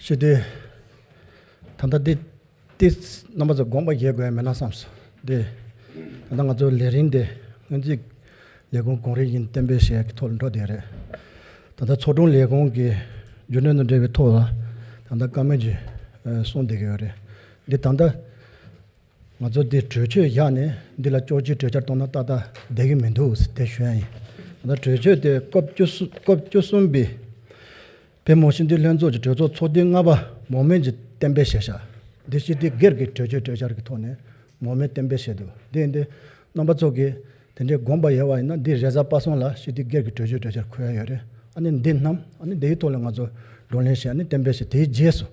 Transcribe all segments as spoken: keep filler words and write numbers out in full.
ཅི་སྟེ། ད་ལྟ་འདི་ཏིས་རྣམ་པ་ཚོ་དགོངས་པ་བཞེས་དགོས་ཡ་མེད་ན་བསམས་སོང་། འདི་ད་ལྟ་ང་ཚོ་ལས་རིམ་འདི་སྔོན་རྩིས་ལས་ཁུངས་གོང་རིམ་བཞིན་གཏན་འབེབས་བྱེད་ཡ་གི་ཐོག་ལ་འགྲོ་བསྡད་རེད། ད་ལྟ་ཚོགས་དྲུང་ལས་ཁུངས་ཀྱི་རྒྱུན་གྲོན་དང་འབྲེལ་བའི་ཐོག་ལ་ད་ལྟ་བཀའ་མོལ་ཅིག་གསུངས་བསྡད་ཀྱི་ཡོད་རེད། འདི་ད་ལྟ་ང་ཚོ་འདི་གྲོས་ཆོད་བཞག་ནས་འདི་ལ་ལྕོགས་གྲོལ་གྲོས་འཆར་གཏོང་ན་ཏག་ཏག་བསྡད་ཀྱི་མི་འདུག་ཟེར་དེ་ཞུ་ཡ་ཡིན། ད་ལྟ་གྲོས་ཆོད་དེ་སྐབས་བཅུ་གསུམ་སྐབས་བཅུ་གསུམ་པའི་བོད་མི་སྤྱི་འཐུས་ལྷན་ཚོགས་ཀྱི་གྲོས་ཚོགས་ཚོགས་དུས་ལྔ་པ་མང་མོས་ཀྱིས་གཏན་འབེབས་བྱས་ཤག་འདི་སྤྱི་འཐུས་སྒེར་གྱི་གྲོས་ཆོད་གྲོས་འཆར་གྱི་ཐོག་ནས་མང་མོས་གཏན་འབེབས་བྱས་འདུག་འདི་ཡིན་དུས་རྣམ་པ་ཚོ་གིས་དེ་འདྲའི་དགོངས་པ་ཡོད་པ་ཡིན་ན་འདི་རེས་གཟའ་པ་སངས་ལ་སྤྱི་འཐུས་སྒེར་གྱི་གྲོས་ཆོད་གྲོས་འཆར་འཁོད་ཡ་ཡོད་རེད། ཨ་ནི་འདི་རྣམས་ཨ་ནི་འདིའི་ཐོག་ལ་ང་ཚོ་བགྲོ་གླེང་བྱས་ཨ་ནི་གཏན་འབེབས་བྱས་དེའི་རྗེས་སུ་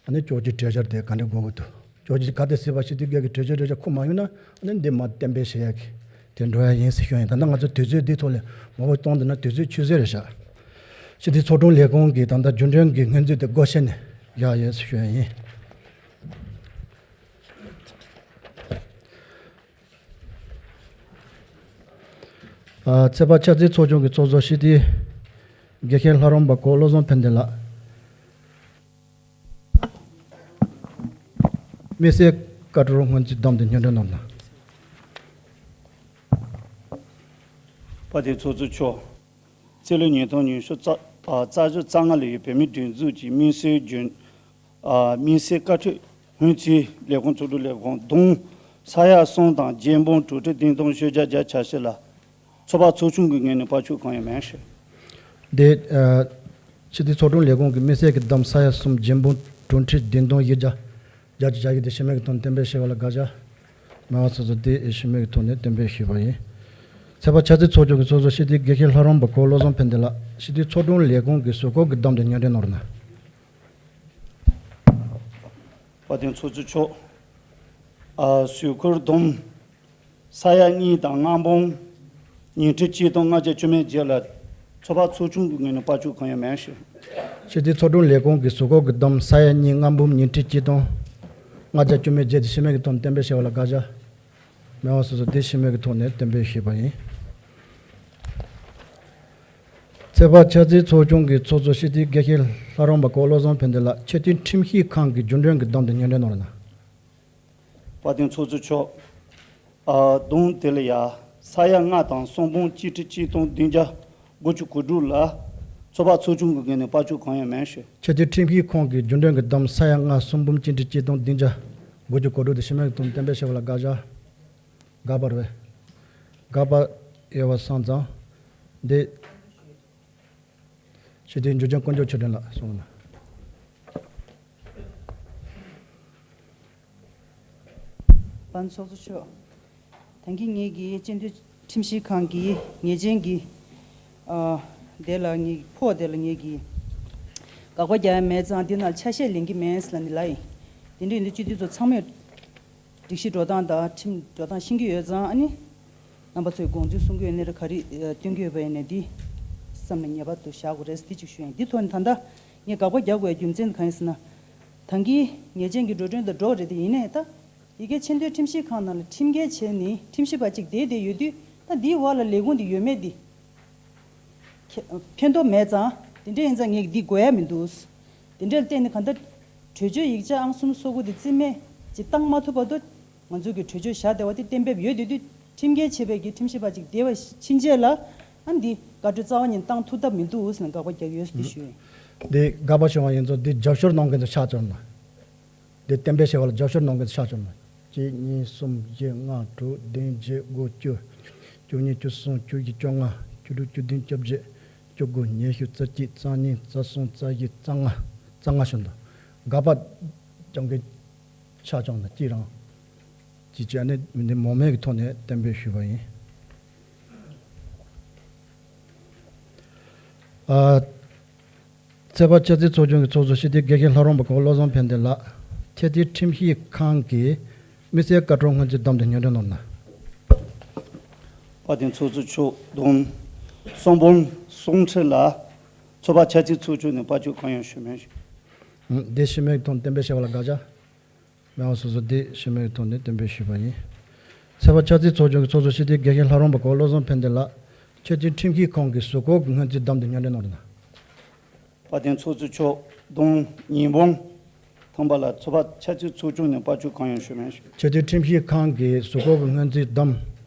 ཨ་ནི་ལྕོགས་གྲོལ་གྲོས་འཆར་དེ་ག་འདྲ་དགོས་ཀྱི་འདུག་ལྕོགས་གྲོལ་ག་དེ་སྲིད་པ་སྤྱི་འཐུས་སྒེར་གྱི་གྲོས་ཆོད་གྲོས་འཆར་འཁོད་མ་ཡོང་ན་ཨ་ནི་འདི་མར་གཏན་འབེབས་བྱེད་ཡག་གི་དེ་འགྲོ་ཡ་ཡིན་ཟེར་ཞུ་ཡ་ཡིན། ད་ལྟ་ང་ཚོ་དུས་ཚོད་འདི་ཐོག་ལ་མ་འོངས་པ་གཏོང་འདི་ན་དུས་ཚོད་ཆུད་ཟོས་རེད་ཤག་སྤྱི་འཐུས་ཚོགས་དྲུང་ལས་ཁུངས་ཀྱིས་ད་ལྟ་རྒྱུན་གྲོན་གྱི་སྔོན་རྩིས་དེ་སྒོ་ཕྱེ་ནས་བཞག་ཡོད་ཟེར་ཞུ་ཡ་ཡིན། ཨ། ཚེས་པ་ཕྱག་འཚལ་ཚོགས་ཆུང་གི་ཚོགས་གཙོ་སྤྱི་འཐུས་དགེ་བཤེས་ལྷ་རམས་པ་གོ་བློ་བཟང་ཕན་བདེ་ལགས། དམིགས་བསལ་བཀའ་འཁྲོལ་སྔོན་རྩིས་བསྡོམས་ཏེ་སྙན་སྒྲོན་གནང་དང་། དཔལ་ལྡན་ཚོགས་གཙོ་མཆོག་སྤྱི་ལོ་ཉིས་སྟོང་ཉི་ཤུ་རྩ་ཨ་རྩ་བཞི་རྩ་ལྔ་ལོའི་བོད་མིའི་སྒྲིག་འཛུགས་ཀྱི་དམིགས་བསལ་རྒྱུན་ཨ་དམིགས་བསལ་བཀའ་འཁྲོལ་སྔོན་རྩིས་ལས་ཁུངས་ཚོགས་དྲུང་ལས་ཁུངས་གདོང་ས་ཡ་གསུམ་དང་བརྒྱད་འབུམ་དྲུག་ཁྲི་བདུན་སྟོང་ཤོག་བརྒྱ་བརྒྱ་ཆ་བཞི་ལ། ཚོགས་པ་ཚོགས་ཆུང་གི་ངོས་ནས་བར་ཆད་གང་ཡང་མེད་ཞུ། འདི་ཨ་སྤྱི་འཐུས་ཚོགས་དྲུང་ལས་ཁུངས་ཀྱི་དམིགས་བསལ་གྱི་བསྡོམས་ས་ཡ་གསུམ་བརྒྱད་འབུམ་དྲུག་ཁྲི་བདུན་སྟོང་བཞི་བརྒྱ་བརྒྱད་ཅུ་གྱ་བཞི་དེ་ཞུ་མེད་ཀྱི་ཐོག་ནས་གཏན་འབེབས་བྱས་པ་ལ་དགག་བྱ། མེད་པ་སོ་སོ་དེ་ཞུ་མེད་ཀྱི་ཐོག་ནས་གཏན་འབེབས་ཞུས་པ་ཡིན། ཚེས་པ་ཕྱག་འཚལ་ཚོགས་ཆུང་གི་ཚོགས་གཙོ་སྤྱི་འཐུས་དགེ་བཤེས་ལྷ་རམས་པ་གོ་བློ་བཟང་ཕན་བདེ་ལགས། སྤྱི་འཐུས་ཚོགས་དྲུང་ལས་ཁུངས་ཀྱི་ཟུར་བཀོད་ཀྱི་བསྡོམས་ཏེ་སྙན་སྒྲོན་གནང་རོགས་གནང་། དཔལ་ལྡན་ཚོགས་གཙོ་མཆོག་ཨ་ཟུར་བཀོད་བསྡོམས་ས་ཡ་གཉིས་དང་ལྔ་འབུམ་ཉིས་ཁྲི་གཅིག་སྟོང་ལྔ་བརྒྱ་བཅུ་མེད་བརྒྱད་ལ་ཚོགས་པ་ཚོགས་ཆུང་གི་ངོས་ནས་བར་ཆད་གང་ཡང་མེད་ཞུ། སྤྱི་འཐུས་ཚོགས་དྲུང་ལས་ཁུངས་ཀྱི་ཟུར་བཀོད་ཀྱི་བསྡོམས་ས་ཡ་གཉིས་ལྔ་འབུམ་ཉིས་ཁྲི་གཅིག་སྟོང་ལྔ་བརྒྱ་བཅུ་མེད་བརྒྱད་དེ་ཞུ་མེད་ཀྱི་ཐོག་ནས་གཏན་འབེབས་བྱས་པ་ལ་དགག་བྱ། མེད་པ་སོ་སོ་དེ་ཞུ་མེད་ཀྱི་ཐོག་ནས་གཏན་འབེབས་ཞུས་པ་ཡིན། ཚེས་པ་ཕྱག་འཚལ་ཚོགས་ཆུང་གི་ཚོགས་གཙོ་སྤྱི་འཐུས་དགེ་བཤེས་ལྷ་རམས་པ་གོ་བློ་བཟང་ཕན་བདེ་ལགས། ཆེས་མཐོའི་ཁྲིམས་ཞིབ་ཁང་གི་རྒྱུན་གྲོན་གྱི་བསྡོམས་ཏེ་སྙན་སྒྲོན་གནང་རོགས་གནང་། དཔལ་ལྡན་ཚོགས་གཙོ་མཆོག་ཨ་བསྡོམས་དེ་ལ་ཡ་ས་ཡ་ལྔ་དང་གསུམ་འབུམ་གཅིག་ཁྲི་གཅིག་སྟོང་བདུན་བརྒྱ་དགུ་བཅུ་གོ་དྲུག་ལ་ཚོགས་པ་ཚོགས་ཆུང་གི་ངོས་ནས་བར་ཆད་གང་ཡང་མེད་ཞུ། ཆེས་མཐོའི་ཁྲིམས་ཞིབ་ཁང་གི་རྒྱུན་གྲོན་གྱི་བསྡོམས་ས་ཡ་ལྔ་གསུམ་འབུམ་གཅིག་ཁྲི་གཅིག་སྟོང་བདུན་བརྒྱ་དགུ་བཅུ་གོ་དྲུག་དེ་ཞུ་མེད་ཀྱི་ཐོག་གཏན་འབེབས་བྱས་པ་ལ་དགག་བྱ། དགག་པ་རེད། དགག་པ་ཡོད་པ་སོང་ཙང་འདི། སྤྱི་འཐུས་འཇུ་ཆེན་དཀོན་མཆོག་ཆོས་སྒྲོན་ལགས་གསུངས་གནང་། དཔལ་ཚོགས་གཙོ་མཆོག་ད་གིན་ངེད་ཀྱིས་སྤྱི་འཐུས་ཁྲིམས་ཞིབ་ཁང་གི་ཉེས་ཅན་གྱི་ཨ་དེ་ལ་ངེད་ཕོགས་དེ་ལ་ངེད་ཀྱིས་དགག་པ་རྒྱག་ཡ་མེད་ཙང་འདི་ནང་ཆ་ཤས་ལེན་གྱི་མེད་ཟེར་ལབ་ནི་ལབ་ཡིན། དེ་འདྲ་ཡིན་དུས་སྤྱི་འཐུས་ཚོ་ཚང་མས་སྒྲིག་གཞི་འགྲོ་སྟངས་དང་ཁྲིམས་འགྲོ་སྟངས་ཤེས་ཀྱི་ཡོད་ཙང་ཨ་ནི། རྣམ་པ་ཚོས་དགོངས་ཚུལ་གསུང་གི་ཡོད་ནའི་རེད། ག་རེ་ཨ་སྟོན་གྱི་ཡོད་པ་ཡིན་ནའི་འདི་བསམ་ནས་ངེས་པར་དུ་བཞག་དགོས་རེད་འདི་གཅིག་ཞུ་ཡིན། འདི་ཐོག་ནས་ད་ལྟ་ངས་དགག་པ་རྒྱག་དགོས་རྒྱུ་མཚན་གང་ཡིན་ཟེར་ན། ད་གིན་ཉེས་ཅན་གྱི་འགྲོ་གྲོན་དང་འགྲོ་རེད་དེ་ཡིན་ནའི་ད་ཡི་གེ་ཆེས་མཐོའི་ཁྲིམས་ཞིབ་ཁང་ནང་ལ་ཁྲིམས་འགལ་བྱས་ནས་ཁྲིམས་ཞིབ་པ་གཅིག་བསྡད་བསྡད་ཡོད་དུས་ད་འདིའི་འོག་ལ་ལས་ཁུངས་འདི་ཡོད་མེད་འདི་ཁྱེད་ཕན་ཐོགས་མེད་ཙང་དེ་འདྲ་ཡིན་ཙང་ངས་འདི་དགོས་ཡ་མི་འདུག་དེ་འདྲ་ལ་བརྟེན་ནས་གང་ལྟར་གྲོས་ཆོད་ཡིག་ཆ་ཨང་གསུམ་སོ་དགུ་དེ་རྩིས་མེད་ཅིག་བཏང་མ་ཐུབ་བར་དུ་ང་ཚོ་གི་གྲོས་ཆོད་བཞག་བསྡད་པ་དེ་གཏན་འབེབས་ཡོད་དེ་དུས་ཁྲིམས་འགལ་བྱས་པའི་གི་ཁྲིམས་ཞིབ་པ་ཅིག་བསྡད་པ་ཕྱིན་ཆད་ལ་ཨ་འདི་བཀའ་འཁྲོལ་རྩ་བ་ཉིད་བཏང་ཐུབ་ཐབས་མི་འདུག་ཟེར་ནས་དགག་པ་རྒྱག་ཡོད་ཟེར་ཞུ་ཡིན། འདི་དགག་པ་ཞུ་བ་ཡིན་ཚོ་འདི་རྒྱབ་སྐྱོར་གནང་མཁན་ཚོ་ཆགས་བཅུག་ན། འདི་གཏན་འབེབས་བྱས་པ་ལ་རྒྱབ་སྐྱོར་གནང་མཁན་ཚོ་ཆགས་བཅུག་ན། གཅིག་གཉིས་གསུམ་བཞི་ལྔ་དྲུག་བདུན་བརྒྱད་དགུ་བཅུ། བཅུ་གཉིས་བཅུ་གསུམ་བཅུ་བཞི་བཅོ་ལྔ་བཅུ་དྲུག་བཅུ་བདུན་བཅོ་བརྒྱད་བཅུ་དགུ་ཉི་ཤུ་རྩ་གཅིག་རྩ་གཉིས་རྩ་གསུམ་རྩ་བཞི་རྩ་ལྔ་རྩ་ལྔ་བྱུང་འདུག་དགག་པ་རྐྱང་གི་ཆ་ཆུང་ན་གཅིག་རང་གཅིག་བྱས་ནས་མི་འདི་མང་མོས་ཀྱི་ཐོག་ནས་གཏན་འབེབས་ཞུས་པ་ཡིན། ཨ། ཚེས་པ་ཕྱག་འཚལ་ཚོགས་ཆུང་གི་ཚོགས་གཙོ་སྤྱི་འཐུས་དགེ་བཤེས་ལྷ་རམས་པ་གོང་བློ་བཟང་ཕན་བདེ་ལགས། ཆེས་མཐོའི་ཁྲིམས་ཞིབ་ཁང་གི་དམིགས་བསལ་བཀའ་འཁྲོལ་སྔོན་རྩིས་བསྡོམས་ཏེ་སྙན་སྒྲོན་གནང་ན། དཔལ་ལྡན་ཚོགས་གཙོ་མཆོག་བསྡོམས་གསུམ་འབུམ་གསུམ་ཁྲི་ལ་ཚོགས་པ་ཕྱག་འཚལ་ཚོགས་ཆུང་ནས་བཀའ་ཆོས་གང་ཡང་ཞུ་མེད། ཨང་། དེ་ཞུ་མེད་ཐོག་གཏན་འབེབས་བྱས་པ་ལ་དགག་བྱ། མེད་པ་སོ་སོ་དེ་ཞུ་མེད་ཐོག་ནས་གཏན་འབེབས་ཞུས་པ་ཡིན། ཚེས་པ་ཕྱག་འཚལ་ཚོགས་ཆུང་གི་ཚོགས་གཙོ་སྤྱི་འཐུས་དགེ་བཤེས་ལྷ་རམས་པ་གོང་བློ་བཟང་ཕན་བདེ་ལགས། ཆེས་མཐོའི་ཁྲིམས་ཞིབ་ཁང་གི་ཟུར་བཀོད་ཀྱི་སྔོན་རྩིས་བསྡོམས་ཏེ་སྙན་སྒྲོན་གནང་རོགས་གནང་། དཔལ་ལྡན་ཚོགས་གཙོ་མཆོག་གདོང་ཉི་འབུམ་ཐམ་པ་ལ་ཚོགས་པ་ཆབ་སྲིད་ཚོགས་ཆུང་ནས་དཔལ་འབྱོར་གང་ཡང་ཞུ་མེད་ཞུ། ཆེས་མཐོའི་ཁྲིམས་ཞིབ་ཁང་གིས་གཟུགས་སྐོར་གྱི་སྔོན་རྩིས་བདམས་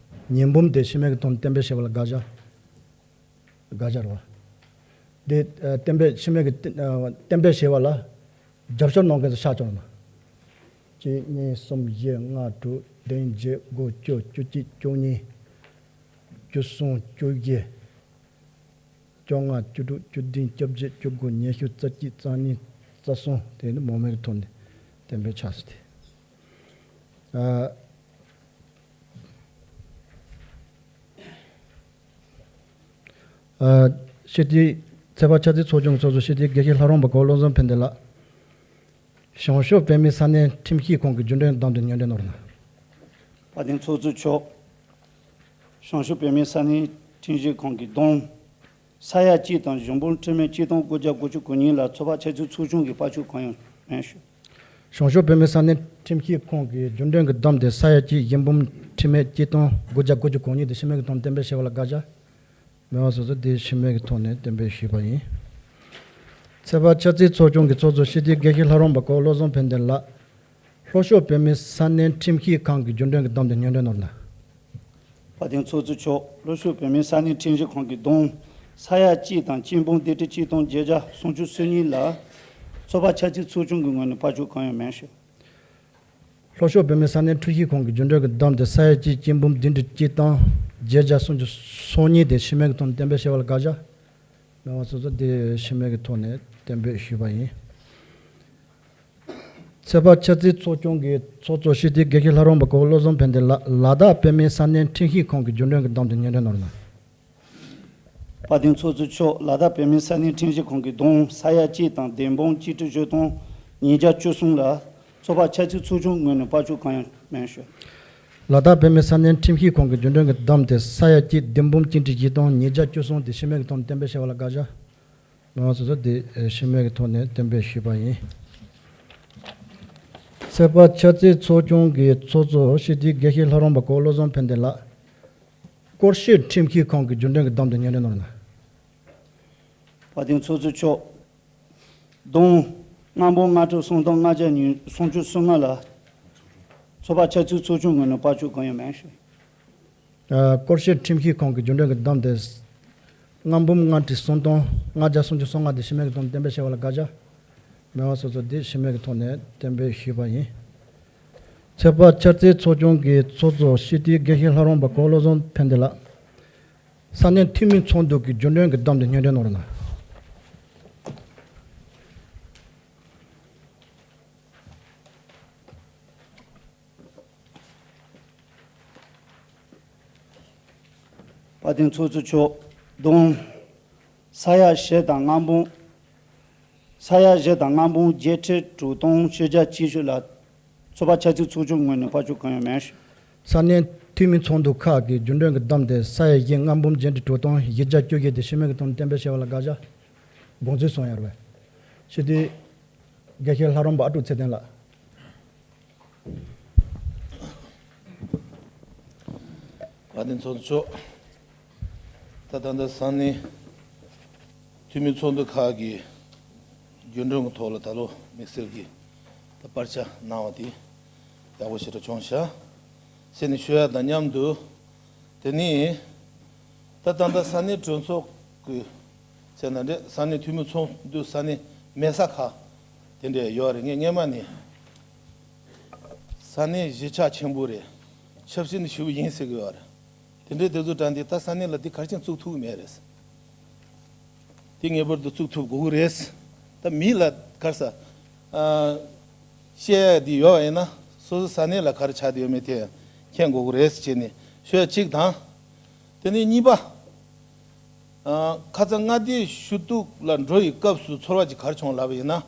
ཉི་འབུམ་དེ་ཤི་རྨས་ཀྱི་ཐོག་ནས་གཏན་འབེབས་བྱས་པ་ལ་དགག་བྱ། དགག་བྱ་རེད་བ། དེ་ཨ་གཏན་འབེབས་ཤི་རྨས་ཀྱི་ཨ་གཏན་འབེབས་བྱས་པ་ལ་རྒྱབ་སྐྱོར་གནང་མཁན་ཚོ་ཤག་བཅོ་ན། གཅིག་གཉིས་གསུམ་བཞི་ལྔ་དྲུག་བདུན་བརྒྱད་དགུ་བཅུ་བཅུ་གཅིག་བཅུ་གཉིས་བཅུ་གསུམ་བཅུ་བཞི། བཅོ་ལྔ། བཅུ་དྲུག་བཅུ་བདུན། བཅོ་བརྒྱད། བཅུ་དགུ། ཉི་ཤུ། རྩ་གཅིག་རྩ་གཉིས། རྩ་གསུམ་དེ་ནི་མང་མོས་ཀྱི་ཐོག་ནས་གཏན་འབེབས་ཆགས་སོང་སྟེ། ཨ་ཨ་སྤྱི་འཐུས་ཚོགས་པ་ཆབ་སྲིད་ཚོགས་ཆུང་གི་ཚོགས་གཙོ་སྤྱི་འཐུས་དགེ་བཤེས་ལྷ་རམས་པ་གོ་བློ་བཟང་ཕན་བདེ་ལགས། བྱང་ཕྱོགས་བོད་མིའི་ས་གནས་ཁྲིམས་ཞིབ་ཁང་གི་རྒྱུན་གྲོན་གྱི་བསྡོམས་དེ་སྙན་སྒྲོན་གནང་རོགས་གནང་། དཔལ་ལྡན་ཚོགས་གཙོ་མཆོག་བྱང་ཕྱོགས་བོད་མིའི་ས་གནས་ཁྲིམས་ཞིབ་ཁང་གི་གདོང་ས་ཡ་གཅིག་དང་གཞུང་འབུམ་ཁྲིམས་མེད་གཅིག་སྟོང་དགུ་བརྒྱ་དགུ་བཅུ་གོ་གཉིས་ལ་ཚོགས་པ་ཆབ་སྲིད་ཚོགས་ཆུང་གིས་དཔལ་འབྱོར་གང་ཡང་མེད་ཞུ། བྱང་ཕྱོགས་བོད་མིའི་ས་གནས་ཁྲིམས་ཞིབ་ཁང་གི་རྒྱུན་གྲོན་གྱི་བསྡོམས་དེ་ས་ཡ་གཅིག་གཞུང་འབུམ་ཁྲིམས་མེད་གཅིག་སྟོང་དགུ་བརྒྱ་དགུ་བཅུ་གོ་གཉིས་དེ་ཤི་རྨས་ཀྱི་ཐོག་ནས་གཏན་འབེབས་བྱས་པ་ལ་དགག་བྱ། མི་མང་སོ་སོ་དེ་ཤི་རྨས་ཀྱི་ཐོག་ནས་གཏན་འབེབས་ཞུས་པ་ཡིན། ཚོགས་པ་ཆབ་སྲིད་ཚོགས་ཆུང་གི་ཚོགས་གཙོ་སྤྱི་འཐུས་དགེ་བཤེས་ལྷ་རམས་པ་གོ་བློ་བཟང་ཕན་བདེ་ལགས། ལྷོ་ཕྱོགས་བོད་མིའི་ས་གནས་ཁྲིམས་ཞིབ་ཁང་གི་རྒྱུན་གྲོན་གྱི་བསྡོམས་དེ་སྙན་སྒྲོན་གནང་རོགས་གནང་། དཔལ་ལྡན་ཚོགས་གཙོ་མཆོག་ལྷོ་ཕྱོགས་བོད་མིའི་ས་གནས་ཁྲིམས་ཞིབ་ཁང་གི་གདོང་ས་ཡ་གཅིག་དང་གཅིག་འབུམ་བདུན་ཁྲི་གཅིག་སྟོང་བརྒྱད་བརྒྱ་སུམ་ཅུ་སོ་གཉིས་ལ་ཚོགས་པ་ཆབ་སྲིད་ཚོགས་ཆུང་གི་ངོས་ནས་དཔལ་འབྱོར་གང་ཡང་མེད་ཞུ། ལྷོ་ཕྱོགས་བོད་མིའི་ས་གནས་ཁྲིམས་ཞིབ་ཁང་གི་རྒྱུན་གྲོན་གྱི་བསྡོམས་དེ་ས་ཡ་གཅིག་གཅིག་འབུམ་བདུན་ཁྲི་གཅིག་སྟོང་བརྒྱད་བརྒྱ་སུམ་ཅུ་སོ་གཉིས་དེ་ཤི་རྨས་ཀྱི་ཐོག་ནས་གཏན་འབེབས་བྱས་པ་ལ་དགག་བྱ། མི་མང་སོ་སོ་དེ་ཤི་རྨས་ཀྱི་ཐོག་ནས་གཏན་འབེབས་ཞུས་པ་ཡིན། ཚོགས་པ་ཆབ་སྲིད་ཚོགས་ཆུང་གི་ཚོགས་གཙོ་སྤྱི་འཐུས་དགེ་བཤེས་ལྷ་རམས་པ་གོ་བློ་བཟང་ཕན་བདེ་ལགས། ལ་དྭགས་བོད་མིའི་ས་གནས་ཁྲིམས་ཞིབ་ཁང་གི་རྒྱུན་གྲོན་གྱི་བསྡོམས་དེ་སྙན་སྒྲོན་གནང་རོགས་གནང་། དཔལ་ལྡན་ཚོགས་གཙོ་མཆོག་ལ་དྭགས་བོད་མིའི་ས་གནས་ཁྲིམས་ཞིབ་ཁང་གི་གདོང་ས་ཡ་གཅིག་དང་བདུན་འབུམ་གཅིག་ཁྲི་བཞི་སྟོང་ཉིས་བརྒྱ་བཅུ་གསུམ་ལ་ཚོགས་པ་ཆབ་སྲིད་ཚོགས་ཆུང་ངོས་ནས་དཔལ་འབྱོར་གང་ཡང་མེད་ཞུ། ལ་དྭགས་བོད་མིའི་ས་གནས་ཁྲིམས་ཞིབ་ཁང་གི་རྒྱུན་གྲོན་གྱི་བསྡོམས་དེ་ས་ཡ་གཅིག་བདུན་འབུམ་གཅིག་ཁྲི་བཞི་སྟོང་ཉིས་བརྒྱ་བཅུ་གསུམ་དེ་ཤི་རྨས་ཀྱི་ཐོག་ནས་གཏན་འབེབས་བྱས་པ་ལ་དགག་བྱ། མི་མང་སོ་སོ་དེ་ཤི་རྨས་ཀྱི་ཐོག་ནས་གཏན་འབེབས་ཞུས་པ་ཡིན། ཚོགས་པ་ཆབ་སྲིད་ཚོགས་ཆུང་གི་ཚོགས་གཙོ་སྤྱི་འཐུས་དགེ་བཤེས་ལྷ་རམས་པ་གོ་བློ་བཟང་ཕན་བདེ་ལགས། སྐོར་གཞས་ཁྲིམས་ཞིབ་ཁང་གི་རྒྱུན་གྲོན་གྱི་བསྡོམས་དེ་སྙན་སྒྲོན་གནང་རོགས་གནང་། དཔལ་ལྡན་ཚོགས་གཙོ་མཆོག་གདོང་ལྔ་འབུམ་ལྔ་ཁྲི་སུམ་སྟོང་ལྔ་བརྒྱ་ཉིས་སུམ་ཅུ་སོ་ལྔ་ལ་ཚོགས་པ་ཆབ་སྲིད་ཚོགས་ཆུང་ངོས་ནས་དཔལ་འབྱོར་གང་ཡང་མེད་ཞུ། ཨ་སྐོར་གཞས་ཁྲིམས་ཞིབ་ཁང་གི་རྒྱུན་གྲོན་གྱི་བསྡོམས་དེ་ལྔ་འབུམ་ལྔ་ཁྲི་སུམ་སྟོང་ལྔ་བརྒྱ་སུམ་ཅུ་སོ་ལྔ་དེ་ཤི་རྨས་ཀྱི་ཐོག་ནས་གཏན་འབེབས་བྱས་པ་ལ་དགག་བྱ། མི་མང་སོ་སོ་དེ་ཤི་རྨས་ཀྱི་ཐོག་ནས་གཏན་འབེབས་ཞུས་པ་ཡིན། ཚོགས་པ་ཆབ་སྲིད་ཚོགས་ཆུང་གི་ཚོགས་གཙོ་སྤྱི་འཐུས་དགེ་བཤེས་ལྷ་རམས་པ་གོ་བློ་བཟང་ཕན་བདེ་ལགས། ས་གནས་འཐུས་མི་ཚོགས་འདུ་གི་རྒྱུན་གྲོན་གྱི་བསྡོམས་དེ་སྙན་སྒྲོན་གནང་རོགས་གནང་། དཔལ་ལྡན་ཚོགས་གཙོ་མཆོག་གདོང་ས་ཡ་བཞི་དང་ལྔ་འབུམ་ས་ཡ་བཞི་དང་ལྔ་འབུམ་བརྒྱད་ཁྲི་དྲུག་སྟོང་ཕྱེད་བརྒྱ་བཅུ་བཞི་ལ་ཚོགས་པ་ཆབ་སྲིད་ཚོགས་ཆུང་ངོས་ནས་དཔལ་འབྱོར་གང་ཡང་མེད་ཞུ། ས་གནས་འཐུས་མི་ཚོགས་འདུ་ཁག་གི་རྒྱུན་གྲོན་གྱི་བསྡོམས་དེ་ས་ཡ་བཞི་ལྔ་འབུམ་བརྒྱད་ཁྲི་དྲུག་སྟོང་བཞི་བརྒྱ་བཅུ་བཞི་དེ་ཤི་རྨས་ཀྱི་ཐོག་ནས་གཏན་འབེབས་བྱས་པ་ལ་དགག་བྱ། དགོངས་ཚུལ་གསུངས་ཡོད་རེད་པས། སྤྱི་འཐུས་དགེ་བཤེས་ལྷ་རམས་པ་ཨ་ཀྲུག་ཚེ་བརྟན་ལགས། དཔལ་ལྡན་ཚོགས་གཙོ་མཆོག་ད་ད་ལྟ་ས་གནས་འཐུས་མི་ཚོགས་འདུ་ཁག་གི་རྒྱུན་གྲོན་གྱི་ཐོག་ལ་ད་ལོ་དམིགས་བསལ་གྱི་ད་བར་ཆ་གནང་བ་དེ་ཡག་པོ་ཞེ་དྲག་བྱུང་ཤག་ཟེར་ནས་ཞུ་ཡ་དང་མཉམ་དུ། དེ་ནས་ད་ད་ལྟ་ས་གནས་གྲོས་ཚོགས་ཀྱི་ཟེར་ན་འདྲ། ས་གནས་འཐུས་མི་ཚོགས་འདུ་ས་གནས་མེད་ས་ཁག་དེ་འདྲ་ཡོད་རེད། ངས་སྔས་མ་ནས་ས་གནས་གཞིས་ཆགས་ཆེན་པོ་རེད། ཆབ་སྲིད་ནི་ཞེ་པོ་ཡིན་ཟེར་གི་ཡོད་རེད། དེ་འདྲའི་དེ་ཚོ་དྲངས་ཏེ་ད་ས་གནས་ལ་འདི་ག་རེ་བྱས་ནས་བཙུགས་ཐུབ་ཀྱི་མེད་རེད། དེ་ངེས་པར་དུ་བཙུགས་ཐུབ་དགོས་ཀྱི་རེད། ད་མི་ལ་ག་རེ་ཟ། ཨ། བཤད་ཡ་འདི་ཡོད་པ་ཡིན་ན་སོ་སོ་ས་གནས་ལ་ག་རེ་ཆགས་བསྡད་ཡོད་མེད་དེ་མཁྱེན་དགོས་ཀྱི་རེད་ཟེར་ནས་ཞུ་ཡ་གཅིག་དང་། དེ་ནས་གཉིས་པ། ཨ། ཁ་སང་མངའ་སྡེའི་ཞུ་གཏུག་ལ་འགྲོ་ཡི་སྐབས་སུ་ཚོར་བ་ཅིག་ག་རེ་བྱུང་ལབ་པ་ཡིན་ན།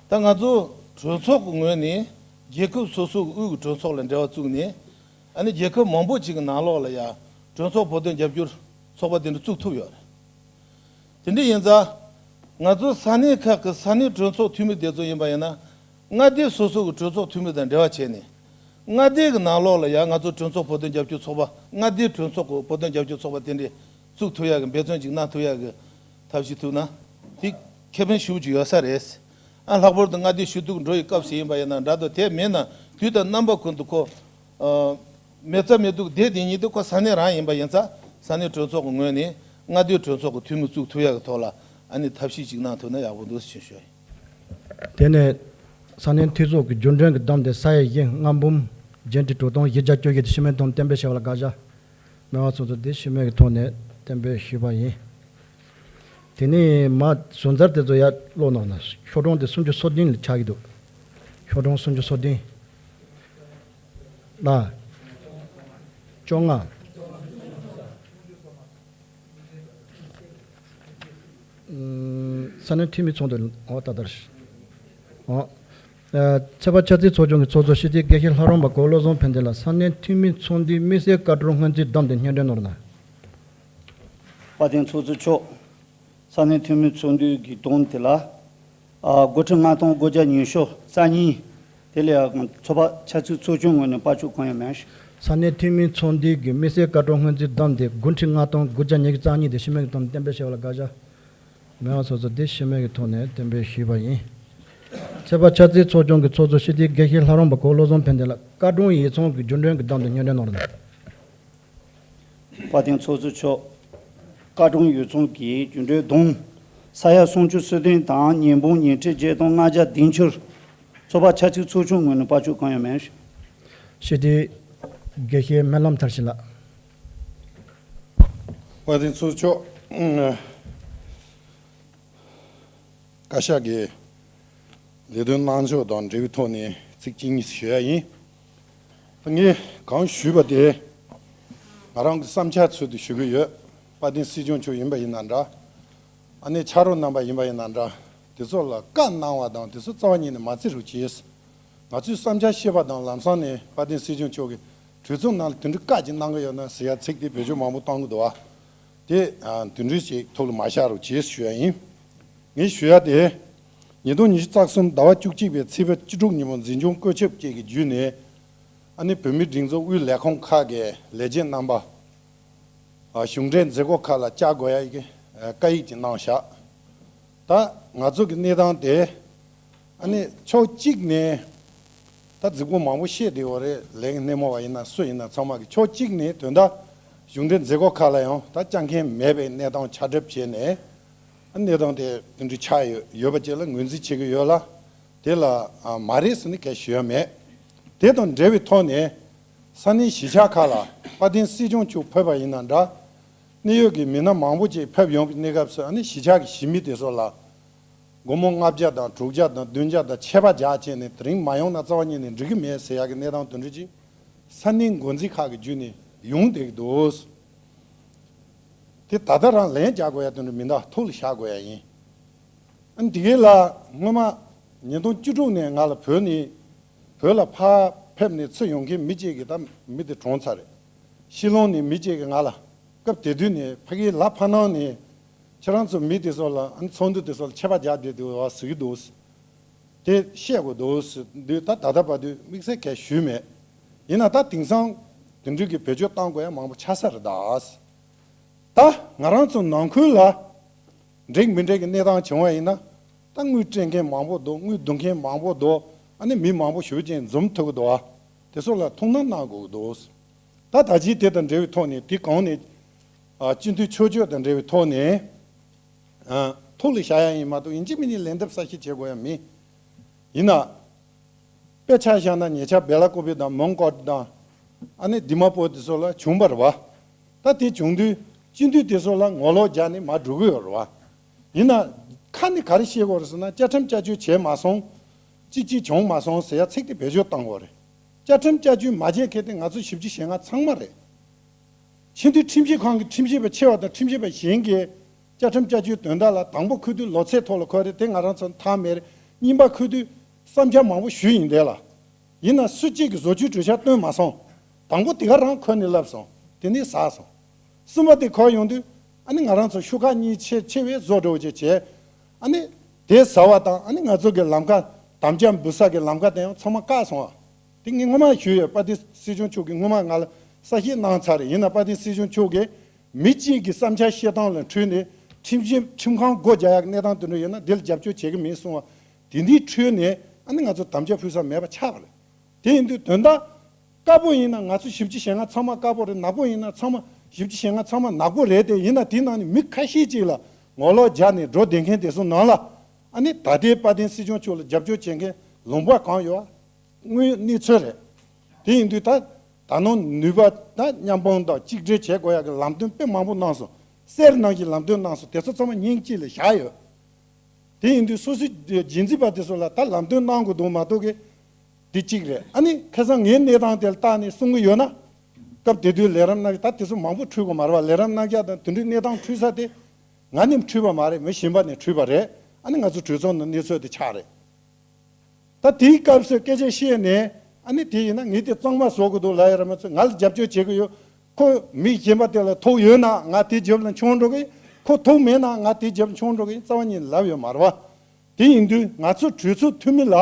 ད་ང་ཚོ་གྲོས་ཚོགས་ཀྱི་ངོས་ནས་རྒྱལ་ཁབ་སོ་སོ་གི་དབུས་ཀྱི་གྲོས་ཚོགས་ལ་འབྲེལ་བ་བཙུགས་ནས། ཨ་ནི་རྒྱལ་ཁབ་མང་པོ་ཅིག་གི་ནང་ལོགས་ལ་ཡ་གྲོས་ཚོགས་བོད་དོན་རྒྱབ་སྐྱོར་ཚོགས་པ་དེ་འདྲ་བཙུགས་ཐུབ་ཡོད་རེད། དེ་འདྲ་ཡིན་ཙང་། ང་ཚོ་ས་གནས་ཁག་གི་ས་གནས་གྲོས་ཚོགས་འཐུས་མི་དེ་ཚོ་ཡིན་པ་ཡིན་ན། མངའ་སྡེ་སོ་སོ་གི་གྲོས་ཚོགས་འཐུས་མི་དང་འབྲེལ་བ་བྱས་ནས། མངའ་སྡེ་གི་ནང་ལོགས་ལ་ཡ་ང་ཚོ་གྲོས་ཚོགས་བོད་དོན་རྒྱབ་སྐྱོར་ཚོགས་པ། མངའ་སྡེའི་གྲོས་ཚོགས་ཀྱི་བོད་དོན་རྒྱབ་སྐྱོར་ཚོགས་པ་དེ་འདྲ་བཙུགས་ཐུབ་ཡག་གི་འབད་བརྩོན་ཅིག་གནང་ཐུབ་ཡག་གི་ཐབས་ཤེས་ཐུབ་ན། དེ་ ཁེ་ཕན་ཞེ་པོ་ཅིག་ཡོད་ས་རེད། ཨ་ལྷག་པར་དུ་མངའ་སྡེ་ཞུ་གཏུག་འགྲོ་ཡི་སྐབས་སུ་ཡིན་པ་ཡིན་ན་འདྲ་འདུག་དེ་མིན་ན་དུས་དང་རྣམ་པ་ཀུན་ཏུ་ཁོ། ཨ། མེ་བཙའ་མེ་གཏུག་དེ་དེ་ཉིད་དེ་ཁོ་ས་གནས་རང་ཡིན་པ་ཡིན་ཙང་ས་གནས་གྲོས་ཚོགས་ཀྱི་ངོས་ནས་མངའ་སྡེའི་གྲོས་ཚོགས་ཀྱི་འཐུས་མི་བཙུགས་ཐུབ་ཡག་གི་ཐོག་ལ་ཨ་ནི་ཐབས་ཤེས་ཅིག་གནང་ཐུབ་ན་ཡག་པོ་འདུག་ཟེར་ཞུ་ཡ་ཡིན། དེ་ནས་ས་གནས་འཐུས་ཚོགས་ཀྱི་རྒྱུན་གྲོན་གྱི་བདམས་ཏེ་ས་ཡ་བཞི་ལྔ་འབུམ་རྒྱན་ཁྲི་དྲུག་སྟོང་བཞི་བརྒྱ་བཅོ་བརྒྱད་དེ་ཤི་མེད་དོན་གཏན་འབེབས་བྱས་པ་ལ་དགག་བྱ། མི་མང་ཚོགས་གཙོས་དེ་ཤི་མེད་ཀྱི་ཐོག་ནས་གཏན་འབེབས་ཞུས་པ་ཡིན། དེ་ནས་མ་ཟུར་འཛར་དེ་ཚོ་ཡར་ཀློག་གནང་ན་ཤོག་གྲངས་དེ་སུམ་ཅུ་སོ་བདུན་ལ་ཆགས་ཀྱི་འདུག་ཤོག་གྲངས་སུམ་ཅུ་སོ་བདུན་ལ་བཅོ་ལྔ། ས་གནས་འཐུས་མི་ཚོགས་འདུ། འོ་ད་ལྟར། འོ། ཚོད་དཔག་ཆ་ཚིག་ཚོགས་ཆུང་གི་ཚོགས་གཙོ་སྤྱི་འཐུས་དགེ་བཤེས་ལྷ་རམས་པ་གོ་བློ་བཟང་ཕན་བདེ་ལགས། ས་གནས་འཐུས་མི་ཚོགས་འདུའི་དམིགས་བསལ་བཀའ་འཁྲོལ་སྔོན་རྩིས་བདམས་ཏེ་སྙན་སྒྲོན་ནོར་ན། དཔལ་ལྡན་ཚོགས་གཙོ་མཆོག་ས་གནས་འཐུས་མི་ཚོགས་འདུའི་གི་དོན་དེ་ལ། ཨ། དགུ་ཁྲི་ལྔ་སྟོང་དགུ་བརྒྱ་ཉི་ཤུ་རྩ་གཉིས། དེ་ལས་ཚོད་དཔག་ཆ་ཚིག་ཚོགས་ཆུང་ངོས་ནས་དཔར་བཅུག་གང་ཡང་མེད། ས་གནས་འཐུས་མི་ཚོགས་འདུའི་གི་དམིགས་བསལ་བཀའ་འཁྲོལ་སྔོན་རྩིས་བདམས་ཏེ་དགུ་ཁྲི་ལྔ་སྟོང་དགུ་བརྒྱ་ཉི་ཤུ་རྩ་གཉིས་དེ་ཤི་མེད་ཀྱི་དོན་གཏན་འབེབས་བྱས་པ་ལ་དགག་བྱ། མི་མང་ཚོགས་གཙོས་དེ་ཤི་མེད་ཀྱི་ཐོག་ནས་གཏན་འབེབས་ཞུས་པ་ཡིན། ཚོད་དཔག་ཆ་ཚིག་ཚོགས་ཆུང་གི་ཚོགས་གཙོ་སྤྱི་འཐུས་དགེ་བཤེས་ལྷ་རམས་པ་གོ་བློ་བཟང་ཕན་བདེ་ལགས། བཀའ་དྲུང་ཡིག་ཚང་གི་རྒྱུན་གྲོན་གྱི་བདམས་ཏེ་སྙན་སྒྲོན་གནང་རོགས་གནང་། དཔལ་ལྡན་ཚོགས་གཙོ་མཆོག་བཀའ་དྲུང་ཡིག་ཚང་གི་རྒྱུན་གྲོན་བསྡོམས། ས་ཡ་སུམ་ཅུ་སོ་བདུན་དང་ཉིས་འབུམ་ཉིས་ཁྲི་བརྒྱད་སྟོང་ལྔ་བརྒྱ་བདུན་ཅུ། ཚོད་དཔག་ཆ་ཚིག་ཚོགས་ཆུང་ངོས་ནས་དཔར་བཅུག་གང་ཡང་མེད། སྤྱི་འཐུས་དགེ་བཤེས་སྨོན་ལམ་མཐར་ཕྱིན་ལགས། དཔལ་ལྡན་ཚོགས་གཙོ་མཆོག་བཀའ་ཤག་གི་ལས་དོན་གནང་ཕྱོགས་དང་འབྲེལ་བའི་ཐོག་ནས་ཚིག་གཅིག་གཉིས་ཞུ་ཡ་ཡིན། ད་ངས་གང་ཞུས་པ་དེ་ང་རང་གི་བསམ་འཆར་ཚུལ་དུ་ཞུ་གི་ཡོད། དཔལ་ལྡན་སྲིད་སྐྱོང་མཆོག་ཡིན་པ་ཡིན་ན་འདྲ། ཨ་ནི་ཕྱག་རོགས་རྣམ་པ་ཡིན་པ་ཡིན་ན་འདྲ། དེ་ཚོ་ལ་བཀའ་གནང་བ་དང་དེ་ཚོ་རྩ་བ་ཉིད་ནས་མ་བརྩི་རོགས་གྱིས། ང་ཚོས་བསམ་འཆར་བཤད་པ་དང་ལམ་སང་ནས་དཔལ་ལྡན་སྲིད་སྐྱོང་མཆོག་གིས་གྲོས་ཚོགས་ནང་ལ་དེ་འདྲའི་བཀའ་ཅིག་གནང་གི་ཡོད་ན་ཟེར་ཡ་ཚིག་དེ་བེད་སྤྱོད་མང་པོ་གཏོང་གི་འདུག་བ། དེ་ཨ་དེ་འདྲའི་ཞིག་ཐོག་ལ་མ་བཞག་རོགས་གྱིས་ཞུ་ཡ་ཡིན། ངས་ཞུ་ཡ་དེ། ཉིས་སྟོང་ཉི་ཤུ་རྩ་གསུམ་ཟླ་བ་བཅུ་གཅིག་པའི་ཚེས་པ་བཅུ་དྲུག་ཉིན་མོ་འཛིན་སྐྱོང་བཀོད་ཁྱབ་བཅས་ཀྱི་བརྒྱུད་ནས། ཨ་ནི་བོད་མིའི་སྒྲིག་འཛུགས་དབུས་ལས་ཁུངས་ཁག་གི་ལས་བྱེད་རྣམ་པ། ཨ་གཞུང་འབྲེལ་མཛད་སྒོ་ཁག་ལ་བཅར་དགོས་ཡ་གི་ཨ་བཀའ་ཡིག་ཅིག་གནང་བཞག་ད་ང་ཚོ་གི་གནས་སྟངས་དེ། ཨ་ནི་ཕྱོགས་གཅིག་ནས་ད་རྫིག་པོ་མང་པོ་བཤད་བསྡད་ཡོད་རེད། ལས་ཀྱི་སྣེ་མོ་བ་ཡིན་ན་སུ་ཡིན་ན་ཚང་མ་གི་ཕྱོགས་གཅིག་ནས་དོན་དག་གཞུང་འབྲེལ་མཛད་སྒོ་ཁག་ལ་ཡང་ད་བཅར་མཁན་མེད་པའི་གནས་སྟངས་ཆ་སྒྲུབ་བྱས་ནས། ཨ་གནས་སྟངས་དེ་དེ་འདྲ་ཆགས་ཡོད་ཡོད་པ་བཅས་ལ་ངོས་འཛིན་བྱེད་ཀྱི་ཡོད་ལ། དེ་ལ་ཨ་མ་རེད་ཟེར་ནས་གང་ཞུ་ཡ་མེད། དེ་དང་འབྲེལ་བའི་ཐོག་ནས་ས་གནས་གཞིས་ཆགས་ཁག་ལ་དཔལ་ལྡན་སྲིད་སྐྱོང་མཆོག་ཕེབས་པ་ཡིན་ན་འདྲ། གནད་ཡོད་ཀྱི་མི་སྣ་མང་པོ་ཅིག་ཕེབས་ཡོང་བའི་གནས་སྐབས་སུ་ཨ་ནི་གཞིས་ཆགས་ཀྱི་གཞིས་མི་དེ་ཚོ་ལ་སྒོར་མོ་ལྔ་བརྒྱ་དང་དྲུག་བརྒྱ་དང་བདུན་བརྒྱ་དང་ཆད་པ་རྒྱག་བྱས་ནས་དེ་རིང་མ་ཡོང་ན་རྩ་བ་ཉིད་ནས་འགྲིག་གི་མེད་ཟེར་ཡ་གི་གནས་སྟངས་དེ་འདྲ་ཅིག་ས་གནས་འགོ་འཛིན་ཁག་གི་བརྒྱུད་ནས་ཡོང་བསྡད་ཀྱི་འདུག་དེ་ད་ལྟ་རང་ལན་རྒྱག་དགོས་ཡ་དེ་འདྲ་མི་འདུག་ཐུགས་ལ་བཞག་དགོས་ཡ་ཡིན། ཨ་ནི་དེ་གའི་ལ་སྔོན་མ་ཉིས་སྟོང་བཅུ་དྲུག་ནས་ང་ལ་བོད་ནས་བོད་ལ་ཕར་ཕེབས་ནས་ཚུར་ཡོང་མཁན་མི་གཅིག་གིས་ད་མི་དེ་གྲོངས་ཚར་རེད། ཤི་ལོང་ནས་མི་གཅིག་གིས་ང་ལ་སྐབས་དེ་དུས་ནས་ཕ་གིའི་ལ་ཕ་ནང་ནས་ཁྱེད་རང་ཚོ་མི་དེ་ཚོ་ལ་ཨ་ནི་ཚོགས་འདུ་དེ་ཚོ་ལ་ཆད་པ་རྒྱག་བསྡད་འདུག་བ་ཟེར་གྱི་འདུག་དེ་བཤད་དགོས་འདུག་ཟེར་དུས་ད་ད་ལྟ་བར་དུ་དམིགས་བསལ་གང་ཞུས་མེད། ཡིན་ན་ད་དེང་སང་དེ་འདྲ་གི་བེད་སྤྱོད་གཏང་དགོས་ཡ་མང་པོ་ཆགས་ས་རེད་ད། ད་ང་རང་ཚོ་ནང་ཁུལ་ལ་འགྲིག་མི་འགྲིག་གི་གནས་སྟངས་བྱུང་བ་ཡིན་ན་ད་དངུལ་སྤྲད་མཁན་མང་པོ་འདུག་དངུལ་བསྡུ་མཁན་མང་པོ་འདུག་ཨ་ནི་མི་མང་པོ་ཞེ་པོ་ཅིག་འཛོམས་ཐུབ་ཀྱི་འདུག་བ། དེ་ཚོ་ལ་ཐུགས་སྣང་གནང་དགོས་ཀྱི་འདུག་ད་ད་ཅི་དེ་དང་འབྲེལ་བའི་ཐོག་ནས་དེ་གོང་ནས་ཨ་སྤྱི་འཐུས་ཆོས་སྤྱོད་དང་འབྲེལ་བའི་ཐོག་ནས་ཨ་ཐུགས་ལ་བཞག་ཡ་ཡིན་མ་གཏོགས་ཡིན་གཅིག་མིན་གཉིས་ལན་འདེབས་གསལ་བཤད་བྱེད་དགོས་ཡ་མེད། ཡིན་ན། དཔེ་ཆ་བཞག་ན་ཉེ་ཆར་སྦེ་ལ་ཀོ་པི་དང་མོན་གྷོ་དང་། ཨ་ནི་དི་མ་པུར་དེ་ཚོ་ལ་བྱུང་བ་རེད་བ། ད་དེ་བྱུང་དུས་སྤྱི་འཐུས་དེ་ཚོ་ལ་ངོ་ལོག་རྒྱག་ནས་མར་འགྲོ་གི་ཡོད་རེད་བ། ཡིན་ན། ཁ་ནས་ག་རེ་བཤད་དགོས་རེད་ཟེར་ན་བཅའ་ཁྲིམས་བསྐྱར་བཅོས་བྱས་མ་སོང་། གཅིག་གཅིག་བྱུང་མ་སོང་ཟེར་ཡ་ཚིག་དེ་བེད་སྤྱོད་གཏང་དགོས་རེད། བཅའ་ཁྲིམས་བསྐྱར་བཅོས་མ་བྱས་མཁན་དེ་ང་ཚོ་བཞི་བཅུ་ཞེ་ལྔ་ཚང་མ་རེད། ཆེས་མཐོའི་ཁྲིམས་ཞིབ་ཁང་གི་ཁྲིམས་ཞིབ་པ་ཆེ་བ་དང་ཁྲིམས་ཞིབ་པ་གཞན་གྱིས་བཅའ་ཁྲིམས་བསྐྱར་བཅོས་དོན་དག་ལ་དང་པོ་འཁོད་དུས་ལོ་ཚད་ཐོག་ལ་འཁོད་རེད་དེ་ང་རང་ཚོ་མཐའ་མེད་རེད། གཉིས་པ་འཁོད་དུས་བསམ་འཆར་མང་པོ་ཞུས་ཡིན་དེ་ལ། ཡིན་ན་སུ་གཅིག་གིས་བཟོ་བཅོས་གྲོས་འཆར་བཏོན་མ་སོང་། དང་པོ་དེ་ག་རང་འཁོད་ནས་ལབ་སོང་། དེ་ནས་ཟག་སོང་། གསུམ་པ་དེ་འཁོད་ཡོང་དུས་ཨ་ནི་ང་རང་ཚོ་ཤུགས་ཁག་གཉིས་ཆེ་ཆེ་བས་བཟོ་འདྲ་བོ་ཅིག་བྱས། ཨ་ནི་དེ་ཟ་བ་དང་ཨ་ནི་ང་ཚོ་གི་ལམ་ཁ་དམ་བཅའ་འབུད་ས་གི་ལམ་ཁ་དེ་ཡང་ཚང་མ་བཀག་སོང་ཨ། དེ་ངས་སྔོན་མ་ཞུས་ཡོད། དཔལ་ལྡན་སྲིད་སྐྱོང་མཆོག་གིས་སྔོན་མ་ང་ལ་གསལ་བཤད་གནང་ཚར་རེད། ཡིན་ན་དཔལ་ལྡན་སྲིད་སྐྱོང་མཆོག་གིས་མི་གཅིག་གི་བསམ་འཆར་བཤད་སྟངས་ལ་འཁྲུལ་ནས་ ཁྲིམས་ཞིབ་ཁྲིམས་ཁང་སྒོ་རྒྱག་ཡག་གི་གནས་སྟངས་དེ་འདྲ་ཡོད་ན་འདི་ལ་རྒྱབ་སྐྱོར་བྱེད་ཀྱི་མིན་གསུང་བ་དེ་འདིའི་ཁྲོད་ནས་ཨ་ནི་ང་ཚོ་དམ་བཅའ་ཕུལ་ས་མེད་པ་ཆགས་པ་རེད། དེ་ཡིན་དུས་དོན་དག་དཀར་པོ་ཡིན་ན་ང་ཚོ་བཞི་བཅུ་ཞེ་ལྔ་ཚང་མ་དཀར་པོ་རེད། ནག་པོ་ཡིན་ན་ཚང་མ་བཞི་བཅུ་ཞེ་ལྔ་ཚང་མ་ནག་པོ་རེད། དེ་ཡིན་ན་དེའི་ནང་ནས་མི་ཁ་ཤས་ཅིག་ལ་ངོ་ལོག་རྒྱག་ནས་འགྲོ་བསྡད་མཁན་དེ་ཚོ་ནང་ལ་ཨ་ནི་ད་ལྟའི་དཔལ་ལྡན་སྲིད་སྐྱོང་མཆོག་ལ་རྒྱབ་སྐྱོར་བྱེད་མཁན་ལུང་པ་གང་ཡོད་དངོས་གནས་ཚུལ་རེད། དེ་ཡིན་དུས་ད་ད་ནང་ནུས་པ་ད་མཉམ་སྤུངས་དང་གཅིག་སྒྲིལ་བྱེད་དགོས་ཡག་གི་ལམ་སྟོན་དཔེ་མང་པོ་གནང་སོང་། གསེར་ནང་བཞིན་ལམ་སྟོན་གནང་སོང་། དེ་ཚོ་ཚང་མ་སྙིང་དཀྱིལ་ལ་བཞག་ཡོད། དེ་ཡིན་དུས་སོ་སོའི་རྒྱུན་འཛིན་པ་དེ་ཚོ་ལ་ད་ལམ་སྟོན་གནང་དགོས་འདུག་མ་གཏོགས་གི་དེ་གཅིག་རེད། ཨ་ནི་ཁ་སང་ངའི་གནས་སྟངས་དེ་ལ་བལྟས་ནས་གསུང་གི་ཡོད་ན། སྐབས་དེ་དུས་ལས་རིམ་གནང་ད་དེ་ཚོ་མང་པོ་འཁྲུལ་དགོས་མ་རེད་བ། ལས་རིམ་གནང་རྒྱུ་དང་དེ་འདྲའི་གནས་སྟངས་འཁྲུལ་ས་དེ་ང་ནི་འཁྲུལ་པ་མ་རེད། མི་གཞན་པ་ནས་འཁྲུལ་པ་རེད། ཨ་ནི་ང་ཚོ་གྲོས་ཚོགས་ནང་གནས་ཚུལ་དེ་ཆགས་རེད། ད་དེའི་སྐབས་སུ་སྐད་ཆ་བཤད་ནས་ཨ་ནི་དེ་ཡིན་ན་ངས་དེ་གཙང་མ་བཟོ་དགོས་འདུག་ལབ་ཡ་ར་མ་ཚོས་ང་ལ་རྒྱབ་སྐྱོར་བྱེད་ཀྱི་ཡོད། ཁོ་མི་གཞན་པ་དེ་ལ་ཐུག་ཡོད་ན་ང་དེ་རྒྱབ་ལ་མཆོང་འགྲོ་གི། ཁོ་ཐུག་མེད་ན་ང་དེ་རྒྱབ་མཆོང་འགྲོ་གི་རྩ་བ་ཉིད་ལབ་ཡོད་མ་རེད་བ། དེ་ཡིན་དུས་ང་ཚོ་གྲོས་ཚོགས་འཐུས་མི་ལ་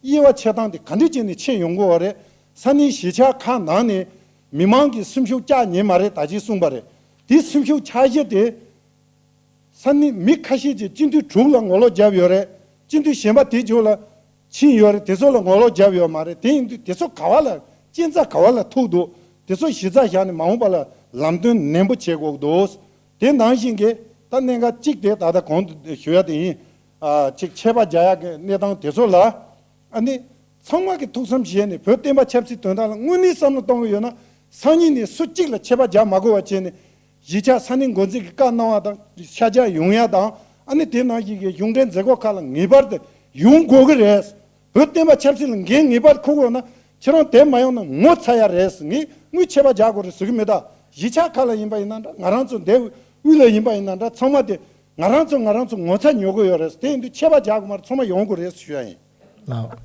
དབྱེ་བ་ཕྱེ་སྟངས་དེ་ག་འདྲ་བྱས་ནས་ཕྱེ་ཡོང་དགོས་བ་རེད། ས་གནས་གཞིས་ཆགས་ཁག་ནང་ནས་མི་མང་གིས་སེམས་ཤུགས་བཅག་ཉན་མ་རེད། ད་ཅིག་གསུངས་པ་རེད། དེ་སེམས་ཤུགས་ཆག་གཞི་དེ། ས་གནས་མི་ཁ་ཤས་ཀྱིས་སྤྱི་འཐུས་དྲུག་ལ་ངོ་ལོག་བརྒྱབ་ཡོད་རེད། སྤྱི་འཐུས་གཞན་པ་དེ་ཕྱོགས་ལ་ཕྱིན་ཡོད་རེད། དེ་ཚོ་ལ་ངོ་ལོག་བརྒྱབ་ཡོད་མ་རེད། དེ་ཡིན་དུས་དེ་ཚོ་ག་བ་ལ་གཅན་ཚ་ག་བ་ལ་ཐུག་འདུག་དེ་ཚོ་གཞི་རྩ་བཞག་ནས་མ་འོངས་པ་ལ་ལམ་སྟོན་ནན་པོ་བྱེད་དགོས་འདུག་དེ་ནང་བཞིན་གྱི་ད་གནད་འགག་གཅིག་དེ་ད་ལྟ་གོང་དུ་ཞུ་ཡ་དེ་ཡིན། ཨ་ཅིག་ཆད་པ་རྒྱག་ཡ་གི་གནས་སྟངས་དེ་ཚོ་ལ། ཨ་ནི། ཚང་མ་གིས་ཐུགས་བསམ་བཞེས་ནས་བོད་བསྟན་པ་ཆབ་སྲིད་དོན་དག་ལ་དངོས་གནས་བསམ་བློ་གཏོང་གི་ཡོད་ན། སང་ཉིན་ནས་སུ་གཅིག་ལ་ཆད་པ་རྒྱག་མ་དགོས་པ་བྱས་ནས། གཞིས་ཆགས་ས་གནས་འགོ་འཛིན་གྱིས་བཀའ་གནང་བ་དང་ཤར་རྒྱག་ཡོང་ཡ་དང་། ཨ་ནི་དེ་ནང་བཞིན་གྱི་གཞུང་འབྲེལ་མཛད་སྒོ་ཁག་ལ་ངེས་པར་དུ་ཡོང་དགོས་ཀྱི་རེད། བོད་བསྟན་པ་ཆབ་སྲིད་ལ་འགན་ངེས་པར་འཁུར་དགོས་ན། ཁྱེད་རང་དེ་མ་ཡོང་ན་ངོ་ཚ་ཡ་རེད། ངས་དངུལ་ཆད་པ་རྒྱག་དགོས་རེད་ཟེར་གྱི་མེད་ད། གཞིས་ཆགས་ཁག་ལ་ཡིན་པ་ཡིན་ན་འདྲ། ང་རང་ཚོ་འདས་དབུས་ལ་ཡིན་པ་ཡིན་ན་འདྲ། ཚང་མ་དེ་ང་རང་ཚོ་ང་རང་ཚོ་ངོ་ཚ་ཉོ་གི་ཡོད་རེད། དེ་ཡིན་དུས་ཆད་པ་རྒྱག་དགོས་མ་རེད། ཚང་མ་ཡོང་དགོས་རེད་ཞུ་ཡ་ཡིན། ལགས།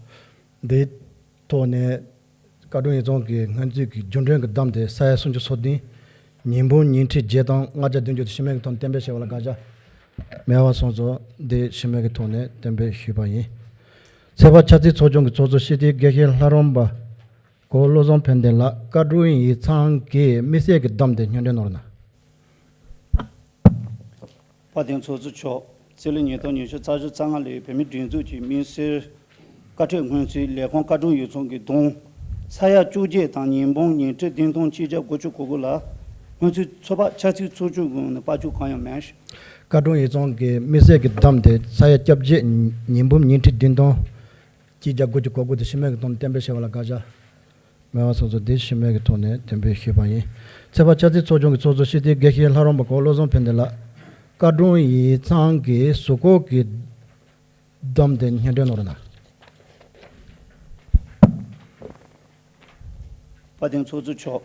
འདིའི་ཐོག་ནས་བཀའ་དྲུང་ཡིག་ཚང་གི་སྔོན་རྩིས་ཀྱི་རྒྱུན་གྲོན་གྱི་བསྡོམས་དེ་ས་ཡ་སུམ་ཅུ་སོ་བདུན། ཉིས་འབུམ་ཉིས་ཁྲི་བརྒྱད་དང་ལྔ་བརྒྱ་བདུན་ཅུ་དེ་ཤི་རྨས་ཀྱི་ཐོག་ནས་གཏན་འབེབས་བྱས་པ་ལ་དགག་བྱ་མེད་པ་སོང་ཙང་འདི་ཤི་རྨས་ཀྱི་ཐོག་ནས་གཏན་འབེབས་ཞུས་པ་ཡིན། ཚོད་དཔག་འཆར་རྩིས་ཚོགས་ཆུང་གི་ཚོགས་གཙོ་སྤྱི་འཐུས་དགེ་བཤེས་ལྷ་རམས་པ་གོ་བློ་བཟང་ཕན་བདེ་ལགས། བཀའ་དྲུང་ཡིག་ཚང་གི་དམིགས་བསལ་གྱི་བསྡོམས་དེ་སྙན་སྒྲོན་གནང་རོགས་གནང་། དཔལ་ལྡན་ཚོགས་གཙོ་མཆོག་རྩིས་ལོ་ཉིས་སྟོང་ཉི་ཤུ་རྩ་བཞི་རྩ་ལྔ་ལོའི་བོད་མིའི་སྒྲིག་འཛུགས་ཀྱི་དམིགས་བསལ་བཀའ་ཁྲིད་སྔོན་རྩིས་ལས་ཁུངས་བཀའ་དྲུང་ཡིག་ཚང་གི་བསྡོམས་ས་ཡ་བཅོ་བརྒྱད་དང་ཉིས་འབུམ་ཉིས་ཁྲི་བདུན་སྟོང་གཅིག་བརྒྱ་དགུ་བཅུ་གོ་དགུ་ལ། སྔོན་རྩིས་ཚོད་དཔག་འཆར་རྩིས་ཚོགས་ཆུང་གི་ངོས་ནས་དཔལ་འབྱོར་གང་ཡང་མེད། བཀའ་དྲུང་ཡིག་ཚང་གི་དམིགས་བསལ་གྱི་བསྡོམས་དེ་ས་ཡ་བཅོ་བརྒྱད་ཉིས་འབུམ་ཉིས་ཁྲི་བདུན་སྟོང་གཅིག་བརྒྱ་དགུ་བཅུ་གོ་དགུ་དེ་ཤི་རྨས་ཀྱི་ཐོག་ནས་གཏན་འབེབས་བྱས་པ་ལ་དགག་བྱ་མེད་པ་སོང་ཙང་དེ་ཤི་རྨས་ཀྱི་ཐོག་ནས་གཏན་འབེབས་ཞུས་པ་ཡིན། ཚོད་དཔག་འཆར་རྩིས་ཚོགས་ཆུང་གི་ཚོགས་གཙོ་སྤྱི་འཐུས་དགེ་བཤེས་ལྷ་རམས་པ་གོ་བློ་བཟང་ཕན་བདེ་ལགས། བཀའ་དྲུང་ཡིག་ཚང་གི་གཟུགས་སྐོར་གྱི་བསྡོམས་དེ་སྙན་སྒྲོན་གནང་རོགས་གནང་། དཔལ་ལྡན་ཚོགས་གཙོ་མཆོག་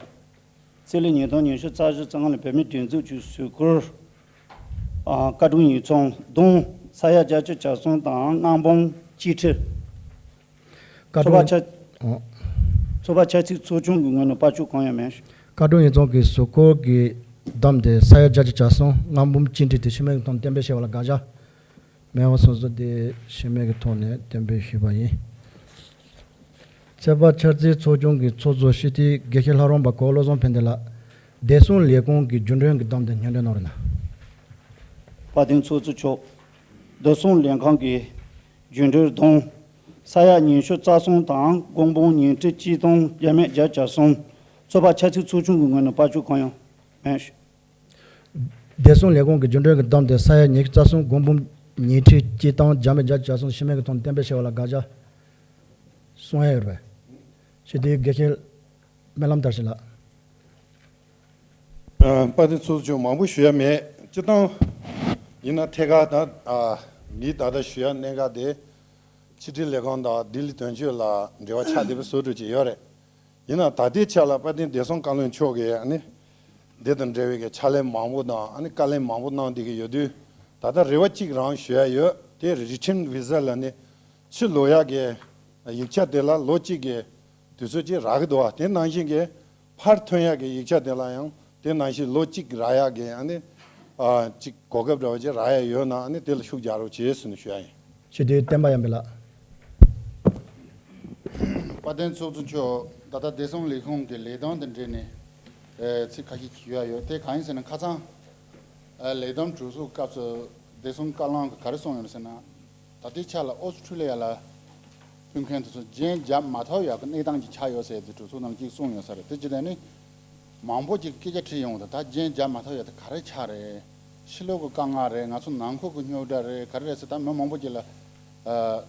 རྩིས་ལོ་ཉིས་སྟོང་ཉི་ཤུ་རྩ་བཞི་རྩ་ལྔ་ལོའི་བོད་མིའི་སྒྲིག་འཛུགས་ཀྱི་གཟུགས་སྐོར། ཨ། བཀའ་དྲུང་ཡིག་ཚང་བསྡོམས་ས་ཡ་བརྒྱད་ཅུ་གྱ་གསུམ་དང་ལྔ་འབུམ་གཅིག་ཁྲི། བཀའ་ཚོད་དཔག་དྲུང་འཆར། ཨོ། ཚོད་དཔག་འཆར་རྩིས་ཚོགས་ཆུང་གི་ངོས་ནས་དཔལ་འབྱོར་གང་ཡང་མེད། བཀའ་དྲུང་ཡིག་ཚང་གི་གཟུགས་སྐོར་གྱི་བསྡོམས་དེ་ས་ཡ་བརྒྱད་ཅུ་གྱ་གསུམ་ལྔ་འབུམ་གཅིག་ཁྲི་དེ་ཤི་རྨས་ཀྱི་ཐོག་ནས་གཏན་འབེབས་བྱས་པ་ལ་དགག་བྱ་མེད་པ་སོང་ཙང་དེ་ཤི་རྨས་ཀྱི་ཐོག་ནས་གཏན་འབེབས་ཞུས་པ་ཡིན། ཚོད་དཔག་འཆར་རྩིས་ཚོགས་ཆུང་གི་ཚོགས་གཙོ་སྤྱི་འཐུས་དགེ་བཤེས་ལྷ་རམས་པ་གོ་བློ་བཟང་ཕན་བདེ་ལགས། བདེ་སྲུང་ལས་ཁུངས་ཀྱི་རྒྱུན་གྲོན་གྱི་བསྡོམས་དེ་སྙན་སྒྲོན་གནང་རོགས་གནང་། དཔལ་ལྡན་ཚོགས་གཙོ་མཆོག་བདེ་སྲུང་ལས་ཁང་གི་རྒྱུན་གྲོན་བསྡོམས་ས་ཡ་ཉི་ཤུ་རྩ་གསུམ་དང་དགུ་འབུམ་ཉིས་ཁྲི་གཅིག་སྟོང་བརྒྱ་མེད་བརྒྱད་བརྒྱ་གསུམ། ཚོད་དཔག་འཆར་རྩིས་ཚོགས་ཆུང་གི་ངོས་ནས་དཔལ་འབྱོར་གང་ཡང་མེད། བདེ་སྲུང་ལས་ཁུངས་ཀྱི་རྒྱུན་གྲོན་གྱི་བསྡོམས་དེ་ས་ཡ་ཉི་ཤུ་རྩ་གསུམ་དགུ་འབུམ་ཉིས་ཁྲི་གཅིག་སྟོང་བརྒྱ་མེད་བརྒྱད་བརྒྱ་གསུམ་ཤི་རྨས་ཀྱི་ཐོག་ནས་གཏན་འབེབས་བྱས་པ་ལ་དགག་བྱ་གསུང་ཡ་ཡོད་པས། སྤྱི་འཐུས་དགེ་བཤེས་སྨོན་ལམ་དར་ཞིང་ལགས། ཨ། དཔལ་ལྡན་ཚོགས་གཙོ་མཆོག་མང་པོ་ཞུ་ཡ་མེད། སྤྱིར་བཏང་ཡིན་ན་ཐད་ཀར་ད། ཨ། ངས་ད་ལྟ་ཞུ་ཡ་གནད་འགག་དེ་ཕྱི་དྲིལ་ལས་ཁང་དང་ལྡི་ལི་དོན་གཅོད་ལ་འབྲེལ་བ་ཆགས་བསྡད་པའི་བཟོ་འདྲ་ཅིག་ཡོད་རེད། ཡིན་ནའང་ད་ལྟའི་ཆ་ལ་དཔལ་ལྡན་བདེ་སྲུང་བཀའ་བློན་མཆོག་གིས་ཨ་ནི་འདི་དང་འབྲེལ་བའི་གི་ཕྱག་ལས་མང་པོ་དང་ཨ་ནི་བཀའ་ལན་མང་པོ་གནང་བསྡད་ཀྱི་ཡོད་དུས། ད་ལྟ་རེ་བ་གཅིག་རང་ཞུ་ཡ་ཡོད། དེ་རི་ཊན་བི་ཟ་ལ་ནི་ཕྱིར་ལོག་ཡག་གི་ཡིག་ཆ་དེ་ལ་ལོ་གཅིག་གི་དུས་ཚོད་ཅིག་རག་གི་འདུག་བ། དེ་ནང་བཞིན་གྱི་ཕར་ཐོན་ཡག་གི་ཡིག་ཆ་དེ་ལ་ཡང་དེ་ནང་བཞིན་ལོ་གཅིག་རག་ཡག་གི་ཨ་ནི། ཨ། གཅིག་གོ་སྐབས་འདྲ་བ་ཅིག་རག་ཡག་ཡོད་ན་ཨ་ནི་དེ་ལ་ཤུགས་རྒྱག་རོགས་བྱེད་ཟེར་ནས་ཞུ་ཡ་ཡིན། སྤྱི་འཐུས་བསྟན་པ་ཡར་འཕེལ་ལགས། དཔལ་ལྡན་ཚོགས་གཙོ་མཆོག་ད་ལྟ་བདེ་སྲུང་ལས་ཁུངས་ཀྱི་ལས་དོན་དང་འབྲེལ་ནས། ཨེ། ཚིག་ཁ་ཤས་ཞུ་ཡ་ཡོད། དེ་གང་ཡིན་ཟེར་ན་ཁ་སང་ ལས་བསྡོམས་གྲོས་ཚོགས་སྐབས་སུ་བདེ་སྲུང་བཀའ་བློན་གྱིས་ག་རེ་གསུངས་ཡོད་ཟེར་ན། ད་ལྟའི་ཆ་ལ་ཨོ་སི་ཁྲུ་ལི་ཡ་ལ་ཕུལ་མཁན་དེ་ཚོ་རྒྱན་བརྒྱབ་མ་ཐུབ་ཡག་གི་གནས་སྟངས་ཅིག་ཆགས་ཡོད་ཟེར་ཏེ་གྲོས་ཚོགས་ནང་གཅིག་གསུངས་ཡོད་ས་རེད། དེ་ཅི་དེ་ནི་མང་པོ་ཅིག་སྐད་ཆ་དྲིས་ཡོང་། ད་ད་རྒྱན་བརྒྱབ་མ་ཐུབ་ཡག་དེ་ག་རེ་ཆགས་རེད། ཕྱི་ལོགས་ཀྱི་དཀའ་ངལ་རེད། ང་ཚོ་ནང་ཁུལ་གྱི་རྙོག་དྲ་རེད། ག་རེ་རེད་ཟེར། ད་མི་མང་པོ་ཅིག་ལ་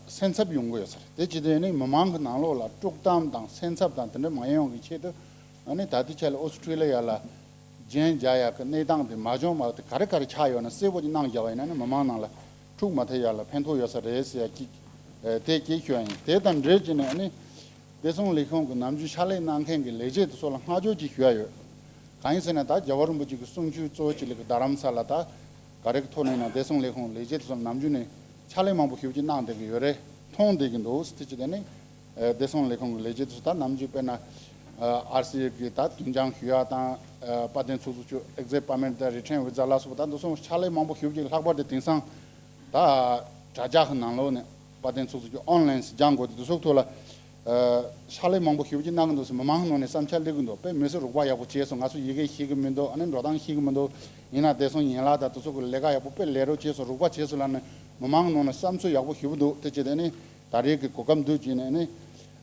སེམས་འཚབ་ཡོང་གི་ཡོད་ས་རེད། དེ་ཅི་དེ་ནི་མི་མང་གི་ནང་ལོགས་ལ་དཀྲུག་གཏམ་དང་སེམས་འཚབ་དང་དེ་འདྲ་མ་ཡོང་གི་ཆེད་དུ། ཨ་ནི་ད་ལྟའི་ཆ་ལ་ཨོ་སི་ཁྲུ་ལི་ཡ་ལ་རྒྱན་བརྒྱབ་ཡག་གི་གནས་སྟངས་དེ་མ་བྱུང་བར་དུ་ག་རེ་ག་རེ་ཆགས་ཡོད་ན་གསལ་པོ་ཅིག་གནང་བཞག་པ་ཡིན་ན་ནི་མི་མང་ནང་ལ་འཁྲུག་མ་ཐེབས་ཡག་ལ་ཕན་ཐོགས་ཡོད་ས་རེད་ཟེར་ཡག་གི་དེ་གཅིག་ཞུ་ཡ་ཡིན། དེ་དང་འབྲེལ་བྱས་ནས་ཨ་ནི་བདེ་སྲུང་ལས་ཁུངས་ཀྱི་ནམ་རྒྱུན་ཕྱག་ལས་གནང་མཁན་གྱི་ལས་བྱེད་དེ་ཚོ་ལ་བསྔགས་བརྗོད་ཅིག་ཞུ་ཡ་ཡོད། གང་ཡིན་ཟེར་ན་ད་རྒྱལ་བ་རིན་པོ་ཆེ་གི་གསུང་ཆོས་གཙོ་བོ་ཅིག་ལ་གི་རྡ་རམ་ས་ལ་ད་ག་རེ་གི་ཐོག་ནས་ཡིན་ན་བདེ་སྲུང་ལས་ཁུངས་ལས་བྱེད་དེ་ཚོ་ལ་ནམ་རྒྱུན་ནས་ཕྱག་ལས་མང་པོ་ཞེ་པོ་ཅིག་གནང་བསྡད་ཀྱི་ཡོད་རེད། མཐོང་བསྡད་ཀྱི་འདུག། དེ་ཅི་དེ་ནི་བདེ་སྲུང་ལས་ཁུངས་ཀྱི་ལས་བྱེད་དེ་ཚོ་ད་ནམ་རྒྱུན་དཔེར་ན་ཨར་སི་ཨེཕ་གི་ད་དོན་རྐྱང་ཞུ་ཡ་དང་། དཔལ་ལྡན་ཚོགས་གཙོ་མཆོག་ཨེག་ཛིཊ་པར་མིཊ་དང་རི་ཊན་ཝི་ཛ་ལ་སོགས་པ་ད་འདི་སོང་ཕྱག་ལས་མང་པོ་ཞེ་པོ་ཅིག་ལྷག་པར་དུ་དེང་སང་ད་དྲ་རྒྱ་གི་ནང་ལོགས་ནས་དཔལ་ལྡན་ཚོགས་གཙོ་མཆོག་ཨོན་ལན་སྦྱང་དགོས་དེ་འདི་སོགས་ཐོག་ལ་ཕྱག་ལས་མང་པོ་ཞེ་པོ་ཅིག་གནང་གི་འདུག་ཟེར། མི་མང་ནང་ནས་བསམ་འཆར་སླེབས་ཀྱི་འདུག། དཔེ་མི་སྲིད་རོགས་པ་ཡག་པོ་བྱས་སོང་། ང་ཚོ་ཡི་གེ་ཤེས་ཀྱི་མི་འདུག། ཨ་ནི་འགྲོ་སྟངས་ཤེས་ཀྱི་མི་འདུག། ཡིན་ན་བདེ་སྲུང་ཡན་ལག་དང་དེ་ཚོ་གི་ལས་ཀ་ཡག་པོ་དཔེ་ལས་རོགས་བྱས་སོང་། རོགས་པ་བྱས་སོང་ལབ་ནས་མི་མང་ནང་ནས་བསམ་ཚུལ་ཡག་པོ་ཞེ་པོ་འདུག། དེ་བྱས་དེ་ནི་ད་རེས་ཀྱི་གོ་སྐབས་འདི་བརྒྱུད་ནས་ནི་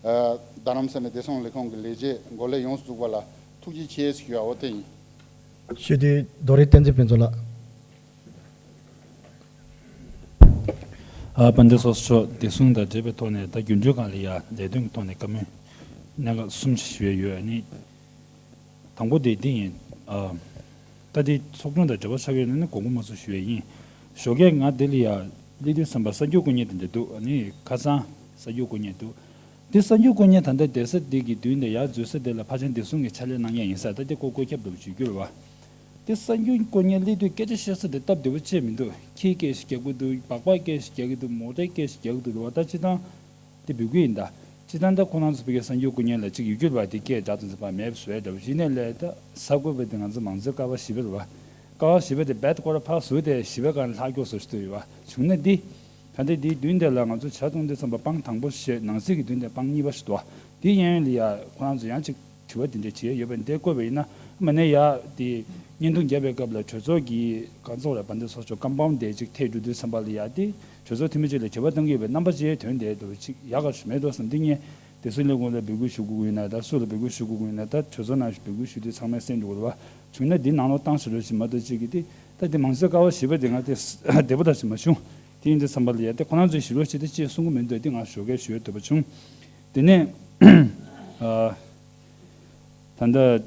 རྡ་རམ་ས་ནས་བདེ་སྲུང་ལས་ཁུངས་ཀྱི་ལས་བྱེད་འགོ་ལས་ཡོངས་སུ་རྫོགས་པ་ལ་ཐུགས་རྗེ་ཆེ་ཞུ་ཡ་འོ་དེ་ཡིན། ཞུ་དུས་རྡོ་རིང་བསྟན་འཛིན་ཕུན་ཚོགས་ལགས། ཨ་དཔལ་ལྡན་ཚོགས་གཙོ་མཆོག། བདེ་སྲུང་དང་འབྲེལ་བའི་ཐོག་ནས་ད་རྒྱུན་སྤྲོད་སྒང་ལ་ཡ་ལས་དོན་གྱི་ཐོག་ནས་བཀའ་མོལ་གནད་འགག་གསུམ་ཞིག་ཞུ་ཡ་ཡོད། ཨ་ནི་དང་པོ་དེ་འདི་ཡིན། ཨ་ད་འདི་ཚོགས་ཆུང་དང་འབྲེལ་བ་ཆགས་ཡོད་ན་ནི་དགོངས་པ་མ་ཚོམ་ཞུ་ཡ་ཡིན། ཞོགས་ཀས་ང་འདི་ལ་ཡ་སླེབས་དུས་ཙམ་པ་གསར་འགྱུར་བཀོད་མཁན་དེ་འདྲ་འདུག། ཨ་ནི་ཁ་སང་གསར་འགྱུར་བཀོད་མཁན་འདུག། འདི་གསར་འགྱུར་བཀོད་མཁན་ད་ལྟ་བསྡད་ས་འདི་གི་མདུན་དེ་ཡར་འཛུལ་ས་དེ་ལ་ཕལ་ཆེར་བདེ་སྲུང་གི་ཕྱག་ལས་གནང་མཁན་ཡིན་ས། ད་འདི་ཀོ་བཀོད་ཁྱབ་འདུག་བརྗོད་རྒྱུ་རེད་བ། དེ་གསར་འགྱུར་བཀོད་མཁན་སླེབས་དུས་སྐད་ཆ་བཤད་ས་དེ་སྟབས་བདེ་པོ་བྱས་མི་འདུག། ཁྱིའི་སྐད་ཞིག་རྒྱག་གི་འདུག། སྦག་སྦག་སྐད་ཞིག་རྒྱག་གི་འདུག། མོ་ཊའི་སྐད་ཞིག་རྒྱག་གི་འདུག་རེད་བ། ད་སྤྱིར་བཏང་དེ་འབོད་སྐུལ་ཡིན་ད། སྤྱིར་བཏང་ད་ཁོ་རང་ཚོ་ཕ་གིའི་གསར་འགྱུར་བཀོད་མཁན་ལ་ཅིག་ཡུལ་སྐྱོར་བ་དེ་སྐད་སྒྲ་དང་ཚོ་ཕར་མེད་པ་བཟོས་འདྲ་བོ་ཞིག་ནས་ལས་ད་གསར་འགོད་པ་དེ་ང་ཚོ་མང་གཙོའི་ཀ་བ་བཞི་པ་རེད་བ། ཀ་བ་བཞི་པ་དེ་རྦད་དེ་ཁོ་རང་ཕར་ཟུར་དེ་བཞི་པའི་སྒང་ལྷག་སྐྱོ་བཟོ་ཞིག་ཏུ་ཡོད་བ། བྱུང་ན་འདི། ད་ལྟ་འདིའི་མདུན་དེ་ལ་ང་ཚོ་ཇ་འཐུང་དུས་ཙམ་པ་པང་དང་པོ་བཞེས། ནང་གསེས་ཀྱི་མདུན་དེ་པང་གཉིས་པ་ཞིག་འདུག། དེའི་གཡས་གཡོན་ལ་ཡ་ཁོ་རང་ཚོ་ཡང་ཅིག་དྲི་བ་དེ་འདྲ་བྱས་ཡོད་པ་འདི་བཀོད་པ་ཡིན་ན། མ་ནས་ཡ་དེ་བརྙན་ཐུང་བརྒྱབ་པའི་སྐབས་ལ་གྲོས་ཚོགས་ཀྱི་གང་ཚོགས་རེད་པ། འདི་ཚོགས་ཆུང་ཀམ་པའུན་དེ་ཅིག་ཐད་འགྲོ་དུས་ཙམ་པ་ལ་ཡ་དེ་གྲོས་ཚོགས་འཐུས་མི་ཅིག་ལ་དྲི་བ་གཏོང་གི་ཡོད་པའི་རྣམ་པ་ཅིག་ཐོན་བསྡད་འདུག། ཅིག་ཡག་ག་ཞིག་མེད་འགྲོ་བསམ། འདི་ངས་བདེ་སྲུང་ལས་ཁུངས་ལ་འབོད་སྐུལ་ཞུ་དགོས་ཀྱི་ཡོད་ན། ད་སུ་ལ་འབོད་སྐུལ་ཞུ་དགོས་ཀྱི་ཡོད་ན། ད་གྲོས་ཚོགས་ནང་འབོད་སྐུལ་ཞུ་དུས་ཚང་མས་གསན་འགྲོ་དགོས་རེད་བ། བྱུང་ན་འདི་ནང་ལོགས་བཏང་ཞིག་རོགས་ཞིག་མ་གཏོགས་ཅིག་གིས་དེ། ད་དེ་མང་གཙོའི་ཀ་བ་བཞི་པ་དེ་ང་དེ་བདེ་པོ་ད་ཞིག་མ་བྱུང་། དེ་ཡིན་དུས་ཙམ་པ་ལ་ཡ་དེ་ཁོ་རང་ཚོས་ཞིག་རོགས་ཞིག་དེ་ཅིག་གསུང་གི་མི་འདུག། དེ་ང་ཞོགས་ཀས་ཞུ་འདོད་པ་བྱུང་། དེ་ནས་ཨ། ད་ལྟ་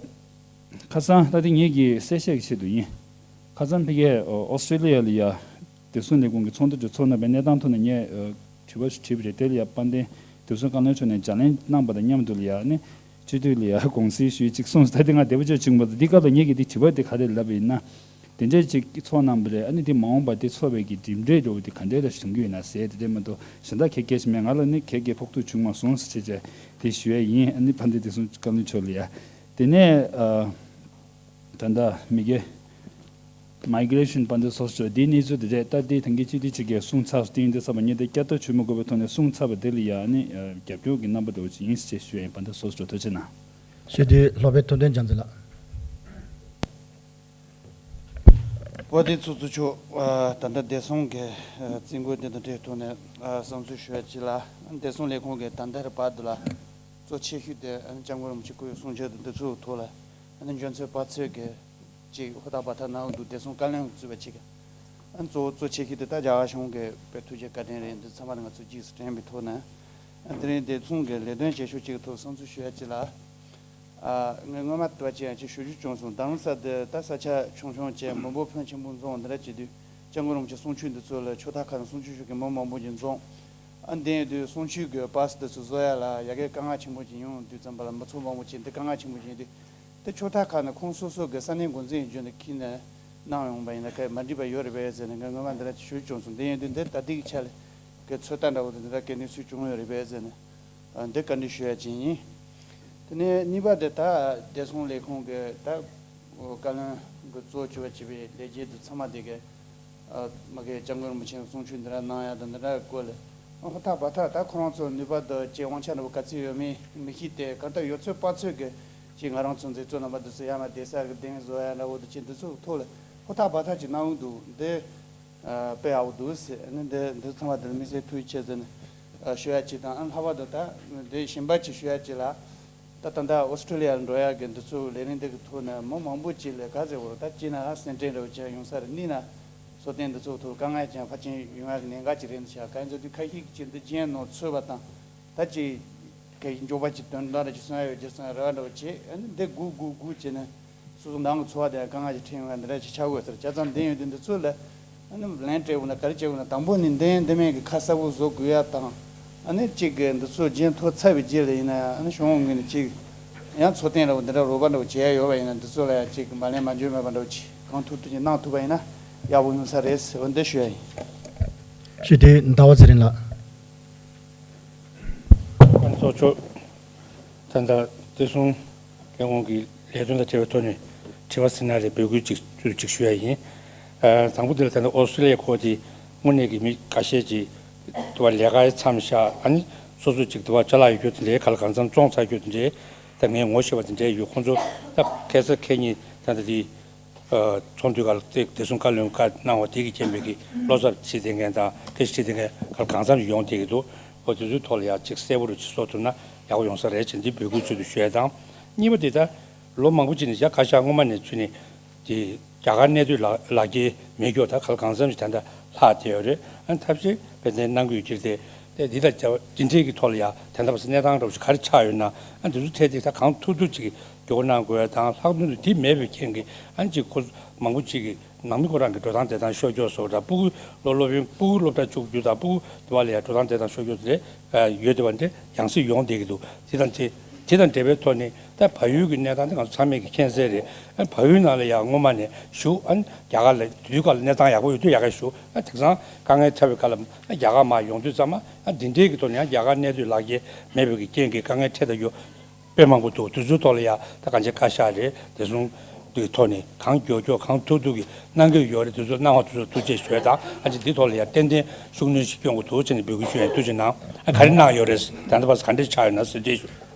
ཁ་སང་ད་ལྟ་ངེད་ཀྱི་གསལ་བཤད་ཀྱི་ཆེད་དུ་ཡིན། ཁ་སང་ཕ་གིའི་ཨོ་སི་ཀྲི་ལི་ཡ་ལ་ཡ་བདེ་སྲུང་ལས་ཁུངས་ཀྱི་ཚོགས་འདུ་དེ་ཚོགས་གནང་བའི་གནས་སྟངས་ཐོག་ནས་ངས་ཨ་དྲི་བ་ཞིག་དྲིས་པ་རེད། དེ་ལ་ཡ་དཔལ་ལྡན་བདེ་སྲུང་བཀའ་བློན་མཆོག་ནས་ལྗགས་ལན་གནང་པ་དང་མཉམ་དུ་ལ་ཡ་ནི་སྤྱི་འཐུས་ལ་ཡ་དགོངས་སེལ་ཞུས་ཅིག་གསུངས་སོང་། ད་དེ་ང་བདེ་པོ་ཅིག་བྱུང་མ་སོང་། འདི་སྐབས་ལ་ངེད་ཀྱིས་འདི་དྲི་བ་དེ་ག་རེ་ལབ་པ་ཡིན་ན། དེ་འདྲས་ཅིག་ཚོགས་གནང་བ་རེད། ཨ་ནི་དེ་མ་འོངས་པ་དེ་ཚོགས་པའི་གི་གྲུབ་འབྲས་འདྲ་བོ་དེ་ག་འདྲས་ལ་བྱུང་གི་ཡོད་ན་ཟེར། དེ་འདྲས་མ་གཏོགས་གཞན་དག་ག་གེ་ཞིག་མེད། ང་ལ་ནི་ག་གེ་ཕོག་ཐུག་བྱུང་མ་སོང་ཟེར་བྱས་བྱས་དེ་ཞུ་ཡ་ཡིན། ཨ་ནི་ཕ་འདི་དེ་སོང་བཀའ་མོལ་ཆོག་ལ་ཡ། དེ་ནས་ཨ། ད་ལྟ་མི་སྒེར་མའི་གྷི་རེ་ཤན་པ་འདི་སོགས་ཚོ་དེའི་གནས་ཚུལ་དེ་རེད། ད་དེ་ཐང་གི་སྤྱི་འཐུས་ཅིག་གིས་གསུངས་ཚར་སོང་། དེ་ཡིན་དུས་ཙམ་པ་ངས་དེ་བསྐྱར་ཟློས་བྱེད་མི་དགོས་པའི་ཐོག་ནས་གསུངས་ཚར་བ་དེ་ལ་ཡ་ཨ་ནི་རྒྱབ་སྐྱོར་གྱི་རྣམ་པ་འདྲ་བོ་ཅིག་ཡིན་ཟེར་ཞུ་ཡ་ཡིན། པ་འདི་སོགས་ཚོ་ཐུགས་རྗེ་གནང་། ཞུ་དུས་སློབ་དཔོན་ཐུབ་བསྟན་རྒྱལ་མཚན་ལགས། དཔལ་ལྡན་ཚོགས་གཙོ་མཆོག། ཨ་ད་ལྟ་བདེ་སྲུང་གི་ཨ་རྩིས་འགོ་འདི་དང་འབྲེལ་ཐོག་ནས་ཨ་བསམ་ཚུལ་ཞུ་ཡ་གཅིག་ལ། བདེ་སྲུང་ལས་ཁུངས་ཀྱི་ད་ལྟའི་བར་དུ་ལ་གཙོ་ཆེ་ཤོས་དེ་ཨ་སྐྱབས་མགོན་རིན་པོ་ཆེ་སྐུ་ཡི་གསུང་ཆོས་དང་འདི་ཚོའི་ཐོག་ལ་ཨ་ནི་འཇོན་ཚོད་དཔག་ཚོད་ཀྱི་ཅིག་ཧུར་ཐག་འབད་ཐག་གནང་གི་འདུག། བདེ་སྲུང་བཀའ་བློན་གཙོས་པའི་ཅིག་ཨ་གཙོ་བོ་གཙོ་ཆེ་ཤོས་དེ་ད་རྒྱ་གར་གཞུང་གི་དཔེ་ཐུགས་རྗེ་བཀའ་དྲིན་རེད། འདི་ཚང་མ་ལ་ང་ཚོས་རྗེས་སུ་དྲན་པའི་ཐོག་ནས་ཨ་དེ་རིང་བདེ་སྲུང་གི་ལས་དོན་བྱེད་ཕྱོགས་ཅིག་གི་ཐོག་བསམ་ཚུལ་ཞུ་ཡ་གཅིག་ལ། ཨ་ངས་སྔོན་མ་དུ་བ་ཅན་ཅིག་ཞུ་རྒྱུ་བྱུང་སོང་། རྡ་རམ་ས་དེ་ད་ས་ཆ་ཆུང་ཆུང་བྱས་མི་འབོར་ཕོན་ཆེན་པོ་འཛོམས་འདི་འདྲ་བྱེད་དུས་སྐྱབས་མགོན་རིན་པོ་ཆེ་གསུང་ཆོས་འདི་ཚོ་ལ་ཕྱོགས་མཐའ་ཁག་ནས་གསུང་ཆོས་ཞུ་མཁན་མི་མང་པོ་ཅིག་འཛོམས། ཨ་འདི་ཡིན་དུས་གསུང་ཆོས་ཀྱི་པ་སི་འདི་ཚོ་བཟོ་ཡ་ལ་ཡ་གི་དཀའ་ངལ་ཆེན་པོ་ཅིག་ཡོང་དུས་ཙམ་པ་ལ་མི་ཚོགས་མང་པོ་ཅིག་འདི་དཀའ་ངལ་ཆེན་པོ་ཅིག་ཡིན་དུས། དེ་ཕྱོགས་མཐའ་ཁག་ནས་ཁོང་སོ་སོ་གི་ས་གནས་འགོ་འཛིན་ཡིན་རྒྱུ་ནས་ཁྱེར་ནས་གནང་ཡོང་བ་ཡིན་ན་ག་མ་འགྲིག་པ་ཡོད་རེད་པས་ཟེར་ནས་ངས་སྔོན་མ་འདི་འདྲ་ཞུས་བྱུང་སོང་། འདི་ཡིན་དུས་འདི་ད་ལྟའི་ཆ་ལ་གི་ཚོད་ལྟ་འདྲ་བོ་དེ་འདི་འདྲ་གལ་གནད་སུས་བྱུང་ཡོད་རེད་པས་ཟེར་ནས་འདི་བཀའ་འདྲི་ཞུ་ཡ་ཅིག་ཡིན། དེ་ནས་གཉིས་པ་དེ་ད་བདེ་སྲུང་ལས་ཁུངས་ཀྱི་ད་བཀའ་བློན་གྱི་གཙོ་བྱས་པ་བྱས་པའི་ལས་བྱེད་དེ་ཚང་མ་དེ་གི་མ་གི་སྐྱབས་མགོན་རིན་པོ་ཆེ་གསུང་ཆོས་འདི་འདྲ་གནང་ཡ་དང་འདི་འདྲ་སྐོར་ལ་ཧུར་ཐག་འབད་ཐག་ད་ཁོ་རང་ཚོ་ནུས་པ་དང་ཅིག་དབང་ཆ་འདྲ་བོ་ག་ཚོད་ཡོད་མེད་མི་ཤེས་ཏེ། གང་ལྟར་ཡོད་ཚད་དཔག་ཚོད་ཀྱི་ཅིག་ང་རང་ཚོ་མཛད་གཙོ་རྣམ་པ་འདི་ཚོ་ཡར་མར་བསྡད་ས་གི་གདན་བཟོ་ཡ་འདྲ་བོ་དང་ཅིག་འདི་ཚོའི་ཐོག་ལ་ ཧུར་ཐག་འབད་ཐག་ཅིག་གནང་གི་འདུག་འདི་ཨ་དཔེ་ཡག་པོ་འདུག་ཟེར། ཨ་ནི་འདི་འདི་ཚང་མ་འདིར་དམིགས་བསལ་ཐུགས་རྗེ་ཆེ་ཟེར་ནས་ཨ་ཞུ་ཡ་ཅིག་དང་། ཨ་ལྷག་པར་དུ་ད་འདི་གཞན་པ་ཅིག་ཞུ་ཡ་ཅིག་ལ། ད་ད་ལྟ་ཨོ་སི་ཀྲོ་ལི་ཡར་འགྲོ་ཡག་གི་འདི་ཚོ་ལས་རིམ་འདི་གི་ཐོག་ནས་མི་མང་པོ་ཅིག་ལ་ག་ཟེར་བོ་ད་ཅིག་ན་ཨ་སེམས་ཁྲལ་འདྲ་བོ་ཅིག་ཡོང་ས་རེད། གཉིས་ན་འཚོ་རྟེན་འདི་ཚོ་ཐོག་དཀའ་ངལ་ཅན་ཕལ་ཆེར་ཡོང་ཡག་གི་གནད་འགག་ཅིག་རེད་འདི་ཤག་ག་ཚོད་དུས་ཁ་ཤས་ཀྱི་ཅིག་འདི་རྒྱན་ནང་ཚུད་པ་དང་། ད་ཅིག་ག་ཡིན་མགྱོགས་པ་ཅིག་དོན་དག་རེ་ཅིག་གསུང་ཡ་ཡོད་ཅེས་གསུང་ཡ་རེ་བ་འདྲ་བོ་བྱེད། ཨ་ནི་འདི་སྒུག་སྒུག་སྒུག་བྱས་ནས་སོ་སོ་ནང་གི་འཚོ་བ་དེ་ཡང་དཀའ་ངལ་ཅིག་འཕྲད་ཡོང་ཡ་འདི་འདྲ་ཅིག་ཆགས་ཡོད་ས་རེད། བྱས་ཙང་འདི་ཡོད་དུས་འདི་ཚོ་ལ་ཨ་ནི་ལན་སྤྲད་དགོས་ན་ག་རེ་བྱེད་དགོས་ན། དང་པོ་ནི་འདི་འདི་མེད་ཀྱི་ཁ་གསལ་པོ་བཟོ་དགོས་ཡ་དང་། ཨ་ནི་གཅིག་གི་འདི་ཚོ་རྒྱན་ཐོ་ཚར་བའི་རྗེས་ལ་ཡིན་ན་ཡང་ཨ་ནི་གཞུང་ངོས་ནས་གཅིག་ཡང་འཚོ་རྟེན་འདྲ་བོ་འདི་འདྲ་རོགས་པ་འདྲ་བོ་བྱེད་ཡ་ཡོད་པ་ཡིན་ན་འདི་ཚོ་ལ་ཡང་གཅིག་མ་ལན་མ་འཇོན་མེད་པ་འདྲ་བོ་ཅིག་གང་ཐུབ་ཐུབ་ཀྱིས་གནང་ཐུབ་པ་ཡིན་ན་ཡག་པོ་ཡོང་ས་རེད་ཟེར་བ་འདི་ཞུ་ཡ་ཡིན། ཞུ་དེ་ཟླ་བ་ཚེ་རིང་ལགས། ཨ་ནི་ཚོགས་གཙོ། ད་ལྟ་བདེ་སྲུང་ལས་ཁུངས་ཀྱི་ལས་དོན་དང་འབྲེལ་བའི་ཐོག་ནས་དྲི་བ་ཟེར་ན་རེད། འབོད་སྐུལ་ཅིག་ཅིག་ཞུ་ཡ་ཡིན། ཨ་དང་པོ་དེ་ལ་ད་ལྟ་ཨོ་སི་ཀྲོ་ལི་ཡའི་སྐོར་དེ་དངོས་གནས་ཀྱི་མི་འགའ་ཤས་ཅིག་དུ་བ་ལས་ཀ་མཚམས་བཞག་ཨ་ནི་སོ་སོ་ཅིག་དུ་བ་ཅ་ལག་ཡོད་རྒྱུ་དེ་འདྲའི་ག་ལ་གང་འཚམ་བཙོངས་ཚར་རྒྱུ་དེ་འདྲའི་ད་ངས་ངོ་ཤེས་པ་དེ་འདྲའི་ཡོད། ཁོང་ཚོ་ད་ཁ་སང་ཁ་ཉིན་ད་ལྟ་དེ། ཚོགས་འདུའི་སྐབས་ལ་བདེ་སྲུང་བཀའ་བློན་བཀའ་གནང་བ་དེ་གི་རྐྱེན་པས་ཀྱི་བློ་འཚབ་བྱེད་བསྡད་མཁན་དང་སྐད་ཆ་དྲིས་བསྡད་མཁན་ག་ལ་གང་འཚམ་ཞིག་ཡོང་བསྡད་ཀྱི་འདུག་འོ་དེ་ཚོའི་ཐོག་ལ་ཡང་ཅིག་གསལ་པོ་རུ་ཅིག་བཟོ་ཐུབ་ན་ཡག་པོ་ཡོང་ས་རེད་ཅེས་འདི་འབོད་སྐུལ་ཚུལ་དུ་ཞུ་ཡ་དང་། གཉིས་པ་དེ་ད་ལོ་མང་པོ་ཅིག་ནས་བཞག་ཁ་ཤག་སྔོན་མ་ནས་ཚུད་ནས་དེ་རྒྱ་གར་གནས་སྡོད་ལག་ལག་འཁྱེར་མེད་མཁན་ད་ག་ལ་གང་འཚམ་ཞིག་ད་ལྟ་ལྷག་བསྡད་ཡོད་རེད། ཨ་ཐབས་ཤེས་འབད་བརྩོན་གནང་གི་ཡོད་ཀྱི་རེད། དེ་འདི་དང་འབྲེལ་བ་འདི་འདྲའི་གི་ཐོག་ལ་ཡང་དེ་འདྲ་བ་སེ་གནས་སྟངས་འདྲ་བ་ཞིག་ག་རེ་ཆགས་ཡོད་ན། ཨ་འདི་ཚོ་ཐད་དེ་ད་གང་ཐུབ་ཐུབ་ཅིག་གི་བསྐྱར་གནང་དགོས་ཡ་དང་། ལྷག་དོན་དུ་དེ་མེད་པའི་རྐྱེན་གྱིས་ཨ་ཅིག་ཁོ་མང་པོ་ཅིག་གི་ནང་མི་ཁོ་རང་གི་འགྲོ་སྟངས་བསྡད་སྟངས་ཤོར་འགྱོག་སོགས་དང་། སྤུ་གུ་སློབ་སློབ་ཡོན་སྤུ་གུ་སློབ་གྲྭ་བཅུག་རྒྱུ་དང་སྤུ་གུ་དེ་བ་ལ་ཡང་འགྲོ་སྟངས་བསྡད་སྟངས་ཤོར་འགྱོག་དེ་འདྲ་ཡོད་དེ་བ་འདི་ཡང་སེ་ཡོང་བསྡད་ཀྱི་འདུག་དེ་དང་དེ་དེ་དང་འབྲེལ་བའི་ཐོག་ནས་ད་བལ་ཡུལ་གྱི་གནས་སྟངས་དེ་ང་ཚོ་ཚང་མས་ཀྱི་མཁྱེན་གསལ་རེད། ཨ་བལ་ཡུལ་ནང་ལ་ཡང་སྔོན་མ་ནས་བཞུགས། ཨ་རྒྱ་གར་ལ་དུས་སྐབས་ལ་གནས་སྟངས་ཡག་པོ་ཡོད་དུས་ཡག་ག་བཞུགས། ཨ་དེང་སང་དཀའ་ངལ་འཕྲད་པའི་སྐབས་ལ་ཨ་རྒྱ་གར་མར་ཡོང་དུས་ཙམ་པ་ཨ་འདི་འདྲའི་གི་ཐོག་ནས་ཨ་རྒྱ་གར་གནས་སྡོད་ལག་འཁྱེར་མེད་པའི་གི་རྐྱེན་གྱིས་དཀའ་ངལ་འཕྲད་བསྡད་ཡོད། དཔེ་མང་པོ་འདུག་དེ་ཚོའི་ཐོག་ལ་ཡང་ད་གང་ཅི་བཀའ་ཤག་རེད། བདེ་སྲུང་གི་ཐོག་ནས་གང་མགྱོགས་མགྱོགས་གང་ཐུབ་ཐུབ་ཀྱིས་གནང་གི་ཡོད་རེད། དེ་ཚོ་གནང་བ་དེ་ཚོ་ཐུགས་རྗེ་ཆེ་ཞུ་ཡ་དང་། ཨ་ཅེ་འདི་ཐོག་ལ་ཡང་ཏན་ཏན་ཤུགས་སྣོན་ཞིག་སྐྱོན་དགོས་འདུག་ཅེས་ནས་འབོད་སྐུལ་ཞུ་ཡ་ཡིན། ཐུགས་རྗེ་གནང་། ཨ་ག་རེ་གནང་ཡོད་རེད། ད་ལྟ་བར་ག་འདྲས་ཆགས་ཡོད་ན་ཟེར་དེ་ཞུ།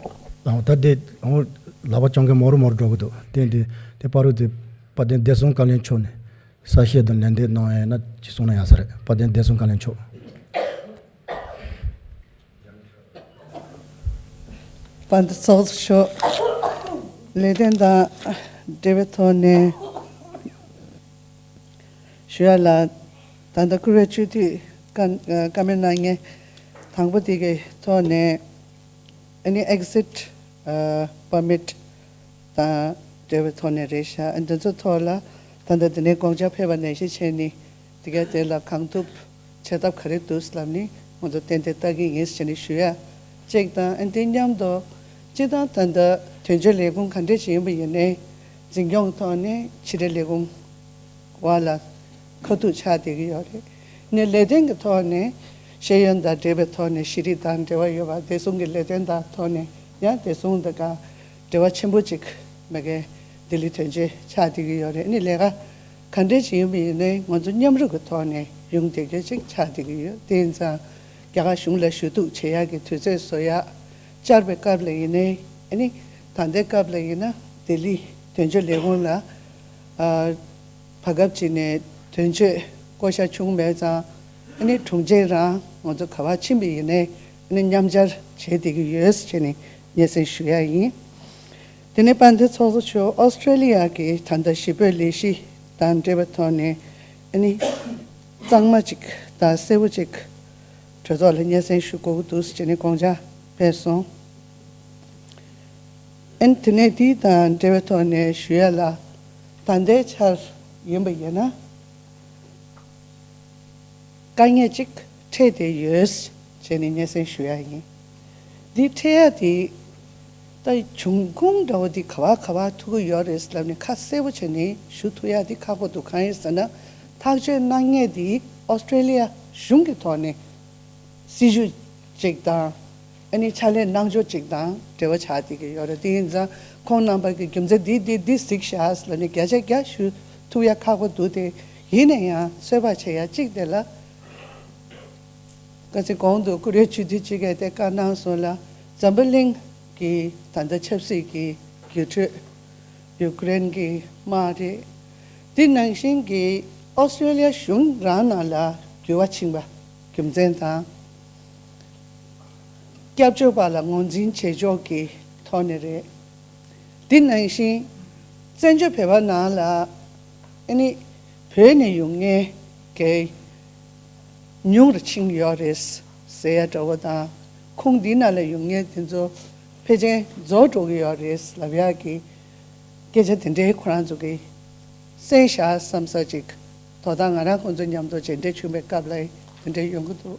ཨོ་ད་དེ་ཨོ་ལག་པ་བརྐྱང་མཁན་མོ་རུ་མོ་རུ་འགྲོ་གི་འདུག་དེ་འདི་དེ་བར་དུ་དེ་དཔལ་ལྡན་བདེ་སྲུང་བཀའ་བློན་མཆོག་ནས་གསལ་བཤད་དང་ལན་འདེབས་གནང་ཡ་ཡིན་ན་ཅིག་གསུངས་ན་ཡག་ས་རེད། དཔལ་ལྡན་བདེ་སྲུང་བཀའ་བློན་མཆོག་དཔལ་ལྡན་ཚོགས་གཙོ་མཆོག་ལས་དོན་དང་འབྲེལ་བའི་ཐོག་ནས་ཞུ་ཡ་ལ། ད་ལྟ་བཀུར་འོས་སྤྱི་འཐུས་བཀའ་བཀའ་མོལ་གནང་མཁན་དང་པོ་དེ་གི་ཐོག་ནས་ཨ་ནི་exit permit དང་འབྲེལ་བའི་ཐོག་ནས་རེད་ཤག་ཨ་འདི་ཚོ་ཐོག་ལ་ད་ལྟ་འདི་ནས་དགོངས་འཆར་ཕེབས་པ་ནང་བཞིན་བྱས་ནས་དེ་ག་དེ་ལ་གང་ཐུབ་བྱེད་ཐབས་ག་རེ་འདུག་ལབ་ནས་ང་ཚོ་ཏན་ཏན་ལྟ་གི་ཡིན་ཟེར་ནས་ཞུ་ཡ་གཅིག་དང་། ཨ་འདི་མཉམ་དུ་སྤྱིར་བཏང་ད་ལྟ་དོན་གཅོད་ལས་ཁུངས་ག་འདྲས་ཅིག་ཡིན་པ་ཡིན་ནའི་འཛིན་སྐྱོང་ཐོག་ནས་ཕྱི་དྲིལ་ལས་ཁུངས་བ་ལ་ཁ་ཐུག་ཆགས་བསྡད་ཀྱི་ཡོད་རེད། ནས་ལས་དོན་གྱི་ཐོག་ནས་ཤེས་ཡོན་དང་འབྲེལ་བའི་ཐོག་ནས་ཤེས་རིག་དང་འབྲེལ་བ་ཡོད་པ། བདེ་སྲུང་གི་ལས་དོན་དང་ཐོག་ནས་ཡང་བདེ་སྲུང་དང་ག་འབྲེལ་བ་ཆེན་པོ་ཅིག་མ་གི་ལྡི་ལི་དོན་གཅོད་ཆགས་བསྡད་ཀྱི་ཡོད་རེད། ནས་ལས་ཀ་ག་འདྲས་ཅིག་ཡིན་པ་ཡིན་ནའི་ང་ཚོ་མཉམ་རུབ་ཀྱི་ཐོག་ནས་ཡོང་བསྡད་རྒྱུ་ཅིག་ཆགས་བསྡད་ཀྱི་ཡོད། དེ་ཡིན་ཙང་རྒྱ་གར་གཞུང་ལ་ཞུ་གཏུག་བྱེད་ཡག་གི་དུས་ཚོད་བཟོ་ཡག་བཅར་བའི་སྐབས་ལ་ཡིན་ནའི་ཨ་ནི་ད་ལྟའི་སྐབས་ལ་ཡིན་ན་ལྡི་ལི་དོན་གཅོད་ལས་ཁུངས་ལ་ཨ། བར་སྐབས་ཅིག་ནས་དོན་གཅོད་བསྐོ་བཞག་བྱུང་མེད་ཙང་། ཨ་ནི་དྲུང་ཆེ་རང་ང་ཚོ་ག་པར་ཕྱིན་པ་ཡིན་ནའི་ཨ་ནི་མཉམ་བཅར་བྱེད་བསྡད་ཀྱི་ཡོད་ཟེར་ནས་སྙན་སེང་ཞུ་ཡ་ཡིན། དེ་ནས་དཔལ་ལྡན་ཚོགས་གཙོ་མཆོག་ཨོ་སི་ཀྲོ་ལི་ཡ་གི་ད་ལྟ་གཞིས་སྤོས་ལས་གཞི་དང་འབྲེལ་བའི་ཐོག་ནས་ཨ་ནི་གཙང་མ་ཅིག་དང་གསལ་པོ་ཅིག་གྲོས་ཚོགས་ལ་སྙན་སེང་ཞུ་དགོས་ཀྱི་འདུག་ཟེར་ནས་དགོངས་འཆར་ཕེབས་སོང་། ཨ་ནི་དེ་ནས་དེ་དང་འབྲེལ་བའི་ཐོག་ནས་ཞུ་ཡ་ལ། ད་ལྟའི་ཆར་ཡིན་པ་ཡིན་ན། དཀའ་ངལ་ཅིག་འཕྲད་བསྡད་ཡོད་ཅེས་ནས་སྙན་སེང་ཞུ་ཡ་ཡིན། འདི་འཕྲད་ཡ་དེ་ད་འབྱུང་ཁུངས་འདྲ་བོ་འདི་ག་བ་ག་བ་ཐུག་གི་ཡོད་རེད་ལབ་ནས་ཁ་གསལ་པོ་བྱས་ནས་ཞུ་ཐུབ་ཡ་འདི་ཁག་པོ་འདུག་གང་ཡིན་ཟེར་ན། ཐག་གཅོད་གནང་མཁན་འདི་ཨོ་སི་ཀྲོ་ལི་ཡ་གཞུང་གི་ཐོག་ནས་སྲིད་ཇུས་ཅིག་དང་། ཨ་ནི་ཕྱག་ལས་གནང་ཕྱོགས་གཅིག་དང་འབྲེལ་བ་ཆགས་བསྡད་ཀྱི་ཡོད་རེད། དེ་ཡིན་ཙང་ཁོང་རྣམ་པ་གི་རྒྱུ་མཚན་འདི་འདི་འདི་གཟིགས་ཤག་ལབ་ནས་བརྒྱ་ཆ་བརྒྱ་ཞུ་ཐུབ་ཡ་ཁག་པོ་འདུག་སྟེ། ཡིན་ན་ཡང་གསོལ་བ་བྱེད་ཡ་གཅིག་དེ་ལ། ཁ་སང་གོང་དུ་བཀུར་འོས་སྤྱི་འཐུས་གཅིག་གིས་དེ་བཀའ་གནང་སོང་ལ། འཛམ་བུ་གླིང་གི་ད་ལྟ་ཆབ་སྲིད་ཀྱི་འགྱུར་འགྲོས། ཡུ་ཀེ་རེན་གྱི་དམག་རེད། དེ་ནང་བཞིན་གྱི་ཨོ་སི་ཀྲེ་ལི་ཡ་གཞུང་རང་ནང་ལ་འགྱུར་བ་ཕྱིན་པ་རྒྱུ་མཚན་དང་། སྐྱབས་བཅོལ་བ་ལ་ངོས་འཛིན་བྱེད་ཕྱོགས་ཀྱི་ཐོག་ནས་རེད། དེ་ནང་བཞིན་བཙན་བྱོལ་བོད་པ་ནང་ལ་ཨ་ནི་བོད་ནས་ཡོང་མཁན་གྱི་ཉུང་རུ་ཕྱིན་ཡོད་རེད་ཟེར་ཡ་འདྲ་བོ་དང་། ཁོངས་འདི་ནང་ལ་ཡོང་མཁན་དེ་ཚོ་ཕལ་ཆེར་རྫོགས་འགྲོ་གི་ཡོད་རེད་ལབ་ཡ་གི་སྐད་ཆ་དེ་འདྲའི་ཁོ་རང་ཚོ་གི་གསན་བཞག་བསམ་ས་ཅིག་དོ་བདག་ང་རང་ཁོང་ཚོ་མཉམ་དུ་མཇལ་འཕྲད་བྱུང་བའི་སྐབས་ལ་དེ་འདྲ་ཡོང་གི་འདུག་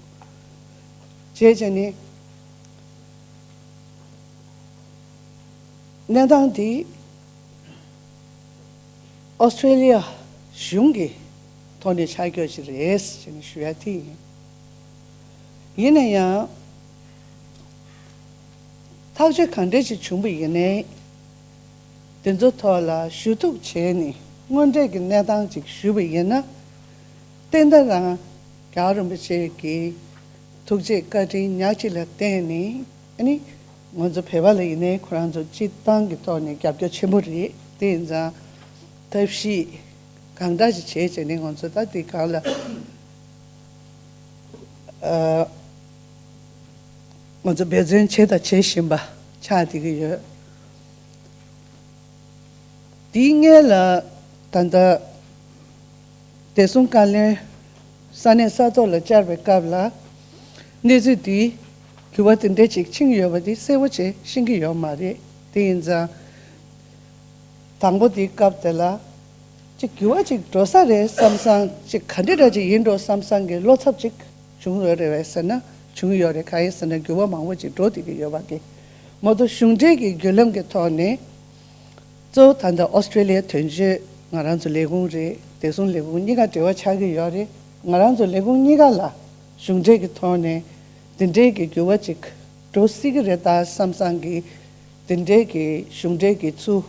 བྱས་བྱས་ནས། གནས་སྟངས་འདི་ཨོ་སི་ཀྲེ་ལི་ཡ་གཞུང་གི་ཐོག་ནས་ཆགས་རྒྱུ་ཞིག་རེད་ཅེས་ནས་ཞུ་ཡ་དེ་ཡིན། ཡིན་ན་ཡང་ཐག་གཅོད་གང་འདྲ་ཞིག་བྱུང་བ་ཡིན་ནའི། དེ་ཚོ་ཐོག་ལ་ཞུ་གཏུག་བྱས་ནས་དངོས་འབྲེལ་གྱི་གནས་སྟངས་ཅིག་ཞུ་བ་ཡིན་ན། བསྟན་དར་རང་རྒྱལ་བ་རིན་པོ་ཆེ་གི་ཐུགས་རྗེ་བཀའ་དྲིན་ཉག་གཅིག་ལ་བརྟེན་ནས། ཨ་ནི་ང་ཚོ་བོད་པ་ལ་ཡིན་ནའི་ཁོ་རང་ཚོ་སྤྱིར་བཏང་གི་ཐོག་ནས་རྒྱབ་སྐྱོར་ཆེན་པོ་རེད། དེ་ཡིན་ཙང་ཐབས་ཤེས་གང་དྲག་ཅིག་བྱས་བྱས་ནས་ང་ཚོ་ད་དེ་གང་ལ་ཨ་ང་ཚོ་འབད་བརྩོན་བྱས་དང་བྱེད་བཞིན་པ་ཆགས་བསྡད་ཀྱི་ཡོད། དེའི་སྔོན་ལ་ད་ལྟ་བདེ་སྲུང་བཀའ་བློན་ས་གནས་ས་ཐོག་ལ་བཅར་བའི་སྐབས་ལ། གནས་ཚུལ་འདིའི་འགྱུར་བ་དེ་འདྲ་ཅིག་ཕྱིན་ཡོད་པ་དེ་གསལ་པོ་བྱས་ཤེས་ཀྱི་ཡོད་མ་རེད། དེ་ཡིན་ཙང་། དང་པོ་དེའི་སྐབས་དེ་ལ་ཅིག་འགྱུར་བ་ཅིག་འགྲོ་ས་རེད་བསམ་བསམ། ཅིག་ག་འདྲ་འདྲ་ཅིག་ཡིན་འགྲོ་བསམ་བསམ་གྱི་བློ་འཚབ་ཅིག་བྱུང་ཡོད་རེད་བས་ཟེར་ན། བྱུང་ཡོད་རེད། གང་ཡིན་ཟེར་ན་འགྱུར་བ་མང་པོ་ཅིག་འགྲོ་བསྡད་ཀྱི་ཡོད་པ་གི་མ་གཏོགས། གཞུང་འབྲེལ་གྱི་བརྒྱུད་ལམ་གྱི་ཐོག་ནས་གཙོ་བོ་ད་ལྟ་ཨོ་སི་ཀྲེ་ལི་ཡའི་དོན་གཅོད་ང་རང་ཚོ་ལས་ཁུངས་རེད། བདེ་སྲུང་ལས་ཁུངས་གཉིས་ཀ་འབྲེལ་བ་ཆགས་ཀྱི་ཡོད་རེད། ང་རང་ཚོ་ལས་ཁུངས་གཉིས་ཀ་ལ་གཞུང་འབྲེལ་གྱི་ཐོག་ནས་འདི་འདྲའི་གི་འགྱུར་བ་ཅིག་འགྲོ་སྲིད་ཀྱི་རེད་ད་བསམ་བསམ་གྱི། འདི་འདྲའི་གི་གཞུང་འབྲེལ་གྱི་ཚུལ།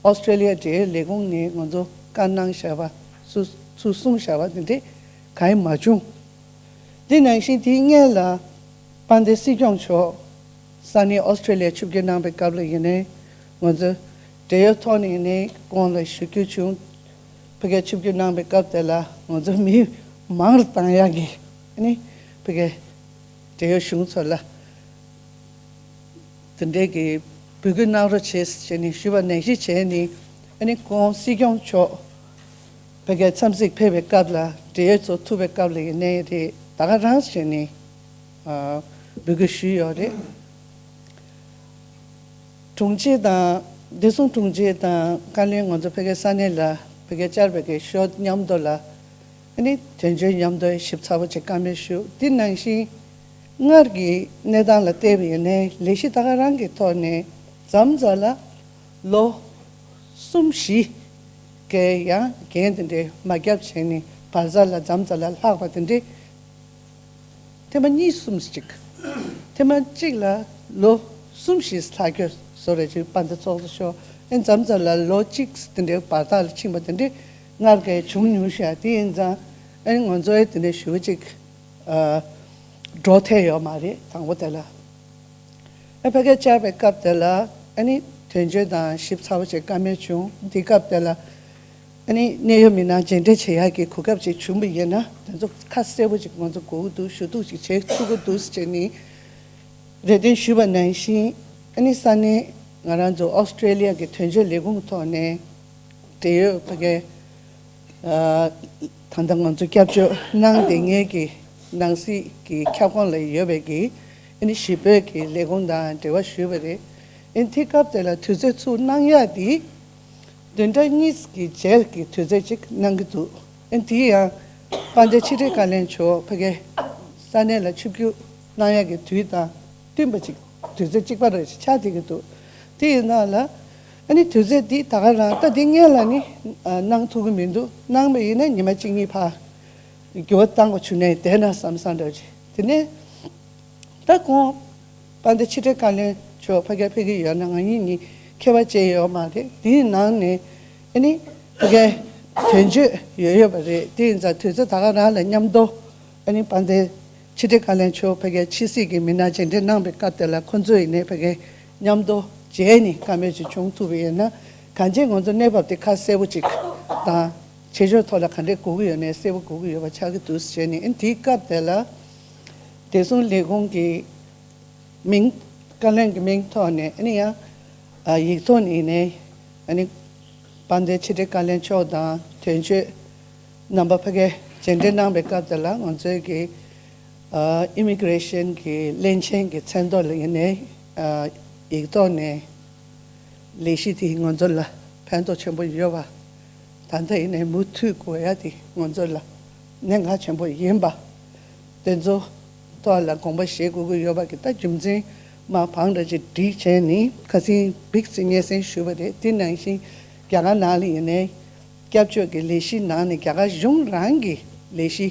ཨོ་སི་ཀྲེ་ལི་ཡ་འབྲེལ་ཡོད་ལས་ཁུངས་ནས་ང་ཚོ་བཀའ་གནང་བཞག་པ་ཚུ་ཚུར་གསུངས་བཞག་པ་དེ་འདྲས་གང་ཡང་མ་བྱུང་། དེ་ནང་བཞིན་དེའི་སྔོན་ལ་དཔལ་ལྡན་སྲིད་སྐྱོང་མཆོག་ས་གནས་ཨོ་སི་ཀྲེ་ལི་ཡར་ཆིབས་བསྒྱུར་གནང་པའི་སྐབས་ལ་ཡིན་ནའི། ང་ཚོ་འབྲེལ་ཡོད་ཐོག་ནས་ཡིན་ནའི་ཁོང་ལ་ཞུ་རྒྱུ་བྱུང་། ཕ་གིར་ཆིབས་བསྒྱུར་གནང་པའི་སྐབས་དེ་ལ་ང་ཚོ་མི་མང་རུ་བཏང་ཡག་གི་ནི་ཕ་གིར་འབྲེལ་ཡོད་གཞུང་ཚོ་ལ། དེ་འདྲའི་གི་འབོད་སྐུལ་གནང་རོགས་བྱེད་ཟེར་ནས་ཞུས་པ་ནང་བཞིན་བྱས་ནས། ཨ་ནི་ཁོང་སྲིད་སྐྱོང་མཆོག་ཕ་གིར་འཚམས་གཟིགས་ཕེབས་པའི་སྐབས་ལ། འབྲེལ་ཡོད་ཚོ་ཐུག་པའི་སྐབས་ལ་ཡིན་ནའི་རེད། ད་ག་རང་བྱས་ནས་ཨ་འབོད་སྐུལ་ཞུས་ཡོད་རེད། དྲུང་ཆེ་དང་། བདེ་སྲུང་དྲུང་ཆེ་དང་བཀའ་བློན་ང་ཚོ་ཕ་གིའི་ས་གནས་ལ་ཕ་གིར་བཅར་བའི་གི་ཞོར་མཉམ་དུ་ལ། ཨ་ནི་དོན་གཅོད་མཉམ་དུ་ཞིབ་ཚགས་པོ་ཅིག་བཀའ་མོལ་ཞུ། དེ་ནང་བཞིན་སྔར་གྱི་གནས་སྟངས་ལ་བལྟས་པ་ཡིན་ནའི་ལས་གཞི་ད་ག་རང་གི་ཐོག་ནས་མཚམས་མཚམས་ལ་ལོ་གསུམ་བཞི་གི་ཡང་འགན་དེ་འདྲའི་མ་བརྒྱབ་བྱས་ནས་བར་མཚམས་ལ་མཚམས་མཚམས་ལ་ལྷག་པ་དེ་འདྲའི། ཐེངས་མ་གཉིས་གསུམ་ཅིག་ཐེངས་མ་གཅིག་ལ་ལོ་གསུམ་བཞི་ལྷག་རྒྱུ་བཟོ་རེ་ཅིག་དཔལ་ལྡན་ཚོགས་གཙོ་མཆོག་ཨེ་མཚམས་མཚམས་ལ་ལོ་གཅིག་དེ་འདྲའི་བར་ཐག་ལ་ཕྱིན་པ་དེ་འདྲའི་སྔར་གྱི་བྱུང་མྱོང་ཤག་དེ་ཡིན་ཙང་ཨེ་ང་ཚོ་ཨེ་དེ་འདྲའི་ཞུ་བ་ཅིག་ཨ་འགྲོ་ཐལ་ཡོད་མ་རེད། དང་པོ་དེ་ལ། ཨེ་ཕ་གིར་བཅར་བའི་སྐབས་དེ་ལ་ཨ་ནི་དོན་གཅོད་དང་ཞིབ་ཚགས་པོ་ཅིག་བཀའ་མོལ་བྱུང་། དེ་སྐབས་དེ་ལ་ཨ་ནི་གནད་ཡོད་མི་སྣ་མཇལ་འཕྲད་བྱེད་ཡག་གི་གོ་སྐབས་ཅིག་བྱུང་བ་ཡིན་ན། དེ་ཚོ་ཁ་གསལ་པོ་ཅིག་ང་ཚོ་དགོས་ཀྱི་འདུག་ཞུ་གཏུག་ཅིག་བྱེད་ཐུབ་ཀྱི་འདུག་ཟེར་ནས་རེ་འདུན་ཞུས་པ་ནང་བཞིན། ཨ་ནི་ས་གནས་ང་རང་ཚོ་ཨོ་སི་ཀྲེ་ལི་ཡ་གི་དོན་གཅོད་ལས་ཁུངས་ཐོག་ནས་འབྲེལ་ཡོད་ཕ་གིའི་ཨ་ད་ལྟ་ང་ཚོ་སྐྱབས་བཅོལ་གནང་བསྡད་མཁན་གྱི་ནང་སྲིད་ཀྱི་ཁྱབ་ཁོངས་ལ་ཡོད་པའི་གི་ཨ་ནི་གཞིས་སྤོས་ཀྱི་ལས་ཁུངས་དང་འབྲེལ་བ་ཞུས་པ་རེད། ཨ་ནི་དེ་སྐབས་དེ་ལ་དུས་ཚོད་ཚུར་གནང་ཡག་དེ་བདུན་ཕྲག་གཉིས་ཀྱི་རྗེས་ཀྱི་དུས་ཚོད་ཅིག་གནང་གི་འདུག་ཨ་ནི་དེ་ཡང་དཔལ་ལྡན་ཕྱི་དྲིལ་བཀའ་བློན་མཆོག་ཕ་གིར་ས་གནས་ལ་ཆིབས་བསྒྱུར་གནང་ཡག་གི་དུས་དང་བསྟུན་པ་ཅིག་དུས་ཚོད་གཅིག་པ་རེ་ཆགས་བསྡད་ཀྱི་འདུག་དེ་ཡིན་ཙང་ལ། ཨ་ནི་དུས་ཚོད་འདི་ད་ག་རང་ད་འདི་སྔོན་ལ་ནི་ཨ་གནང་ཐུབ་ཀྱི་མི་འདུག་གནང་བ་ཡིན་ན་ཉི་མ་གཅིག་གཉིས་ཕར་འགྱུར་བ་བཏང་དགོས་བྱུང་ནའི་བསྡད་ན་བསམ་བསམ་འདྲ་བོ་ཅིག་དེ་ནས་ད་ཁོང་དཔལ་ལྡན་ཕྱི་དྲིལ་བཀའ་བློན་མཆོག་ཕ་གིར་ཕེབས་ཀྱི་ཡོད་ན་ང་གཉིས་གཉིས་ཁྱད་པར་ཅི་ཡོད་མ་རེད། དེའི་ནང་ནས་ཨ་ནི་ཕ་གིར་དོན་གཅོད་ཡོད་ཡོད་པ་རེད། དེ་ཡིན་ཙང་དུས་ཚོད་ད་ག་རང་ལ་མཉམ་དུ་ཨ་ནི་དཔལ་ལྡན་ཕྱི་དྲིལ་བཀའ་བློན་མཆོག་ཕ་གིར་ཕྱི་སྲིད་ཀྱི་མི་སྣ་མཇལ་འཕྲད་གནང་པའི་སྐབས་དེ་ལ་ཁོང་ཚོ་ཡིན་ནའི་ཕ་གིར་མཉམ་དུ་མཇལ་ནས་བཀའ་མོལ་ཅིག་བྱུང་ཐུབ་པ་ཡིན་ན། གང་ཅི་ང་ཚོ་གནས་བབ་དེ་ཁ་གསལ་པོ་ཅིག་ དང་བྱེད་ཕྱོགས་ཐོག་ལ་ག་འདྲས་དགོས་ཀྱི་ཡོད་ནའི་གསལ་པོ་དགོས་ཀྱི་ཡོད་པ་ཆགས་ཀྱི་འདུག་ཟེར་ནས། ཨ་ནི་དེའི་སྐབས་དེ་ལ་བདེ་སྲུང་ལས་ཁུངས་ཀྱི་མིང་བཀའ་བློན་གྱི་མིང་ཐོག་ནས། ཨ་ནི་ཡང་ཡིག་ཐོག་ནས་ནས། ཨ་ནི་དཔལ་ལྡན་ཕྱི་དྲིལ་བཀའ་བློན་མཆོག་དང་དོན་གཅོད་རྣམ་པ་ཕ་གིར་མཇལ་འཕྲད་གནང་བའི་སྐབས་དེ་ལ། ང་ཚོའི་གི་ཨ་ཨི་མི་གི་རེ་ཤན་གྱི་བློན་ཆེན་གྱི་མཚན་ཐོག་ལ་ཡིན་ནའི། ཨ་ཡིག་ཐོག་ནས་ལས་གཞི་དེ་ང་ཚོ་ལ་ཕན་ཐོགས་ཆེན་པོ་ཡོད་པ། ད་ལྟ་ཡིན་ནའི་མུ་མཐུད་དགོས་ཡ་དེ་ང་ཚོ་ལ་གནད་འགག་ཆེན་པོ་ཡིན་པ། དེ་ཚོ་ཐོག་ལ་དགོངས་པ་བཞེས་དགོས་ཀྱི་ཡོད་པ་གི་ད་རྒྱུ་མཚན་མ་བང་འདྲ་ཅིག་བསྒྲིགས་བྱས་ནས་ཁ་སང་བིག་ཙམ་སྙན་སེང་ཞུས་པ་རེད། དེ་ནང་བཞིན་རྒྱ་གར་ནང་ལ་ཡིན་ནའི་སྐྱབས་བཅོལ་གྱི་ལས་གཞི་ནང་ནས་རྒྱ་གར་གཞུང་རང་གི་ལས་གཞི་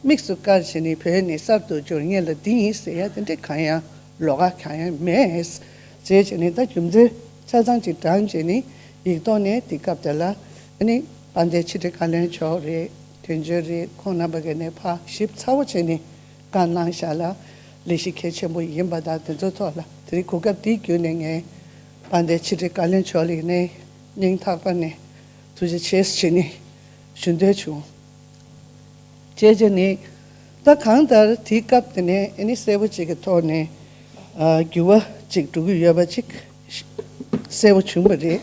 དམིགས་སུ་བཀར་བྱས་ནས་བོད་ནས་གསར་དུ་འབྱོར་མཁན་ལ་འདི་ཡིན་ཟེར་ཡ་དེ་འདྲ་གང་ཡང་ལོགས་ཀ་གང་ཡང་མེད། བྱས་བྱས་ནས་ད་རྒྱུ་མཚན་ཆ་ཚང་ཅིག་བགྲངས་བྱས་ནས་ཡིག་ཐོག་ནས་དེ་སྐབས་དེ་ལ། ཨ་ནི་དཔལ་ལྡན་ཕྱི་དྲིལ་བཀའ་བློན་མཆོག་རེད། དོན་གཅོད་རེད། ཁོང་རྣམ་པ་གིས་ནས་ཕར་ཞིབ་ཚགས་པོ་བྱས་ནས་བཀའ་གནང་བཞག་ལ། ལས་གཞི་གལ་ཆེན་པོ་ཡིན་པ་དང་དེ་ཚོ་ཐོག་ལ་དེ་རིང་གོ་སྐབས་འདི་བརྒྱུད་ནས་ངས་དཔལ་ལྡན་ཕྱི་དྲིལ་བཀའ་བློན་མཆོག་ལ་ནས་སྙིང་ཐག་པ་ནས་ཐུགས་རྗེ་ཆེ་ཞུས་ནས་ཞུ་འདོད་བྱུང་། བྱས་བྱས་ནས་ད་གང་ལྟར་དེའི་སྐབས་དེ་ནས་ཨ་ནི་གསལ་པོ་ཅིག་གི་ཐོག་ནས་ཨ་འགྱུར་བ་ཅིག་འགྲོ་གི་ཡོད་པ་ཅིག་གསལ་པོ་བྱུང་བ་རེད།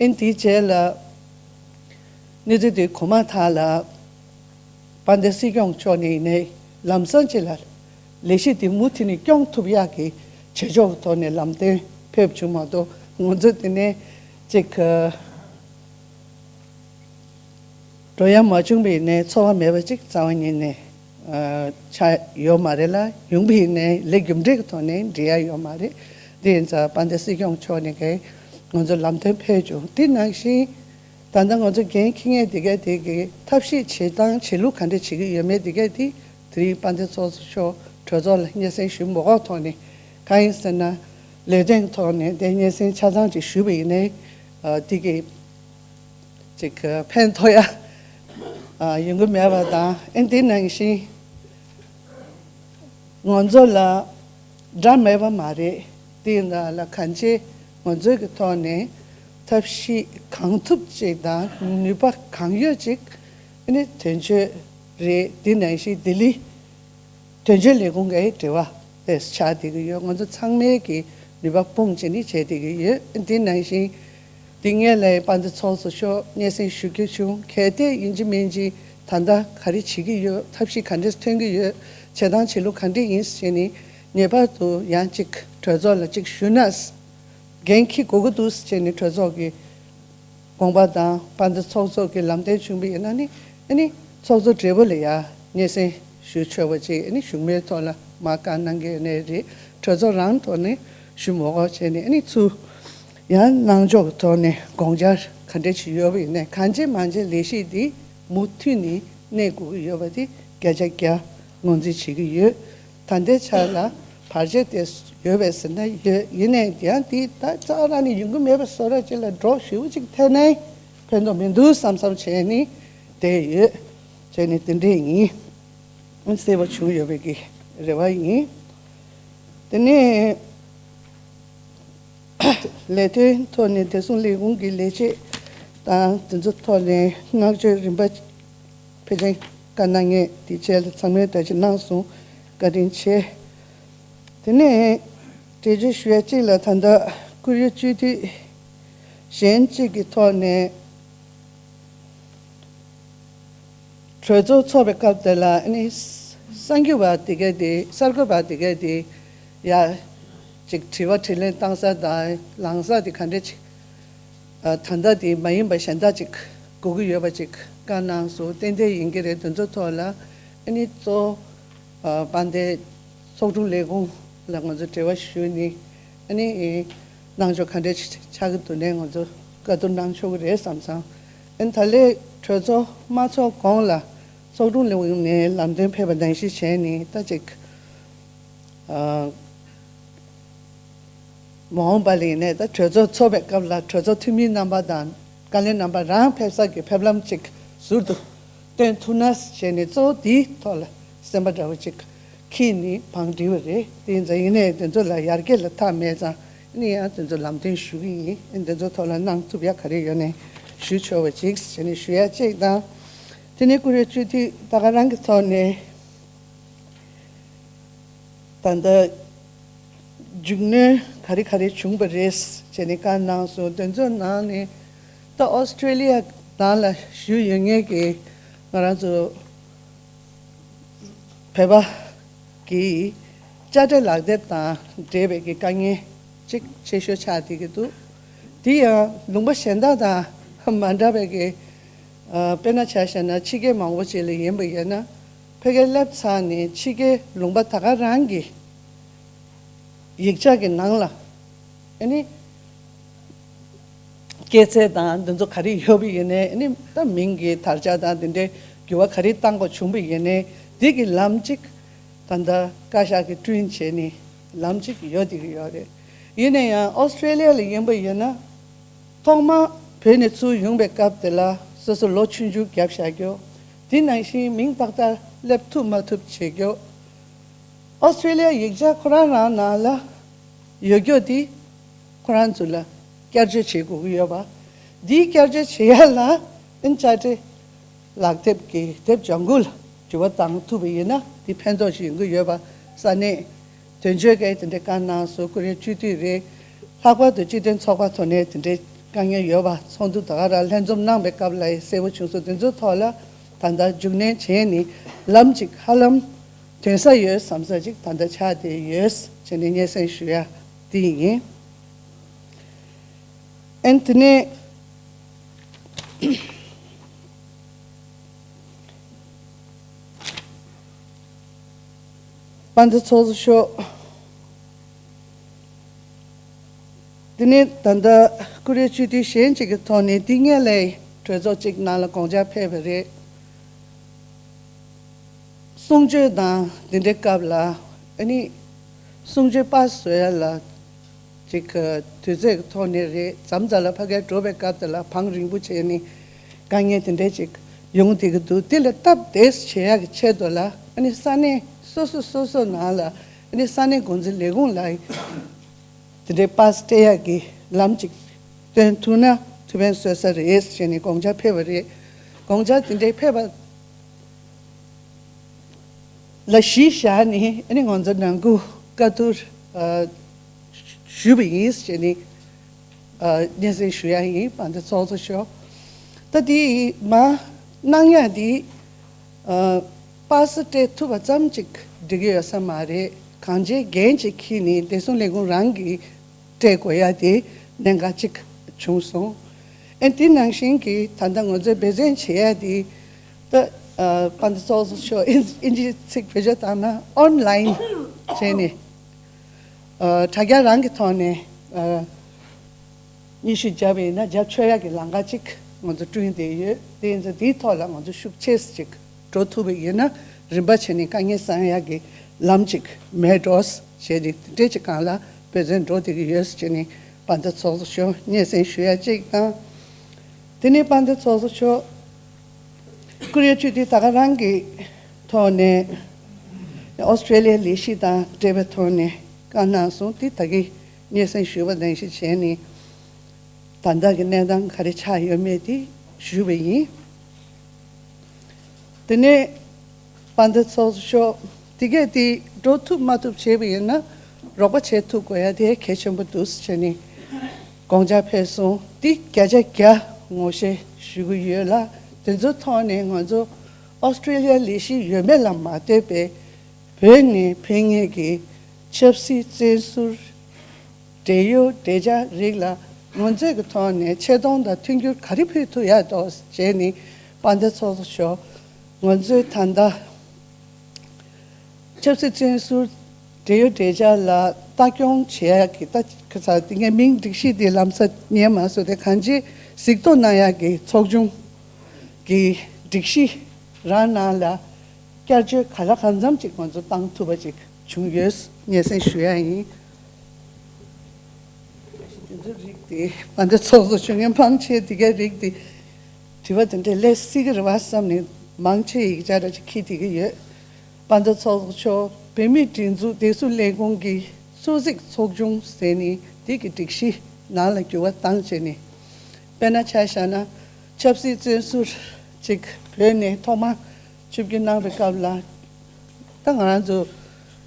ཨ་ནི་དེའི་རྗེས་ལ་གནས་ཚུལ་དེ་གོ་མ་ཐག་ལ་དཔལ་ལྡན་སྲིད་སྐྱོང་མཆོག་ནས་ནས་ལམ་སང་ཅིག་ལ་ལས་གཞི་དེ་མུ་མཐུད་ནས་སྐྱོང་ཐུབ་ཡག་གི་བྱེད་ཕྱོགས་ཀྱི་ཐོག་ནས་ལམ་སྟོན་ཕེབས་བྱུང་མ་གཏོགས། ང་ཚོ་དེ་ནས་ཅིག་འགྲོ་ཡ་མ་བྱུང་བའི་ནས་ཚོར་བ་མེད་པ་ཅིག་རྩ་བ་ཉིད་ནས་ཆགས་ཡོད་མ་རེད་ལ། ཡོང་བའི་ནས་ལས་རྒྱུ་འབྲས་ཀྱི་ཐོག་ནས་འགྲིག་ཡ་ཡོད་མ་རེད། དེ་ཡིན་ཙང་དཔལ་ལྡན་སྲིད་སྐྱོང་མཆོག་ནས་ཀྱི་ང་ཚོ་ལམ་སྟོན་ཕེབས་བྱུང་། དེ་ནང་བཞིན་ད་ལྟ་ང་ཚོ་འགན་འཁྱེར་མཁན་དེ་གས་དེ་གི་ཐབས་ཤེས་བྱེད་སྟངས་བྱེད་ལུགས་ག་འདྲ་བྱེད་ཀྱི་ཡོད་མེད་དེ་གས་དེ་དེ་རིང་དཔལ་ལྡན་ཚོགས་གཙོ་མཆོག་གྲོས་ཚོགས་ལ་སྙན་སེང་ཞུ་མ་དགོས་ཐོག་ནས། གང་ཡིན་ཟེར་ན་ལས་དོན་ཐོག་ནས་དེ་སྙན་སེང་ཆ་ཚང་ཅིག་ཞུས་པ་ཡིན་ནའི་ཨ་དེ་གི་ཅིག་ཕན་ཐོགས་ཡ་ཨ་ཡོང་གི་མེད་པ་དང་། ཨ་དེ་ནང་བཞིན་ང་ཚོ་ལ་དགྲ་མེད་པ་མ་རེད། དེ་ཡིན་ད་ལ་གང་ཅི་ང་ཚོའི་གི་ཐོག་ནས་ཐབས་ཤེས་གང་ཐུབ་ཅིག་དང་ནུས་པ་གང་ཡོད་ཅིག་ཨ་ནི་དོན་གཅོད་རེད། དེ་ནང་བཞིན་ལྡི་ལི་དོན་གཅོད་ལས་ཁུངས་ཀྱི་འབྲེལ་བ་དེ་ཆགས་བསྡད་ཀྱི་ཡོད། ང་ཚོ་ཚང་མའི་གི་ནུས་པ་སྤུངས་བྱས་ནས་བྱས་བསྡད་ཀྱི་ཡོད། དེ་ནང་བཞིན་དེ་སྔོན་ལ་དཔལ་ལྡན་ཚོགས་གཙོ་མཆོག་སྙན་སེང་ཞུ་རྒྱུ་བྱུང་། གལ་ཏེ་ཡིན་གཅིག་མིན་གཅིག་ད་ལྟ་ག་རེ་བྱེད་ཀྱི་ཡོད། ཐབས་ཤེས་ག་འདྲས་ཐོན་གྱི་ཡོད། བྱེད་སྟངས་བྱེད་ལུགས་ག་འདྲས་ཡིན་ཟེར་ནས་ངེས་པར་དུ་ཡང་གཅིག་གྲོས་ཚོགས་ལ་གཅིག་ཞུ་ན། འགན་འཁྱེར་དགོས་ཀྱི་འདུག་ཟེར་ནས་གྲོས་ཚོགས་ཀྱི་དགོངས་པ་དང་དཔལ་ལྡན་ཚོགས་གཙོ་གི་ལམ་སྟོན་བྱུང་བ་ཡིན་ན་ནི། ཨ་ནི་ཚོགས་གཙོ་སྦྲེལ་པོ་ལ་ཡ་སྙན་སེང་ཞུ་ཆོག་པ་ཅིག་ཨ་ནི་བཞུགས་མོལ་ཐོག་ལ་མར་བཀའ་གནང་གི་ཡོད་ནའི་རེད། གྲོས་ཚོགས་རང་ཐོག་ནས་ཞུ་མ་དགོས་བྱས་ནས། ཨ་ནི་ཚུར་ཡང་གནང་ཕྱོགས་ཀྱི་ཐོག་ནས་དགོངས་འཆར་ག་འདྲ་ཞིག་ཡོད་པ་ཡིན་ནའི་གང་བྱེད་མང་བྱེད་ལས་གཞི་འདི་མུ་མཐུད་ནས་གནས་དགོས་ཀྱི་ཡོད་པ་དེ་བརྒྱ་ཆ་བརྒྱ་ངོས་འཛིན་བྱེད་ཀྱི་ཡོད། ད་ལྟའི་ཆ་ལ་བར་ཆད་དེ་ཡོད་པས་ཟེར་ན་ཡོད། ཡིན་ནའི་དེ་ཡང་དེ་ད་རྩ་བ་རང་ནས་ཡོང་གི་མེད་པ་བཟོ་འདྲ་ཅིག་ལ་འགྲོ་ཞེ་པོ་ཅིག་ཐེབས་ནའི་ཕན་ཐོགས་མི་འདུག་བསམ་བསམ་བྱས་ནས་བསྡད་ཡོད། བྱས་ནས་དེ་འདྲས་ཡིན། གསལ་པོ་བྱུང་ཡོད་པའི་གི་རེ་བ་ཡིན། དེ་ནས་ལས་དོན་ཐོག་ནས་བདེ་སྲུང་ལས་ཁུངས་ཀྱི་ལས་བྱེད་དང་དེ་ཚོ་ཐོག་ནས་བསྔགས་བརྗོད་རིམ་པ་ཕལ་ཆེར་བཀའ་གནང་མཁན་དེ་བཅས་ལ་ཚང་མས་ད་ཅི་གནང་སོང་། བཀའ་དྲིན་ཆེ། དེ་ནས་འགྲེལ་བརྗོད་ཞུ་ཡ་གཅིག་ལ་ད་ལྟ་བཀུར་འོས་སྤྱི་འཐུས་གཞན་གཅིག་གི་ཐོག་ནས་གྲོས་ཚོགས་ཚོགས་པའི་སྐབས་དེ་ལ་ཨ་ནི་གསར་འགོད་པ་དེ་གས་དེ་གསར་འགོད་པ་དེ་གས་དེ་ཡ་ཅིག་དྲི་བ་དྲིས་ལན་བཏང་ས་དང་ལངས་ས་དེ་ག་འདྲས་ཅིག་ཨ་ད་ལྟ་དེ་མ་ཡིན་པ་གཞན་དག་ཅིག་དགོས་ཀྱི་ཡོད་པ་ཅིག་བཀའ་གནང་སོང་། ཏན་ཏན་ཡིན་གྱི་རེད། དེ་ཚོ་ཐོག་ལ་ཨ་ནི་གཙོ་བོ་ཨ་དཔལ་ལྡན་ཚོགས་དྲུང་ལས་ཁུངས་ལ་ང་ཚོ་འབྲེལ་བ་ཞུས་ནས་ཨ་ནི་གནང་ཕྱོགས་ག་འདྲས་ཆགས་ཀྱི་འདུག་ནས་ང་ཚོ་བཀའ་བསྡུར་གནང་ཆོག་གི་རེད་བསམ་སོང་། ཨ་ནི་ད་ལས་གྲོས་ཚོགས་མ་ཚོགས་གོང་ལ་ཚོགས་དྲུང་ལས་ཁུངས་ནས་ལམ་སྟོན་ཕེབས་པ་ནང་བཞིན་བྱས་ནས་ད་ཅིག་ཨ། མ་འོངས་པ་ལ་ཡིན་ནའི་ད་གྲོས་ཚོགས་ཚོགས་པའི་སྐབས་ལ་གྲོས་ཚོགས་འཐུས་མི་རྣམ་པ་དང་བཀའ་བློན་རྣམ་པ་རང་ཕེབས་ས་གི་ཕེབས་ལམ་ཅིག་ཟུར་དུ་སྟོན་ཐུབ་ན་བྱས་ནས་གཙོ་བོ་འདིའི་ཐོག་ལ་སེམས་པ་འདྲ་བོ་ཅིག་འཁྱེར་ནས་བང་བསྒྲིགས་པ་རེད། དེ་ཡིན་ཙང་ཡིན་ནའི་དེ་ཚོ་ལ་ཡར་རྒྱས་ལ་མཐའ་མེད་ཙང་ཨ་ནི་ཡང་དེ་ཚོ་ལམ་སྟོན་ཞུ་གི་ཡིན། ཨ་ནི་དེ་ཚོ་ཐོག་ལ་གནང་ཐུབ་ཡ་ག་རེ་ཡོད་ནའི་ ཞུ་ཆོག་པ་ཅིག་བྱས་ནས་ཞུ་ཡ་གཅིག་དང་། དེ་ནས་ཀུ་རེ་སྤྱི་འཐུས་ད་ག་རང་གི་ཐོག་ནས་ད་ལྟ་རྒྱུས་ལོན་ག་རེ་ག་རེ་བྱུང་པ་རེད་བྱས་ནས་བཀའ་གནང་སོང་། དེ་ཚོའི་ནང་ནས་ད་ཨོ་སི་ཀྲེ་ལི་ཡ་ནང་ལ་བཞུགས་ཡོད་མཁན་གྱི་ང་རང་ཚོ་བོད་པ་གི་དཔྱ་ཁྲལ་ལག་དེབ་དང་འབྲེལ་བའི་གི་དཀའ་ངལ་གཅིག་ཆེ་ཤོས་ཆགས་བསྡད་ཀྱི་འདུག་དེ་ཡང་ལུང་པ་གཞན་དག་དང་མ་འདྲ་བའི་གི་ཨ་དཔེར་ན་ཆ་བཞག་ན་ཕྱི་རྒྱལ་མང་པོ་ཅིག་ལ་ཡིན་པ་ཡིན་ན་ཕ་གིར་སླེབས་ཚར་ནས་ཕྱི་རྒྱལ་ལུང་པ་ད་ག་རང་གི་ཡིག་ཆ་གི་ནང་ལ་ཨ་ནི། སྐྱེས་ཚེས་དང་འདི་ཚོ་ག་རེ་ཡོད་པ་ཡིན་ནའི་ཨ་ནི་ད་མིང་གི་དར་ཆ་དང་དེ་འདྲའི་འགྱུར་བ་ག་རེ་བཏང་དགོས་བྱུང་པ་ཡིན་ནའི་འདི་གི་ལམ་གཅིག་ད་ལྟ་བཀའ་ཤག་གིས་བསྐྲུན་བྱས་ནས་ལམ་གཅིག་ཡོད་བསྡད་ཀྱི་ཡོད་རེད། ཡིན་ན་ཡང་ཨོ་སི་ཀྲེ་ལི་ཡ་ལ་ཡིན་པ་ཡིན་ན་ཐོག་མ་བོད་ནས་ཚུར་ཡོང་པའི་སྐབས་དེ་ལ་སོ་སོ་ལོ་ཆུང་ཆུང་བརྒྱབ་བཞག་རྒྱུ། དེ་ནང་བཞིན་མིང་ཏག་ཏག་སླེབས་ཐུབ་མ་ཐུབ་བྱེད་རྒྱུ། ཨོ་སི་ཀྲེ་ལི་ཡ་ཡིག་ཆ་ཁོ་རང་རང་ནང་ལ་ཡོད་རྒྱུ་དེ་ཁོ་རང་ཚོ་ལ་བསྐྱར་བཅོས་བྱེད་དགོས་ཀྱི་ཡོད་པ། འདིའི་བསྐྱར་བཅོས་བྱེད་ཡ་ལ་ཨིན་དཔྱ་ཁྲལ་ལག་དེབ་ཀྱི་དེབ་ལྗང་ཁུ་ལ་འགྱུར་བ་བཏང་ཐུབ་པ་ཡིན་ན་དེ་ཕན་ཐོགས་ཤིག་ཡོང་གི་ཡོད་པ། ས་གནས་དོན་གཅོད་ཀྱིས་དེ་འདྲའི་བཀའ་གནང་སོང་། ཀུ་རེ་སྤྱི་འཐུས་རེད། ལྷག་པར་དུ་སྤྱི་མཐུན་ཚོགས་པ་ཐོག་ནས་དེ་འདྲའི་དཀའ་ངལ་ཡོད་པ་ཚོགས་འདུ་ད་ག་རང་ལྷན་འཛོམས་གནང་པའི་སྐབས་ལ་གསལ་པོ་བྱུང་སོང་། དེ་ཚོའི་ཐོག་ལ་ད་ལྟ་རྒྱུགས་ལེན་བྱས་ནས་ལམ་གཅིག་ཧ་ལམ་ཐོན་ས་ཡོད་བསམ་ས་ཅིག་ད་ལྟ་ཆགས་བསྡད་ཡོད་བྱས་ནས་སྙན་སེང་ཞུ་ཡ་དེ་ཡིན། ཨན་དེ་ནས་དཔལ་ལྡན་ཚོགས་གཙོ་མཆོག་དེ་ནས་ད་ལྟ་ཀུ་རེ་སྤྱི་འཐུས་གཞན་གཅིག་གི་ཐོག་ནས་འདི་སྔོན་ལ་གྲོས་ཚོགས་གཅིག་ནང་ལ་དགོངས་འཆར་ཕེབས་པ་རེད། གསུང་ཆོས་དང་འདི་འདྲའི་སྐབས་ལ་ཨ་ནི་གསུང་ཆོས་པར་བཟོ་ཡ་ལ་ཅིག་དུས་ཚོད་ཀྱི་ཐོག་ནས་རེད། མཚམས་མཚམས་ལ་ཕ་གིར་འགྲོ་བའི་སྐབས་དེ་ལ་བང་རིང་པོ་བྱས་ནས་དཀའ་ངལ་དེ་འདྲ་ཅིག་ཡོང་བསྡད་ཀྱི་འདུག་དེ་ལ་སྟབས་བདེ་བྱེད་ཡ་གི་ཆེད་དུ་ལ་ཨ་ནི་ས་གནས་སོ་སོ་སོ་སོ་ནང་ལ་ཨ་ནི་ས་གནས་འགོ་འཛིན་ལས་ཁུངས་ལ་དེ་འདྲའི་པར་སྤྲད་ཡ་གི་ལམ་ཅིག་སྟོན་ཐུབ་ན་ཐུགས་ཕན་གསོས་ས་རེད་ཟེར་ནས་དགོངས་འཆར་ཕེབས་པ་རེད། དགོངས་འཆར་དེ་འདྲའི་ཕེབས་པ་ལ་གཞི་བཞག་ནས་ཨ་ནི་ང་ཚོ་ནང་ཁུལ་བཀའ་བསྡུར་ཨ་ཞུས་པ་ཡིན་ཟེར་ནས་ཨ་སྙན་སེང་ཞུ་ཡ་ཡིན། དཔལ་ལྡན་ཚོགས་གཙོ་མཆོག་ད་དེ་མ་གནང་ཡ་དེ་ཨ་པར་སི་སྤྲད་ཐུབ་པ་ཙམ་ཅིག་འགྲིག་གི་ཡོད་ས་མ་རེད། གང་ཅིའི་འགན་ཅིག་འཁྱེར་ནས་བདེ་སྲུང་ལས་ཁུངས་རང་གིས་སྤྲད་དགོས་ཡ་དེ་གནད་འགག་ཅིག་བྱུང་སོང་། ཨེ་དེ་ནང་བཞིན་གྱི་ད་ལྟ་ང་ཚོས་འབད་བརྩོན་བྱེད་ཡ་དེ་ད་ཨ་དཔལ་ལྡན་ཚོགས་གཙོ་མཆོག་ཨིན་ཨིན་ཇིའི་ཚིག་བེད་སྤྱོད་བཏང་ན་ཨོན་ལའིན་བྱས་ནས་ཨ་དྲ་རྒྱ་རང་གི་ཐོག་ནས་ཨ་སྙན་ཞུ་བརྒྱབ་པ་ཡིན་ན་རྒྱབ་ཆོག་ཡ་གི་ལམ་ཁ་ཅིག་ང་ཚོ་བསྐྲུན་བསྡད་ཡོད། དེ་ཡིན་ཙང་དེའི་ཐོག་ལ་ང་ཚོ་ཤུགས་ཆེ་ཙམ་ཅིག་འགྲོ་ཐུབ་པ་ཡིན་ན་རིམ་པ་བྱས་ནས་དཀའ་ངལ་སེལ་ཡ་གི་ལམ་ཅིག་མེད་འགྲོ་ཞེས་ནས་དེ་འདྲས་ཅིག་སྒང་ལ་འབད་བརྩོན་འགྲོ་བསྡད་ཀྱི་ཡོད་ཟེར་ནས་དཔལ་ལྡན་ཚོགས་གཙོ་མཆོག་སྙན་སེང་ཞུ་ཡ་གཅིག་དང་། དེ་ནས་དཔལ་ལྡན་ཚོགས་གཙོ་མཆོག་ཀུ་རེ་སྤྱི་འཐུས་ད་ག་རང་གི་ཐོག་ནས་ཨོ་སི་ཀྲེ་ལི་ཡའི་ལས་གཞི་དང་འབྲེལ་བའི་ཐོག་ནས་བཀའ་གནང་སོང་། དེ་ད་གིན་སྙན་སེང་ཞུས་པ་ནང་བཞིན་བྱས་ནས་ད་ལྟ་གི་གནས་སྟངས་ག་རེ་ཆགས་ཡོད་མེད་དེ་ཞུས་པ་ཡིན། དེ་ནས་དཔལ་ལྡན་ཚོགས་གཙོ་མཆོག་དེ་གས་དེ་འགྲོ་ཐུབ་མ་ཐུབ་བྱས་པ་ཡིན་ན་རོགས་པ་བྱེད་ཐུབ་དགོས་ཡ་དེ་གལ་ཆེན་པོ་འདུག་ཟེར་ནས་དགོངས་འཆར་ཕེབས་སོང་། དེ་བརྒྱ་ཆ་བརྒྱ་ངོ་ཤེས་ཞུ་གི་ཡོད་ལ། དེ་ཚོའི་ཐོག་ནས་ང་ཚོ་ཨོ་སི་ཀྲེ་ལི་ཡ་ལས་གཞི་ཡོད་མེད་ལ་མ་ལྟོས་པའི་བོད་ནས་ཕེབས་མཁན་གྱི་ཆབ་སྲིད་བཙོན་ཟུར་འབྲེལ་ཡོད་འབྲེལ་ཆགས་རིགས་ལ་ང་ཚོའི་གི་ཐོག་ནས་ཆེ་མཐོང་དང་མཐུན་འགྱུར་ག་རེ་ཕུལ་ཐུབ་ཡ་འདུག་བྱས་ནས་དཔལ་ལྡན་ཚོགས་གཙོ་མཆོག་ང་ཚོའི་ད་ལྟ་ཆབ་སྲིད་བཙོན་ཟུར་འབྲེལ་ཡོད་འབྲེལ་ཆགས་ལ་ལྟ་སྐྱོང་བྱེད་ཡ་གི་ད་ཁ་ས་དེ་ངའི་མིང་སྒྲིག་གཞི་དེ་ལམ་སང་ཉན་མ་སོང་། དེ་གང་ཅི་གཟིགས་རྟོག་གནང་ཡ་གི་ཚོགས་ཆུང་གི་སྒྲིག་གཞི་རང་ནང་ལ་བསྐྱར་བཅོས་ག་ལ་གང་འཚམ་ཅིག་ང་ཚོ་བཏང་ཐུབ་པ་ཅིག་བྱུང་ཡོད་སྙན་སེང་ཞུ་ཡ་ཡིན། དེ་ཚོ་རིགས་དེ་དཔལ་ལྡན་ཚོགས་གཙོ་མཆོག་ངས་མང་ཆེ་དེ་གའི་རིགས་དེ་དྲི་བ་དེ་འདྲས་སླེབས་སྲིད་ཀྱི་རེད་བ་བསམ་ནས་མང་ཆེ་ཡིག་ཆ་འདྲ་ཅིག་འཁྱེར་བསྡད་ཀྱི་ཡོད། དཔལ་ལྡན་ཚོགས་གཙོ་མཆོག་བོད་མིའི་སྒྲིག་འཛུགས་བདེ་སྲུང་ལས་ཁུངས་ཀྱི་སོ་གཟིགས་ཚོགས་ཆུང་ཟེར་ནས་དེ་གི་སྒྲིག་གཞི་ནང་ལ་འགྱུར་བ་བཏང་བྱས་ནས། དཔེར་ན་ཆ་བཞག་ན་ ཆབ་སྲིད་བཙོན་ཟུར་ཅིག་བོད་ནས་ཐོག་མ་ཆིབས་བསྒྱུར་གནང་བའི་སྐབས་ལ། ད་ང་རང་ཚོ་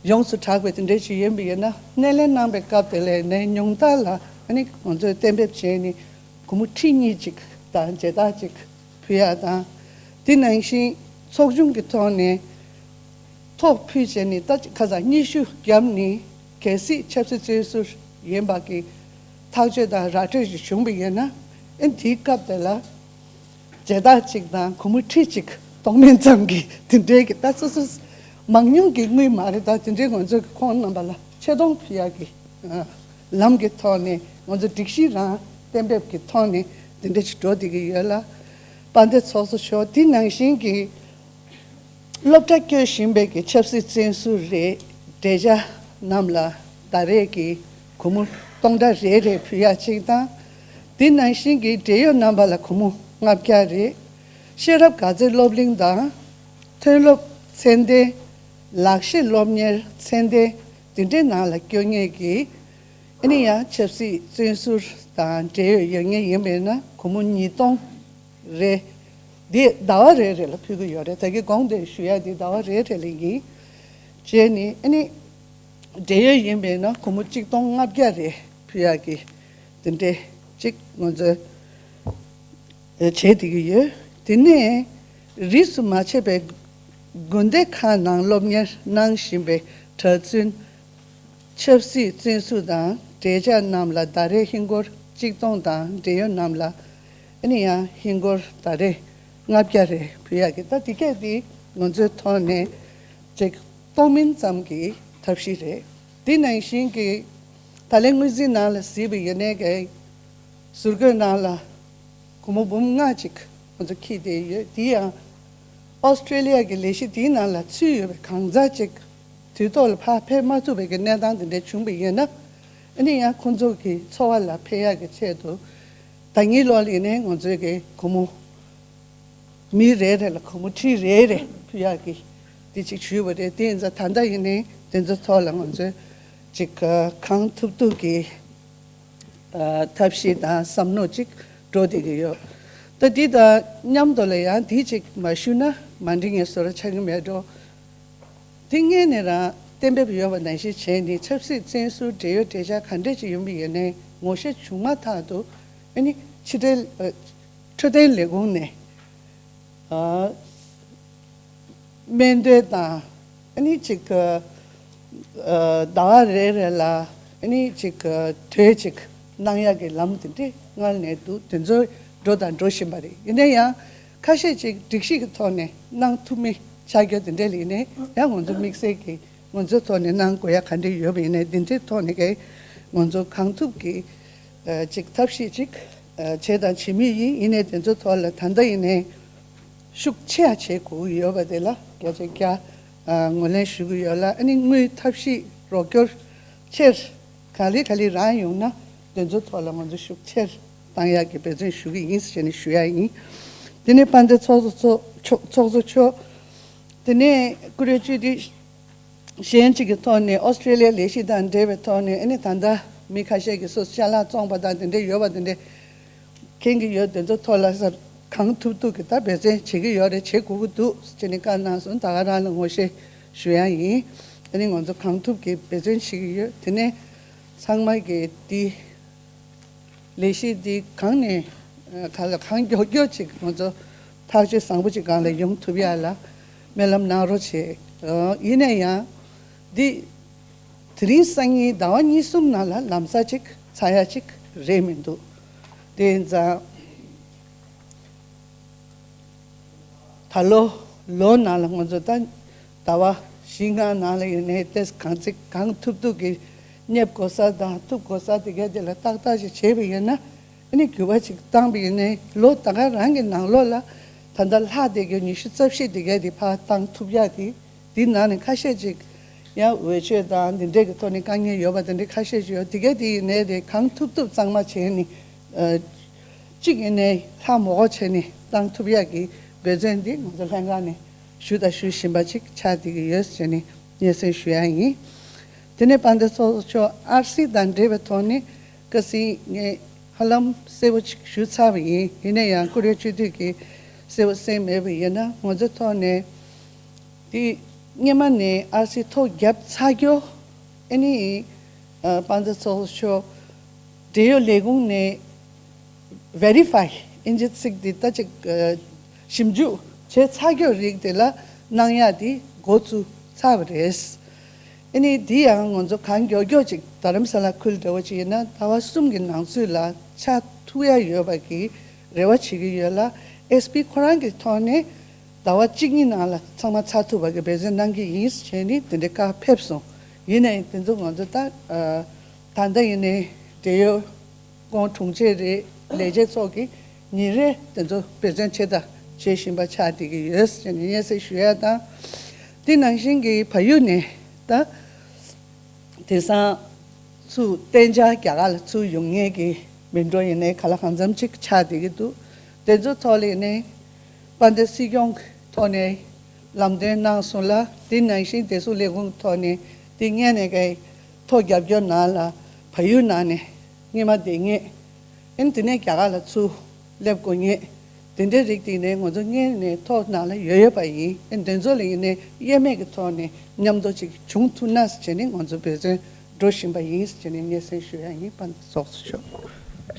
ཡོངས་སུ་གྲགས་པའི་དེ་འདྲའི་ཅིག་ཡིན་པ་ཡིན་ན། སྣེ་ལེན་གནང་བའི་སྐབས་དེ་ལ་ནས་ཉུང་མཐའ་ལ་ཨ་ནི་ང་ཚོས་གཏན་འབེབས་བྱས་ནས་སྒོར་མོ་ཁྲི་གཉིས་ཅིག་དང་མཇལ་དར་ཅིག་ཕུལ་ཡག་དང་། དེ་ནང་བཞིན་ཚོགས་ཆུང་གི་ཐོག་ནས་ཐོ་ཕུལ་བྱས་ནས། ད་ཁ་སང་ཉི་ཤུ་བརྒྱབ་ནས་གལ་སྲིད་ཆབ་སྲིད་བཙོན་ཟུར་ཡིན་པ་གི་ཐག་གཅོད་དང་ར་སྤྲོད་ཅིག་བྱུང་བ་ཡིན་ན། ཨ་ནི་དེའི་སྐབས་དེ་ལ་མཇལ་དར་གཅིག་དང་སྒོར་མོ་ཁྲི་གཅིག་གཏོང་མིན་ཙམ་གྱི་དེ་འདྲའི་གི། ད་སོ་སོ་མང་ཉུང་གི་དངུལ་མ་རེད། ད་དེ་འདྲའི་ང་ཚོ་གི་ཁོང་རྣམ་པ་ལ་ཆེ་མཐོང་ཕུལ་ཡག་གི་ཨ་ལམ་གྱི་ཐོག་ནས་ང་ཚོ་སྒྲིག་གཞི་རང་གཏན་འབེབས་ཀྱི་ཐོག་ནས་དེ་འདྲ་ཞིག་འགྲོ་བསྡད་ཀྱི་ཡོད་ལ། དཔལ་ལྡན་ཚོགས་གཙོ་མཆོག་དེ་ནང་བཞིན་གྱི་སློབ་གྲྭ་སྐྱོད་བཞིན་པའི་གི་ཆབ་སྲིད་བཙོན་ཟུར་རེད། བགྲེས་ཆ་རྣམས་ལ་ཟླ་རེ་གི་སྒོར་མོ་སྟོང་ཕྲག་རེ་རེ་ཕུལ་ཡག་གཅིག་དང་། དེ་ནང་བཞིན་གྱི་འབྲེལ་ཡོད་རྣམ་པ་ལ་སྒོར་མོ་ལྔ་བརྒྱ་རེ། ཤེས་རབ་དགའ་ཚལ་སློབ་གླིང་དང་། ཐོན་སློབ་ཚད་ལྡན། ལག་ཤེས་སློབ་གཉེར་ཚད་ལྡན། དེ་འདྲའི་ནང་ལ་སྐྱོད་མཁན་གྱི་ཨ་ནི་ཡང་ཆབ་སྲིད་བཙོན་ཟུར་དང་འབྲེལ་ཡོད་ཡོད་མཁན་ཡིན་པས་ན་སྒོར་མོ་ཉིས་སྟོང་རེ། འདི་ཟླ་བ་རེ་རེ་ལ་ཕུལ་གྱི་ཡོད་རེད། ད་གིན་གོང་དེ་ཞུ་ཡ་འདི་ཟླ་བ་རེ་རེ་ལ་ཡིན། བྱས་ནས་ཨ་ནི་འབྲེལ་ཡོད་ཡིན་པས་ན་སྒོར་མོ་གཅིག་སྟོང་ལྔ་བརྒྱ་རེ་ཕུལ་ཡག་གི་དེ་འདྲའི་ཅིག་ང་ཚོས་བྱེད་བསྡད་ཀྱི་ཡོད། དེ་ནས་རིས་སུ་མ་ཆད་པའི་དགོན་སྡེ་ཁག་ནང་སློབ་གཉེར་གནང་བཞིན་པའི་གྲྭ་བཙུན། ཆབ་སྲིད་བཙོན་ཟུར་དང་བགྲེས་ཆ་རྣམས་ལ་ཟླ་རེ་ཧིན་སྒོར་གཅིག་སྟོང་དང་། འབྲེལ་ཡོད་རྣམས་ལ་ཨ་ནི་ཡང་ཧིན་སྒོར་ཟླ་རེ་ལྔ་བརྒྱ་རེ་ཕུལ་ཡག་གི། ད་དེ་གས་དེ་ང་ཚོའི་ཐོག་ནས་ཅིག་གཏོང་མིན་ཙམ་གྱི་ཐབས་ཤེས་རེད། དེ་ནང་བཞིན་གྱི་ད་ལན་དངུལ་རྩིས་ནང་ལ་གཟིགས་པ་ཡིན་ནའི་གི་ཟུར་བཀོད་ནང་ལ་སྒོར་མོ་འབུམ་ལྔ་ཅིག་ང་ཚོ་འཁྱེར་བསྡད་ཡོད། དེ་ཡང་ཨོ་སི་ཀྲེ་ལི་ཡ་གི་ལས་གཞི་དེའི་ནང་ལ་ཚུད་ཡོད་པའི་གང་ཟག་ཅིག་དུས་ཐོག་ལ་ཕར་ཕེབས་མ་ཐུབ་པའི་གི་གནས་སྟངས་དེ་འདྲ་བྱུང་བ་ཡིན་ན། ཨ་ནི་ཡང་ཁོང་ཚོ་གི་འཚོ་བ་ལ་ཕན་ཡག་གི་ཆེད་དུ་ཟླ་ཉིན་ལོ་ལ་ཡིན་ནའི་ང་ཚོའི་གི་སྒོར་མོ་མི་རེ་རེ་ལ་སྒོར་མོ་ཁྲི་རེ་རེ་ཕུལ་ཡག་གི་དེ་ཅིག་ཞུས་པ་རེད། དེ་ཡིན་ཙང་ད་ལྟ་ཡིན་ནའི་དེ་ཚོ་ཐོག་ལ་ང་ཚོས་ཅིག་གང་ཐུབ་ཐུབ་ཀྱི་ཨ་ཐབས་ཤེས་དང་བསམ་མནོ་ཅིག་འགྲོ་བསྡད་ཀྱི་ཡོད། ད་འདི་དང་མཉམ་དུ་ལ་ཡང་འདི་ཅིག་མ་ཞུས་ན་མ་འགྲིག་ངེས་བཟོ་འདྲ་ཆགས་ཀྱི་མེད་འགྲོ། དེ་སྔོན་ནས་རང་གཏན་འབེབས་ཡོད་པ་ནང་བཞིན་བྱས་ནས་ཆབ་སྲིད་བཙོན་ཟུར་འབྲེལ་ཡོད་བགྲེས་ཆ་ག་འདྲས་ཅིག་ཡིན་པ་ཡིན་ནའི་ངོ་ཤེས་བྱུང་མ་ཐག་ཏུ་ཨ་ནི་ཕྱི་འབྲེལ་ཨ་འཕྲོད་བསྟེན་ལས་ཁུངས་ནས་ཨ་སྨན་དོན་དང་ཨ་ནི་ཅིག་ཨ་ཟླ་བ་རེ་རེ་ལ་ཨ་ནི་ཅིག་དོད་ཅིག་གནང་ཡག་གི་ལམ་དེ་འདྲས་སྔར་ནས་འདུག་དེ་ཚོ་འགྲོ་དང་འགྲོ་བཞིན་པ་རེད། ཡིན་ན་ཡང་ཁ་ཤས་ཅིག་སྒྲིག་གཞི་གི་ཐོག་ནས་གནང་ཐུབ་མིན་ཆགས་རྒྱུ་དེ་འདྲས་ལ་ཡིན་ནའི་ཡང་ང་ཚོ་དམིགས་བསལ་གྱི་ང་ཚོའི་ཐོག་ནས་གནང་དགོས་ཡ་ག་འདྲས་ཡོད་པ་ཡིན་ནའི་དེ་འདྲའི་ཐོག་ནས་ཀྱི་ང་ཚོ་གང་ཐུབ་ཀྱི་ཨ་ཅིག་ཐབས་ཤེས་ཅིག་ཨ་བྱས་དང་བྱེད་མུས་ཡིན། ཡིན་ནའི་དེ་ཚོའི་ཐོག་ལ་ད་ལྟ་ཡིན་ནའི་ཤུགས་ཆེ་ཡ་བྱེད་དགོས་ཀྱི་ཡོད་པ་དེ་ལ་བརྒྱ་ཆ་བརྒྱ་ཨ་ངོས་ལེན་ཞུ་གི་ཡོད་ལ། ཨ་ནི་དངུལ་ཐབས་ཤེས་རོགས་སྐྱོར་ཆེར་ག་ལེ་ག་ལེ་རག་ཡོང་ན་དེ་ཚོའི་ཐོག་ལ་ང་ཚོ་ཤུགས་ཆེར་བཏང་ཡག་གི་འབད་བརྩོན་ཞུ་གི་ཡིན་ཟེར་ནས་ཞུ་ཡ་ཡིན། དེ་ནས་དཔལ་ལྡན་ཚོགས་གཙོ་མཆོག་ཚོགས་གཙོ་མཆོག་དེ་ནས་བཀུར་འོས་སྤྱི་འཐུས་གཞན་གཅིག་གི་ཐོག་ནས་ཨོ་སི་ཀྲེ་ལི་ཡ་ལས་གཞི་དང་འབྲེལ་བའི་ཐོག་ནས་ཨ་ནི་ད་ལྟ་མི་ཁ་ཤས་ཀྱིས་སོ་སོ་ཅ་ལག་བཙོངས་པ་དང་དེ་འདྲ་ཡོད་པ་དེ་འདྲ་མཁྱེན་གྱི་ཡོད། དེ་ཚོ་ཐོག་ལ་གང་ཐུབ་ཐུབ་ཀྱི་ད་འབད་བརྩོན་བྱེད་ཀྱི་ཡོད་རེད། བྱེད་དགོས་ཀྱི་འདུག་ཅེས་ནས་བཀའ་གནང་སོང་། ད་ག་རང་ལ་ངོ་ཤེས་ཞུ་ཡ་ཡིན། ཨ་ནི་ང་ཚོ་གང་ཐུབ་ཀྱིས་འབད་བརྩོན་བྱེད་ཀྱི་ཡོད། དེ་ནས་ཚང་མ་གིས་འདི་ལས་གཞི་འདི་གང་ནས་ཨ་ག་ལ་གང་མགྱོགས་མགྱོགས་ཅིག་ང་ཚོ་ཐག་གཅོད་བཟང་པོ་ཅིག་སྒང་ལ་ཡོང་ཐུབ་ཡ་ལ་སྨོན་ལམ་གནང་རོགས་བྱེད། ཨ་ཡིན་ན་ཡང་འདི་དེ་རིང་སང་ཉིན་ཟླ་བ་གཉིས་གསུམ་ནང་ལ་ལམ་སང་ཅིག་ཚར་ཡ་ཅིག་རེད་མི་འདུག་དེ་ཡིན་ཙང་། ད་ལོ་ལོ་ནང་ལ་ང་ཚོ་ད་ཟླ་བ་བཞི་ལྔ་ནང་ལ་ཡིན་ནའི་ཏེས་གང་ཚིག་གང་ཐུབ་ཐུབ་ཀྱིས་གནས་དགོས་ས་དང་ཐུབ་དགོས་ས་དེ་ག་དེ་ལ་ཏག་ཏག་ཅིག་བྱས་པ་ཡིན་ན། ཨ་ནི་འགྱུར་བ་ཅིག་བཏང་པ་ཡིན་ནའི་ལོ་ད་ག་རང་གི་ནང་ལོགས་ལ་ད་ལྟ་ལྷག་བསྡད་རྒྱུ་ཉི་ཤུ་རྩ་བཞི་དེ་ག་དེ་ཕར་བཏང་ཐུབ་ཡག་དེ། དེའི་ནང་ནས་ཁ་ཤས་ཅིག་ཡང་འོས་ཆོས་དང་འདི་འདྲས་ཀྱི་ཐོག་ནས་དཀའ་ངལ་ཡོད་པ་དེ་འདྲས་ཁ་ཤས་ཅིག་ཡོད། དེ་ག་དེ་ཡིན་ནའི་དེ་གང་ཐུབ་ཐུབ་གཙང་མ་བྱས་ནས་ཨ་གཅིག་ཡིན་ནའི་ལྷག་མོ་གོ་བྱས་ནས་བཏང་ཐུབ་ཡག་གི་འབད་བརྩོན་འདི་ང་ཚོ་ལྷན་ཁང་ནས་ཞུ་དང་ཞུ་བཞིན་པ་ཅིག་ཆགས་བསྡད་ཀྱི་ཡོད་ཟེར་ནས་སྙན་སེང་ཞུ་ཡ་ཡིན། དེ་ནས་དཔལ་ལྡན་ཚོགས་གཙོ་མཆོག་ཨར་སི་དང་འབྲེལ་བའི་ཐོག་ནས་ཁ་སང་ངས་ ཧ་ལམ་གསལ་པོ་ཅིག་ཞུ་ཚར་བ་ཡིན། ཡིན་ན་ཡང་བཀུར་འོས་སྤྱི་འཐུས་ཀྱིས་གསལ་པོ་གསན་མེད་པ་ཡིན་ན། ང་ཚོའི་ཐོག་ནས་དེ་སྔོན་མ་ནས་ཨར་སི་ཐོ་བརྒྱབ་ཚར་རྒྱུ། ཨ་ནི་ཨ་དཔལ་འབྱོར་ཚོགས་གཙོ་མཆོག་འབྲེལ་ཡོད་ལས་ཁུངས་ནས་verify། ཨིན་ཇི་ཚིག་འདི་ལྟ་ཅིག་ཨ་ཞིབ་འཇུག་བྱས་ཚར་རྒྱུ་རིགས་དེ་ལ་གནང་ཡག་དེ་འགོ་བཙུགས་ཚར་བ་རེད། ཨ་ནི་འདི་ཡང་ང་ཚོ་གང་མགྱོགས་མགྱོགས་ཅིག་རྡ་རམ་ས་ལ་ཁུལ་འདྲ་བོ་ཅིག་ཡིན་ན་ཟླ་བ་གསུམ་གྱི་ནང་ཚུད་ལ་ཆགས་ཐུབ་ཡ་ཡོད་པ་གི་རེ་བ་བྱེད་ཀྱི་ཡོད་ལ། ཨེས་པི་ཁོ་རང་གི་ཐོག་ནས་ཟླ་བ་གཅིག་གཉིས་ནང་ལ་ཚང་མ་ཚར་ཐུབ་པ་གི་འབད་བརྩོན་གནང་གི་ཡིན་ཟེར་ནས་དེ་འདྲའི་བཀའ་ཕེབས་སོང་། ཡིན་ནའི་དེ་ཚོ་ང་ཚོ་ད་ཨ་ད་ལྟ་ཡིན་ནའི་འབྲེལ་ཡོད་ཀོང་དྲུང་ཆེ་རེད། ལས་བྱེད་ཚོ་གིས་ཉིན་རེ་དེ་ཚོ་འབད་བརྩོན་བྱེད་དང་བྱེད་བཞིན་པ་ཆགས་བསྡད་ཀྱི་ཡོད་ཟེར་ནས་སྙན་སེང་ཞུ་ཡ་དང་། དེ་ནང་བཞིན་གྱི་བལ་ཡུལ་ནས་ད་དེང་སང་ཚུར་གཏན་འཇགས་རྒྱ་གར་ལ་ཚུར་ཡོང་མཁན་གྱི་མི་འགྲོ་ཡིན་ནའི་ག་ལ་གང་འཚམ་ཅིག་ཆགས་བསྡད་ཀྱི་འདུག་དེ་ཚོ་ཐོག་ལ་ཡིན་ནའི་དཔལ་ལྡན་སྲིད་སྐྱོང་གི་ཐོག་ནས་ལམ་སྟོན་གནང་སོང་ལ། དེ་ནང་བཞིན་བདེ་སྲུང་ལས་ཁུངས་ཐོག་ནས་དེ་སྔོན་ནས་ཀྱི་ཐོ་རྒྱབ་སྐྱོར་ནང་ལ་བལ་ཡུལ་ནང་ནས་སྔོན་མ་བསྡད་མཁན། ཨ་ནི་དེ་ནས་རྒྱ་གར་ལ་ཚུར་སླེབས་དགོས་མཁན་དེ་འདྲའི་རིགས་དེ་ནས་ང་ཚོ་སྔོན་ནས་ཐོ་ནང་ལ་ཡོད་ཡོད་པ་ཡིན། ཨ་ནི་དེ་ཚོ་ལ་ཡིན་ནའི་དབྱེར་མེད་ཀྱི་ཐོག་ནས་མཉམ་དུ་ཅིག་བྱུང་ཐུབ་ན་ཟེར་བྱས་ནས་ང་ཚོ་འབད་བརྩོན་འགྲོ་བཞིན་པ་ཡིན་ཟེར་བྱས་ནས་སྙན་སེང་ཞུ་ཡ་ཡིན། དཔལ་ལྡན་ཚོགས་གཙོ་མཆོག་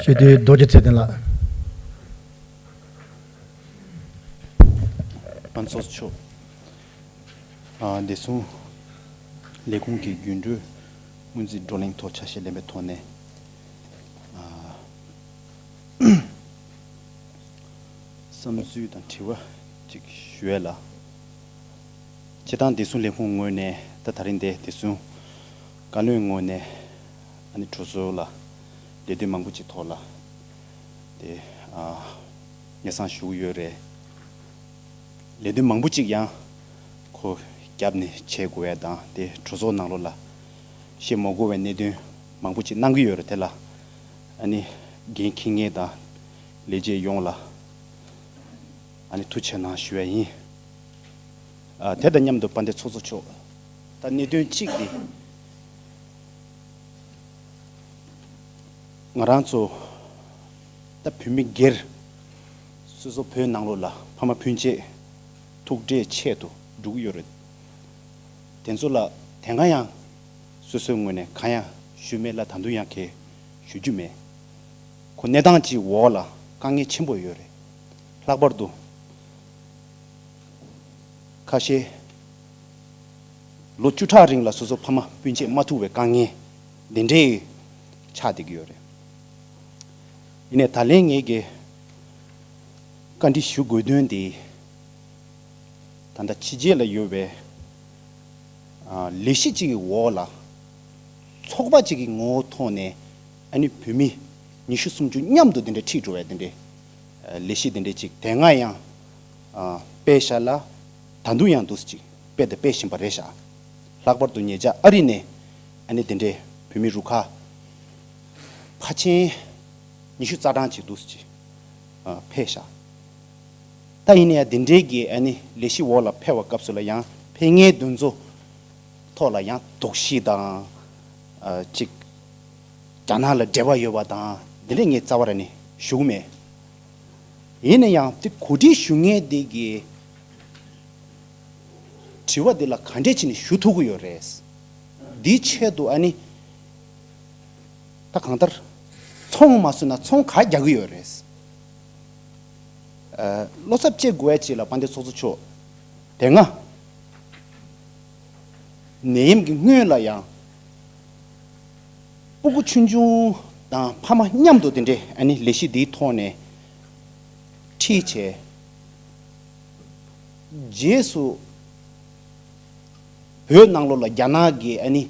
ཞུ་དུས་རྡོ་རྗེ་ཚེ་བརྟན་ལགས། དཔལ་ལྡན་ཚོགས་གཙོ་མཆོག་ཨ་བདེ་སྲུང་ལས་ཁུངས་ཀྱི་རྒྱུན་གྲོན་སྔོན་རྩིས་བགྲོ་གླེང་ཐོག་ཆ་ཤས་ལེན་པའི་ཐོག་ནས་ཨ་བསམ་ཚུལ་དང་དྲི་བ་ཅིག་ཞུ་ཡས་ལ། སྤྱིར་བཏང་བདེ་སྲུང་ལས་ཁུངས་ངོས་ནས་ད་ད་རིང་འདི་བདེ་སྲུང་བཀའ་བློན་ངོས་ནས་ཨ་ནི་གྲོས་ཚོགས་ལ་ལས་དོན་མང་པོ་ཅིག་ཐོག་ལ་དེ་ཨ་སྙན་སེང་ཞུ་གི་ཡོད་རེད། ལས་དོན་མང་པོ་ཅིག་ཡང་ཁོ་རྒྱབ་ནས་བྱེད་དགོས་ཡ་དང་དེ་གྲོས་ཚོགས་ནང་ལོགས་ལ་བཤད་མ་དགོས་པའི་གནད་དོན་མང་པོ་ཅིག་གནང་གི་ཡོད་རེད། དེ་ལ་ཨ་ནི་འགན་འཁྱེར་མཁན་དང་ལས་བྱེད་ཡོངས་ལ་ཨ་ནི་ཐུགས་རྗེ་གནང་ཞུ་ཡ་ཡིན། ཨ་དེ་དང་མཉམ་དུ་དཔལ་ལྡན་ཚོགས་གཙོ་མཆོག་ད་གནད་དོན་གཅིག་དེ། ང་རང་ཚོ་ད་བོད་མི་སྒེར་སོ་སོ་བོད་ནང་ལོགས་ལ་ཕ་མ་སྤུན་མཆེད་ཐུག་འཕྲད་ཆེད་དུ་འགྲོ་གི་ཡོད་རེད། དེ་ཚོ་ལ་དེ་སྔ་ཡང་སོ་སོའི་ངོས་ནས་གང་ཡང་ཞུས་མེད་ལ་ད་དུང་ཡང་གང་ཞུ་རྒྱུ་མེད། ཁོ་གནས་སྟངས་ཀྱི་འོག་ལ་དཀའ་ངལ་ཆེན་པོ་ཡོད་རེད། ལྷག་པར་དུ་ཁ་ཤས་ལོ་བཅུ་ཕྲག་རིང་ལ་སོ་སོ་ཕ་མ་སྤུན་མཆེད་མ་ཐུག་པའི་དཀའ་ངལ་འདི་འདྲའི་ཆགས་བསྡད་ཀྱི་ཡོད་རེད། ཡིན་ནའི་ད་ལན་ངས་ཀྱི་བཀའ་འདྲི་ཞུ་དགོས་དོན་དེ། ད་ལྟ་ཕྱི་རྒྱལ་ལ་ཡོད་པའི་ཨ་ལས་གཞི་གཅིག་གི་འོག་ལ་ཚོགས་པ་གཅིག་གི་ངོ་བོ་ཐོག་ནས་ཨ་ནི་བོད་མི་ཉི་ཤུ་སུམ་ཅུ་མཉམ་དུ་དེ་འདྲ་ཁྲིད་འགྲོ་བའི་དེ་འདྲའི་ཨ་ལས་གཞི་དེ་འདྲ་ཅིག་དེ་སྔ་ཡང་ཨ་སྤེལ་བཞག་ལ་ད་དུང་ཡང་འདུག་སེ་ཅིག་སྤེལ་དང་སྤེལ་བཞིན་པ་རེད་ཤག་ལྷག་པར་དུ་ཉེ་ཆར་ཨ་རི་ནས་ཨ་ནི་དེ་འདྲའི་བོད་མི་རུ་ཁག་ཕལ་ཆེར་ཉི་ཤུ་རྩ་གྲངས་ཅིག་འདུག་སེ་ཅིག་ཨ་ཕེབས་ཤག་ད་ཡིན་ན་ཡང་དེ་འདྲའི་གི་ཨ་ནི་ལས་གཞི་འོག་ལ་ཕེབས་པའི་སྐབས་སུ་ལ་ཡང་ཕེབས་མཁན་དེ་ཚོ་ཐོག་ལ་ཡང་དོགས་གཞི་དང་ཨ་ཅིག་རྒྱ་ནག་ལ་འབྲེལ་བ་ཡོད་པ་དང་དེ་འདྲ་ངས་རྩ་བ་ར་ནས་ཞུ་གི་མེད། ཡིན་ན་ཡང་དེ་གོ་སྒྲིག་ཞུ་མཁན་དེ་གི་དྲི་བ་དེ་ལ་ག་འདྲས་བྱས་ནས་ཞུ་ཐུབ་ཀྱི་ཡོད་རེད། འདིའི་ཆེད་དུ་ཨ་ནི་ད་གང་ལྟར་ཚོང་མ་བཟོས་ན་ཚོང་ག་རྒྱག་གི་ཡོད་རེད། ཨ་བློ་འཚབ་བྱེད་དགོས་ཡ་ཅིག་ལ་དཔལ་ལྡན་ཚོགས་གཙོ་མཆོག་དེ་སྔ་ནད་ཡམས་ཀྱི་སྔོན་ལ་ཡང་སྤུ་གུ་ཆུང་ཆུང་དང་ཕ་མ་མཉམ་དུ་དེ་འདྲའི་ཨ་ནི་ལས་གཞི་འདིའི་ཐོག་ནས་ཁྲིད་བྱས། རྗེས་སུ་བོད་ནང་ལོགས་ལ་རྒྱ་ནག་གི་ཨ་ནི་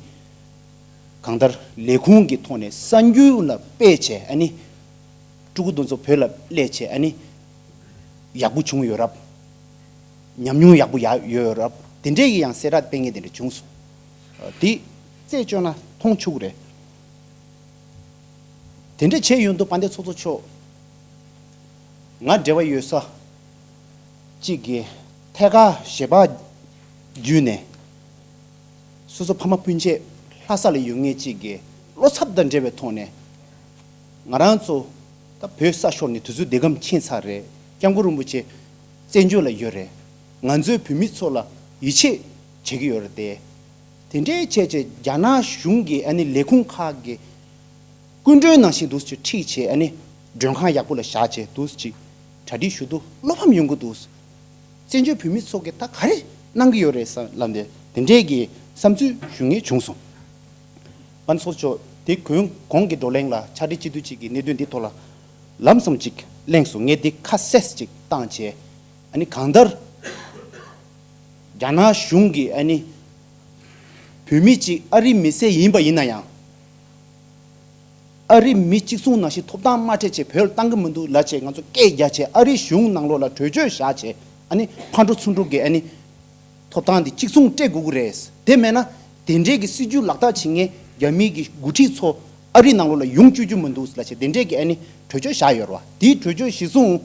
གང་ལྟར་ལས་ཁུངས་ཀྱི་ཐོག་ནས་གསར་འགྱུར་ལ་སྤེལ་བྱས་ཨ་ནི་ཕྲུ་གུ་དེ་ཚོ་བོད་ལ་སླེབས་བྱས་ཨ་ནི་ཡག་པོ་བྱུང་ཡོད་རབས། ཉམས་མྱོང་ཡག་པོ་ཡག་ཡོད་རབས་དེ་འདྲས་ཀྱི་ཡང་གསལ་བསྒྲགས་སྤེལ་མཁན་དེ་འདྲ་བྱུང་སོང་། དེ་རྩད་གཅོད་ན་མཐོང་ཆོག་གི་རེད། དེ་འདྲ་བྱས་ཡོང་དུས་དཔལ་ལྡན་ཚོགས་གཙོ་མཆོག་ང་འབྲེལ་བ་ཡོད་ས་གཅིག་གིས་ཐད་ཀར་ཞལ་པར་བརྒྱུད་ནས་སོ་སོ་ཕ་མ་སྤུན་མཆེད་ལྷ་ས་ལ་ཡོད་མཁན་གཅིག་གིས་བློ་འཚབ་དང་འབྲེལ་བའི་ཐོག་ནས་ ང་རང་ཚོ་ད་བོད་ས་ཤོར་ནས་དུས་ཚོད་འདི་གམ་ཕྱིན་ཚར་རེད། སྐྱབས་མགོན་རིན་པོ་ཆེ་བཙན་བྱོལ་ལ་ཡོད་རེད། ང་ཚོའི་བོད་མི་ཚོ་ལ་ཡིད་ཆེས་བྱེད་ཀྱི་ཡོད་རེད་དེ། དེ་འདྲའི་བྱས་བྱས་རྒྱ་ནག་གཞུང་གི་ཨ་ནི་ལས་ཁུངས་ཁག་གི་སྐུ་མགྲོན་ནང་བཞིན་འདུག་ཅིག་ཁྲིད་བྱས། ཨ་ནི་མགྲོན་ཁང་ཡག་པོ་ལ་བཞག་བྱས་འདུག་ཅིག་གྲ་སྒྲིག་ཞུ་འདུག་བློ་ཕམ་ཡོང་གི་འདུག་བཙན་བྱོལ་བོད་མི་ཚོ་གིས་ད་ག་རེ་གནང་གི་ཡོད་རེད་བསམ་ལབ་ནས་དེ་འདྲས་ཀྱི་བསམ་ཚུལ་ཞུ་མཁན་བྱུང་སོང་། ཨ་ནི་ཚོགས་གཙོ་མཆོག་དེ་གོང་གོང་གི་བགྲོ་གླེང་ལ་ཕྱག་བྲིས་སྤྱི་འཐུས་གཅིག་གིས་གནད་དོན་འདི་ཐོག་ལ་ལམ་སང་ཅིག་གླེང་སོང་། ངས་འདི་ཁ་གསལ་ཅིག་བཏང་བྱས། ཨ་ནི་གང་ལྟར་རྒྱ་ནག་གཞུང་གིས་ཨ་ནི་བོད་མི་གཅིག་ཨ་རིའི་མི་སེར་ཡིན་པ་ཡིན་ན་ཡང་། ཨ་རིའི་མི་གཅིག་མཚུངས་ནང་བཞིན་ཐོབ་ཐང་མ་སྤྲད་བྱས་བོད་ལ་བཏང་གི་མི་འདུག་ལབ་བྱས་ང་ཚོ་སྐད་རྒྱག་བྱས། ཨ་རིའི་གཞུང་ནང་ལོགས་ལ་གྲོས་ཆོད་བཞག་བྱས། ཨ་ནི་ཕར་འགྲོ་ཚུར་འགྲོ་གི་ཨ་ནི་ཐོབ་ཐང་འདི་གཅིག་མཚུངས་སྤྲད་དགོས་ཀྱི་རེད། དེ་མེད་ན་དེ་འདྲའི་གི་སྲིད་ཇུས་ལག་བསྟར་བྱེད་མཁན་རྒྱ་མིའི་གི་འགོ་ཁྲིད་ཚོ་ཨ་རི་ནང་ལོགས་ལ་ཡོང་བཅུག་རྒྱུ་མི་འདུག་ལབ་བྱས་དེ་འདྲའི་གི་ཨ་ནི་གྲོས་ཆོད་བཞག་ཡོད་རེད་བ། དེའི་གྲོས་ཆོད་གཞིར་བཟུང་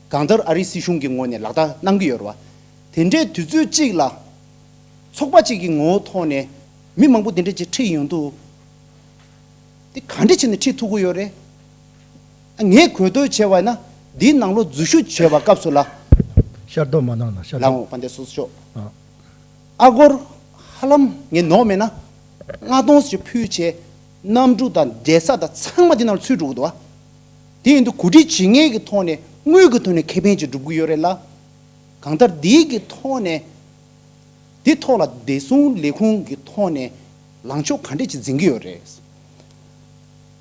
གང་ལྟར་ཨ་རིའི་སྲིད་གཞུང་གི་ངོས་ནས་ལག་བསྟར་གནང་གི་ཡོད་རེད་བ། དེ་འདྲའི་དུས་ཚོད་གཅིག་ལ་ཚོགས་པ་གཅིག་གི་ངོ་བོ་ཐོག་ནས་མི་མང་པོ་དེ་འདྲ་ཅིག་ཁྲིད་ཡོང་དུས། དེ་ག་འདྲ་བྱས་ནས་ཁྲིད་ཐུབ་ཀྱི་ཡོད་རེད། ངས་གོ་ཐོས་བྱས་པ་ན་འདིའི་ནང་ལོགས་འཛུལ་ཞུགས་བྱས་པ་སྐབས་སུ་ལ། ཤར་རྡོ་མ་ནང་ན་ཤར་ལ་རྡོ། འོང་བ་འདི་སོ་སོ་ཤོག་ཨ། ཨ་སྒོར་ཧ་ལམ་ངས་ནོར་མེད་ན་ལྔ་སྟོང་ཞིག་ཕུལ་བྱས། གནམ་གྲུ་དང་འབྲེལ་ས་དང་ཚང་མ་འདི་ནང་ཚུད་འགྲོ་གི་འདུག་བ། དེ་ཡིན་དུས་གོ་སྒྲིག་བྱེད་མཁན་གྱི་ཐོག་ནས་དངུལ་གྱི་ཐོག་ནས་ཁེ་ཕན་ཅིག་སྒྲུབ་ཀྱི་ཡོད་རེད་ལ། གང་ལྟར་འདིའི་གི་ཐོག་ནས། འདི་ཐོག་ལ་བདེ་སྲུང་ལས་ཁུངས་ཀྱི་ཐོག་ནས་ལངས་ཕྱོགས་ག་འདྲས་ཅིག་འཛིན་གྱི་ཡོད་རེད།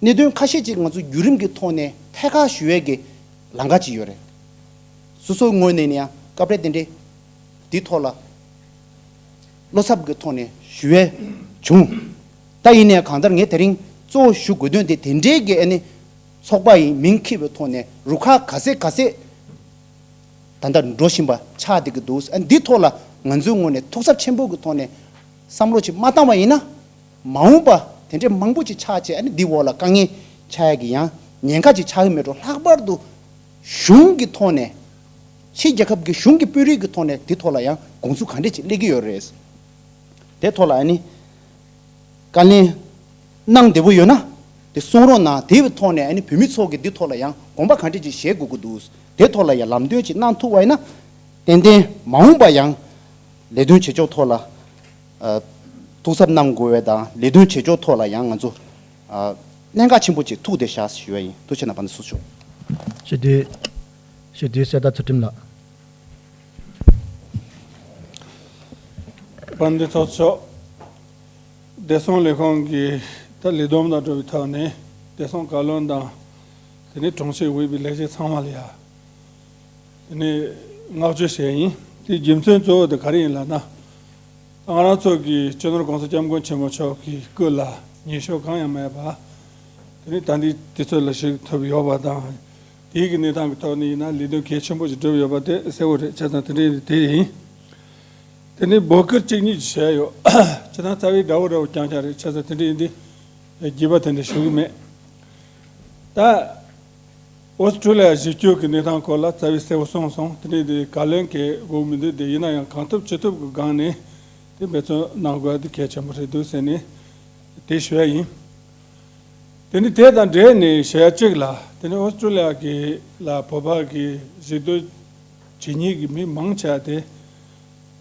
གནད་དོན་ཁ་ཤས་ཅིག་ང་ཚོ་བརྒྱུད་རིམ་གྱི་ཐོག་ནས་ཐད་ཀར་ཞུ་ཡས་ཀྱི་ལམ་ཁ་ཅིག་ཡོད་རེད། སོ་སོའི་ངོས་ནས་ནི་ཡང་སྐབས་རེ་དེ་འདྲས་འདི་ཐོག་ལ་བློ་འཚབ་ཀྱི་ཐོག་ནས་ཞུ་ཡས་བྱུང་། ད་ཡིན་ནའང་གང་ལྟར་ངས་དེ་རིང་གཙོ་བོ་ཞུ་དགོས་དོན་དེ་དེ་འདྲའི་གི་ཨ་ནི་ཚོགས་པ་ཡི་མིང་འཁྱེར་བའི་ཐོག་ནས་རུ་ཁག་ག་ཚད་ག་ཚད། ད་ལྟ་འགྲོ་བཞིན་པ་ཆགས་བསྡད་ཀྱི་འདུག་ཨ་འདི་ཐོག་ལ་ང་ཚོའི་ངོས་ནས་ཐུགས་འཚབ་ཆེན་པོ་གི་ཐོག་ནས་བསམ་བློ་ཅིག་མ་བཏང་བ་ཡིན་ན། མ་འོངས་པ་དེ་འདྲའི་མང་པོ་ཅིག་ཆགས་བྱས། ཨ་ནི་འདི་འོག་ལ་དཀའ་ངལ་ཆགས་ཡ་གི་ཡང་ཉེན་ཁ་ཅིག་ཆགས་ཀྱི་མེད་འགྲོ། ལྷག་པར་དུ་གཞུང་གི་ཐོག་ནས། ཕྱི་རྒྱལ་ཁབ་ཀྱི་གཞུང་གི་དཔོན་རིགས་ཀྱི་ཐོག་ནས་འདི་ཐོག་ལ་ཡང་དགོངས་ཚུལ་ག་འདྲས་ཅིག་སླེབས་ཀྱི་ཡོད་རེད། དེ་ཐོག་ལ་ཨ་ནི། བཀའ་ལན་གནང་བདེ་པོ་ཡོད་ན་དེ་གསུང་རོགས་གནང་། དེའི་ཐོག་ནས་ཨ་ནི་བོད་མི་ཚོ་གི་འདི་ཐོག་ལ་ཡང་དགོངས་པ་ག་འདྲས་ཅིག་བཞེས་དགོས་ཀྱི་འདུག་དེ་ཐོག་ལ་ཡང་ལམ་སྟོན་ཅིག་གནང་ཐུབ་པ་ཡིན་ན། ཏན་ཏན་མ་འོངས་པ་ཡང་ལས་དོན་བྱེད་ཕྱོགས་ཐོག་ལ་ཨ་ཐུགས་འཚབ་གནང་དགོས་པ་དང་། ལས་དོན་བྱེད་ཕྱོགས་ཐོག་ལ་ཡང་ང་ཚོ་ཨ་གནད་འགག་ཆེན་པོ་ཅིག་ཐུག་བསྡད་ཤག་ཞུ་བ་ཡིན། ཐུགས་རྗེ་གནང་། དཔལ་ལྡན་ཚོགས་གཙོ། སྤྱི་འཐུས་སྤྱི་འཐུས་གསེར་རྟ་ཚུལ་ཁྲིམས་ལགས། དཔལ་ལྡན་ཚོགས་གཙོ། བདེ་སྲུང་ལས་ཁུངས་ཀྱི་ད་ལས་བསྡོམས་དང་འགྲོ་བའི་ཐོག་ནས་བདེ་སྲུང་བཀའ་བློན་དང་། དེ་ནས་དྲུང་ཆེ་དབུས་པའི་ལས་བྱེད་ཚང་མ་ལ་ཡ། དེ་ནས་བསྔགས་བརྗོད་བྱས་ཡིན། དེའི་རྒྱུ་མཚན་གཙོ་བོ་དེ་ག་རེ་ཡིན་ལབ་ན། ང་རང་ཚོ་གི་སྤྱི་ནོར་༸གོང་ས་༸སྐྱབས་མགོན་ཆེན་པོ་མཆོག་གི་སྐུ་ལ་ཉེས་ཕྱོགས་གང་ཡང་མེད་པ། དེ་ནས་ད་ལྟའི་དུས་ཚོད་ལ་བཞུགས་ཐུབ་ཡོད་པ་དང་། དེའི་གི་གནས་སྟངས་ཀྱི་ཐོག་ནས་ཡིན་ན་ལས་དོན་གལ་ཆེན་པོ་ཞིག་བསྒྲུབས་ཡོད་པ་དེ་གསལ་བོ་རེད། བྱས་ཙང་དེ་འདྲ་ཡིན་དེ་ཡིན། དེ་ནས་འབོད་སྐུལ་གཅིག་གཉིས་ཤིག་བྱས་ཡོད། བྱས་ཙང་རྩ་བའི་འདྲ་བོ་འདྲ་བོ་རྐྱང་རྐྱང་རེད། བྱས་ཙང་དེ་འདྲ་ཡིན་དུས་རྒྱས་པ་དེ་འདྲ་ཞུ་གི་མེད། ད་ཨོ་སི་ཀྲུ་ལི་ཡ་གཞི་བསྐྱོད་ཀྱི་གནས་སྟངས་སྐོར་ལ་རྩ་བའི་གསལ་བོ་གསུངས་སོང་། དེ་འདྲ་ཡིན་དུས་བཀའ་བློན་གྱི་དགོས་མི་འདུག་དེ་ཡིན་ན་ཡང་གང་ཐུབ་ཅི་ཐུབ་ཀྱི་སྒང་ནས་དེ་འབད་བརྩོན་གནང་དགོས་དེ་གལ་ཆེན་པོ་རེད་འདུག་ཟེར་ནས་དེ་ཞུ་ཡ་ཡིན། དེ་ནི་དེ་དང་འབྲེལ་ནས་བཤད་ཡ་གཅིག་ལ། དེ་ནི་ཨོ་སི་ཀྲུ་ལི་ཡ་གི་ལ་བོད་པ་གི་གཞིས་སྡོད་བྱེད་མཁན་གྱི་མི་མང་ཆེ་བ་དེ་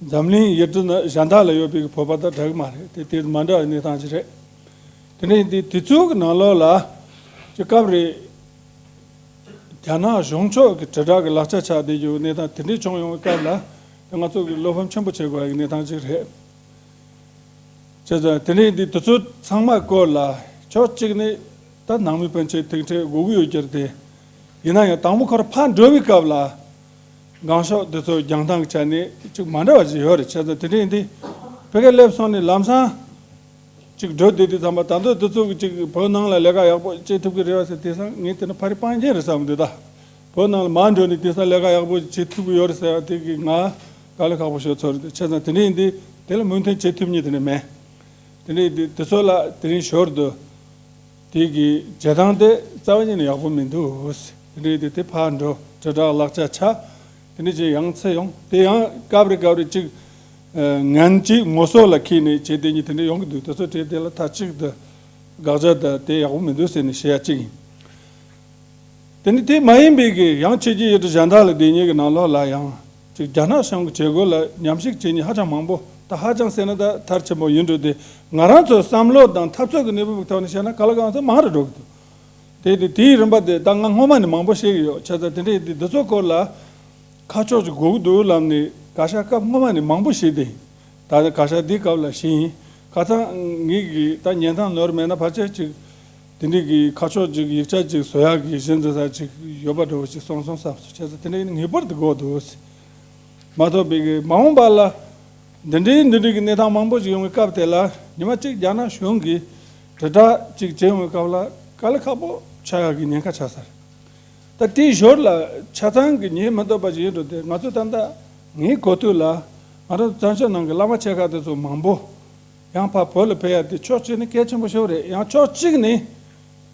འཛམ་གླིང་ཡུལ་གྲུ་ན་གཞན་དག་ལ་ཡོད་པའི་གི་བོད་པ་དང་འདྲ་གི་མ་རེད། དེ་དེ་མ་འདྲ་བའི་གནས་སྟངས་ཅིག་རེད། དེ་ནི་འདི་དུས་ཚོད་ཀྱི་ནང་ལོགས་ལ་ཅིག་སྐབས་རེ་རྒྱ་ནག་གཞུང་ཕྱོགས་ཀྱི་དྲིལ་བསྒྲགས་ཀྱི་ལག་ཆ་ཆགས་བསྡད་རྒྱུ་གནས་སྟངས་དེ་འདྲའི་བྱུང་ཡོང་བའི་སྐབས་ལ་དེ་ང་ཚོ་གི་བློ་ཕམ་ཆེན་པོ་བྱེད་དགོས་པའི་གནས་སྟངས་ཅིག་རེད། བྱས་ཙང་དེ་ནས་འདི་དུས་ཚོད་ཚང་མ་སྐོར་ལ་ཕྱོགས་གཅིག་ནས་ད་ནང་མི་ཕན་ཆད་ཐུག་འཕྲད་དགོས་ཀྱི་ཡོད་ཀྱི་རེད་དེ། ཡིན་ན་ཡང་དང་པོ་ཁོ་རང་ཕར་འགྲོ་བའི་སྐབས་ལ་འགེངས་ཤོག་དེ་ཚོ་རྒྱང་ཐང་གི་ཆ་ནས་ཅིག་མ་འདྲ་བ་ཞིག་ཡོད་རེད། བྱས་ཙང་དེ་འདྲ་ཡིན་དུས་ཕ་གིར་སླེབས་སོང་ནས་ལམ་སང་ཅིག་འགྲོ་བསྡད་དུས་ཙམ་པ་ད་དུང་དེ་ཚོ་གི་ཅིག་བོད་ནང་ལ་ལས་ཀ་ཡག་པོ་བྱེད་ཐུབ་ཀྱི་རེད་བ་ཟེར། དེང་སང་ངས་དེ་ནི་ཕ་རི་སྤང་རྒྱན་རེད་བསམ་འདུག་ད། བོད་ནང་ལ་མར་འགྲོ་ནས་དེང་སང་ལས་ཀ་ཡག་པོ་བྱེད་ཐུབ་ཀྱི་ཡོད་རེད་ཟེར་བ་དེ་གིས་ང་དཀའ་ལས་ཁག་པོ་ཤོར་ཚོར་རེད། བྱས་ཙང་དེ་འདྲ་ཡིན་དུས་དེ་ལ་མོས་མཐུན་བྱེད་ཐུབ་མཁན་དེ་འདྲ་མེད། དེ་འདྲ་ཡིན་དུས་དེ་ཚོ་ལ་དེ་རིང་ཞོར་དུ་དེ་གི་བྱེད་སྟངས་དེ་རྩ་བ་ཉིད་ནས་ཡག་པོ་མི་འདུག་དེ་འདྲ་ཡིན་དུས་དེ་ཕར་འགྲོ་དྲིལ་བསྒྲགས་ལག་ཆ་ཆག་དེ་འདྲ་བྱས་ཡང་ཚེ་ཡོང་། དེ་ཡང་སྐབས་རེ་སྐབས་རེ་ཅིག་ངན་གྱིས་ངོ་སོ་ལ་འཁྱེར་ནས་བྱེད་བསྡད་མཁན་དེ་འདྲ་ཡོང་གི་འདུག་དེ་ཚོ་བྱས་དེ་ལ་མཐའ་གཅིག་ཏུ་ དགག་བྱ་དང་དེ་ཡག་པོ་མི་འདུག་ཟེར་ནས་བཤད་ཡ་གཅིག་ཡིན། དེ་ནི་དེ་མ་ཡིན་པའི་གི་ཡང་ཕྱི་རྒྱལ་ཡུལ་གྲུ་གཞན་དག་ལ་བསྡད་མཁན་གྱི་ནང་ལོགས་ལ་ཡང་ཅིག་རྒྱ་ནག་གཞུང་གི་བྱེད་སྒོ་ལ་ཉམས་ཞིབ་བྱེད་མཁན་ཧ་ཅང་མང་པོ། ད་ཧ་ཅང་ཟེར་ན་ད་མཐར་ཕྱིན་པོ་ཡིན་འགྲོ། དེ་ང་རང་ཚོའི་བསམ་བློ་དང་འཐབ་རྩོད་ཀྱི་གནས་བབ་ཀྱི་ཐོག་ནས་བཤད་ན་ག་ལ་གང་འཚམ་མང་རུ་འགྲོ་གི་འདུག་དེ་དེ་དེའི་རིམ་པ་དེ་ད་ང་སྔོན་མ་ནས་མང་པོ་བཤད་ཀྱི་ཡོད། བྱས་ཙང་དེ་འདྲའི་དེ་འདི་ཚོ་སྐོར་ལ་ཁ་ཕྱོགས་ཅིག་དགོས་ཀྱི་འདུག་ལབ་ནས་བཀའ་ཤག་སྐབས་སྔོན་མ་ནས་མང་པོ་བཤད་དེ། ད་བཀའ་ཤག་འདི་སྐབས་ལ་བཤད་ཡིན། ཁ་སང་ངེད་ཀྱིས་ད་ཉན་སྟངས་ནོར་མེད་ན་ཕལ་ཆེར་ཅིག་དེ་འདྲའི་གི་ཁ་ཕྱོགས་ཅིག་ཡིག་ཆ་ཅིག་བཟོ་ཡག་གི་གཞི་འཛིན་ས་ཅིག་ཡོད་པ་འདྲ་བོ་ཅིག་སོང་སོང་བསམ་སོང་། བྱས་ཙང་དེ་འདྲའི་ངེས་པར་དུ་དགོས་འདུག་མ་གཏོགས་པའི་གི་མ་འོངས་པ་ལ་འདི་འདྲའི་འདི་འདྲའི་གི་གནས་སྟངས་མང་པོ་ཞིག་ཡོང་བའི་སྐབས་དེ་ལ་ཉི་མ་གཅིག་རྒྱ་ནག་གཞུང་གིས་དྲིལ་བསྒྲགས་ཅིག་བྱེད་ཡོང་བའི་སྐབས་ལ་དཀའ་ལས་ཁག་པོ་ཆགས་ཡག་གི་ཉེན་ཁ་ཆགས་ས་རེད། ད་དེའི་ཞོར་ལ་ཆ་ཚང་གི་ཉེན་མི་ཐོབ་པ་ཞིག་ཡིན་འགྲོ་དེ། ང་ཚོ་ད་ལྟ་ངའི་གོ་ཐོས་ལ་ང་རང་བཙན་བྱོལ་ནང་གི་བླ་མ་ཆེ་ཁག་དེ་ཚོ་མང་པོ་ཡང་ཕར་བོད་ལ་ཕེབས་ཡག་དེ་ཕྱོགས་གཅིག་ནས་གལ་ཆེན་པོ་ཞིག་རེད། ཡང་ཕྱོགས་གཅིག་ནས་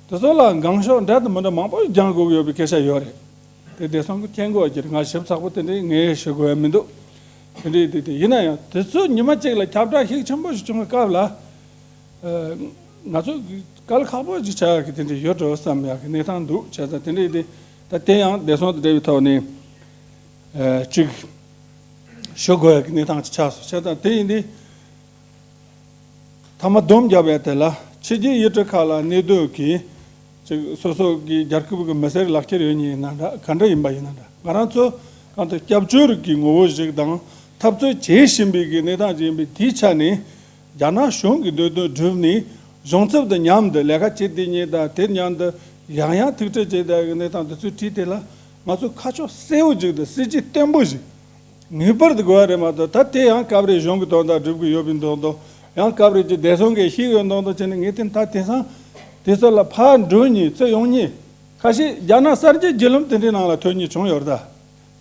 དེ་ཚོ་ལ་འགེངས་ཤོག་འདྲ་དང་མི་འདྲ་མང་པོ་སྦྱང་དགོས་ཀྱི་ཡོད་པའི་སྐད་ཆ་ཡོད་རེད། དེ་བདེ་སྲུང་གི་མཁྱེན་དགོས་ཀྱི་རེད། ང་ཞིབ་ཚགས་པོ་དེ་འདྲའི་ངས་ཞུ་དགོས་ཡ་མི་འདུག་དེ་འདྲའི་དེ་དེ་ཡིན་ན་ཡང་དེ་ཚོ་ཉི་མ་གཅིག་ལ་ཁྱབ་བསྒྲགས་ཤུགས་ཆེན་པོ་ཞིག་བྱུང་བའི་སྐབས་ལ། ཨ། ང་ཚོ་གི་དཀའ་ལས་ཁག་པོ་ཅིག་ཆགས་ཡག་གི་དེ་འདྲ་ཡོད་འགྲོ་བསམ་ཡག་གི་གནས་སྟངས་འདུག་བྱས་ཙང་དེ་འདྲ་ཡིན་དུས་ད་དེ་ཡང་བདེ་སྲུང་དང་འབྲེལ་བའི་ཐོག་ནས་ཨ་ཅིག་ཞུ་དགོས་ཡག་གི་གནས་སྟངས་ཅིག་ཆགས་སོང་། བྱས་ཙང་དེ་ཡིན་དུས་མཐའ་མ་སྡོམ་བརྒྱབ་ཡག་དེ་ལ་ཕྱི་རྒྱལ་ཡུལ་གྲུ་ཁག་ལ་གནས་སྡོད་ཀྱི་ཅིག་སོ་སོ་གི་རྒྱལ་ཁབ་ཀྱི་མི་སེར་ལག་ཁྱེར་ཡོད་མཁན་ཡིན་ན་འདྲ། ག་འདྲ་ཡིན་པ་ཡིན་ན་འདྲ། ང་རང་ཚོ་གང་ལྟར་སྐྱབས་བཅོལ་གྱི་ངོ་བོ་ཞིག་དང་འཐབ་རྩོད་བྱེད་བཞིན་པའི་གི་གནས་སྟངས་ཅིག་ཡིན་པའི་དེའི་ཆ་ནས། རྒྱ་ནག་གཞུང་གི་འདོད་དོན་བསྒྲུབས་ནས་གཞུང་ཚབ་དང་མཉམ་དུ་ལས་ཀ་བྱེད་བསྡད་མཁན་དང་། དེ་མཉམ་དུ་ཡང་ཡང་ཐུག་འཕྲད་བྱེད་བསྡད་ཀྱི་གནས་སྟངས་འདི་ཚོའི་གྲས་དེ་ལ་ང་ཚོ་ཁ་ཕྱོགས་གསལ་བོ་ཅིག་དང་སྲིད་ཇུས་བརྟན་པོ་ཞིག་ངེས་པར་དུ་དགོས་པ་རེད་མ་གཏོགས། ད་དེ་ཡང་སྐབས་རེ་གཞུང་གི་དོན་དག་སྒྲུབ་ཀྱི་ཡོད་པའི་མདོག་མདོག་ཡང་སྐབས་རེ་ཅིག་བདེ་སྲུང་གིས་ཤེས་ཡོད་མདོག་མདོག་བྱས་ནས། ངས་དེ་ད་དེང་སང་དེ་ཚོ་ལ་ཕར་འགྲོ་མཁན་ཚུར་ཡོང་མཁན་ཁ་ཤས་རྒྱ་ནག་གསར་བརྗེ་བརྒྱུད་ལམ་དེ་འདྲའི་ནང་ལ་ཐོན་མཁན་བྱུང་ཡོད་རེད་ད།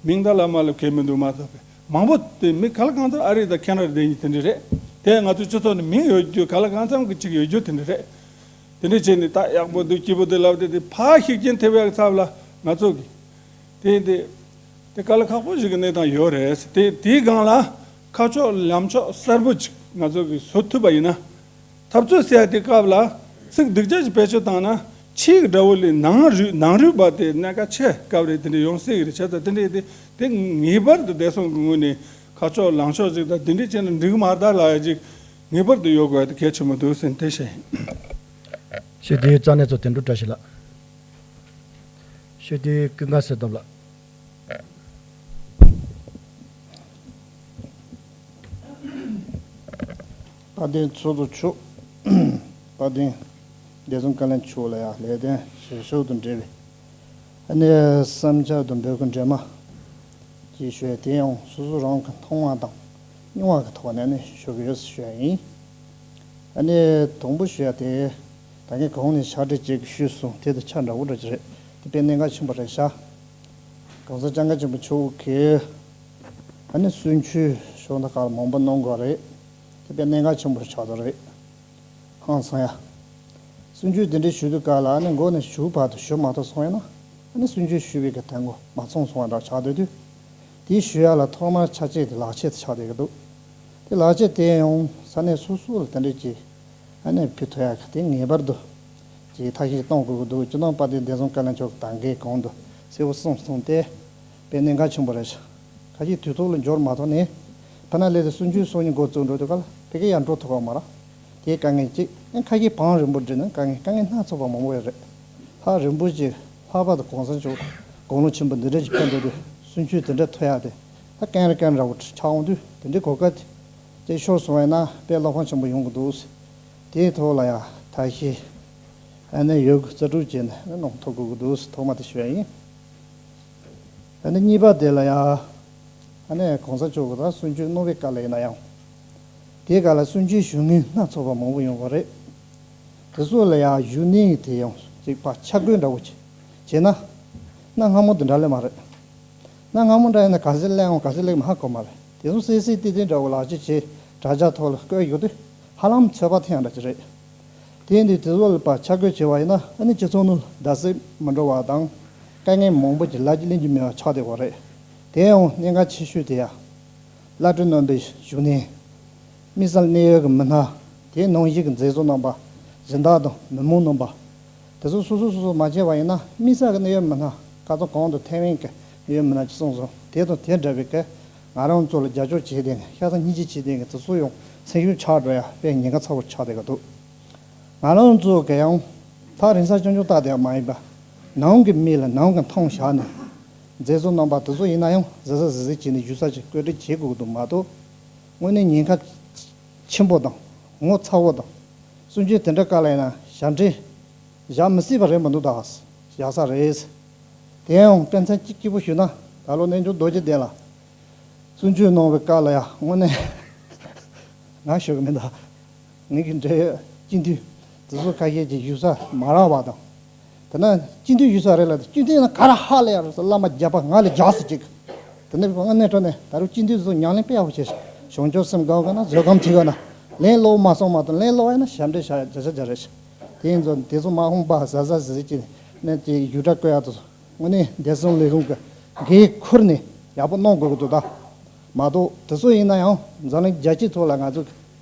མིང་དང་བླ་མ་ལ་མཁས་མི་འདུག་མ་གཏོགས་པའི་མང་པོ་དེ་མི་ག་ལ་གང་འཚམ་ཨ་རི་དང་ཁེ་ན་ཌ་བསྡད་མཁན་དེ་འདྲ་རེད། དེ་ང་ཚོའི་སྤྱི་ཚོགས་ནས་མིང་ཡོད་རྒྱུ་ག་ལ་གང་འཚམ་གི་ཅིག་ཡོད་རྒྱུ་དེ་འདྲ་རེད། དེ་འདྲ་བྱས་ནས་ད་ཡག་པོ་འདུག་སྐྱིད་པོ་འདུག་ལབ་དེ། དེ་ཕར་ཤུགས་རྐྱེན་ཐེབས་ཡག་གི་ཚབ་ལ་ང་ཚོ་གི་དེ་དེ་དེ་དཀའ་ལས་ཁག་པོ་ཞིག་གི་གནས་སྟངས་ཡོད་རེད། དེ་དེའི་སྒང་ལ་ཁ་ཕྱོགས་ལམ་ཕྱོགས་གསར་པོ་ཅིག་ང་ཚོ་གི་བཟོ་ཐུབ་པ་ཡིན་ན། འཐབ་རྩོད་ཟེར་ཡ་དེ་སྐབས་ལ་ཚིག་སྡུག་ཅག་ཅིག་བེད་སྤྱོད་བཏང་ན། ཕྱིའི་དགྲ་བོ་ལས་ནང་རུལ་ནང་རུལ་བ་དེ་གནད་འགག་ཆེ་སྐབས་རེ་དེ་འདྲ་ཡོང་སྲིད་ཀྱི་རེད། བྱས་ཙང་དེ་འདྲ་དེ་དེ་ངེས་པར་དུ་བདེ་སྲུང་གི་ངོས་ནས་ཁ་ཕྱོགས་ལངས་ཕྱོགས་ཅིག་དང་། དེ་འདྲ་བྱས་ན་འགྲིག་གི་མ་རེད་ད་ལབ་ཡ་ཅིག་ངེས་པར་དུ་ཡོད་དགོས་ཡ་དེ་གལ་ཆེན་པོ་འདུག་ཟེར་ནས་དེ་བཤད་ཡིན། ཞུ་དེའི་རྩ་གནད་ཚོ་དོན་གྲུབ་བཀྲ་ཤིས་ལགས། ཞུ་དེའི་ཀུན་དགའ་གསེར་སྟོབས་ལགས། དཔལ་ལྡན་ཚོགས་གཙོ་མཆོག་དཔལ་ལྡན་བདེ་སྲུང་བཀའ་བློན་མཆོག་ལ་ཡང་ལེགས་དོན་ཞུ་ཕྱོགས་དང་འབྲེལ་བའི་ཨ་ནི་བསམ་འཆར་དང་འབོད་སྐུལ་འདྲེས་མ་ཅིག་ཞུ་ཡ། དེ་ཡང་སོ་སོ་རང་གི་མཐོང་བ་དང་མྱོང་བ་གི་ཐོག་ནས་ནི་ཞུ་གི་ཡོད་ཞུ་ཡ་ཡིན། ཨ་ནི་དང་པོ་ཞུ་ཡ་དེ་ད་ངས་གོང་ནས་ཕྱག་བྲིས་ཅིག་ཞུས་སོང་། དེ་དང་ཆ་འདྲ་བོ་འདྲ་ཅིག་རེད། དེ་དཔེ་གནད་འགག་ཆེན་པོ་རེད་ཤག་གོང་ས་སྐྱབས་མགོན་ཆེན་པོ་མཆོག་གིས་ཨ་ནི་གསུང་ཆོས་ཞུ་ན་ག་ལ་མང་པོ་གནང་དགོས་རེད། དེ་དཔེ་གནད་འགག་ཆེན་པོ་ཆགས་ཚར་རེད། ཧང་སང་ཡ། གསུང་ཆོས་དེ་འདྲའི་ཞུ་དུས་སྐབས་ལ་ཨ་ནི་མགོ་ནས་མཇུག་བར་དུ་ཞུ་མ་ཐུབ་སོང་ཡ་ན། ཨ་ནི་གསུང་ཆོས་ཞུ་བའི་གི་དོན་གོ་མ་ཚང་སོང་བ་འདྲ་ཆགས་བསྡད་དུས། དེ་ཞུ་ཡ་ལ་ཐོག་མར་ཆ་ཆེ་དེ་ལག་ཆས་དེ་ཆགས་བསྡད་གི་འདུག་དེ་ལག་ཆས་དེ་ཡང་ས་གནས་སོ་སོ་ལ་དེ་འདྲའི་ཅིག་ཨ་ནི་ཕུལ་ཐུབ་ཡ་གི་དེ་ངེས་པར་དུ་ཅིག་ཐབས་ཤེས་གཏོང་དགོས་ཀྱི་འདུག་སྤྱི་ནོར་དཔལ་ལྡན་བདེ་སྲུང་བཀའ་བློན་མཆོག་གིས་ད་གིན་གོང་དུ་གསལ་པོ་གསུངས་སོང་སྟེ། དཔེ་གནད་འགག་ཆེན་པོ་རེད་ཤག་ཁ་ཤས་དུས་ཐོག་ལ་འབྱོར་མ་ཐུབ་ནས་ཕ་ན་ལས་དེ་གསུང་ཆོས་གསུང་ནས་འགོ་བཙུགས་འགྲོ་དུས་སྐབས་ལ་ཕ་གི་ཡར་འགྲོ་ཐུབ་པ་མ་རེད། དེའི་དཀའ་ངལ་གཅིག་ཨ་ཁ་ཤས་བང་རིང་པོ་འགྲིལ་ན་དཀའ་ངལ་དཀའ་ངལ་སྣ་ཚོགས་པ་མང་པོ་ཡོད་རེད། ལྷག་རིང་པོ་ཅིག་ལྷག་པར་དུ་གོང་ས་མཆོག་དགུང་ལོ་ཆེན་པོ་འདི་འདྲ་ཅིག་ཕེབས་འགྲོ་དུས་གསུང་ཆོས་དེ་འདྲ་ཐོས་ཡ་དེ་ད་རྐྱང་རེ་རྐྱང་རེ་འདྲ་བོ་ཆགས་འོང་དུས། དེ་འདྲའི་གོ་སྐབས་དེ་ཅིག་ཤོར་སོང་བས་ན་དཔེ་བློ་ཕམ་ཆེན་པོ་ཡོང་གི་འདུག་དེའི་ཐོག་ལ་ཡང་ཐབས་ཤེས་ཨ་ནི་ཡོད་རྒུ་རྩལ་སྤྲུགས་བྱས་ནས་གནང་ཐུབ་དགོས་ཀྱི་འདུག་ཐོག་མ་དེ་ཞུ་ཡ་ཡིན། ཨ་ནི་གཉིས་པ་དེ་ལ་ཡང་ཨ་ནི་གོང་ས་མཆོག་གི་ད་གསུང་ཆོས་གནང་བའི་སྐབས་ལ་ཡིན་ན་ཡང་། དེའི་སྐབས་ལ་གསུང་ཆོས་ཞུ་མཁན་སྣ་ཚོགས་པ་མང་པོ་ཡོང་གི་རེད། དེ་ཚོ་ལ་ཡང་ཞུ་ནི་དེ་ཡང་ཅིག་ཕར་ཆ་བགོས་འདྲ་བོ་ཅིག་བྱས་ན། གནའ་སྔ་མོ་དེ་འདྲ་ལས་མ་རེད། གནའ་སྔ་མོ་འདྲ་ཡིན་ན་ག་ཚོད་སླེབས་འོང་ག་ཚོད་སླེབས་མ་ཧ་གོ་མ་རེད། དེ་ཚོ་སེ་སེ་ཏི་ཏི་འདྲ་བོ་ལག་ཁྱེར་བྱས་དྲ་རྒྱ་ཐོག་ལ་བཀོད་ཡོད་དུས་ཧ་ལམ་ཚོད་དཔག་ཐེངས་འདྲ་ཅིག་རེད། དེ་ཡིན་དུས་དེ་ཚོ་ལ་ཕར་ཆ་བགོས་བྱས་པ་ཡིན་ན་ཨ་ནི་སྤྱི་ཚོགས་ནང་བརྡབ་གསིག་མི་འགྲོ་བ་དང་། དཀའ་ངལ་མང་པོ་ཅིག་ལབ་ཀྱི་གླེང་རྒྱུ་མེད་པ་ཆགས་བསྡད་ཡོད་རེད། དེ་ཡང་གནད་འགག་ཆེ་ཤོས་དེ་ཡང་། བླ་སྤྲུལ་རྣམ་པའི་བཞུགས་གནས། དམིགས་བསལ་གནད་ཡོད་ཀྱི་མི་སྣ། དེའི་ནང་བཞིན་གྱི་མཛད་གཙོ་རྣམ་པ། སྦྱིན་བདག་དང་མི་མང་རྣམ་པ། དེ་ཚོ་སོ་སོ་སོ་སོ་མ་བྱས་པ་ཡིན་ན་དམིགས་བསལ་གྱི་གནད་ཡོད་མི་སྣ་ཁ་སང་གོང་དུ་ཐེ་ཝན་གྱི་གནད་ཡོད་མི་སྣ་ཅིག་གསུངས་སོང་། དེ་དང་དེ་འདྲ་བའི་གི་ང་རང་ཚོ་ལ་རྒྱབ་སྐྱོར་བྱས་བསྡད་མཁན་ཤ་ཚ་སྙིང་རྗེ་བྱས་བསྡད་མཁན་དེ་ཚོ་ཡང་སེམས་ཤུགས་ཆག་འགྲོ་ཡ་དཔེ་ཉེན་ཁ་ཚ་པོ་ཆགས་བསྡད་ཀྱི་འདུག་ང་རང་ཚོ་གི་ཡང་ཐག་རིང་ས་ཆུང་ཆུང་ལྟ་བསྡད་ཡ་མ་ཡིན་པ། ནང་གི་མི་ལ་ནང་གི་མཐོང་བཞག་ནས། མཛད་གཙོ་རྣམ་པ་དེ་ཚོ་ཡིན་ན་ཡང་གཟབ་གཟབ་གཟབ་གཟབ་བྱས་ནས་ཞུ་ས་ཅིག་བཀོད་སྒྲིག་བྱེད་དགོས་ཀྱི་འདུག་མ་གཏོགས། དངོས་གནས་ཉེན་ཁ་ཆེན་པོ་དང་ངོ་ཚ་བོ་དང་། སྲུང་སྐྱོབ་དེ་འདྲ་སྐབས་ལ་ཡིན་ན་ཞབས་འདྲེན་བཞག་མི་སྲིད་པ་རེད་མི་འདུག་ད་བཞག་ས་རེད། དེ་ཡང་དཔེ་མཚོན་གཅིག་སྐྱིད་པོ་ཞུས་ན། ད་ལོ་རྣལ་འབྱོར་རྡོ་རྗེ་གདན་ལ་གསུང་ཆོས་གནང་བའི་སྐབས་ལ་ཡ་དངོས་གནས་ང་ཞུ་གི་མིན་ད། ངེད་ཀྱི་འབྲེལ་ཡོད་སྤྱི་འཐུས་དེ་ཚོ་ཁ་ཤས་ཀྱིས་ཞུ་ས་མ་རག་པ་དང་། དེ་ན་སྤྱི་འཐུས་ཞུ་ས་རེད་ལ། སྤྱི་འཐུས་ན་ག་རེ་ཧ་ལས་ཡ་རེད་ཟེར། བླ་མ་རྒྱབ་པ་ང་ལ་རྒྱག་ཟེར་ཅིག་དེ་ནས་དངོས་གནས་དྲང་གནས་ད་རུང་སྤྱི་འཐུས་ཚོ་ཉམས་ལེན་དཔེ་ཡག་པོ་བྱས་ཤག་བྱང་ཆུབ་སེམས་དགའ་ག་ན་བཟོད་ཁམས་ཐིག་ག་ན་ལན་སློག་མ་སོང་མ་གཏོགས། ལན་སློག་ཡ་ན་ཞབས་འདྲེན་བྱ་ཡ་བྱ་བྱ་བྱ་རེད་ཤག་དེ་ཡིན་ཚོ་དེ་ཚོ་མ་འོངས་པ་གཟབ་གཟབ་གཟབ་གཟབ་བྱས་ནས་ཅིག་ཞུ་དག་བཀོད་ཡ་དེ་ཚོ་དངོས་གནས་བདེ་སྲུང་ལས་ཁུངས་ཀྱི་འགན་ཁུར་ནས་ཡག་པོ་གནང་དགོས་ཀྱི་འདུག་ད་མ་གཏོགས་དེ་ཚོ་ཡིན་ན་ཡང་འཛམ་གླིང་རྒྱལ་སྤྱིའི་ཐོག་ལ་ང་ཚོ་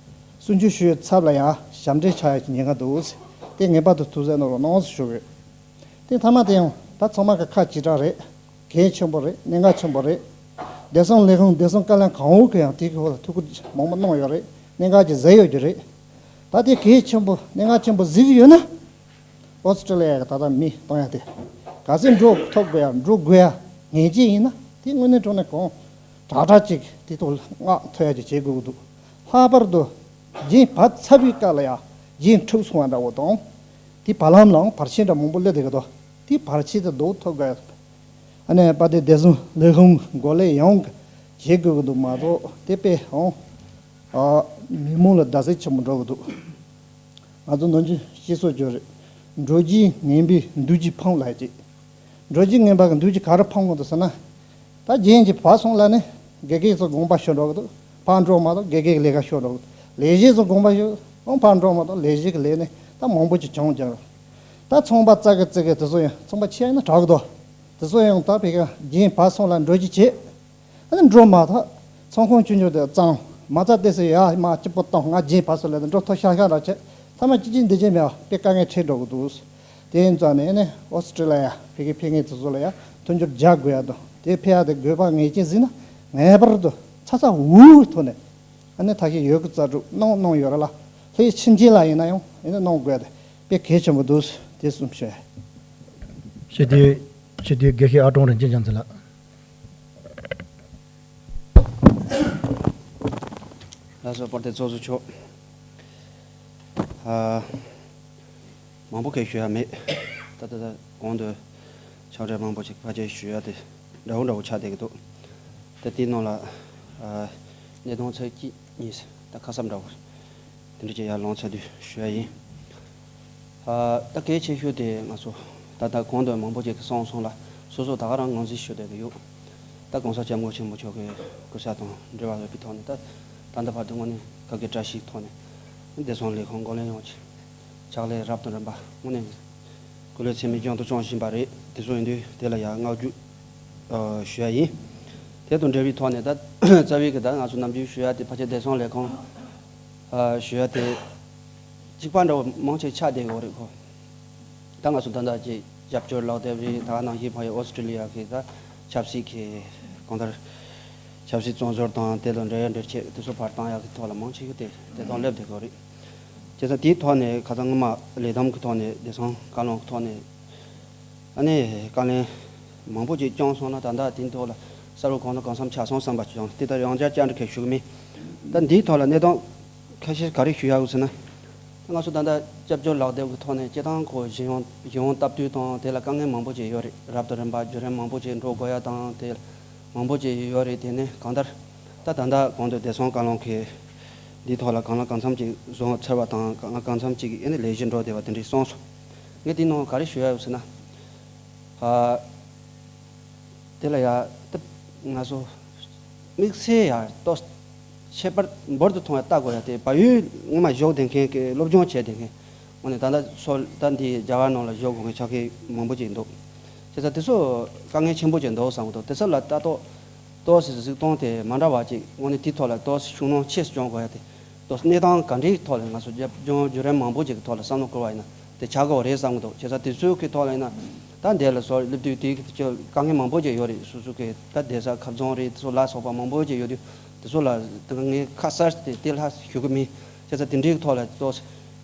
གསུང་ཆོས་ཞུ་ཡའི་ཚབ་ལ་ཡང་ཞབས་འདྲེན་ཆགས་ཡ་གི་ཉེན་ཁ་འདུག་དེ་ངེས་པར་དུ་ཐུགས་གཟབ་གནང་རོགས་གནང་ཞུ་གི་ཡོད། དེ་མཐའ་མ་དེ་ཡང་ད་ཚང་མ་གི་ཁག་ཅིག་གྲགས་རེད། གལ་ཆེན་པོ་རེད། གནད་འགག་ཆེན་པོ་རེད། བདེ་སྲུང་ལས་ཁུངས་བདེ་སྲུང་བཀའ་བློན་ཁང་འོག་གི་ཡང་དེ་གི་འོག་ལ་ཐུགས་ཁུར་མང་པོ་གནང་ཡོད་རེད། གནད་འགག་ཅིག་བཟོས་ཡོད་རྒྱུ་རེད། ད་དེ་གལ་ཆེན་པོ་གནད་འགག་ཆེན་པོ་གཟིགས་ཡོད་ན། ཨོ་སི་ཀྲི་ལི་ཡ་གི་ད་ལྟ་མི་གཏོང་ཡ་དེ་ག་ཚོད་འགྲོ་ཐུབ་དགོས་ཡ་འགྲོ་དགོས་ཡ་ངེས་ཅན་ཡིན་ན། དེ་དངོས་གནས་དྲང་གནས་གང་དྲག་དྲག་ཅིག་དེ་ཐོག་ལ་མངགས་ཐུབ་ཡ་ཅིག་བྱེད་དགོས་ཀྱི་འདུག་ལྷག་པར་དུ་རྒྱུན་བབས་ཚར་བའི་སྐབས་ལ་ཡ་རྒྱུན་འཁྲུགས་སོང་བ་འདྲ་བོ་དང་། དེ་བར་ལམ་ལའང་བར་ཆད་འདྲ་མང་པོ་སླེབས་བསྡད་ཀྱི་འདུག་དེ་བར་ཆད་དེ་ཟློག་ཐུབ་དགོས། ཨ་ནི་དཔལ་ལྡན་བདེ་སྲུང་ལས་ཁུངས་འགོ་ལས་ཡོངས་ཀྱིས་བྱེད་དགོས་ཀྱི་འདུག་མ་གཏོགས་དེ་དཔེ་ཡང་ཨ་མི་མང་ལ་བརྡབ་གསིག་ཆེན་པོ་འགྲོ་གི་འདུག་ང་ཚོ་ནམ་རྒྱུན་བཤད་སྲོལ་ཅིག་ཡོད་རེད། འགྲོ་རྒྱུ་ངན་པས་འདུ་རྒྱུ་ཕམ་ལབ་ཅིག་འགྲོ་རྒྱུ་ངན་པ་གིས་འདུ་རྒྱུ་ག་རེ་ཕམ་གི་འདུག་ཟེར་ན། ད་རྒྱུན་གྱི་བབས་སོང་ལབ་ནས་དགེ་རྒན་ཚོ་དགོངས་པ་ཞུ་འགྲོ་གི་འདུག་ཕར་འགྲོ་མ་གཏོགས་དགེ་རྒན་གྱི་ལས་ཀ་ཞུ་འགྲོ་གི་འདུག་ལས་བྱེད་ཚོ་དགོངས་པ་ཞུ་འོང་ཕར་འགྲོ་མ་གཏོགས་ལས་བྱེད་ཀྱི་ལས་ནི་ད་མང་པོ་ཅིག་བྱུང་ཀྱང་། ད་ཚོང་པ་ཙག་གི་ཙིག་གི་དེ་ཚོ་ཡང་ཚོང་པ་ཆེ་ཡིན་ན་དྲག་གི་འདུག་དེ་ཚོ་ཡང་ད་ཕ་གིར་རྒྱུན་བབས་སོང་ལབ་འགྲོ་རྒྱུ་བྱེད། ཨ་ནི་འགྲོ་མ་ཐག་ཚོང་ཁང་ཆུང་ཆུང་དེ་གཙང་མ་རྩ་དེ་ཚོ་ཡ་མ་སྐྱིད་པོ་བཏང་ང་རྒྱུན་བབས་སོང་ལབ་ནས་འགྲོ་ཐུབ་ཤག་ཤག་འདྲ་བྱེད། ཚང་མ་གཅིག་གཅིག་འདི་བྱེད་མེད་པ་དཔེ་དཀའ་ངལ་འཕྲད་འགྲོ་གི་འདུག་དེ་ཡིན་ཙང་ནས་ཨ་ནི་ཨོ་སི་ཀྲི་ལི་ཡ་ཕ་གིར་ཕེབས་མཁན་དེ་ཚོ་ལ་ཡ་མཐུན་འགྱུར་རྒྱག་དགོས་ཡ་དང་དེ་ཕེབས་ཡ་དེ་དགོས་པ་ངེས་ཅན་གཟིགས་ན་ངེས་པར་དུ་ཚ་ཚ་འུར་འུར་གྱི་ཐོག་ནས། ཨ་ནི་ཐབས་ཤེས་ཡོད་རྒུ་རྩལ་སྤྲུགས་གནང་གནང་ཡོད་རེད་ལ། ལྷོད་ཕྱིན་ཆད་ལ་ཡིན་ན་ཡང་ཨ་ནི་གནང་དགོས་ཏེ་དཔེ་གལ་ཆེན་པོ་འདུག་དེ་གསུམ་ཞུ། སྤྱི་འཐུས་སྤྱི་འཐུས་དགེ་བཤེས་ཨ་ཀྲོང་རིན་ཆེན་རྒྱ་མཚོ་ལགས། ལགས་སོ། དཔལ་ལྡན་ཚོགས་གཙོ་མཆོག་ཨ། མང་པོ་གས་ཞུ་ཡ་མེད། ད་ད་ད་གོང་དུ་ཕྱག་བྲིས་མང་པོ་ཞིག་ཕལ་ཆེར་ཞུ་ཡ་དེ་འདྲ་བོ་འདྲ་བོ་ཆགས་བསྡད་ཀྱི་འདུག་ད་དེའི་ནང་ལ་ཨ་གནད་དོན་ཚིག་གཅིག་གཉིས་ད་ཁ་གསབ་འདྲ་བོ་དེ་འདྲ་ཅིག་ཡར་ལངས་ཚར་དུས་ཞུ་ཡ་ཡིན། ཨ་ད་གལ་ཆེ་ཤོས་དེ་ང་ཚོ་ད་ལྟ་གོང་དུ་མང་པོ་ཅིག་གིས་གསུངས་སོང་ལ། སོ་སོ་ད་ག་རང་ངོས་འཛིན་ཞུ་བསྡད་ཀྱི་ཡོད། ད་གོང་ས་སྐྱབས་མགོན་ཆེན་པོ་མཆོག་གི་སྐུ་ཚེ་དང་འབྲེལ་བ་ཡོད་པའི་ཐོག་ནས་ད་ད་ལྟ་བར་དུ་དངོས་གནས་བཀའ་བརྒྱུད་བཀྲ་ཤིས་ཐོག་ནས་བདེ་སྲུང་ལས་ཁུངས་འགོ་ལས་ཡོངས་ཀྱི་ཕྱག་ལས་རབ་དང་རིམ་པ་དངོས་གནས་སྐུ་ལས་ཚད་མེད་རྐྱང་དུ་བསྐྱངས་བཞིན་པ་རེད། དེ་ཚོ་ཡིན་དུས་དེ་ལ་ཡང་བསྔགས་བརྗོད་ཨ་ཞུ་ཡ་ཡིན། དེ་དང་འབྲེལ་བའི་ཐོག་ནས་ད་རྩ་བའི་གི་ད་ང་ཚོ་ནམ་རྒྱུན་ཞུ་ཡ་དེ་ཕལ་ཆེར་བདེ་སྲུང་ལས་ཁུངས་ཨ་ཞུ་ཡ་དེ་གཅིག་པ་འདྲ་བོ་མང་ཆེ་ཆགས་བསྡད་ཡོད་རེད་ཁོ། ད་ང་ཚོ་ད་ལྟ་ཅིག་རྒྱབ་སྐྱོར་ལག་དེབ་རེད། ད་ནང་བཞིན་ཕ་ཡི་ཨོ་སི་ཀྲི་ལི་ཡ་གི་ད་ཆབ་སྲིད་ཀྱི་གང་ལྟར་ཆབ་སྲིད་བཙོན་ཟུར་དང་དེ་དང་འབྲེལ་ཡོད་འབྲེལ་ཆད་དེ་ཚོ་བར་བཏང་ཡག་གི་ཐོག་ལ་མང་ཆེ་ཤོས་དེ་དེ་དང་སླེབས་བསྡད་ཡོད་རེད། བྱས་ཙང་དེའི་ཐོག་ནས་ཁ་སང་སྔོན་མ་ལས་བསྡོམས་ཀྱི་ཐོག་ནས་བདེ་སྲུང་བཀའ་བློན་གྱི་ཐོག་ནས་ཨ་ནི་བཀའ་ལན་མང་པོ་ཅིག་བསྐྱངས་སོང་ན་ད་ལྟ་དེའི་ཐོག་ལ་གསར་འགོད་གང་དང་གང་འཚམ་ཆགས་སོང་བསམ་པ་ཅིག་ཡོང་། དེ་ལྟར་ཡང་བསྐྱར་བསྐྱར་འདྲི་གས་ཞུ་གི་མེད། ད་འདིའི་ཐོག་ལ་གནད་དོན་ཁ་ཤས་ག་རེ་ཞུ་ཡག་ཡོད་ཟེར་ན། ང་ཚོ་ད་ལྟ་སྐྱབས་བཅོལ་ལག་དེབ་ཀྱི་ཐོག་ནས་སྤྱིར་བཏང་ཁོ་གཞི་ཡོང་གཞི་ཡོང་སྟབས་བསྟུན་དང་དེ་ལ་དཀའ་ངལ་མང་པོ་ཅིག་ཡོད་རེད། རབ་དང་རིམ་པ་བརྒྱུད་རིམ་མང་པོ་ཅིག་འགྲོ་དགོས་ཡ་དང་དེ་མང་པོ་ཅིག་ཡོད་རེད། དེ་ནས་གང་ལྟར་ད་ད་ལྟ་གོང་དུ་བདེ་སྲུང་བཀའ་བློན་གྱིས་འདིའི་ཐོག་ལ་གང་ལ་གང་འཚམ་ཅིག་བཟོ་ཚར་བ་དང་གང་ལ་གང་འཚམ་ཅིག་ཨེ་ནི་ལས་གཞི་འགྲོ་བསྡད་པ་དེ་འདྲ་གསུངས་སོང་། ངས་དེའི་ནང་ག་རེ་ཞུ་ཡ་ཡོད་ཟེར་ན། ཨ། དེ་ལ་ཡ་ད་ང་ཚོ་དམིགས་བསལ་ཡ་ཏོག་ཁྱད་པར་འབུར་དུ་ཐོན་ཡ་ལྟ་དགོས་ཡ་དེ་བལ་ཡུལ་སྔོན་མ་བཞུགས་བསྡད་མཁན་གྱི་སློབ་སྦྱོང་བྱས་བསྡད་མཁན་དངོས་གནས་ད་ལྟ་སོ་ད་འདི་རྒྱ་གར་ནང་ལ་བཞུགས་དགོས་མཁན་ཆ་རྐྱེན་མང་པོ་ཅིག་འདུག་བྱས་ཙང་དེ་ཚོ་དཀའ་ངལ་ཆེན་པོ་ཅིག་འདུག་བསམ་གྱི་འདུག་དེ་ཚོ་ལ་ལྟ་རྟོག་ཏོག་ཙམ་གཟིགས་སྟངས་དེ་མ་འདྲ་བ་ཅིག་དངོས་གནས་དེའི་ཐོག་ལ་ཏོག་ཙམ་ཤུགས་སྣོན་ཆེ་ཙམ་བསྐྱོན་དགོས་ཡ་དེ། ཏོག་གནས་སྟངས་ག་འདྲའི་ཐོག་ལ་ང་ཚོ་རྒྱབ་ལྗོངས་བརྒྱུད་རིམ་མང་པོ་ཅིག་གི་ཐོག་ལ་བསམ་བློ་འཁོར་བ་ཡིན་ན་དེ་ཆགས་ཀྱི་ཡོད་རེད་བསམ་གྱི་འདུག་བྱས་ཙང་དེ་ཚོའི་གི་ཐོག་ལ་ཡིན་ན་ད་འདི་ལ་སོ་སླེབས་དུས་དེའི་གི་དཀའ་ངལ་མང་པོ་ཅིག་ཡོད་རེད། སོ་སོ་གི་ད་བསྡད་ས་ཁ་རྫོང་རེད། དེ་ཚོ་ལ་སོགས་པ་མང་པོ་ཅིག་ཡོད་དུས་དེ་ཚོ་ལ་དཀའ་ངལ་ཁ་གསལ་དེ་དེ་ལ་ཞུ་གི་མིན། བྱས་ཙང་དེ་འདྲའི་གི་ཐོག་ལ་ཏོག་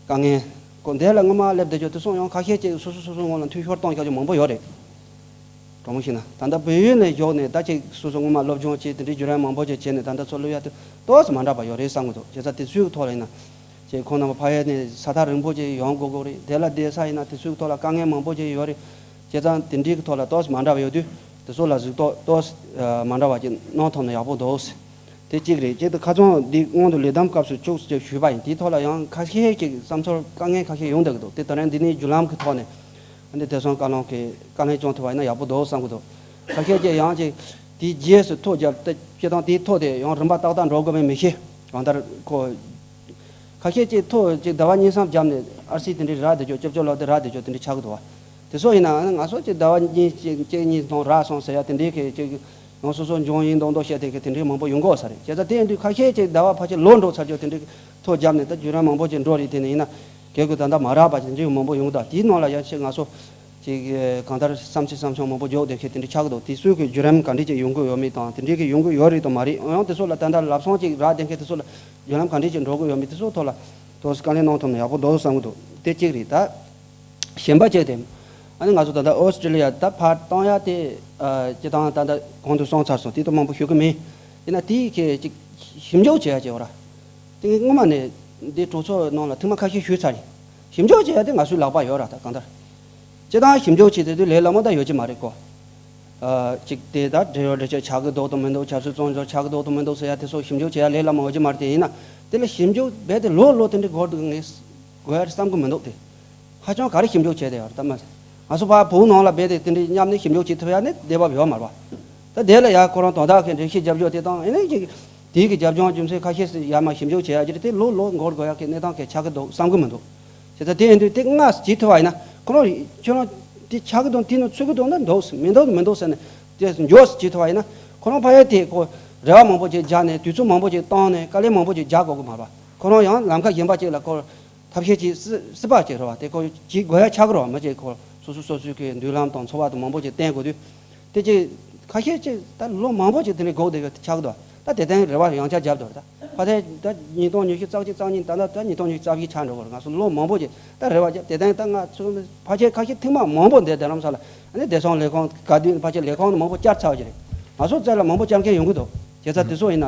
དཀའ་ངལ་ཀོ་འདི་ལ་སྔོན་མ་སླེབས་བསྡད་རྒྱུ་དེ་ཚོ་ཡང་ཁ་ཤས་ཅིག་སོ་སོ་སོ་སོའི་ངོས་ལ་འཐུས་ཤོར་བཏང་རྒྱུ་མང་པོ་ཡོད་རེད། དྲང་མོ་བཤད་ན་ད་ལྟ་བལ་ཡུལ་ནས་བཞུགས་ནས་ད་ཅིག་སོ་སོ་སྔོན་མ་སློབ་སྦྱོང་བྱས་དེ་འདྲའི་བརྒྱུད་རིམ་མང་པོ་ཅིག་བྱས་ནས་ད་ལྟ་ཚོ་སླེབས་ཡ་དེ་ཏོག་ཙམ་མ་འདྲ་བ་ཡོད་རེད་བསམ་གྱི་འདུག་བྱས་ཙང་དེ་ཚོའི་ཐོག་ལ་ཡིན་ན་ཅིག་ཁོང་རྣམ་པ་ཕ་ཡུལ་ནས་ས་ཐག་རིང་པོ་ཅིག་ཡོང་དགོས་དགོས་རེད། དེ་ལ་བསྡད་ས་ཡིན་ན་དེ་ཚོའི་ཐོག་ལ་དཀའ་ངལ་མང་པོ་ཅིག་ཡོད་རེད། བྱས་ཙང་དེ་འདྲའི་ཐོག་ལ་ཏོག་ཙམ་མ་འདྲ་བ་ཡོད་དུས་དེ་ཚོ་ལ་གཟིགས་རྟོག་ཏོག་ཙམ་མ་འདྲ་བ་ཅིག་གནང་ཐུབ་ན་ཡག་པོ་འདུག་དེ་གཅིག་རེད། གཅིག་ཏུ་ཁ་རྩང་འདི་སྔོན་དུ་ལས་བསྡོམས་སྐབས་སུ་ཅུང་ཟད་ཞུས་པ་ཡིན། དེའི་ཐོག་ལ་ཡང་ཁ་ཤས་ཀྱི་བསམ་ཚུལ་དཀའ་ངལ་ཁ་ཤས་ཡོང་བསྡད་ཀྱི་འདུག་དེ་ད་རིང་འདི་ནས་བརྒྱུད་ལམ་གྱི་ཐོག་ནས་འདི་བདེ་སྲུང་བཀའ་བློན་གྱི་བཀའ་ལན་བསྐྱོན་ཐུབ་པ་ཡིན་ན་ཡག་པོ་འདུག་བསམ་གྱི་འདུག་ཁ་ཤས་ཀྱིས་ཡང་ཅིག་དེའི་རྗེས་སུ་ཐོ་བརྒྱབ་སྟེ་སྤྱིར་བཏང་དེའི་ཐོ་དེ་ཡང་རིམ་པ་ཏག་ཏག་འགྲོ་དགོས་པའི་མི་ཤེས། གང་ལྟར་ཁོ་ཁ་ཤས་ཀྱིས་ཐོ་ཅིག་ཟླ་བ་གཉིས་གསུམ་བརྒྱབ་ནས་ཨར་སི་དེ་འདྲའི་རག་བསྡད་རྒྱུ་ཅོབ་ཅོབ་ལོག་དེ་རག་བསྡད་རྒྱུ་དེ་འདྲའི་ཆགས་ཀྱི་འདུག་བ། དེ་ཚོ་ཡིན་ན་ང་ཚོ་ཅིག་ཟླ་བ་གཉིས་ཅིག་གཅིག་གཉིས་ཙམ་རག་སོང་ཟེར་ཡ་དེ་འདྲའི་གི་ཅིག་ཡང་སོ་སོ་འབྱུང་ཡིན་མདོག་མདོག་བཤད་དེ་གི་དེ་འདྲའི་མང་པོ་ཡོང་གི་ཡོད་ས་རེད། བྱས་ཙང་དེ་ཡིན་དུས་ཁ་ཤས་ཅིག་ཟླ་བ་ཕལ་ཆེར་ལོ་འགྲོ་ཚར་རྒྱུ་དེ་འདྲའི་གི་ཐོ་བརྒྱབ་ནས་ད་བརྒྱུད་རིམ་མང་པོ་ཅིག་འགྲོ་རེད། དེ་ནས་ཡིན་ན་གལ་དགོས་ད་ལྟ་མ་རག་པ་ཅིག་འདྲའི་མང་པོ་ཡོང་གི་འདུག་དེའི་ནང་ལ་ཡང་ཅིག་ང་ཚོ་ཅིག་གང་ལྟར་བསམ་ཚུལ་བསམ་བྱུང་མང་པོ་འཇོག་བསྡད་མཁན་དེ་འདྲ་ཆགས་ཀྱི་འདུག་དེ་ཚོའི་གི་བརྒྱུད་རིམ་ག་འདྲ་ཅིག་ཡོང་གི་ཡོད་མེད་དང་དེ་འདྲའི་གི་ཡོང་གི་ཡོད་རེད་དང་མ་རེད། ཡང་དེ་ཚོ་ལ་ད་ལྟ་ལབ་སོང་ཅིག་རག་བསྡད་མཁན་དེ་ཚོ་ལ་བརྒྱུད་རིམ་ག་འདྲ་ཅིག་འགྲོ་གི་ཡོད་མེད་དེ་ཚོ་ཐོག་ལ་ཏོག་ཙམ་བཀའ་ལན་གནང་ཐུབ་ན་ཡག་པོ་འདུག་བསམ་གྱི་འདུག་དེ་གཅིག་རེད། ད་གཞན་པ་གཅིག་དེ་ཨ་ནི་ང་ཚོ་ད་ལྟ་ཨོ་སི་ཀྲི་ལི་ཡ་ད་ཕར་བཏང་ཡ་དེ་སྤྱི་བཏང་ད་ལྟ་གོང་དུ་སོང་ཚར་སོང་དེ་ད་མང་པོ་ཞུ་གི་མེད། ཡིན་ན་དེ་གི་ཅིག་ཞིབ་འཇུག་བྱེད་ཡ་ཅིག་ཡོད་ར། དེ་སྔོན་མ་ནས་འདི་གྲོས་ཚོགས་ནང་ལ་ཐེངས་མ་ཁ་ཤས་ཞུས་ཚར་ཡིན། ཞིབ་འཇུག་བྱེད་ཡ་དེ་ང་ཚོའི་ལག་པ་ཡོད་ར། ད་གང་ལྟར་སྤྱི་བཏང་ཞིབ་འཇུག་བྱེད་དེ་དུས་ལས་སླ་མོ་ད་ཡོད་ཀྱི་མ་རེད་གོ། ཨ་ཅིག་དེ་ད་འབྲེལ་ཡོད་འབྲེལ་ཆོད་ཆགས་ཀྱི་འདུག་དང་མི་འདུག་ཆབ་སྲིད་བཙོན་འཇུག་ཆགས་ཀྱི་འདུག་དང་མི་འདུག་ཟེར་ཡ་དེ་ཚོ་ཞིབ་འཇུག་བྱེད་ཡ་ལས་སླ་མོ་ཡོད་ཀྱི་མ་རེད། དེ་ཡིན་ན་དེ་ལ་ཞིབ་འཇུག་རྦད་དེ་ལོ་ལོ་དེ་འདྲའི་འགོར་འདུག་ངས་དགོས་ཡ་རེད་བསམ་གྱི་མི་འདུག་དེ་ཧ་ཅང་ག་རེ་ཞིབ་འཇུག་བྱས་དེ་ཡོད་རེད་ད་མ་ཟད། ང་ཚོ་ཕར་བོད་ནང་ལ་རྦད་དེ་དེ་འདྲའི་མཉམ་ནས་ཞིབ་འཇུག་བྱེད་ཐུབ་ཡ་ནི་བདེ་བབ་ཡོད་མ་རེད་པ། ད་དེ་ལ་ཡ་ཁོ་རང་དོན་དག་གི་འགྲེལ་བཤད་རྒྱབ་རྒྱུ་དེ་དང་ཨེ་ནས་ཅིག་དེའི་གི་རྒྱབ་ལྗོངས་རྒྱུ་མཚན་ཁ་ཤས་སུ་ཡར་མར་ཞིབ་འཇུག་བྱེད་ཡ་ཅིག་རེད། དེ་ལོ་ལོ་འགོར་དགོས་ཡ་གི་གནས་སྟངས་གལ་ཆགས་ཀྱི་འདུག་བསམ་གྱི་མི་འདུག་བྱས་ཙང་དེ་ཡིན་དུས་དེ་སྔ་བྱེད་ཐུབ་པ་ཡིན་ན་ཁོ་རང་ཁྱོད་རང་དེ་ཆགས་ཀྱི་འདུག་དེ་ནང་ཚུད་ཀྱི་འདུག་ན་འདུག་མི་འདུག་མི་འདུག་ཟེར་ནས་དེ་མགྱོགས་སུ་བྱེད་ཐུབ་པ་ཡིན་ན་ཁོ་རང་ཕ་ཡུལ་དེ་ཁོ་རེ་བ་མང་པོ་ཅིག་རྒྱག་ནས་དུས་ཚོད་མང་པོ་ཅིག་བཏང་ནས་དཀའ་ལས་མང་པོ་ཅིག་རྒྱག་དགོས་ཀྱི་མ་རེད་པ། ཁོ་རང་ཡང་ལམ་ཁ་གཞན་པ་ཅིག་ལ་ཁོ་ཐབས་ཤེས་ཅིག་སྲིད་སྲིད་པ་ཅིག་རེད་པ། དེ་ཁོ་ཅིག་དགོས་ཡ་ཆགས་ཀྱི་རེད་པ། མི་ཅིག་ཁོ་སོ་སོ་སོ་སོའི་གི་མདུན་ལམ་དང་འཚོ་བ་དང་མང་པོ་ཅིག་བསྟན་དགོས་དུས། དེ་ཅིག་ཁ་ཤས་ཅིག་ད་ལོ་མང་པོ་ཅིག་དེ་འདྲའི་སྒུག་བསྡད་ཡོད་ཆགས་འདུག་ད་དེ་སྟེང་རེ་བ་ཡང་བསྐྱར་བརྒྱབ་འདུག་ད་ཕལ་ཆེར་ད་ཉིས་སྟོང་ཉི་ཤུ་རྩ་གཅིག་རྩ་གཉིས་ད་ལྟ་ད་ཉིས་སྟོང་ཉི་ཤུ་རྩ་བཞི་ཆགས་འགྲོ་གི་རེད། ང་ཚོ་ལོ་མང་པོ་ཅིག་ད་རེ་བ་བརྒྱབ་དེ་སྟེང་ད་ང་ཚོ་ཕལ་ཆེར་ཁ་ཤས་ཐེངས་མ་མང་པོ་འདི་རྡ་རམ་ས་ལ་ཨ་ནི་བདེ་སྲུང་ལས་ཁུངས་ག་དུས་ཕལ་ཆེར་ལས་ཁུངས་མང་པོ་བསྐྱར་ཚར་བ་ཅིག་རེད། ང་ཚོ་རྩ་ལ་མང་པོ་བསྐྱར་མཁན་ཡོང་གི་འདུག་བྱས་ཙང་དེ་ཚོ་ཡིན་ན་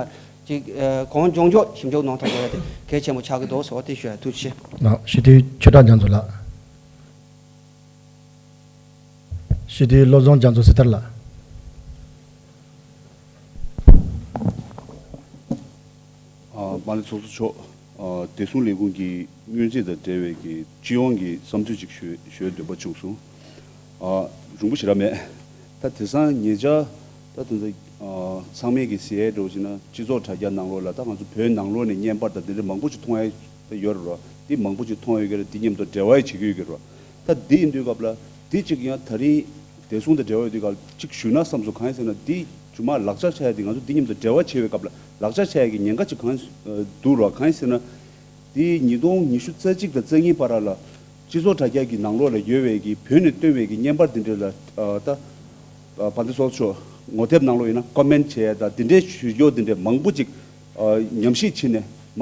ཅིག་གང་མགྱོགས་མགྱོགས་ཞིབ་འཇུག་གནང་ཐུབ་དགོས་ཡ་དེ་གལ་ཆེན་པོ་ཆགས་ཀྱི་འདུག་ཟེར་བ་དེ་ཞུ་ཡ། ཐུགས་རྗེ་ཆེ། ལགས་སོ། སྤྱི་འཐུས་ཆོས་གྲགས་རྒྱ་མཚོ་ལགས། སྤྱི་འཐུས་བློ་བཟང་རྒྱ་མཚོ་སྲི་ཐར་ལགས། ཨ། མ་ལི་ཚོགས་གཙོ་མཆོག་ཨ། བདེ་སྲུང་ལས་ཁུངས་ཀྱི་སྔོན་རྩིས་དང་འབྲེལ་བའི་གི་སྤྱི་ཡོངས་ཀྱི་བསམ་ཚུལ་ཅིག་ཞུ་ཞུ་འདོད་པ་བྱུང་སོང་། ཨ། རིང་པོ་ཞེ་དྲག་མེད། ད་དེང་སང་ཉེ་ཆར་ད་དེ་ཚོ་ཨ། ཚང་མས་གི་གཟིགས་ཡས་འདྲ་བོ་བྱས་ན་སྤྱི་ཚོགས་དྲ་རྒྱ་ནང་ལོགས་ལ་ད་ང་ཚོ་བོད་ནང་ལོགས་ནས་བརྙན་པར་དང་དེ་འདྲ་མང་པོ་ཅིག་མཐོང་ཡ་ཡོད་རེད་རོ། དེ་མང་པོ་ཅིག་མཐོང་ཡ་ཡོད་ཀྱི་རེད། དེ་མཉམ་དུ་འབྲེལ་བ་ཡང་བྱེད་ཀྱི་ཡོད་ཀྱི་རེད་རོ། ད་འདི་ཡིན་དུས་སྐབས་ལ་འདི་གཅིག་ཡང་ད་རིང་བདེ་སྲུང་དང་འབྲེལ་བ་ཡོད་དུས་སྐབས་གཅིག་ཞུས་ན་བསམ་སོང་། གང་ཡིན་ཟེར་ན་འདི་རྗེས་མ་ལག་ཆ་ཆགས་ཡ་འདི་ང་ཚོ་འདི་མཉམ་དུ་འབྲེལ་བ་བྱེད་པའི་སྐབས་ལ་ལག་ཆ་ཆགས་ཡ་གི་ཉེན་ཁ་ཅིག་གང་ཡིན་འདུག་རོ། གང་ཡིན་ཟེར་ན་འདི་ཉིས་སྟོང་ཉི་ཤུ་རྩ་གཅིག་དང་རྩ་གཉིས་བར་ལ་སྤྱི་ཚོགས་དྲ་རྒྱ་གི་ནང་ལོགས་ལ་ཡོད་པའི་གི་བོད་ནས་བཏོན་པའི་གི་བརྙན་པར་འདི་འདྲ་ལ་ད་བ་འདི་སོགས་ཚོ་ངོ་དེབ་ནང་ལོགས་ཡིན་ན་ཀོ་མེན་བྱས་ཡ་ད་འདི་འདྲའི་ཞུ་སྐྱོ་འདི་འདྲའི་མང་པོ་ཅིག་ཉམས་ཞིབ་བྱས་ནས་མ་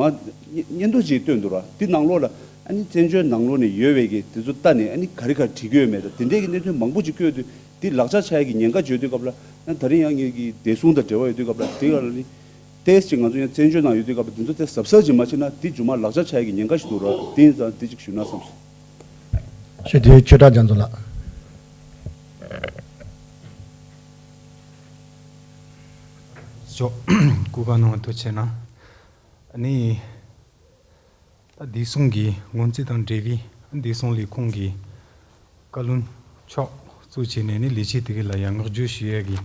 སྙན་སྙན་ཐོ་ཅིག་བཏོན་འདུག་ར། འདི་ནང་ལོགས་ལ་ཨ་ནི་བཙན་བྱོལ་ནང་ལོགས་ནས་ཡོད་པའི་གི་དེ་ཚོ་ལྟ་ནས་ཨ་ནི་ག་རེ་ག་རེ་བྲིས་ཀྱི་ཡོད་མེད་དང་དེ་འདྲའི་གི་གནད་དོན་མང་པོ་ཅིག་བཀོད་དུས་འདི་ལག་ཆ་ཆགས་ཡ་གི་ཉེན་ཁ་བརྗོད་དུས་སྐབས་ལ་ཨ་ད་རིང་ཡང་ངེད་ཀྱི་བདེ་སྲུང་དང་འབྲེལ་བ་ཡོད་དུས་སྐབས་ལ་དེ་ག་ལ་ནི་ཏེས་ཅིག་ང་ཚོ་ཡང་བཙན་བྱོལ་ནང་ཡོད་དུས་སྐབས་ལ་དེ་ཚོ་དེ་གཟབ་གཟབ་ཅིག་མ་བྱས་ན་འདི་རྗེས་མ་ལག་ཆ་ཆགས་ཡ་གི་ཉེན་ཁ་ཞིག་འདུག་ར། དེ་ཡིན་ཙང་འདི་ཅིག་ཞུས་ན་བསམ་སོང་། ཞུ་དེ་ཆོས་གྲགས་རྒྱ་མཚོ་ལགས། ཅོག་སྐུ་ཁམས་བཟང་། ཐུགས་རྗེ་གནང་། ཨ་ནི། ད་བདེ་སྲུང་གི་སྔོན་རྩིས་དང་འབྲེལ་བའི་བདེ་སྲུང་ལས་ཁུངས་ཀྱི་བཀའ་བློན་མཆོག་གཙོ་བྱས་ནས་ནི་ལས་བྱེད་དེ་ག་ལ་ཡང་བསྔགས་བརྗོད་ཞུ་ཡ་གི་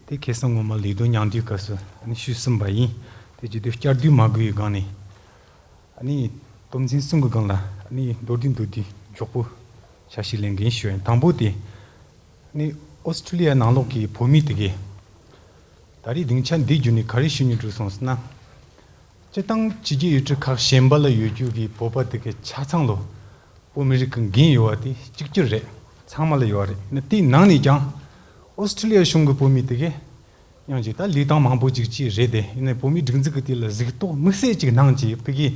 དེ་ཁ་སང་ངོ་མ་ལས་དོན་མཉམ་འབྲེལ་སྐབས་སུ་ནི་ཞུས་ཟིན་པ་ཡིན། དེ་བྱེད་དུས་བསྐྱར་ཟློས་མ་དགོས་པའི་སྒང་ནས་ནི་དོན་ཚན་གསུམ་གྱི་སྒང་ལ་ནི་མདོར་བསྡུས་མདོར་བསྡུས་མགྱོགས་པོ་ཆ་ཤས་ལེན་གིན་ཞུ་ཡིན། དང་པོ་དེ་ནི་ཨོ་སི་ཀྲི་ལི་ཡ་ནང་ལོགས་ཀྱི་བོད་མི་དེ་གས་ད་རེས་སྡིངས་ཆ་འདི་བརྒྱུད་ནས་ག་རེ་ཞུ་སྙིང་བྲོ་སོང་ཟེར་ན། སྤྱིར་བཏང་ཕྱི་རྒྱལ་ཡུལ་གྲུ་ཁག་གཞན་པ་ལ་ཡོད་རྒྱུ་གི་བོད་པ་དེ་གའི་ཆ་ཚང་ལོ། བོད་མི་རིགས་ཀྱི་འགན་ཡོད་པ་དེ་གཅིག་གྱུར་རེད། ཚང་མ་ལ་ཡོད་རེད། ནི་དེའི་ནང་ནས་ཀྱང་ཨོ་སི་ཀྲི་ལི་ཡ་གཞུང་གི་བོད་མི་དེ་གའི་ཡང་ཅིག་ད་ལུས་སྟངས་མང་པོ་ཅིག་ཅིག་རེད་དེ། ཡིན་ནའི་བོད་མིའི་སྒྲིག་འཛུགས་ཀྱི་དེ་ལ་གཟིགས་རྟོག་དམིགས་བསལ་ཅིག་གནང་ཅིག་ཕ་གི་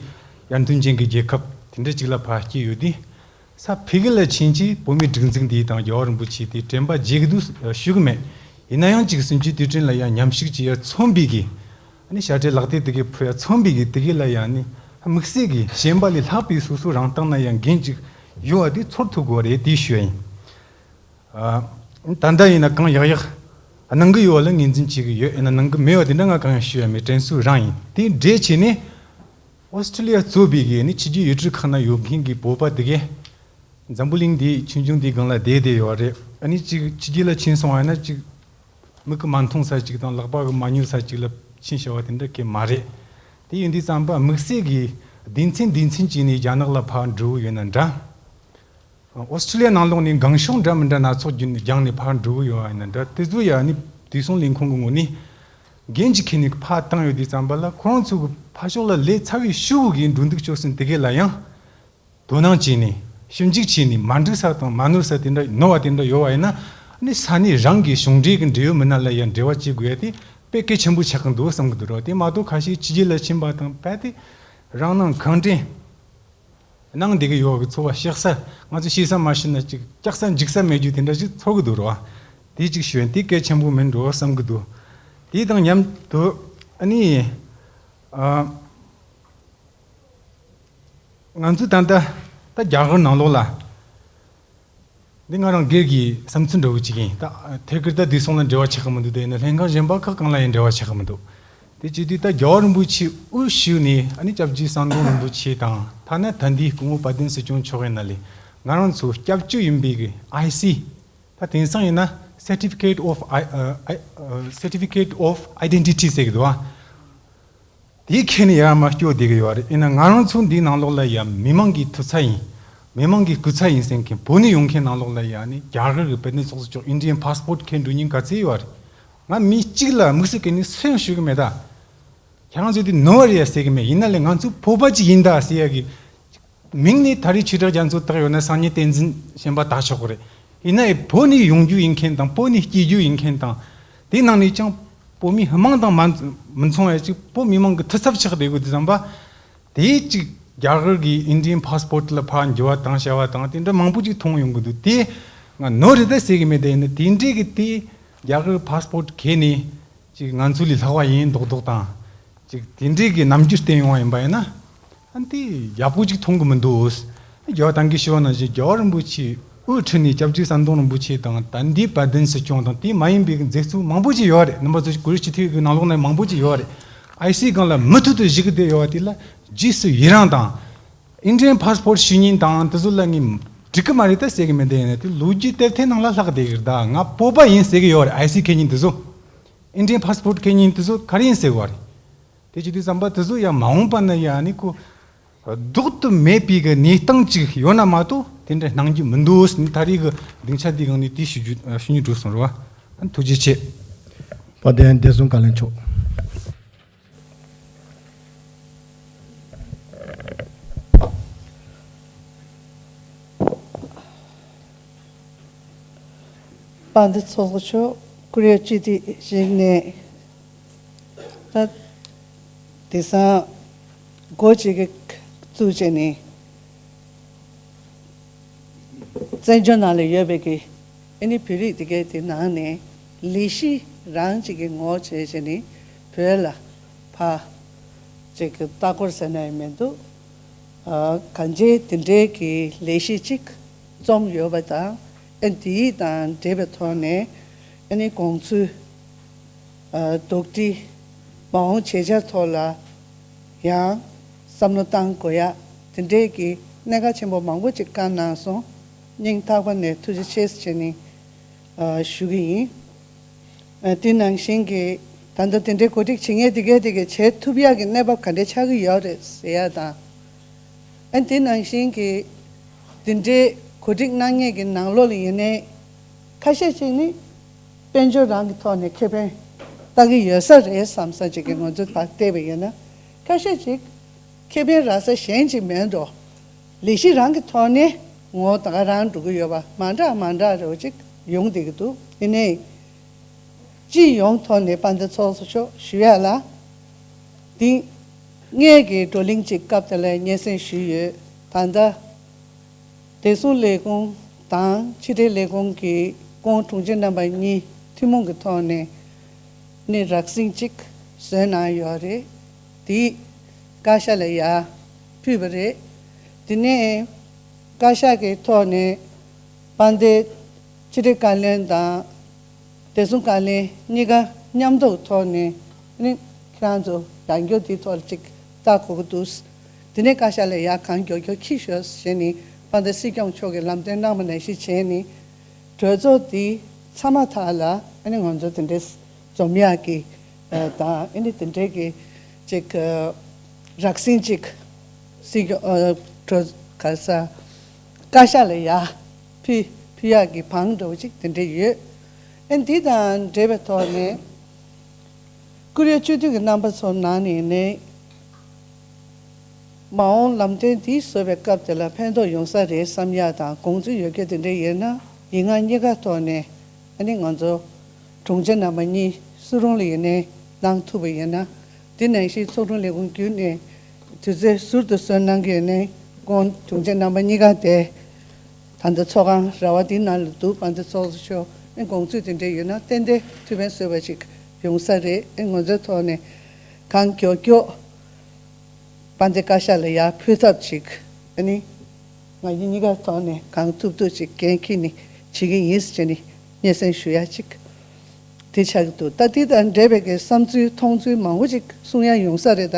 ཡར་ཐོན་ཅན་གྱི་རྒྱལ་ཁབ་དེ་འདྲ་ཅིག་ལ་ཕར་སྐྱེས་ཡོད་དུས། ས་ཕ་གི་ལ་ཕྱིན་ཆད་བོད་མིའི་སྒྲིག་འཛུགས་འདི་དང་རྒྱལ་བ་རིན་པོ་ཆེ་དེ་དྲན་པ་བརྗེད་ཀྱི་འདུག་ཞུ་གི་མེད། ཡིན་ན་ཡང་ཅིག་གསུམ་བཅུའི་དུས་དྲན་ལ་ཡང་མཉམ་ཞུགས་ཅིག་ཡར་མཚོན་པའི་གི་ཨ་ནི་ཞལ་བྲིས་ལག་དེབ་དེ་གའི་ཕུལ་ཡ་མཚོན་པའི་གི་དེ་གའི་ལ་ཡང་ནི་དམིགས་བསལ་གྱི་གཞན་པ་ལས་ལྷག་པའི་སོ་སོ་རང་སྟེང་ན་ཡང་འགན་ཅིག་ཡོད་པ་དེ་ཚོར་ཐུབ་དགོས་རེད་དེ་ཞུ་ཡ་ཡིན། ཨ། ད་ལྟ་ཡིན་ན་གང་ཡག་ཡག་གནང་གི་ཡོད་པ་ལ་ངོས་འཛིན་བྱེད་ཀྱི་ཡོད། ཡིན་ན་གནང་གི་མེད་པ་དེ་འདྲ་ང་གང་ཡང་ཞུ་ཡ་མེད། དྲན་གསོ་རང་ཡིན། དེ་འདྲས་བྱས་ནས་ཨོ་སི་ཀྲི་ལི་ཡ་གཙོས་པའི་གི་ནི་ཕྱི་རྒྱལ་ཡུལ་གྲུ་ཁག་ན་ཡོད་མཁན་གྱི་བོད་པ་དེ་གས་འཛམ་བུ་གླིང་འདིའི་ཆུང་ཆུང་འདིའི་སྒང་ལ་བསྡད་བསྡད་ཡོད་རེད། ཨ་ནི་ཅིག་ཕྱི་རྒྱལ་ལ་ཕྱིན་སོང་བ་ཡིན་ན་ཅིག་མིག་གིས་མ་མཐོང་ས་ཅིག་དང་ལག་པ་གིས་མ་མྱོང་ས་ཅིག་ལ་ཕྱིན་བྱ་བ་དེ་འདྲ་གས་མ་རེད། དེ་ཡིན་དུས་ཙམ་པ་དམིགས་བསལ་གྱི་སྡེ་ཚན་སྡེ་ཚན་བྱས་ནས་རྒྱ་ནག་ལ་ཕར་འགྲོ་གི་ཡོད་ན་འདྲ། ཨོ་སི་ཀྲི་ལི་ཡ་ནང་ལོགས་ནས་འགངས་ཤོག་འདྲ་མི་འདྲ་སྣ་ཚོགས་བརྒྱུད་ནས་རྒྱང་ནས་ཕར་འགྲོ་གི་ཡོད་པ་ཡིན་ན་འདྲ། དེ་ཚོ་ཡ་ནི་དུས་སྲུང་ལས་ཁུངས་ཀྱི་ངོས་ནས་འགན་ཅིག་འཁྱེར་ནས་ཕར་བཏང་ཡོད་དུས་ཙམ་པ་ལ་ཁོ་རང་ཚོ་གི་ཕར་ཕྱོགས་ལ་ལས་ཚ་བའི་ཤུགས་ཀྱིས་འགྲོ་འདུག་སྤྱོད་ཟིན་དེ་གས་ལ་ཡང་དོ་སྣང་བྱས་ནས་ཞིབ་འཇུག་བྱས་ནས་མ་འགྲིག་ས་དང་མ་ནོར་ས་དེ་འདྲ་ནོར་བ་དེ་འདྲ་ཡོད་པ་ཡིན་ན། ཨ་ནི་ས་གནས་རང་གི་གཞུང་འབྲེལ་གྱི་འབྲེལ་ཡོད་མི་སྣ་ལ་ཡང་འབྲེལ་བ་བྱེད་དགོས་ཡ་དེ་དཔེ་གལ་ཆེན་པོ་ཆགས་ཀྱི་འདུག་བསམ་གྱི་འདུག་རོ། དེ་མ་གཏོགས་ཁ་ཤས་ཕྱི་རྒྱལ་ལ་ཕྱིན་པ་དང་རྦད་དེ་རང་སྣང་གང་དྲན། གནང་བསྡད་ཀྱི་ཡོད་ཀྱི་ཚོར་བ་ཤེས་ས། ང་ཚོ་ཤེས་ས་མ་ཤེས་ན་ཅིག་སྐྲག་ས་འཇིགས་ས་མེད་རྒྱུ་དེ་འདྲ་ཞིག་ཚོར་གི་འདུག་རོ། དེ་ཅིག་ཞུ་ཡིན། དེ་གལ་ཆེན་པོ་མིན་འགྲོ་བསམ་གི་འདུག་དེ་དང་མཉམ་དུ་ཨ་ནི་ཨ་ང་ཚོ་ད་ལྟ་ད་རྒྱ་གར་ནང་ལོགས་ལ། འདི་ང་རང་སྒེར་གྱི་བསམ་ཚུལ་འདྲ་བོ་ཅིག་ཡིན། ད་ཐད་ཀར་ད་དུས་སོང་ལ་འབྲེལ་བ་ཆགས་ཀྱི་མི་འདུག་དེ་ཡིན་ན་ལྷན་ཁང་གཞན་པ་ཁག་གང་ལ་ཡང་འབྲེལ་བ་ཆགས་ཀྱི་མི་འདུག་དེ་བྱེད་དུས་ད་རྒྱལ་བ་རིན་པོ་ཆེ་དབུ་བཞུགས་ནས་ཨ་ནི་སྐྱབས་རྗེ་ཟམ་གདོང་རིན་པོ་ཆེ་དང་ཐ་ན་ད་ལྟའི་སྐུ་ངོ་དཔལ་ལྡན་སྲིད་སྐྱོང་མཆོག་ཡིན་ན་ལས་ང་རང་ཚོ་སྐྱབས་བཅོལ་ཡིན་པའི་གི་ཨའི་སི། ད་དེང་སང་ཡིན་ན་Certificate of I- ཨ་ཨ་Certificate of Identity ཟེར་གི་འདུག་ཨ། དེའི་ཁྱེད་ནི་ཡར་མར་སྐྱོར་བསྡད་ཀྱི་ཡོད་རེད། ཡིན་ན་ང་རང་ཚོ་འདིའི་ནང་ལོགས་ལ་ཡང་མི་མང་གི་ཐུག་ས་ཡིན། མི་མང་གི་སྐུ་ཚབ་ཡིན་ཟེར་མཁན་བོད་ནས་ཡོང་མཁན་ནང་ལོགས་ལ་ཡང་ནི་རྒྱ་གར་གྱི་དཔལ་ལྡན་ཚོགས་གཙོ་མཆོག་Indian passport ཁྱེར་འགྲོ་མཁན་ག་ཚད་ཡོད་རེད། ང་མི་གཅིག་ལ་དམིགས་བསལ་གྱི་ནི་སུ་ཡང་ཞུ་གི་མེད་ད། ཁྱེད་རང་ཚོས་དེ་ནོར་བ་རེད་ཟེར་གི་མེད། ཡིན་ན་ལས་ང་ཚོ་བོད་པ་ཅིག་ཡིན་ད་ཟེར་ཡ་གི་མིང་ནི་ད་རེས་ཆོས་གྲགས་རྒྱ་མཚོ་བཏགས་ཡོད་ན་སང་ཉིན་བསྟན་འཛིན་གཞན་པ་བཏགས་ཆོག་གི་རེད། ཡིན་ན་ཡང་བོད་ནས་ཡོང་རྒྱུ་ཡིན་མཁན་དང་བོད་ནས་སྐྱེས་རྒྱུ་ཡིན་མཁན་དང་། དེའི་ནང་ནས་ཀྱང་བོད་མི་མང་དང་མ་མི་མཚུངས་པ་ཅིག་བོད་མི་མང་གི་འཐུས་ཚབ་ཆགས་བསྡད་དགོས་དུས་ཙམ་པ། དེའི་ཅིག་རྒྱ་གར་གྱི་Indian passport ལ་ཕར་འགྱུར་བ་དང་བྱ་བ་དང་དེ་འདྲ་མང་པོ་ཅིག་མཐོང་ཡོང་གི་འདུག་དེ་ང་ནོར་རེད་ད་ཟེར་གི་མེད། དེ་ཡིན་ན་དེ་འདྲའི་གི་དེ་རྒྱ་གར་passport ཁྱེར་ནས། ཅིག་ང་ཚོ་ལས་ལྷག་པ་ཡིན་མདོག་མདོག་དང་། ཅིག་དེ་འདྲའི་གི་རྣམ་འགྱུར་བསྟན་ཡོང་བ་ཡིན་པ་ཡིན་ན། ཨ་ནི་དེ་ཡག་པོ་ཅིག་མཐོང་གི་མི་འདུག་རྒྱལ་བ་དང་གི་ཞུ་བ་ནང་བཞིན་རྒྱལ་བ་རིན་པོ་ཆེ་དབུ་ཁྲིད་ནས་སྐྱབས་རྗེ་ཟམ་གདོང་རིན་པོ་ཆེ་དང་ད་ལྟའི་དཔལ་ལྡན་སྲིད་སྐྱོང་དང་དེ་མ་ཡིན་པའི་མཛད་གཙོ་མང་པོ་ཅིག་ཡོད་རེད། རྣམ་པ་ཚོ་གོ་རེ་སྤྱི་འཐུས་ཀྱི་ནང་ལོགས་ན་མང་པོ་ཅིག་ཡོད་རེད། ཨའི་སི་སྒང་ལ་མུ་མཐུད་དུ་བཞུགས་གི་བསྡད་ཡོད་པ་དེ་ལ་རྗེས་སུ་ཡི་རང་དང་། Indian passport ཞུ་མཁན་དང་དེ་ཚོ་ལ་ངས་འགྲིག་གི་མ་རེད་ད་ཟེར་གི་མེད། དེ་ཡིན་ན་དེ་ལོ་རྒྱུས་དེབ་ཐེར་ནང་ལ་ལྷག་བསྡད་གི་རེད། ད་ང་བོད་པ་ཡིན་ཟེར་གི་ཡོད་རེད། ཨའི་སི་ཁྱེར་མཁན་དེ་ཚོ། Indian passport ཁྱེར་མཁན་དེ་ཚོ་ག་རེ་ཡིན་ཟེར་གི་ཡོད་རེད། དེ་བྱེད་དུས་ཙམ་པ་དེ་ཚོ་ཡང་མ་འོངས་པ་ན་ཡང་ནི་ཁོ་ལྡོག་ཏུ་མེད་པའི་གི་གནས་སྟངས་ཅིག་ཡོད་ན་མ་གཏོགས་དེ་འདྲ་སྣང་རྒྱུ་མི་འདུག་ནི་ད་རེས་གི་སྡིངས་ཆ་འདིའི་སྒང་ནས་དེ་ཞུ་རྒྱུ་ཞུ་སྙིང་བྲོ་སོང་རེད་བ། ཐུགས་རྗེ་ཆེ། དཔལ་ལྡན་བདེ་སྲུང་བཀའ་བློན་མཆོག་དཔལ་ལྡན་ཚོགས་གཙོ་མཆོག་ཀོ་རི་ཡ་སྤྱི་འཐུས་ཞིག་ནས་ད་དེང་སང་འགོ་གཅིག་གི་བཙུགས་བྱས་ནས། བཙན་བྱོལ་ནང་ལ་ཡོད་པའི་གི་ཨ་ནི་བོད་རིགས་དེ་གའི་དེ་ནང་ནས་ལས་གཞི་རང་གཅིག་གི་ངོ་བྱས་བྱས་ནས་བོད་ལ་ཕ་གཅིག་གི་ལྟ་སྐོར་ཟེར་ན་ཡང་མི་འདུག་ཨ་གང་ཅི་དེ་འདྲའི་གི་ལས་གཞི་གཅིག་རྩོམ་ཡོད་པ་དང་ཨ་དེའི་དང་འབྲེལ་བའི་ཐོག་ནས་ཨ་ནི་དགོངས་ཚུལ། ཨ་དོགས་འདྲི། མ་འོངས་བྱེད་འཆར་ཐོག་ལ་ཡང་བསམ་བློ་བཏང་དགོས་ཡ་དེ་འདྲའི་གི་གནད་འགག་ཆེན་པོ་མང་པོ་ཅིག་བཀའ་གནང་སོང་། སྙིང་ཐག་པ་ནས་ཐུགས་རྗེ་ཆེ་ཟེར་ནས་ཨ་ཞུ་གི་ཡིན། ཨ་དེ་ནང་བཞིན་གྱི་ད་ལྟ་དེ་འདྲའི་གོ་སྒྲིག་བྱེད་མཁན་དེ་གས་དེ་གས་བྱེད་ཐུབ་ཡག་གི་གནས་བབ་ག་འདྲ་ཆགས་ཀྱི་ཡོད་རེད་ཟེར་ཡ་དང་། ཨ་དེ་ནང་བཞིན་གྱི་དེ་འདྲའི་གོ་སྒྲིག་གནང་མཁན་གྱི་ནང་ལོགས་ལ་ཡིན་ནའི་ཁ་ཤས་ཅིག་ནི་དཔལ་འབྱོར་རང་གི་ཐོག་ནས་ཁེ་ཕན་ལྟ་གི་ཡོད་ས་རེད་བསམ་ས་ཅིག་གི་ང་ཚོ་ཕར་བལྟས་པ་ཡིན་ན། ཁ་ཤས་ཅིག་ཁེ་ཕན་རག་ས་གཞན་ཅིག་མེད་འགྲོ། ལས་གཞི་རང་གི་ཐོག་ནས་ངོ་ད་ག་རང་འགྲོ་གི་ཡོད་པ་མ་འདྲ་མ་འདྲ་རེ་བ་ཅིག་ཡོང་བསྡད་ཀྱི་འདུག་ཡིན་ནའི་སྤྱི་ཡོངས་ཐོག་ནས་དཔལ་ལྡན་ཚོགས་གཙོ་མཆོག་ཞུ་ཡ་ལ། འདི་སྔས་ཀྱི་བགྲོ་གླེང་ཅིག་སྐབས་དེ་ལ་སྙན་སེང་ཞུས་ཡོད། ད་ལྟ་བདེ་སྲུང་ལས་ཁུངས་དང་ཕྱི་དྲིལ་ལས་ཁུངས་ཀྱི་སྐུ་ངོ་དྲུང་ཆེ་རྣམ་པ་གཉིས་ཐུན་མོང་གི་ཐོག་ནས་ནི་རགས་ཟིན་གཅིག་བཟོས་གནང་ཡོད་རེད། དེ་བཀའ་ཤག་ལ་ཡར་ཕུལ་བ་རེད། དེ་ནས་བཀའ་ཤག་གི་ཐོག་ནས་དཔལ་ལྡན་ཕྱི་དྲིལ་བཀའ་བློན་དང་བདེ་སྲུང་བཀའ་བློན་གཉིས་ཀ་མཉམ་དུ་ཐོག་ནས་ནི་ཁྱེད་རང་ཚོ་ཡང་བསྐྱར་དེའི་ཐོག་ལ་ཅིག་ལྟ་དགོས་ཀྱི་འདུག་དེ་ནས་བཀའ་ཤག་ལ་ཡར་གང་མགྱོགས་མགྱོགས་འཁྱེར་ཤོག་ཟེར་ནས་དཔལ་ལྡན་སྲིད་སྐྱོང་མཆོག་གིས་ལམ་སྟོན་གནང་བ་ནང་བཞིན་བྱས་ནས་གྲོས་ཚོགས་འདི་ཚང་མ་ཐག་ལ་ཨ་ནི་ང་ཚོ་དེ་འདྲའི་འཛོམས་ཡག་གི་ཨ་དང་ཨ་ནི་དེ་འདྲའི་གི་ཅིག་ཨ་རགས་ཟིན་ཅིག་སྲིད་སྐྱོང་ཨ་གྲོས་ག་ས་བཀའ་ཤག་ལ་ཡར་ཕུལ་ཕུལ་ཡག་གི་བང་འདྲ་བོ་ཅིག་དེ་འདྲ་ཡོད། ཨ་ནི་འདི་དང་འབྲེལ་བའི་ཐོག་ནས། བཀུར་འོས་སྤྱི་འཐུས་ཀྱི་རྣམ་པ་ཚོ་ནང་ནས་ནི། མ་འོངས་ལམ་སྟོན་འདི་བཟོ་བའི་སྐབས་དེ་ལ་ཕན་ཐོགས་ཡོང་ས་རེད་བསམ་ཡག་དང་དགོངས་ཚུལ་ཡོད་མཁན་དེ་འདྲ་ཡོད་ན་ཡིག་ངག་གཉིས་ཀ་ཐོག་ནས་ཨ་ནི་ང་ཚོ་དྲུང་ཆེ་རྣམ་པ་གཉིས་སུ་རུང་ལ་ཡིན་ནའི་གནང་ཐུབ་པ་ཡིན་ན། དེ་ནང་བཞིན་ཚོགས་དྲུང་ལས་ཁུངས་བརྒྱུད་ནས་དུས་ཚོད་ཟུར་དུ་སོན་གནང་གི་ཡོད་ནའི་དགོངས་དྲུང་ཆེ་རྣམ་པ་གཉིས་ཀ་དེ། ད་ལྟ་ཚོགས་ཁང་ར་བ་འདི་ནང་ལ་འདུག་དཔལ་ལྡན་ཚོགས་གཙོ་མཆོག་ནི་དགོངས་ཚུལ་དེ་འདྲ་ཡོད་ན་ཏན་ཏན་ཐུགས་ཕན་གསོས་པ་ཅིག་ཡོང་ས་རེད། ཨེ་ང་ཚོའི་ཐོག་ནས་གང་མགྱོགས་མགྱོགས་དཔལ་ལྡན་བཀའ་ཤག་ལ་ཡར་ཕུལ་ཐབས་ཅིག་ཨ་ནི་ང་གཉིས་གཉིས་ཀ་ཐོག་ནས་གང་ཐུབ་ཐུབ་ཅིག་འགན་འཁྱེར་ནས་བྱེད་ཀྱི་ཡིན་ཟེར་ནས་སྙན་སེང་ཞུ་ཡ་ཅིག་དེ་ཆགས་ཀྱི་འདུག་ད་འདི་དང་འབྲེལ་བའི་གི་བསམ་ཚུལ་མཐོང་ཚུལ་མང་པོ་ཅིག་གསུང་ཡ་ཡོང་ས་རེད། ད་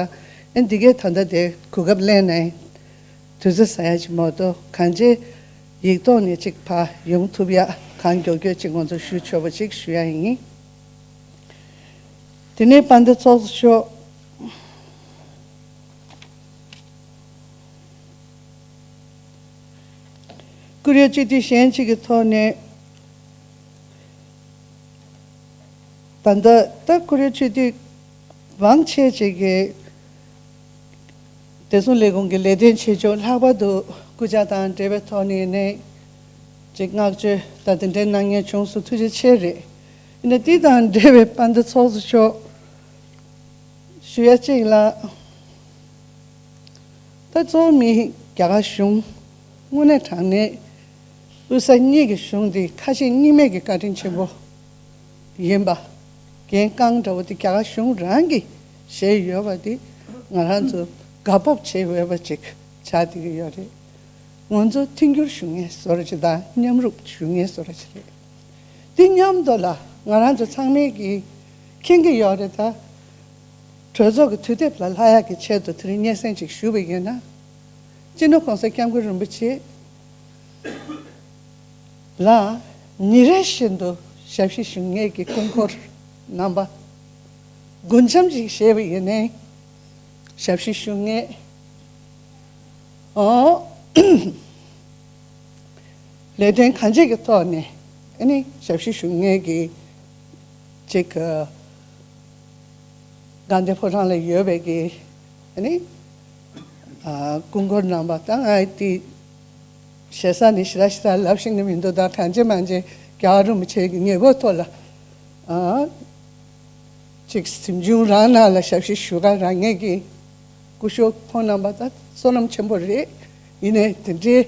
ཨེ་འདི་གའི་ད་ལྟ་དེ་གོ་སྐབས་ལེན་ནས། དུས་ཚོད་ཟ་ཡ་ཅིག་མ་གཏོགས་གང་ཅི་ཡིག་ཐོག་ནས་ཅིག་ཕར་ཡོང་ཐུབ་ཡ་གང་མགྱོགས་མགྱོགས་ཅིག་ང་ཚོ་ཞུ་ཆོག་པ་ཅིག་ཞུ་ཡ་ཡིན། དེ་ནས་དཔལ་ལྡན་ཚོགས་གཙོ་མཆོག་བཀུར་འོས་སྤྱི་འཐུས་གཞན་གཅིག་གི་ཐོག་ནས། ད་ལྟ་ད་བཀུར་འོས་སྤྱི་འཐུས་མང་ཆེ་ཅིག་གིས་བདེ་སྲུང་ལས་ཁུངས་ཀྱི་ལས་དོན་བྱེད་ཕྱོགས་ལྷག་པར་དུ་སྐུ་ཕྱྭ་དང་འབྲེལ་བའི་ཐོག་ནས་ནས་ཅིག་བསྔགས་བརྗོད་ད་དེ་འདྲའི་གནང་མཁན་བྱུང་སོང་། ཐུགས་རྗེ་ཆེ་རེད། ཡིན་ན་འདི་དང་འབྲེལ་བའི་དཔལ་ལྡན་ཚོགས་གཙོ་མཆོག་ཞུ་ཡ་གཅིག་ལ། ད་གཙོ་བོ་མི་རྒྱ་གར་གཞུང་དངོས་གནས་དྲང་གནས་དབུས་ས་གཉིས་ཀྱི་གཞུང་འདི་ཁ་ཞེ་གཉིས་མེད་ཀྱི་བཀའ་དྲིན་ཆེན་པོ་ཡིན་པ། འགན་རྐང་འདྲ་བོ་འདི་རྒྱ་གར་གཞུང་རང་གིས་བཞེས་ཡོད་པ་འདི་ང་རང་ཚོ་དགའ་སྤོབས་བྱེད་འོས་པ་ཅིག་ཆགས་བསྡད་ཀྱི་ཡོད་རེད། ང་ཚོ་མཐུན་འགྱུར་ཞུ་མཁན་བཟོ་འདྲ་ཅིག་དང་མཉམ་རུབ་ཞུ་མཁན་བཟོ་འདྲ་ཅིག་རེད། འདི་མཉམ་དུ་ལ་ང་རང་ཚོ་ཚང་མས་ཀྱིས་མཁྱེན་གྱི་ཡོད་རེད་ད། གྲོས་ཚོགས་ཀྱི་དུས་དེབ་ལ་ལྷག་ཡག་གི་ཆེད་དུ་དེ་རིང་སྙན་སེང་ཅིག་ཞུ་བ་ཡིན་ན། སྤྱི་ནོར་༸གོང་ས་༸སྐྱབས་མགོན་རིན་པོ་ཆེ་ལ་ཉིན་རེ་བཞིན་དུ་ཞབས་ཕྱི་ཞུ་མཁན་གྱི་སྐུ་འཁོར་རྣམ་པ་རྒུན་འབྲུམ་ཅིག་བཞེས་པ་ཡིན་ནའི་ཞབས་ཕྱི་ཞུ་མཁན། ཨོ། ལས་དོན་གང་ཅིའི་ཐོག་ནས་ཨ་ནི་ཞབས་ཕྱི་ཞུ་མཁན་གྱི་ཅིག་དགའ་ལྡན་ཕོ་བྲང་ལ་ཡོད་པའི་གི་ཨ་ནི་ཨ་སྐུ་འཁོར་རྣམ་པ་དང་ཨ་ཏི་ཞེ་ས་ནི་ཞེ་དྲག་ཞེ་དྲག་ལབ་ཤེས་ཀྱི་མི་འདུག་ད་གང་ཅི་མང་ཅི་རྒྱལ་བ་རིན་པོ་ཆེ་གི་ཉེ་པོ་ཐོག་ལ་ཨ། ཅིག་གཟིམ་ཆུང་རང་ནང་ལ་ཞབས་ཕྱི་ཞུ་ག་རག་མཁན་གྱི་སྐུ་ཞབས་ཁོང་རྣམ་པ་ད་བསོད་ནམས་ཆེན་པོ་རེད། ཡིན་ནའི་དེ་འདྲའི་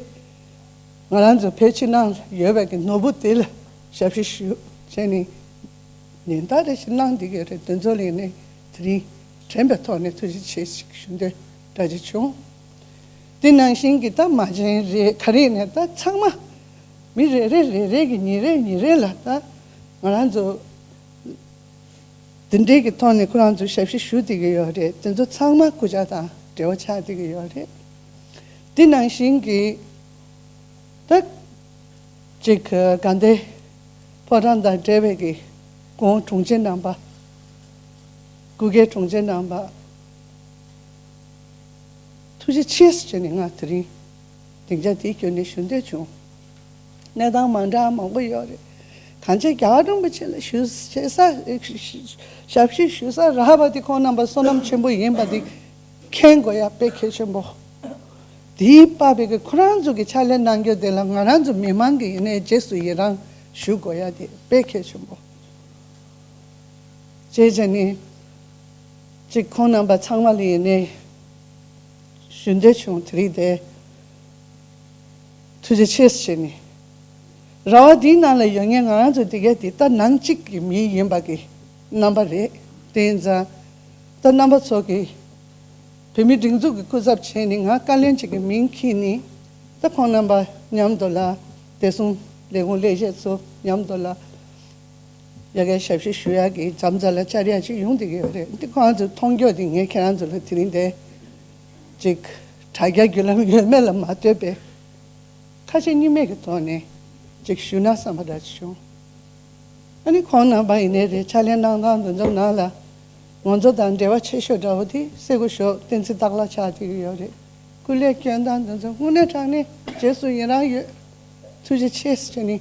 ང་རང་ཚོ་བོད་ཕྱི་ནང་ལ་ཡོད་པའི་གི་ནོར་བུ་དེ་ལ་ཞབས་ཕྱི་ཞུ་བྱས་ནས་ཉིན་ལྟར་རེ་ཞིག་གནང་བསྡད་ཀྱི་རེད། དེ་ཚོ་ལ་ཡིན་ནའི་དེ་རིང་དྲན་པའི་ཐོག་ནས་ཐུགས་རྗེ་ཆེ་ཞིག་ཞུ་འདོད་འདྲ་ཅིག་བྱུང་། དེ་ནང་བཞིན་གྱི་ད་མ་བྱན་རེད་ག་རེ་ནས་ད་ཚང་མ་མི་རེ་རེ་རེ་རེ་གི་ཉིན་རེ་ཉིན་རེ་ལ་ད་ང་རང་ཚོ། དེ་འདྲའི་གི་ཐོག་ནས་ཁོ་རང་ཚོ་ཞབས་ཕྱི་ཞུ་བསྡད་ཀྱི་ཡོད་རེད། དེ་ཚོ་ཚང་མ་སྐུ་ཕྱྭ་དང་འབྲེལ་བ་ཆགས་བསྡད་ཀྱི་ཡོད་རེད། དེ་ནང་བཞིན་གྱི་ད་ཅིག་དགའ་ལྡན་ཕོ་བྲང་དང་འབྲེལ་བའི་གི་སྐུ་ངོ་དྲུང་ཆེ་རྣམ་པ། སྐུ་སྒེར་དྲུང་ཆེ་རྣམ་པ། ཐུགས་རྗེ་ཆེ་ཟེར་བྱས་ནས་ང་དེ་རིང་སྡིངས་ཆ་འདིའི་བརྒྱུད་ནས་ཞུ་འདོད་བྱུང་། གནས་སྟངས་མ་འདྲ་མང་པོ་ཡོད་རེད། གང་ཅི་རྒྱལ་བ་རིན་པོ་ཆེ་ལ་ཞུ་བྱེད་ས་ཞབས་ཕྱི་ཞུ་ས་རག་པ་དེ་ཁོང་རྣམ་པ་བསོད་ནམས་ཆེན་པོ་ཡིན་པ་དེ་ མཁྱེན་དགོས་ཡ་དཔེ་གལ་ཆེན་པོ། དེའི་དཔག་པའི་གི་ཁོ་རང་ཚོ་གི་ཕྱག་ལས་གནང་རྒྱུ་དེ་ལ་ང་རང་ཚོ་མི་མང་གི་ཡིན་ནའི་རྗེས་སུ་ཡི་རང་ཞུ་དགོས་ཡ་དེ་དཔེ་གལ་ཆེན་པོ། བྱས་བྱས་ནས་ཅིག་ཁོང་རྣམ་པ་ཚང་མ་ལ་ཡིན་ནའི་ཞུ་འདོད་བྱུང་། དེ་རིང་དེ་ཐུགས་རྗེ་ཆེ་ཞུ་ནས། ར་བ་འདིའི་ནང་ལ་ཡོད་མཁན་ང་རང་ཚོ་འདི་གའི་འདི་ལྟ་ནང་གཅིག་གི་མི་ཡིན་པ་གི་རྣམ་པ་རེད། དེ་ཡིན་ཙང་ད་རྣམ་པ་ཚོ་གི་བོད་མི་སྒྲིག་འཛུགས་ཀྱི་སྐུ་ཚབ་བྱས་ནས་ང་བཀའ་བློན་གཅིག་གི་མིང་འཁྱེར་ནས་ད་ཁོང་རྣམ་པ་མཉམ་དུ་ལ་བདེ་སྲུང་ལས་ཁུངས་ལས་བྱེད་ཚོ་མཉམ་དུ་ལ་ཡ་གའི་ཞབས་ཕྱི་ཞུ་ཡག་གི་འཇམ་རྩ་ལ་བཅར་ཡག་ཅིག་ཡོང་བསྡད་ཀྱི་ཡོད་རེད། འདི་ཁོང་ཚོ་མཐོང་རྒྱུ་དེ་ངས་ཁྱེད་རང་ཚོ་ལ་དེ་རིང་དེ་ཅིག་དྲ་རྒྱ་བརྒྱུད་ལམ་ཡོད་མེད་ལ་མ་ལྟོས་པའི་ཁ་ཞེ་གཉིས་མེད་ཀྱི་ཐོག་ནས་ཅིག་ཞུ་ན་བསམ་པ་འདྲ་ཅིག་བྱུང་། ཨ་ནི་ཁོང་རྣམ་པ་ཡིན་ནའི་རེད། ཕྱག་ལས་གནང་སྟངས་འདི་ཚོ་ནང་ལ་ང་ཚོ་དང་འབྲེལ་བ་ཆེ་ཤོས་འདྲ་བོ་དེ་སེ་གོ་ཞོགས་བསྟན་འཛིན་སྟག་ལྷ་ཆགས་བསྡད་ཀྱི་ཡོད་རེད། སྐུ་ལས་སྐྱོན་སྟངས་འདི་ཚོ་དངོས་གནས་དྲང་གནས་རྗེས་སུ་ཡི་རང་ཡོད། ཐུགས་རྗེ་ཆེ་ཟེར་ནས་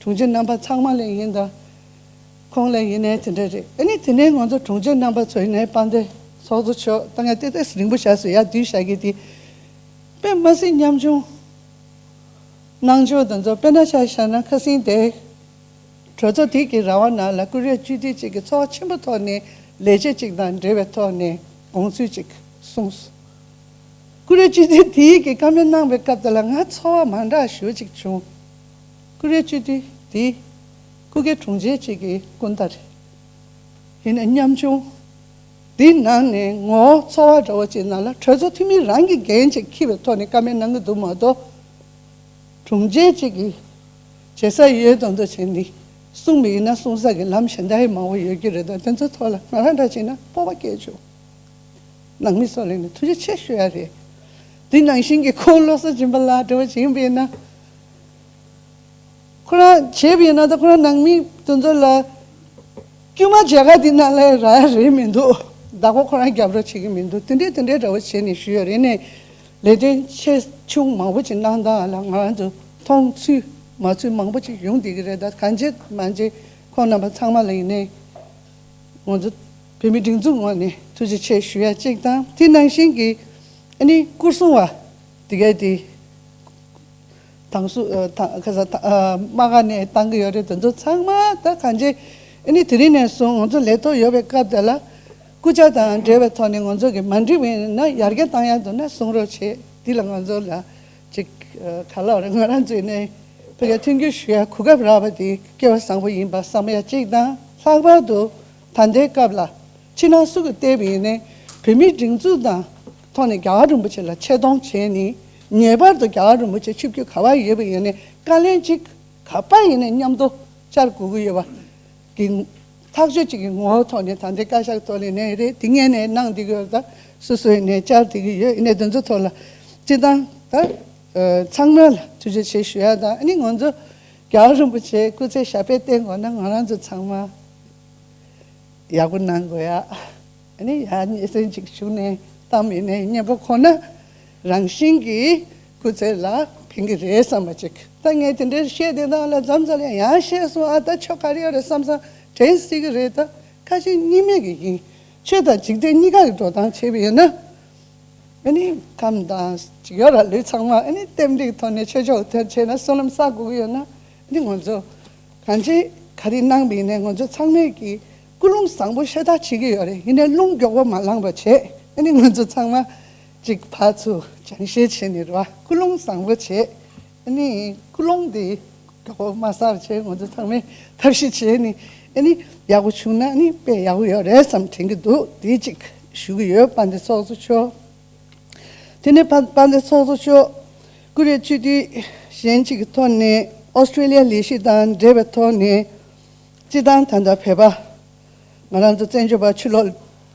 དྲུང་ཆེ་རྣམ་པ་ཚང་མ་ལ་ཡིན་དང་། ཁོང་ལ་ཡིན་ནའི་དེ་འདྲ་རེད། ཨ་ནི་དེ་ནས་ང་ཚོ་དྲུང་ཆེ་རྣམ་པ་ཚོ་ཡིན་ནའི་དཔལ་ལྡན་ཚོགས་གཙོ་མཆོག་ད་ངས་ཏེ་ཏེ་རིང་པོ་བཞག་སོང་། ཡར་བསྡུས་བཞག་གི་དེ་དཔེ་མ་སྲིད་ཉམ་ཆུང་གནང་ཕྱོགས་དེ་ཚོ་དཔེར་ན་ཆ་བཞག་ན་ཁ་སང་དེ་གྲོས་ཚོགས་དེ་གི་ར་བ་ནང་ལ་ཀུ་རེ་སྤྱི་འཐུས་གཅིག་གིས་ཚོགས་ཆེན་པོ་ཐོག་ནས་ལས་བྱེད་གཅིག་དང་འབྲེལ་བའི་ཐོག་ནས་དགོངས་ཚུལ་གཅིག་གསུངས་སོང་། ཀུ་རེ་སྤྱི་འཐུས་དེ་གིས་བཀའ་མོལ་གནང་བའི་སྐབས་དེ་ལ་ང་ཚོར་བ་མ་འདྲ་ཞེ་པོ་ཅིག་བྱུང་། ཀུ་རེ་སྤྱི་འཐུས་དེ་སྐུ་སྒེར་དྲུང་ཆེ་གཅིག་གི་སྐུ་ཟླ་རེད། ཡིན་ན་ཉམ་ཆུང་དེ་ནང་ནས་ངོ་བོ་ཚོར་བ་འདྲ་བོ་ཅིག་ནང་ལ་གྲོས་ཚོགས་འཐུས་མི་རང་གི་འགན་ཅིག་འཁྱེར་བའི་ཐོག་ནས་བཀའ་མོལ་གནང་གི་འདུག་མ་གཏོགས། དྲུང་ཆེ་གཅིག་གིས་བྱེད་ས་ཡོད་དོན་དུ་བྱས་ནས་གསུངས་པ་ཡིན་ན་གསུང་ས་གི་ལམ་གཞན་དག་ཡང་མང་པོ་ཡོད་ཀྱི་རེད། ད་དེ་ཚོ་ཐོག་ལ་ང་རང་འདྲ་བྱས་ན་སྤོབས་པ་སྐྱེས་བྱུང་། ནང་མི་ཚོ་ལ་ནི་ཐུགས་རྗེ་ཆེ་ཞུ་ཡ་རེད། དེ་ནང་བཞིན་གྱི་ཁོང་བློ་བཟང་སྦྱིན་པ་ལགས་འདྲ་བོ་བྱས་པ་ཡིན་ན། ཁོ་རང་བྱས་པ་ཡིན་ན་ད་ཁོ་རང་ནང་མི་དེ་ཚོ་ལ་དཀྱུས་མ་མཇལ་ཁ་འདི་ནང་ལ་རག་ཡ་རེད་མི་འདུག། བདག་པོ་ཁོ་རང་རྒྱབ་རོགས་བྱེད་ཀྱི་མི་འདུག། དེ་འདྲས་དེ་འདྲས་འདྲ་བོ་བྱས་ནས་ཞུས་ཡོད་རེད། ནས་ལས་དོན་ཆེ་ཆུང་མང་པོ་ཅིག་གནང་སྟངས་ལ་ང་རང་ཚོ་མཐོང་ཚུལ་མ་ཚུལ་མང་པོ་ཅིག་ཡོང་བསྡད་ཀྱི་རེད། ད་གང་བྱེད་མ་བྱེད་ཁོང་རྣམ་པ་ཚང་མ་ལ་ཡིན་ནའི་ང་ཚོ་བོད་མི་སྒྲིག་འཛུགས་ངོས་ནས་ཐུགས་རྗེ་ཆེ་ཞུ་ཡ་གཅིག་དང་། དེ་ནང་བཞིན་གྱི་ཨ་ནི་སྐུ་སྲུང་བ་དེ་གས་དེ། དང་སུ་ཨ་དང་ཁ་ས་ཨ་དམག་སྒར་ནས་བཏང་གི་ཡོད་རེད། དེ་ཚོ་ཚང་མ་ད་གང་ཅི་ཨ་ནི་དེ་རིང་ནས་བཟུང་ང་ཚོ་ལས་ཐོག་ཡོད་པའི་སྐབས་དེ་ལ་སྐུ་ཕྱྭ་དང་འབྲེལ་བའི་ཐོག་ནས་ང་ཚོ་གི་མ་འགྲིག་པ་ཡིན་ན་ཡར་རྒྱས་བཏང་ཡག་འདུག་ན་གསུང་རོགས་བྱེད། འདི་ལ་ང་ཚོ་ལ་ཅིག་ཨ་ག་ལ་རེད། ང་རང་ཚོ་ཡིན་ནའི་ཕ་གིར་མཐུན་འགྱུར་ཞུ་ཡག་གོ་སྐབས་རག་པ་དེ་སྐལ་བ་བཟང་པོ་ཡིན་པ་བསམ་ཡག་གཅིག་དང་། ལྷག་པར་དུ་ད་ལྟའི་སྐབས་ལ། ཕྱི་ནང་སུ་གིས་བལྟས་པ་ཡིན་ནའི་བོད་མིའི་སྒྲིག་འཛུགས་དང་ཐོག་ནས་རྒྱལ་བ་རིན་པོ་ཆེ་ལ་ཆེ་མཐོང་བྱས་ནས། ངེས་པར་དུ་རྒྱལ་བ་རིན་པོ་ཆེ་ཆིབས་བསྒྱུར་ག་པར་ཡོད་པ་ཡིན་ནའི་བཀའ་བློན་གཅིག་ག་པར་ཡིན་ནའི་མཉམ་དུ་བཅར་དགོས་ཀྱི་ཡོད་པ་གི་ཐག་གཅོད་ཅིག་གི་ངོ་བོ་ཐོག་ནས་ད་ལྟའི་བཀའ་ཤག་ཐོག་ལ་ནས་རེད། དེ་ངས་ནས་གནང་བསྡད་ཀྱི་ཡོད། ད་སོ་སོ་ཡིན་ནའི་བཅར་བསྡད་ཀྱི་ཡོད། ཡིན་ནའི་དེ་ཚོ་ཐོག་ལ་སྤྱི་བཏང་ད་ཚང་མ་ལ་ཐུགས་རྗེ་ཆེ་ཞུ་ཡ་དང་། ཨ་ནི་ང་ཚོ་རྒྱལ་བ་རིན་པོ་ཆེའི་སྐུ་ཚེ་ཞབས་པད་བརྟན་དགོས་ན་ང་རང་ཚོ་ཚང་མ། ཡག་པོ་གནང་དགོས་ཡ། ཨ་ནི་ཡར་སྙན་སེང་ཅིག་ཞུས་ནས་བཏང་མིན་ནས་སྙན་པོ་གོ་ན་རང་བཞིན་གྱིས་སྐུ་ཚེ་ལ་ཕན་གྱི་རེད་བསམ་པ་ཅིག། ད་ངས་དེ་འདྲའི་བཤད་དེ་དག་ལ་མཚམས་མཚམས་ལ་ཡང་བཤད་སོང་། ཨ་ད་ཆོ་ག་རེ་ཡོད་རེད་བསམ་བསམ་དྲན་སྲིད་ཀྱི་རེད། ད་ཁ་ཞེ་གཉིས་མེད་ཀྱི་ཡིན། ཆོས་དང་འཇིག་རྟེན་གཉིས་ཀ་གི་འགྲོ་སྟངས་བྱས་པ་ཡིན་ན། ཨ་ནི་ཁམས་དང་ཅིག་ཡོད་ར་ལུས་ཚང་མ་ཨ་ནི་རྟེན་འབྲེལ་ཐོག་ནས་ཆོས་ཕྱོགས་དེར་བྱས་ན་བསོད་ནམས་བསགས་དགོས་ཀྱི་ཡོད་ན། ཨ་ནི་ང་ཚོ་གང་ཅི་ག་རེ་གནང་བ་ཡིན་ནའི་ང་ཚོ་ཚང་མས་ཀྱི་ཀུན་སློང་བཟང་པོ་ཤ་སྟག་བྱེད་ཀྱི་ཡོད་རེད། ཡིན་ནའི་རླུང་མགྱོགས་པོ་མ་ལངས་པ་བྱས། ཨ་ནི་ང་ཚོ་ཚང་མ་ཅིག་ཕར་ཚུར་སྦྱང་བཤད་བྱས་ནས་རེད་བ། ཀུན་སློང་བཟང་པོ་བྱས། ཨ་ནི་ཀུན་སློང་འདི་མགྱོགས་པོ་མ་སར་བྱས། ང་ཚོ་ཚང་མས་ཐབས་ཤེས་བྱས་ནས་ཨ་ནི་ཡག་པོ་བྱུང་ན་ཨ་ནི་དཔེ་ཡག་པོ་ཡོད་རེད་བསམ་དྲན་གྱི་འདུག། དེ་གཅིག་ཞུ་གི་ཡོད། དཔལ་ལྡན་ཚོགས་གཙོ་མཆོག། དེ་ནས་དཔལ་དཔལ་ལྡན་ཚོགས་གཙོ་མཆོག་ཀུ་རེ་སྤྱི་འཐུས་གཞན་གཅིག་གི་ཐོག་ནས་ཨོ་སི་ཀྲི་ལི་ཡ་ལས་གཞི་དང་འབྲེལ་བའི་ཐོག་ནས་སྤྱི་བཏང་ད་ལྟ་བོད་པ་ང་རང་ཚོ་བཙན་བྱོལ་བ་ཕྱི་ལོགས་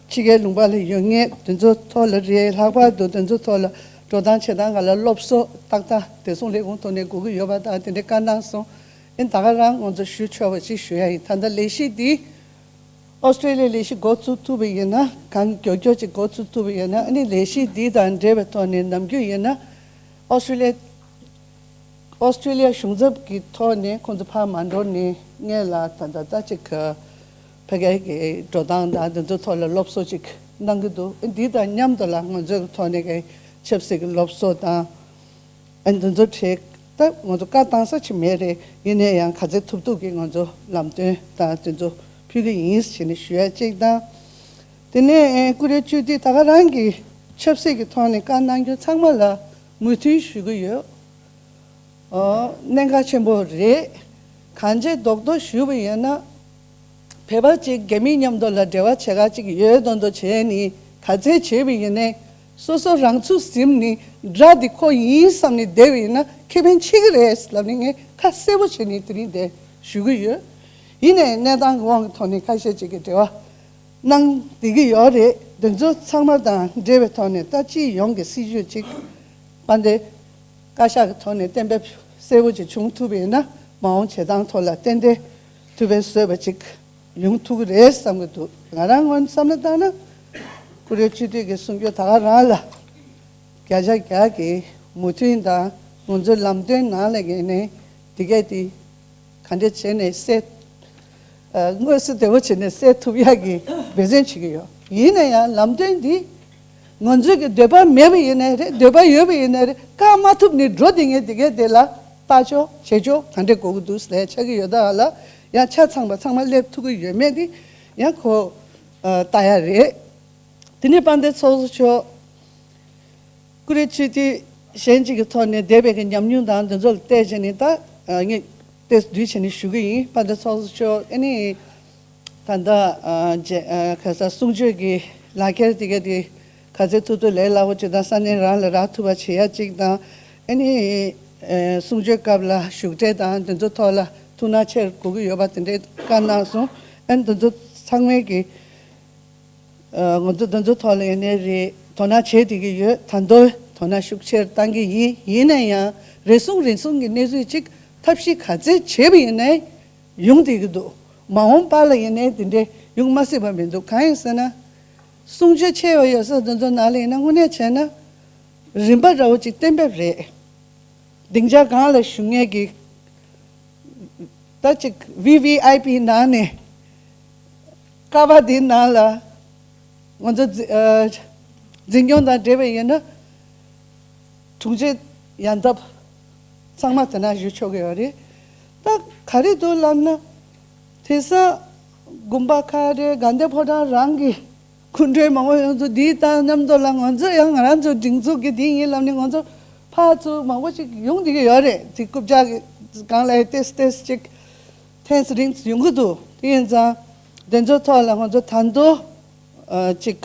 ཕྱི་རྒྱལ་ལུང་པ་ལ་ཡོད་མཁན་དེ་ཚོ་ཐོག་ལ་རེད། ལྷག་པར་དུ་དེ་ཚོ་ཐོག་ལ་འགྲོ་སྟངས་བྱེད་སྟངས་སྒང་ལ་སློབ་གསོ་ཏག་ཏག་བདེ་སྲུང་ལས་ཁུངས་ཐོག་ནས་དགོས་ཀྱི་ཡོད་པ་དང་དེ་འདྲའི་བཀའ་གནང་སོང་། ཨེ་ད་ག་རང་ང་ཚོ་ཞུ་ཆོག་པ་ཅིག་ཞུ་ཡ་ཡིན། ད་ལྟ་ལས་གཞི་འདི་ཨོ་སི་ཀྲི་ལི་ཡའི་ལས་གཞི་འགོ་བཙུགས་ཐུབ་པ་ཡིན་ན། གང་མགྱོགས་མགྱོགས་ཅིག་འགོ་བཙུགས་ཐུབ་པ་ཡིན་ན། ཨ་ནི་ལས་གཞི་འདི་དང་འབྲེལ་བའི་ཐོག་ནས་ནམ་རྒྱུན་ཡིན་ན་ཨོ་སི་ཀྲི་ལི་ཡ་ཨོ་སི་ཀྲི་ལི་ཡ་གཞུང་ཚབ་ཀྱི་ཐོག་ནས་ཁོང་ཚོ་ཕར་མ་འགྲོ་ནས་སྔོན་ལ་ད་ད་ལྟ་ཅིག་ཕ་གི་གི་འགྲོ་སྟངས་དང་འདི་ཚོ་ཐོག་ལ་སློབ་གསོ་ཅིག་ གནང་གི་འདུག་འདི་དང་མཉམ་དུ་ལ་ང་ཚོའི་ཐོག་ནས་ཀྱི་ཆབ་སྲིད་ཀྱི་སློབ་གསོ་དང་། ཨ་འདི་ཚོ་བྱས། ད་ང་ཚོ་བཀའ་བཏང་ས་ཅིག་མེད་རེད། ཡིན་ནའི་ཡང་ག་ཚོད་ཐུབ་ཐུབ་ཀྱིས་ང་ཚོ་ལམ་སྟོན་དང་དེ་ཚོ་ཕུལ་གྱི་ཡིན་ཞེས་ནས་ཞུ་ཡ་གཅིག་དང་། དེ་ནས་ཨེ་ཀུ་རེ་བཅུ་དུས་ད་ག་རང་གི་ཆབ་སྲིད་ཀྱི་ཐོག་ནས་བཀའ་གནང་རྒྱུ་ཚང་མ་ལ་མོས་མཐུན་ཞུ་གི་ཡོད། ཨོ། གནད་འགག་ཆེན་པོ་རེད། གང་ཅི་རྡོག་རྡོག་ཞུས་པ་ཡིན་ན། བོད་པ་གཅིག་རྒྱ་མི་མཉམ་དུ་ལ་འབྲེལ་བ་བྱེད་ག་གཅིག་ཡོད་མདོག་མདོག་བྱས་ནས་ག་ཚད་བྱས་པ་ཡིན་ནའི། སོ་སོ་རང་ཚུགས་ཟིན་ནས་དགྲ་འདི་ཁོ་ཡིན་བསམ་ནས་བསྡད་པ་ཡིན་ན་ཁེ་ཕན་ཆེ་གི་རེད་ལབ་ནས་ངས་ཁ་གསལ་པོ་བྱས་ནས་དེ་རིང་འདིར་ཞུ་གི་ཡོད། ཡིན་ནའི་གནས་སྟངས་ཀྱི་དབང་གི་ཐོག་ནས་ཁ་ཤས་ཅིག་གིས་འབྲེལ་བ་གནང་བསྡད་ཀྱི་ཡོད་རེད། དེ་ཚོ་ཚང་མ་དང་འབྲེལ་བའི་ཐོག་ནས་ད་སྤྱི་ཡོངས་ཀྱི་སྲིད་ཇུས་ཅིག་དཔལ་ལྡན་བཀའ་ཤག་གི་ཐོག་ནས་གཏན་འབེབས་གསལ་པོ་ཅིག་བྱུང་ཐུབ་པ་ཡིན་ན། མ་འོངས་བྱེད་སྟངས་ཐོག་ལ་ཏན་ཏན་ཐུབ་པའི་བཟོས་པ་ཅིག་ཡོང་ཐུབ་ཀྱི་རེད་བསམ་གྱི་འདུག་ང་རང་ངོས་ནས་བསམ་བློ་བཏང་ན། ཀུ་རེ་སྤྱི་འཐུས་ཀྱིས་གསུང་རྒྱུ་ད་ག་རང་ལ་བརྒྱ་ཆ་བརྒྱ་གི་མོས་མཐུན་དང་། ང་ཚོའི་ལམ་སྟོན་ནང་ལ་ངེས་ནས་འདི་གས་དེ་ག་འདྲས་བྱས་ནས་སེལ། ཨ། མངོན་གསལ་དོད་པོ་བྱས་ནས་སེལ་ཐུབ་ཡག་གི་འབད་བརྩོན་བྱེད་ཀྱི་ཡོད། ཡིན་ན་ཡང་ལམ་སྟོན་འདི་ང་ཚོའི་གི་འདོད་པ་མེད་པ་ཡིན་ནའི་རེད། འདོད་པ་ཡོད་པ་ཡིན་ནའི་རེད། བཀག་མ་ཐུབ་ནས་འགྲོ་བསྡད་མཁན་དེ་གས་དེ་ལ་ལྟ་ཕྱོགས་བྱེད་ཕྱོགས་ག་འདྲས་དགོས་ཀྱི་འདུག་ཟེར་ཆགས་ཀྱི་ཡོད། ད་ལ་ཡང་ཆ་ཚང་པ་ཚང་མ་སླེབས་ཐུབ་ཀྱི་ཡོད་མེད་དེ་ཡང་ཁོ་ཨ། ལྟ་ཡ་རེད། དེ་ནས་དཔལ་ལྡན་ཚོགས་གཙོ་མཆོག་ཀུ་རེ་སྤྱི་འཐུས་གཞན་གཅིག་གི་ཐོག་ནས་འདས་པའི་གི་ཉམས་མྱོང་དང་འདི་ཚོ་ལ་བལྟས་བྱས་ནས། ད་ཨ། ངས་ཏོག་ཙམ་བསྡུས་བྱས་ནས་ཞུ་གི་ཡིན། དཔལ་ལྡན་ཚོགས་གཙོ་མཆོག་ཨ་ནི་ད་ལྟ་ཨ། རྗེ་ཨ། ག་ས་གསུང་ཆོས་ཀྱི་ལག་ཁྱེར་དེ་ག་དེ་ག་ཚོད་ཐུབ་ཐུབ་ལས་སླ་པོ་ཅིག་དང་ས་གནས་རང་ལ་རག་ཐུབ་པ་བྱེད་ཡ་གཅིག་དང་། ཨ་ནི་ཨ། གསུང་ཆོས་སྐབས་ལ་བཞུགས་གྲལ་དང་འདི་ཚོ་ཐོག་ལ་ཐུགས་སྣང་ཆེར་དགོས་ཀྱི་ཡོད་པ་དེ་འདྲའི་བཀའ་གནང་སོང་། ཨ་ནི་འདི་ཚོ་ཚང་མའི་གི་ཨ། ང་ཚོ་འདི་ཚོ་ཐོག་ལ་ཡིན་ནའི་རེད། དོ་སྣང་བྱེད་བསྡད་ཀྱི་ཡོད། ད་དུང་དོ་སྣང་ཤུགས་ཆེར་བཏང་གི་ཡིན། ཡིན་ན་ཡང་རེ་ཟུང་རེ་ཟུང་གི་གནས་ཚུལ་ཅིག་ཐབས་ཤེས་ག་ཚད་བྱས་པ་ཡིན་ནའི་ཡོང་བསྡད་ཀྱི་འདུག་མ་འོངས་པ་ལ་ཡིན་ནའི་དེ་འདྲའི་ཡོང་མ་སྲིད་པ་མི་འདུག་གང་ཡིན་ཟེར་ན། གསུང་ཆོས་ཆེ་བ་ཡོད་ས་འདི་ཚོ་ནང་ལ་ཡིན་ན་དངོས་གནས་བྱས་ན་རིམ་པ་འདྲ་བོ་ཅིག་གཏན་འབེབས་རེད། སྡིངས་ཆ་སྒང་ལ་བཞུགས་མཁན་གྱི་ད་ཅིག་ཝི་ཝི་ཨའི་པི་ནང་ནས་ཀ་བ་འདིའི་ནང་ལ་ང་ཚོ་འཛི- ཨ། འཛིན་སྐྱོང་དང་འབྲེལ་བའི་ཡིན་ན་དྲུང་ཆེ་ཡང་འདབ་ཚང་མ་དེ་ན་བཞུགས་ཆོག་གི་ཡོད་རེད། ད་ག་རེ་འདུག་ལབ་ན། དེང་སང་དགོན་པ་ཁག་རེད། དགའ་ལྡན་ཕོ་བྲང་རང་གི་སྐུ་མགྲོན་མང་པོ་ཡོང་ཚུལ་འདི་དང་མཉམ་དུ་ལ་ང་ཚོ་ཡང་ང་རང་ཚོ་སྒྲིག་འཛུགས་ཀྱི་འདི་ཡིན་ལབ་ནས་ང་ཚོ་ཕར་ཚུར་མང་པོ་ཅིག་ཡོང་བསྡད་ཀྱི་ཡོད་རེད། དེ་རྐུབ་བཀྱག་གི་སྒང་ལ་ཏེས་ཏེས་ཅིག་ཐེངས་རིང་ཡོང་གི་འདུག་དེ་ཡིན་ཙང་དེ་ཚོ་ཐོག་ལ་ང་ཚོ་ད་དུང་ཨ། ཅིག་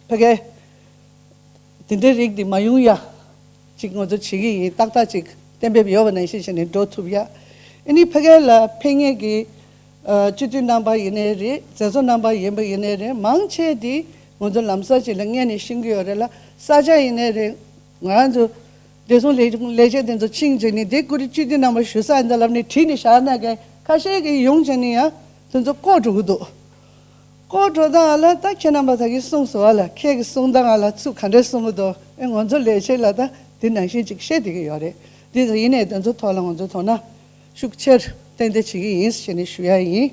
ཕ་གི་དེ་འདྲའི་རིགས་འདི་མ་ཡོང་ཡ་ཅིག་ང་ཚོ་བྱེད་ཀྱི་ཡིན། ཏག་ཏག་ཅིག་གཏན་འབེབས་ཡོད་པ་ནང་བཞིན་བྱས་ནས་འགྲོ་ཐུབ་ཡ། ཨ་ནི་ཕ་གི་ལ་ཕེབས་མཁན་གྱི་ཨ། སྤྱི་འཐུས་རྣམ་པ་ཡིན་ནའི་རེད། མཛད་གཙོ་རྣམ་པ་ཡིན་པ་ཡིན་ནའི་རེད། མང་ཆེ་འདི་ང་ཚོ་ལམ་སང་ཅིག་ལ་སྔས་ནས་ཤེས་ཀྱི་ཡོད་རེད་ལ། ས་ཆ་ཡིན་ནའི་རེད། ང་རང་ཚོ་བདེ་སྲུང་ལས་ལས་བྱེད་དེ་ཚོ་ཕྱིན་བྱས་ནས་དེ་ཀུ་རེ་སྤྱི་འཐུས་རྣམ་པ་ཞུ་ས་ཡིན་ད་ལབ་ནས་བྲིས་ནས་བཞག་ན་མཁན་ཁ་ཤས་ཀྱིས་ཡོང་བྱས་ནས་ཡང་དེ་ཚོ་བཀོག་འགྲོ་གི་འདུག་བཀོག་འགྲོ་སྟངས་ལ་ད་ཁྱེད་རྣམ་པ་ད་གིན་གསུངས་སོང་བ་ལ། ཁྱེད་ཀྱི་གསུང་སྟངས་ལ་ཚུར་ག་འདྲས་གསུང་གི་འདུག་ཨེ། ང་ཚོ་ལས་བྱེད་ལ་ད་འདི་ནང་བཞིན་ཅིག་བཤད་བསྡད་ཀྱི་ཡོད་རེད། འདི་ཚོ་ཡིན་ནའི་དེ་ཚོ་ཐོག་ལ་ང་ཚོ་དོ་སྣང་ཤུགས་ཆེར་ཏན་ཏན་བྱེད་ཀྱི་ཡིན་ཞེས་ནས་ཞུ་ཡ་ཡིན།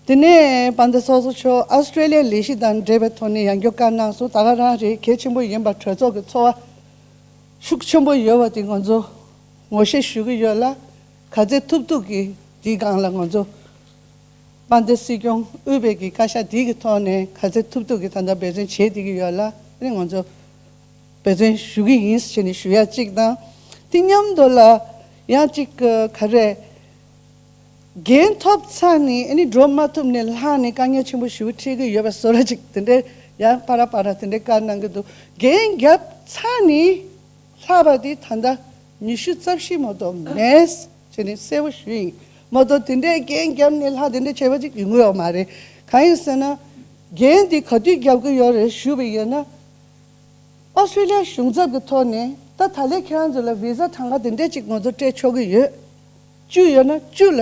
དེ་ནས་དཔལ་ལྡན་ཚོགས་གཙོ་མཆོག་ཨ་སི་ཀྲེ་ལི་ཡའི་ལས་གཞི་དང་འབྲེལ་བའི་ཐོག་ནས་ཡང་བསྐྱར་བཀའ་གནང་སོང་། ད་ག་རང་རེད། གལ་ཆེན་པོ་ཡིན་པ། གྲོས་ཚོགས་ཀྱི་ཚོགས་པ་ཤུགས་ཆེན་པོ་ཡོད་པ་དེ་ང་ཚོ་ངོ་ཤེས་ཞུ་གི་ཡོད་ལ། ག་ཚད་ཐུབ་ཐུབ་ཀྱིས་དེའི་སྒང་ལ་ང་ཚོ་དཔལ་ལྡན་སྲིད་སྐྱོང་དབུས་པའི་གི་བཀའ་ཤག་དེ་གི་ཐོག་ནས་ག་ཚད་ཐུབ་ཐུབ་ཀྱིས་ད་ལྟ་འབད་བརྩོན་བྱེད་བསྡད་ཀྱི་ཡོད་ལ། ཨ་ནི་ང་ཚོ་འབད་བརྩོན་ཞུ་གི་ཡིན་ཞེས་ནས་ཞུ་ཡ་གཅིག་དང་། དེ་མཉམ་དུ་ལ་ཡང་གཅིག་ག་རེ། འགན་ཐོབ་ཚར་ནས་ཨ་ནི་འགྲོ་མ་ཐུབ་ནས་ལྷག་ནས་དཀའ་ངལ་ཆེན་པོ་ཞེ་པོ་འཕྲད་ཀྱི་ཡོད་པ་བཟོ་འདྲ་ཅིག་དེ་འདྲའི་ཡང་ཕར་ཕར་དེ་འདྲའི་བཀའ་གནང་གི་འདུག་འགན་བརྒྱབ་ཚར་ནས་ལྷག་པ་དེ་ད་ལྟ་ཉི་ཤུ་རྩ་བཞི་མ་གཏོགས་མེད་ཅེས་ནས་གསལ་པོ་ཞུས་ཡིན། མ་གཏོགས་དེ་འདྲའི་འགན་བརྒྱབ་ནས་ལྷག་དེ་འདྲ་བྱས་པ་ཅིག་ཡོང་གི་ཡོད་མ་རེད། གང་ཡིན་ཟེར་ན་འགན་དེ་ག་དུས་བརྒྱབ་ཀྱི་ཡོད་རེད་ཞུས་པ་ཡིན་ན། ཨོ་སི་ཀྲི་ལི་ཡ་གཞུང་ཚབ་ཀྱི་ཐོག་ནས་ད་ད་ལས་ཁྱེད་རང་ཚོ་ལ་བི་ཟ་གྲངས་ཀ་དེ་འདྲས་ཅིག་ང་ཚོ་སྤྲད་ཆོག་གི་ཡོད། བཅུ་ཡོད་ན་བཅུ་ལ་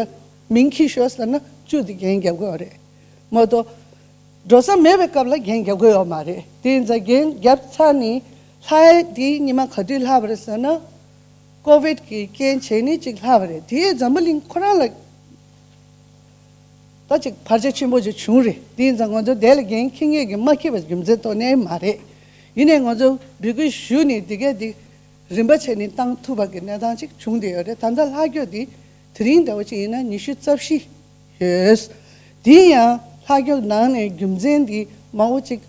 མིང་འཁྱེར་ཤོག་ཟེར་ན་བཅུ་དེ་འགན་རྒྱབ་དགོས་པ་རེད། མ་གཏོགས་འགྲོ་ས་མེད་པའི་སྐབས་ལ་འགན་རྒྱབ་དགོས་ཡོད་མ་རེད། དེ་ཡིན་ཙང་འགན་རྒྱབ་ཚར་ནས་ལྷག་ཡ་དེ་ཉི་མ་ག་དུས་ལྷག་པ་རེད་ཟེར་ན། ཀོ་ཝིད་ཀྱི་རྐྱེན་བྱས་ནས་ཅིག་ལྷག་པ་རེད། དེ་འཛམ་བུ་གླིང་ཁོ་རང་ལ། ད་ ད་ཅིག་བར་ཆད་ཆེན་པོ་ཅིག་བྱུང་རེད། དེ་ཡིན་ཙང་ང་ཚོ་དེ་ལ་འགན་འཁྱེར་མཁན་གྱི་མ་འཁྱེར་བ་རྒྱུ་མཚན་ཐོག་ནས་མ་རེད། ཡིན་ནའི་ང་ཚོ་འབོད་སྐུལ་ཞུས་ནས་དེ་གས་དེ་རིམ་པ་བྱས་ནས་བཏང་ཐུབ་པ་གི་གནས་སྟངས་ཅིག་བྱུང་བསྡད་ཡོད་རེད། ད་ལྟ་ལྷག་སྐྱོད་དེ་དེ་རིང་འདྲ་བོ་ཅིག་ཡིན་ན་ཉི་ཤུ་རྩ་བཞི་ཡོད། དེ་ཡང་ལྷག་སྐྱོད་ནང་ནས་རྒྱུ་མཚན་དེ་མང་པོ་ཅིག་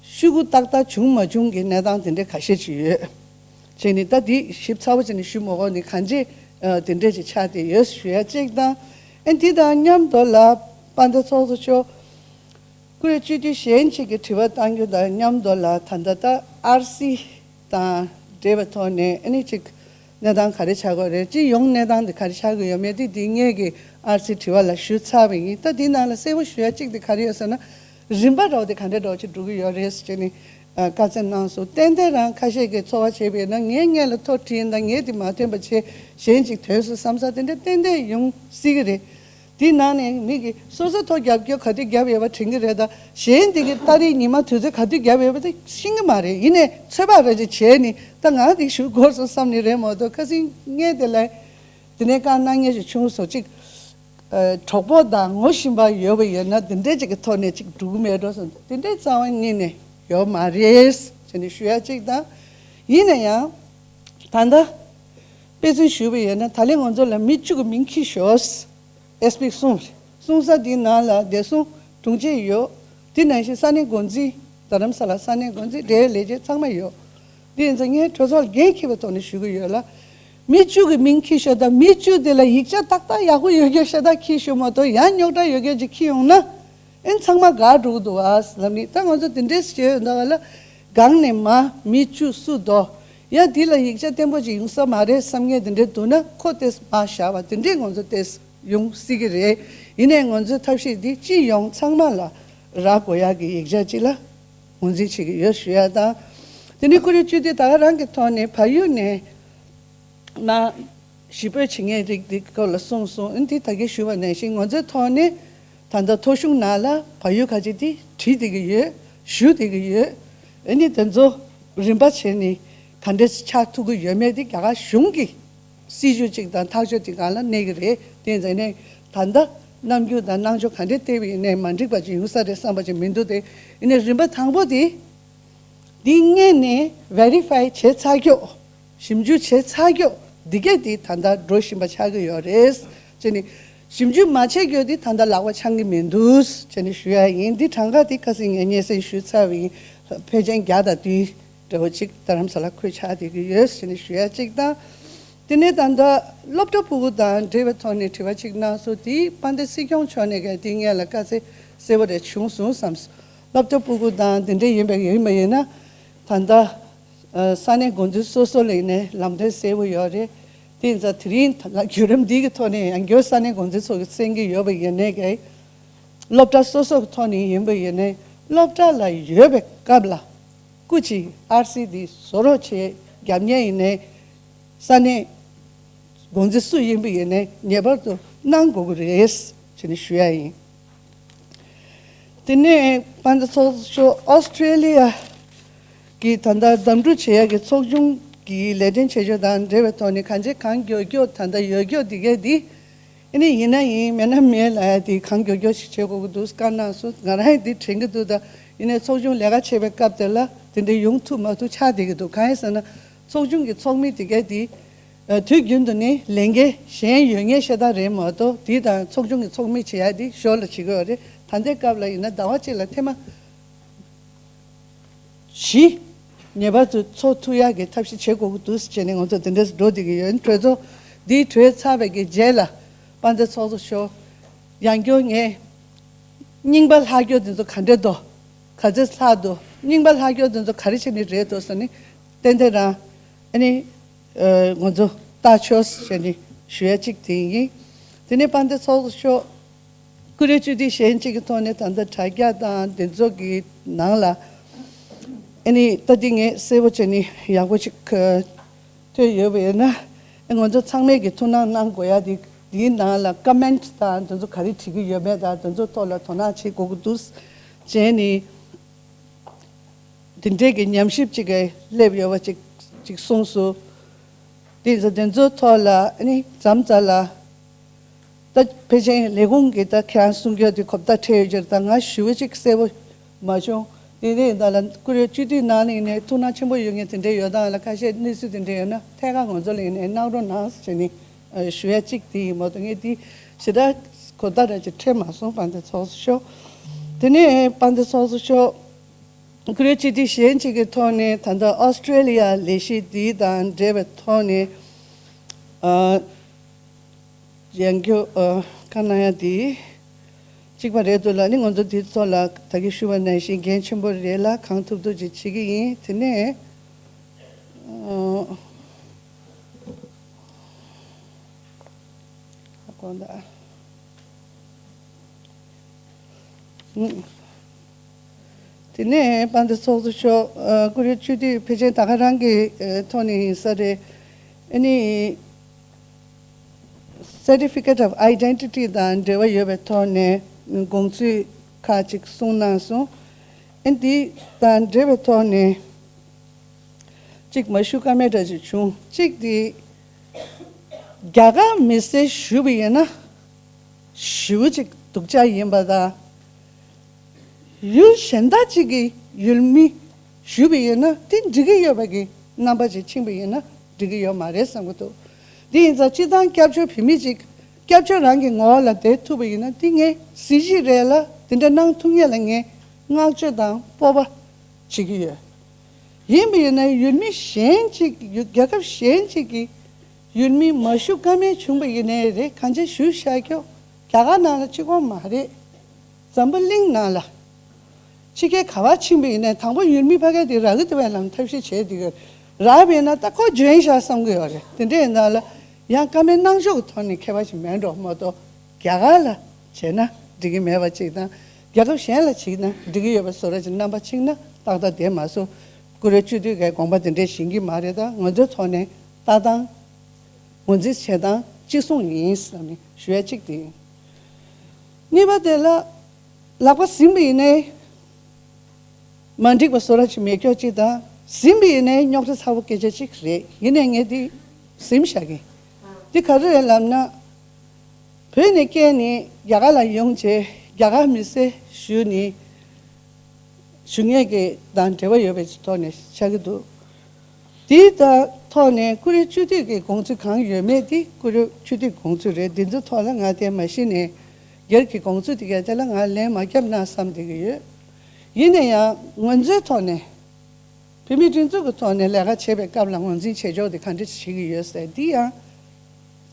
ཤོག་གུ་ཏག་ཏག་བྱུང་མ་བྱུང་གི་གནས་སྟངས་དེ་འདྲ་ཁ་ཤས་ཅིག་ཡོད། བྱས་ནས་ད་དེ་ཞིབ་ཚགས་པོ་བྱས་ནས་ཞུ་མ་དགོས་ནས་གང་ཅི་དེ་འདྲས་ཅིག་ཆགས་བསྡད་ཡོད་ཞུ་ཡ་གཅིག་དང་། ཨེ་འདི་དང་མཉམ་དུ་ལ་དཔལ་ལྡན་ཚོགས་གཙོ་མཆོག་སྐུ་ལས་བཅུ་དུས་གཞན་གཅིག་གི་དྲི་བ་བཏང་རྒྱུ་དང་མཉམ་དུ་ལ་ད་ལྟ་ད་ཨར་སི་དང་འབྲེལ་བའི་ཐོག་ནས་ཨ་ནི་ཅིག་གནས་སྟངས་ག་རེ་ཆགས་དགོས་རེད། སྤྱི་ཡོངས་གནས་སྟངས་དེ་ག་རེ་ཆགས་དགོས་ཡོད་མེད་དེ་དེ་ངེད་ཀྱི་ཨར་སི་དྲི་བ་ལ་ཞུ་ཚར་བ་ཡིན། ད་དེའི་ནང་ལ་གསལ་པོ་ཞུ་ཡ་གཅིག་དེ་ག་རེ་ཡོད་ཟེར་ན། རིམ་པ་འདྲ་བོ་དེ་ག་འདྲ་འདྲ་བོ་ཅིག་འགྲོ་གི་ཡོད་རེད་ཟེར་ནས་བཀའ་སྩལ་གནང་སོང་། ཏན་ཏན་རང་ཁ་ཤས་ཀྱིས་ཚོར་བ་བྱས་པས་ན་ངའི་སྔོན་ལ་ཐོ་བྲིས་ཡིན་ད་ངས་དེ་མ་ཐོན་པ་བྱས་གཞན་ཅིག་ཐོན་སོང་བསམ་ས་དེ་འདྲ་ཏན་ཏན་ཡོང་སྲིད་ཀྱི་རེད། དེའི་ནང་ནས་མི་གིས་སོ་སོ་ཐོ་རྒྱབ་རྒྱུ་ག་དུས་རྒྱབ་ཡོད་པ་དྲན་གྱི་རེད། ད་གཞན་དེ་གི་ཏ་རིག་ཉི་མ་དུས་ཚོད་ག་དུས་རྒྱབ་ཡོད་པ་དེ་ཤེས་ཀྱི་མ་རེད། ཡིན་ནའི་ཚོད་དཔག་རེ་ཅིག་བྱས་ནས་ད་ང་དེ་ཞུ་དགོས་སོང་བསམ་ནས་རེད་མ་གཏོགས་ཁ་སང་ངས་དེ་ལ་དེ་ནས་བཀའ་གནང་མཁན་ཞིག་བྱུང་སོང་། གཅིག་ཨ་གྲོགས་པོ་དང་ངོ་ཤེས་པ་ཡོད་པ་ཡིན་ན་དེ་འདྲས་ཅིག་གི་ཐོག་ནས་ཅིག་འགྲུག་མེད་འགྲོ་སོང་། དེ་འདྲས་རྩ་བ་ཉིད་ནས་ཡོད་མ་རེད་ཟེར་ནས་ཞུ་ཡ་གཅིག་དང་། ཡིན་ན་ཡང་ད་ལྟ་དཔེ་མཚོན་ཞུས་པ་ཡིན་ན་ད་ལན་ང་ཚོ་ལ་མི་བཅུ་གི་མིང་འཁྱེར་ཤོག་ཨེས་པི་གསུངས་རེད། གསུང་ས་དེའི་ནང་ལ་བདེ་སྲུང་དྲུང་ཆེ་ཡོད། དེ་ནང་བཞིན་ས་གནས་འགོ་འཛིན་རྡ་རམ་ས་ལ་ས་གནས་འགོ་འཛིན་འབྲེལ་ཡོད་ལས་བྱེད་ཚང་མ་ཡོད། འདི་ཡིན་ཙང་ངས་གྲོས་ཚོགས་ལ་འགན་འཁྱེར་བའི་ཐོག་ནས་ཞུ་གི་ཡོད་ལ། མི་བཅུ་གི་མིང་འཁྱེར་ཤོག་དང་མི་བཅུ་དེ་ལ་ཡིག་ཆ་ཏག་ཏག་ཡག་པོ་ཡོད་རྒྱུ་ཤ་སྟག་འཁྱེར་ཤོག་མ་གཏོགས་ཡང་རྙོག་དྲ་ཡོད་རྒྱུ་ཅིག་འཁྱེར་ཡོང་ན་ཨེ་ཚང་མ་དགའ་འགྲོ་གི་འདུག་ཨ་ལབ་ནི། ད་ང་ཚོ་དེ་འདྲས་བྱས་ཡོད་འདུག་ཨ་ལ། སྒང་ནས་མ་མི་བཅུ་སུ་དོ་ཡ་འདི་ལ་ཡིག་ཆ་བརྟན་པོ་ཅིག་ཡོང་ས་མ་རེད་བསམ་མཁན་དེ་འདྲས་འདུག་ན་ཁོ་ཏེས་མ་བཞག་པ་དེ་འདྲས་ང་ཚོ་ཏེས་ཡོང་སྲིད་ཀྱི་རེད། ཡིན་ནའི་ང་ཚོའི་ཐབས་ཤེས་འདི་སྤྱི་ཡོངས་ཚང་མ་ལ་རག་དགོས་ཡག་གི་ཡིག་ཆ་ཅིག་ལ་ངོས་འཛིན་བྱེད་ཀྱི་ཡོད་ཞུ་ཡ་དང་། དེ་ནས་ཀུ་རེ་བཅུ་དེ་ད་ག་རང་གི་ཐོག་ནས་བལ་ཡུལ་ནས་མ་ཞི་རྒོལ་བྱེད་མཁན་རིགས་འདི་སྐོར་ལ་གསུངས་སོང་། ཨ་ནི་དེ་ད་གིན་ཞུས་པ་ནང་བཞིན་ང་ཚོའི་ཐོག་ནས་ད་ལྟ་ཐོ་གཞུང་ནང་ལ་བལ་ཡུལ་ཁ་ཆེ་དེ་བྲིས་བསྡད་ཀྱི་ཡོད། ཞུ་བསྡད་ཀྱི་ཡོད། ཨ་ནི་དེ་ཚོ་རིམ་པ་བྱས་ནས་ག་འདྲས་ཆགས་ཐུབ་ཀྱི་ཡོད་མེད་དེ་རྒྱ་གར་གཞུང་གི་སྲིད་ཇུས་གཅིག་དང་ཐག་གཅོད་དེ་སྒང་ལ་གནས་ཀྱི་རེད། དེ་ཡིན་ཙང་ནས་ད་ལྟ་རྣམ་འགྱུར་དང་གནང་ཕྱོགས་ག་འདྲས་བལྟས་པ་ཡིན་ནའི་མ་འགྲིག་པ་ཅིག་ཡོང་ས་རེད་བསམ་པ་ཅིག་མི་འདུག་སྟེ། ཡིན་ནའི་རིམ་པ་དང་པོ་དེ་འདི་སྔོན་ནས་verify་བྱས་ཚར་རྒྱུ། ཞིབ་འཇུག་བྱས་ཚར་རྒྱུ་འདི་གས་དེ་ད་ལྟ་འགྲོ་བཞིན་པ་ཆགས་ཀྱི་ཡོད་རེད། བྱས་ནས་ཞིབ་འཇུག་མ་བྱས་རྒྱུ་དེ་ད་ལྟ་ལག་པ་འཆང་གི་མི་འདུག་བྱས་ནས་ཞུ་ཡ་ཡིན། འདི་གྲངས་ཀ་དེ་ཁ་སང་ངས་སྙན་སེང་ཞུས་ཚར་བ་ཡིན། ཕལ་ཆེར་བརྒྱ་དང་བདུན་འདྲ་བོ་ཅིག་རྡ་རམ་ས་ལ་ཁུལ་ཆགས་བསྡད་ཀྱི་ཡོད་ཟེར་ནས་ཞུ་ཡ་གཅིག་དང་། དེ་ནས་ད་ལྟ་སློབ་གྲྭ་ཕྲུ་གུ་དང་འབྲེལ་བའི་ཐོག་ནས་དྲི་བ་གཅིག་གནང་སོང་། དེ་དཔལ་ལྡན་སྲིད་སྐྱོང་མཆོག་ནས་ག་དེ་སྔོན་ལ་བཀའ་སྩལ་གསལ་པོ་རེ་བྱུང་སོང་བསམ། སློབ་གྲྭ་ཕྲུ་གུ་དང་དེ་འདྲ་ཡིན་པ་ཡིན་པ་ཡིན་ན་ད་ལྟ་ས་གནས་འགོ་འཛིན་སོ་སོ་ལ་ཡིན་ནའི་ལམ་སྟོན་གསལ་པོ་ཡོད་རེད། དེ་ཡིན་ཙང་དེ་རིང་ད་ལྟ་བརྒྱུད་རིམ་འདི་གི་ཐོག་ནས་ཡང་བསྐྱར་ས་གནས་འགོ་འཛིན་ཚོ་གི་གསན་གྱི་ཡོད་པ་ཡིན་ནའི་ག་སློབ་གྲྭ་སོ་སོ་གི་ཐོག་ནས་ཡིན་པ་ཡིན་ནའི་སློབ་གྲྭ་ལ་ཡོད་པའི་སྐབས་ལ་སྐུ་མཁྱེན་ཨར་སི་འདི་བཟོ་རོགས་བྱེད། རྒྱབ་གཉེར་ཡིན་ནའི་ས་གནས་འགོ་འཛིན་སུ་ཡིན་པ་ཡིན་ནའི་ངེས་པར་དུ་གནང་དགོས་ཀྱི་རེད་ཅེས་ནས་ཞུ་ཡ་ཡིན། དེ་ནས་དཔལ་ལྡན་ཚོགས་གཙོ་མཆོག་ཨོ་སི་ཀྲེ་ལི་ཡ་གི་ད་ལྟ་འདེམས་སྒྲུག་བྱེད་ཡ་གི་ཚོགས་ཆུང་གི་ལས་དོན་བྱེད་ཕྱོགས་དང་འབྲེལ་བའི་ཐོག་ནས་གང་བྱེད་གང་མགྱོགས་མགྱོགས་ད་ལྟ་ཡོད་མགྱོགས་འདི་གས་འདི། ཨ་ནི་ཡིན་ན་ཡིན་མེད་ན་མེད་ལ་ཡ་དེ་གང་མགྱོགས་མགྱོགས་ཤིག་བྱེད་དགོས་ཀྱི་འདུག་བཀའ་གནང་སོང་། ང་རང་ཡང་དེ་དྲན་གྱི་འདུག་ད་ཡིན་ནའི་ཚོགས་ཆུང་ལས་ཀ་བྱེད་པའི་སྐབས་དེ་ལ་དེ་འདྲ་ཡོང་ཐུབ་མ་ཐུབ་ཆགས་བསྡད་ཀྱི་འདུག་གང་ཡིན་ཟེར་ན་ཚོགས་ཆུང་གི་ཚོགས་མི་དེ་གས་དེ་དུས་རྒྱུན་དུ་ནི་ལས་འགན་གཞན་ཡོད་ངེས་ཤ་སྟག་རེད་མ་གཏོགས་དེ་དང་ཚོགས་ཆུང་གི་ཚོགས་མི་བྱེད་ཡ་དེ་ཞོར་ལ་བྱེད་ཀྱི་ཡོད་རེད། ད་ལྟའི་སྐབས་ལ་ཡིན་ན་ཟླ་བ་གཅིག་ལ་ཐེངས་མ་བཞི་ངེས་པར་དུ་འཚོགས་ཐུབ་ཡག་གི་ཐབས་ཤེས་བྱེད་དགོས་ཀྱི་འདུག་ཟེར་བྱས་ནས་ང་ཚོ་དེ་འདྲས་འགྲོ་བསྡད་ཀྱི་ཡོད། གྲོས་ཚོགས་འདི་གྲོལ་ཚར་བའི་གི་རྗེས་ལ་དཔལ་ལྡན་ཚོགས་གཙོ་མཆོག་ཡང་བསྐྱར་ངས་རྙིང་པ་ལྷག་སྐྱོར་འདི་ཚོ་ག་འདྲས་འདུག་ག་ཚོད་ལྷག་འདུག་རྙིང་པ་ལྷག་སྐྱོར་འདི་ཚོ་ག་རེ་བྱས་ནས་རེད་འདུག་ཟེར་ནས་ཏན་ཏན་རང་ཨ་ནི་ང་ཚོ་ལྟ་ཆོག་ཟེར་ནས་ཞུ་ཡ་གཅིག་དེ་ཡིན། དེ་ནས་དཔལ་ལྡན་ཚོགས་གཙོ་མཆོག་ཀུ་རེ་བཅུ་དུས་གཞན་གཅིག་གི་ཐོག་ནས་ད་ལྟ་དྲ་རྒྱ་དང་འདི་ཚོ་གི་ནང་ལ་ཨ་ནི་ལྟ་དེ་ངས་གསལ་པོ་བྱས་ནས་ཡག་པོ་ཅིག་ཐོན་ཡོད་པ་ཡིན་ན་ང་ཚོ་ཚང་མས་ཀྱི་ཐུགས་སྣང་གནང་དགོས་ཡ་དེ་འདིའི་ནང་ལ་ཀོ་མེན་ཊི་དང་འདི་ཚོ་ག་རེ་བྲིས་ཀྱི་ཡོད་མེད་དང་འདི་ཚོ་ཐོག་ལ་དོ་སྣང་བྱེད་དགོས་ཀྱི་འདུག་བྱས་ནས་འདི་འདྲས་ཀྱི་ཉམས་ཞིབ་ཅིག་གི་སླེབས་ཡོད་པ་ཅིག་ཅིག་གསུངས་སོང་། དེ་ཚོ་འདི་ཚོ་ཐོག་ལ་ཨ་ནི་མཚམས་མཚམས་ལ། ད་ཕལ་ཆེར་ལས་ཁུངས་ཀྱི་ད་ཁྱེད་རང་གསུང་རྒྱུ་དེ་གོ་བརྡ་འཕྲད་ཡོད་ཀྱི་རེད། ད་ང་ཞུ་བ་ཅིག་གསལ་པོ་མ་བྱུང་། དེ་ནས་ད་ལ་ཀུ་རེ་སྤྱི་འཐུས་ནང་ནས་ནས་ཐུགས་སྣང་ཆེན་པོ་ཡོད་མཁན་དེ་འདྲས་ཡོད་སྟངས་ལ་ཁ་ཤས་གནས་ཚུལ་དེ་འདྲས་ཡོད་ན་ཐད་ཀར་ང་ཚོ་ལ་ཡིན་ནས་གནང་རོགས་གནང་ཟེར་ནས་ཞུ་ཡ་གཅིག་དེ་ཡིན་མ་གཏོགས། ངས་དེ་ཞེ་དྲག་གོ་བརྡ་ར་ཅིག་འཕྲད་མ་སོང་། དཔལ་ལྡན་ཚོགས་གཙོ་མཆོག་དེ་ནས་དཔལ་ལྡན་ཚོགས་གཙོ་མཆོག་ཀུ་རེ་སྤྱི་འཐུས་གཞན་གཅིག་གི་ཐོག་ནས་ད་ལྟ་ཨོ་སི་ཀྲེ་ལི་ཡ་ལས་གཞི་འདི་དང་འབྲེལ་བའི་ཐོག་ནས་ཨ། ཡང་སྐྱོ་ཨ། བཀའ་གནང་ཡ་འདི་གཅིག་པ་རེད་འདུག་ལ། ནི་ང་ཚོ་འདི་ཚོ་ལ་ད་གིན་ཞུ་བ་ནང་བཞིན་འགན་ཆེན་པོ་རེད་ལ། གང་ཐུབ་ཐུབ་ཅིག་བྱེད་ཀྱི་ཡིན། དེ་ནས་ཨ། དགོངས་དག་དེ་ནས་དཔལ་ལྡན་ཚོགས་གཙོ་མཆོག་ཨ། ཀུ་རེ་སྤྱི་འཐུས་ཕལ་ཆེར་ད་ག་རང་གི་ཨ། ཐོག་ནས་ཡིན་ས་རེད། ཨ་ནི་Certificate of Identity དང་འབྲེལ་བ་ཡོད་པའི་ཐོག་ནས་དགོངས་ཚུལ་ཁག་ཅིག་གསུངས་གནང་སོང་། ཨ་ནི་འདི་དང་འབྲེལ་བའི་ཐོག་ནས་གཅིག་མ་ཞུ་ཀ་མེད་འདྲ་ཅིག་བྱུང་། གཅིག་དེ་རྒྱ་གར་མི་སེར་ཞུ་བ་ཡིན་ན་ཞེ་པོ་ཅིག་སྡུག་ཅག་ཡིན་པ་དང་། ཡུལ་གཞན་དག་ཅིག་གི་ཡུལ་མི་ཞུ་བ་ཡིན་ན་དེ་འགྲིག་གི་ཡོད་པ་གི་རྣམ་པ་ཅིག་ཕྱིན་པ་ཡིན་ན་འགྲིག་གི་ཡོད་མ་རེད་བསམ་གི་འདུག་དེ་ཡིན་ཙང་སྤྱིར་བཏང་སྐྱབས་བཅོལ་བོད་མི་ཅིག་སྐྱབས་བཅོལ་རང་གི་ངོ་བོ་ལ་བསྡད་ཐུབ་པ་ཡིན་ན་དེ་ངས་གཟི་བརྗིད་རེད་ལ། དེ་འདྲ་གནང་ཐུབ་མཁན་ལ་ངས་བསྔགས་བརྗོད་དང་སྤོབས་པ་བྱེད་ཀྱི་ཡོད། ཡིན་པ་ཡིན་ན་ཡུལ་མི་གཞན་ཅིག་ཡུལ་རྒྱལ་ཁབ་གཞན་ཅིག་གི་ཡུལ་མི་མ་ཞུ་ཀ་མེད་བྱུང་པ་ཡིན་ནའི་རེད། གང་ཅི་ཞུ་བཞག་རྒྱུ་རྒྱ་གར་ནང་ལ་གཅིག་པོ་མ་རེད། འཛམ་བུ་གླིང་ནང་ལ་ཕྱི་རྒྱལ་ག་པར་ཕྱིན་པ་ཡིན་ནའི་དང་པོ་ཡུལ་མི་ཕ་གི་དེ་རག་གི་འདུག་པས་ལམ་ཐབས་ཤེས་བྱས་དེ་གི་རག་པས་ན་ད་ཁོ་འཇོན་ཤག་བསམ་གི་ཡོད་རེད། དེ་འདྲའི་ནང་ལ་ཡང་ཀ་མེད་གནང་ཕྱོགས་ཀྱི་ཐོག་ནས་ཁྱད་པར་ཞིག་མེད་འགྲོ་མ་གཏོགས། རྒྱ་གར་ལ་བྱས་ན་འགྲིག་གི་མེད་པ་ཅིག་དང་། རྒྱལ་ཁབ་གཞན་ལ་བྱས་ན་འགྲིག་གི་ཡོད་པ་བཟོ་འདྲ་ཅིག་རྣམ་པ་ཕྱིན་ན་ཏག་ཏག་བསྡད་མ་སོང་། ཀུ་རེ་སྤྱི་འཐུས་ཀྱི་དགོངས་པ་དེ་འདྲས་བཞེས་ཀྱི་མ་རེད། ད་ང་ཚོའི་ཐོག་ནས་ལྟ་སྟངས་ངོས་འཛིན་བྱེད་སྟངས་གཅིག་མཚུངས་ཡིན་བསམ་ནས་ཞུ་ཡ་གཅིག་དེ་ཡིན། གཉིས་པ་དེ་ལ་ལག་པ་ཟིན་པ་ཡིན་ནའི་མ་འགྲིག་པ་བཟོ་འདྲ་ཅིག་མེད་ཀྱོག་ཅིག་དང་། ཟིན་པ་ཡིན་ནའི་རྙོག་དྲ་ཚ་པོ་སྐད་ཆ་ཅིག་རེད། ཡིན་ནའི་ངས་འདི་ཟིན་བཞག་གི། འདི་ག་རེ་རེད་ལབ་ན། བོད་ནས་སྐྱེས་ནས་རྒྱ་གར་ལ་ཡོང་བྱས་རྒྱ་གར་མི་སེར་ཞུ་ནས་ཞུ་མཁན་གྱི་དང་འབྲེལ་བ་ཡོད་པའི་ཐོག་ནས་ཆགས་ཀྱི་འདུག་དེའི་ད་ཐོག་ནས་ཀུ་རེ་སྤྱི་འཐུས་ཀྱི་དགོངས་ཚུལ་གང་ཡོད་མེད་དེ་ཀུ་རེ་སྤྱི་འཐུས་དགོངས་ཚུལ་རེད། འདི་ཚོ་ཐོག་ལ་ང་དེ་མ་གཞི་ནས་སྒེར་གྱི་དགོངས་ཚུལ་དེ་ག་དེ་ལ་ང་ལན་མ་བརྒྱབ་ན་བསམ་བསྡད་ཀྱི་ཡོད། ཡིན་ན་ཡང་ང་ཚོའི་ཐོག་ནས་བོད་མིའི་སྒྲིག་འཛུགས་ཀྱི་ཐོག་ནས་ལས་ཀ་བྱེད་པའི་སྐབས་ལ་ངོས་འཛིན་བྱེད་ཕྱོགས་དེ་ག་འདྲ་བྱེད་ཀྱི་ཡོད་ཟེར་འདི་ཡང་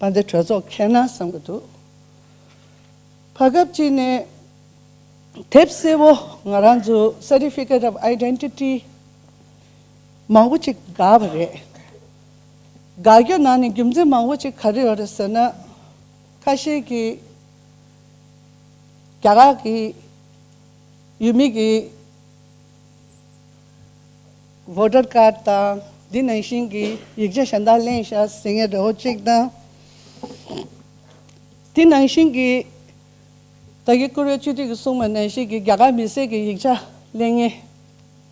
བན་དེ་གྲོས་ཚོགས་མཁྱེན་ན་བསམ་གྱི་འདུག་བར་སྐབས་གཅིག་ནས་དེབ་སེར་པོ་ང་རང་ཚོ་Certificate of Identity མང་པོ་ཅིག་བཀག་པ་རེད། བཀག་རྒྱུ་ནང་ནས་རྒྱུ་མཚན་མང་པོ་ཅིག་ག་རེ་ཡོད་རེད་ཟེར་ན། ཁ་ཤས་ཀྱིས་རྒྱ་གར་གྱི་ཡུལ་མི་གི་voter card དང་འདི་ནང་བཞིན་གྱི་ཡིག་ཆ་གཞན་དག་ལེན་ཤག་ཟེར་མཁན་འདྲ་བོ་གཅིག་དང་། འདི་ནང་བཞིན་གྱི་ད་གིན་ཀུ་རེ་སྤྱི་འཐུས་ཀྱིས་གསུངས་པ་ནང་བཞིན་གྱི་རྒྱ་གར་མི་སེར་གྱི་ཡིག་ཆ་ལེན་མཁན་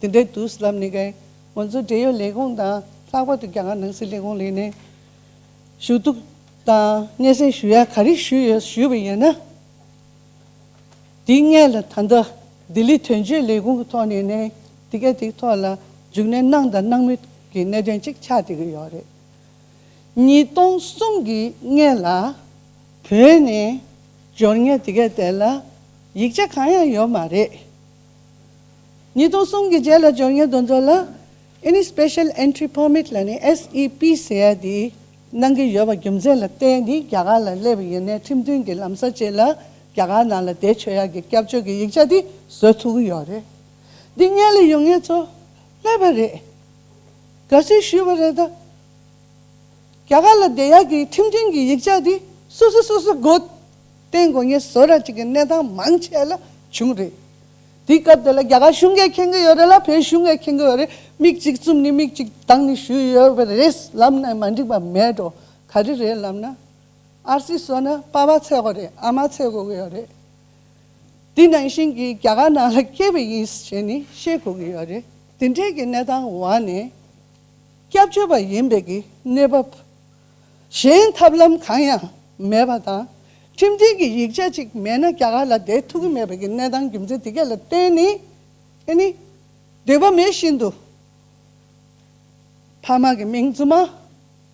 དེ་འདྲའི་འདུག་ལབ་ནས་ཀྱང་། ང་ཚོ་འབྲེལ་ཡོད་ལས་ཁུངས་དང་ལྷག་པར་དུ་རྒྱ་གར་ནང་སྲིད་ལས་ཁུངས་ལ་ནས་ཞུ་གཏུག་དང་སྙན་སེང་ཞུ་ཡ་ག་རེ་ཞུས་ཡོད་ཞུས་པ་ཡིན་ན། འདི་སྔོན་ལ་ད་ལྟ་ལྡི་ལི་དོན་གཅོད་ལས་ཁུངས་ཀྱི་ཐོག་ནས་ནས་འདི་གའི་དེའི་ཐོག་ལ་མཇུག་སྣོན་གནང་དང་གནང་མུས་ཀྱི་གནད་དོན་གཅིག་ཆགས་བསྡད་ཀྱི་ཡོད་རེད། ཉིས་སྟོང་གསུམ་གྱི་སྔོན་ལ་བོད་ནས་འབྱོར་མཁན་དེ་གའི་དེ་ལ་ཡིག་ཆ་གང་ཡང་ཡོད་མ་རེད། ཉིས་སྟོང་གསུམ་གྱི་རྗེས་ལ་འབྱོར་མཁན་དེ་ཚོ་ལ་ཨ་ནི་Special Entry Permit ལབ་ནས་S E P ཟེར་ཡ་དེ་གནང་གི་ཡོད་པ་རྒྱུ་མཚན་ལ་བརྟེན་ནས་རྒྱ་གར་ལ་སླེབས་པ་ཡིན་ནའི་ཁྲིམས་མཐུན་གྱི་ལམ་སང་ཅིག་ལ་རྒྱ་གར་ནང་ལ་བསྡད་ཆོག་ཡ་གི་སྐྱབས་བཅོལ་གྱི་ཡིག་ཆ་དེ་བཟོ་ཐུབ་ཀྱི་ཡོད་རེད། འདི་སྔོན་ལ་ཡོང་མཁན་ཚོ་སླེབས་པ་རེད། དགའ་བསུ་ཞུས་པ་རེད་ད། རྒྱ་གར་ལ་བསྡད་ཡག་གི་ཁྲིམས་མཐུན་གྱི་ཡིག་ཆ་འདི་སོ་སོ་སོ་སོ་སྒོ་བསྟན་དགོས་ངེས་བཟོ་འདྲ་ཅིག་གི་གནས་སྟངས་མང་ཆེ་ལ་བྱུང་རེད། དེའི་སྐབས་དེ་ལ་རྒྱ་གར་གཞུང་གིས་མཁྱེན་གྱི་ཡོད་རེད་ལ། བོད་གཞུང་གིས་མཁྱེན་གྱི་ཡོད་རེད། མིག་གཅིག་བཙུམ་ནས་མིག་གཅིག་གདངས་ནས་ཞུས་ཡོད་པ་རེད་ལབ་ན་མ་འགྲིག་པ་མེད་འགྲོ། ག་རེ་རེད་ལབ་ན། ཨར་སི་བཟོ་ན་པ་ཕ་འཚོལ་དགོས་རེད། ཨ་མ་འཚོལ་དགོས་ཀྱི་ཡོད་རེད། འདི་ནང་བཞིན་གྱི་རྒྱ་གར་ནང་ལ་སྐྱེས་པ་ཡིན་ཞེས་ནི་ཤེས་དགོས་ཀྱི་ཡོད་རེད། འདི་འདྲའི་གི་གནས་སྟངས་འོག་ནས་སྐྱབས་བཅོལ་བ་ཡིན་པའི་གི་གནས་བབ་གཞན་ཐབས་ལམ་གང་ཡང་མེད་པ་དང་། ཁྲིམས་མཐུན་གྱི་ཡིག་ཆ་ཅིག་མེད་ན་རྒྱ་གར་ལ་བསྡད་ཐུབ་ཀྱི་མེད་པའི་གི་གནས་སྟངས་རྒྱུ་མཚན་དེ་གས་ལ་བརྟེན་ནས། ཨ་ནི་འདོད་པ་མེད་བཞིན་དུ་ཕ་མ་གི་མིང་རྫུན་མ།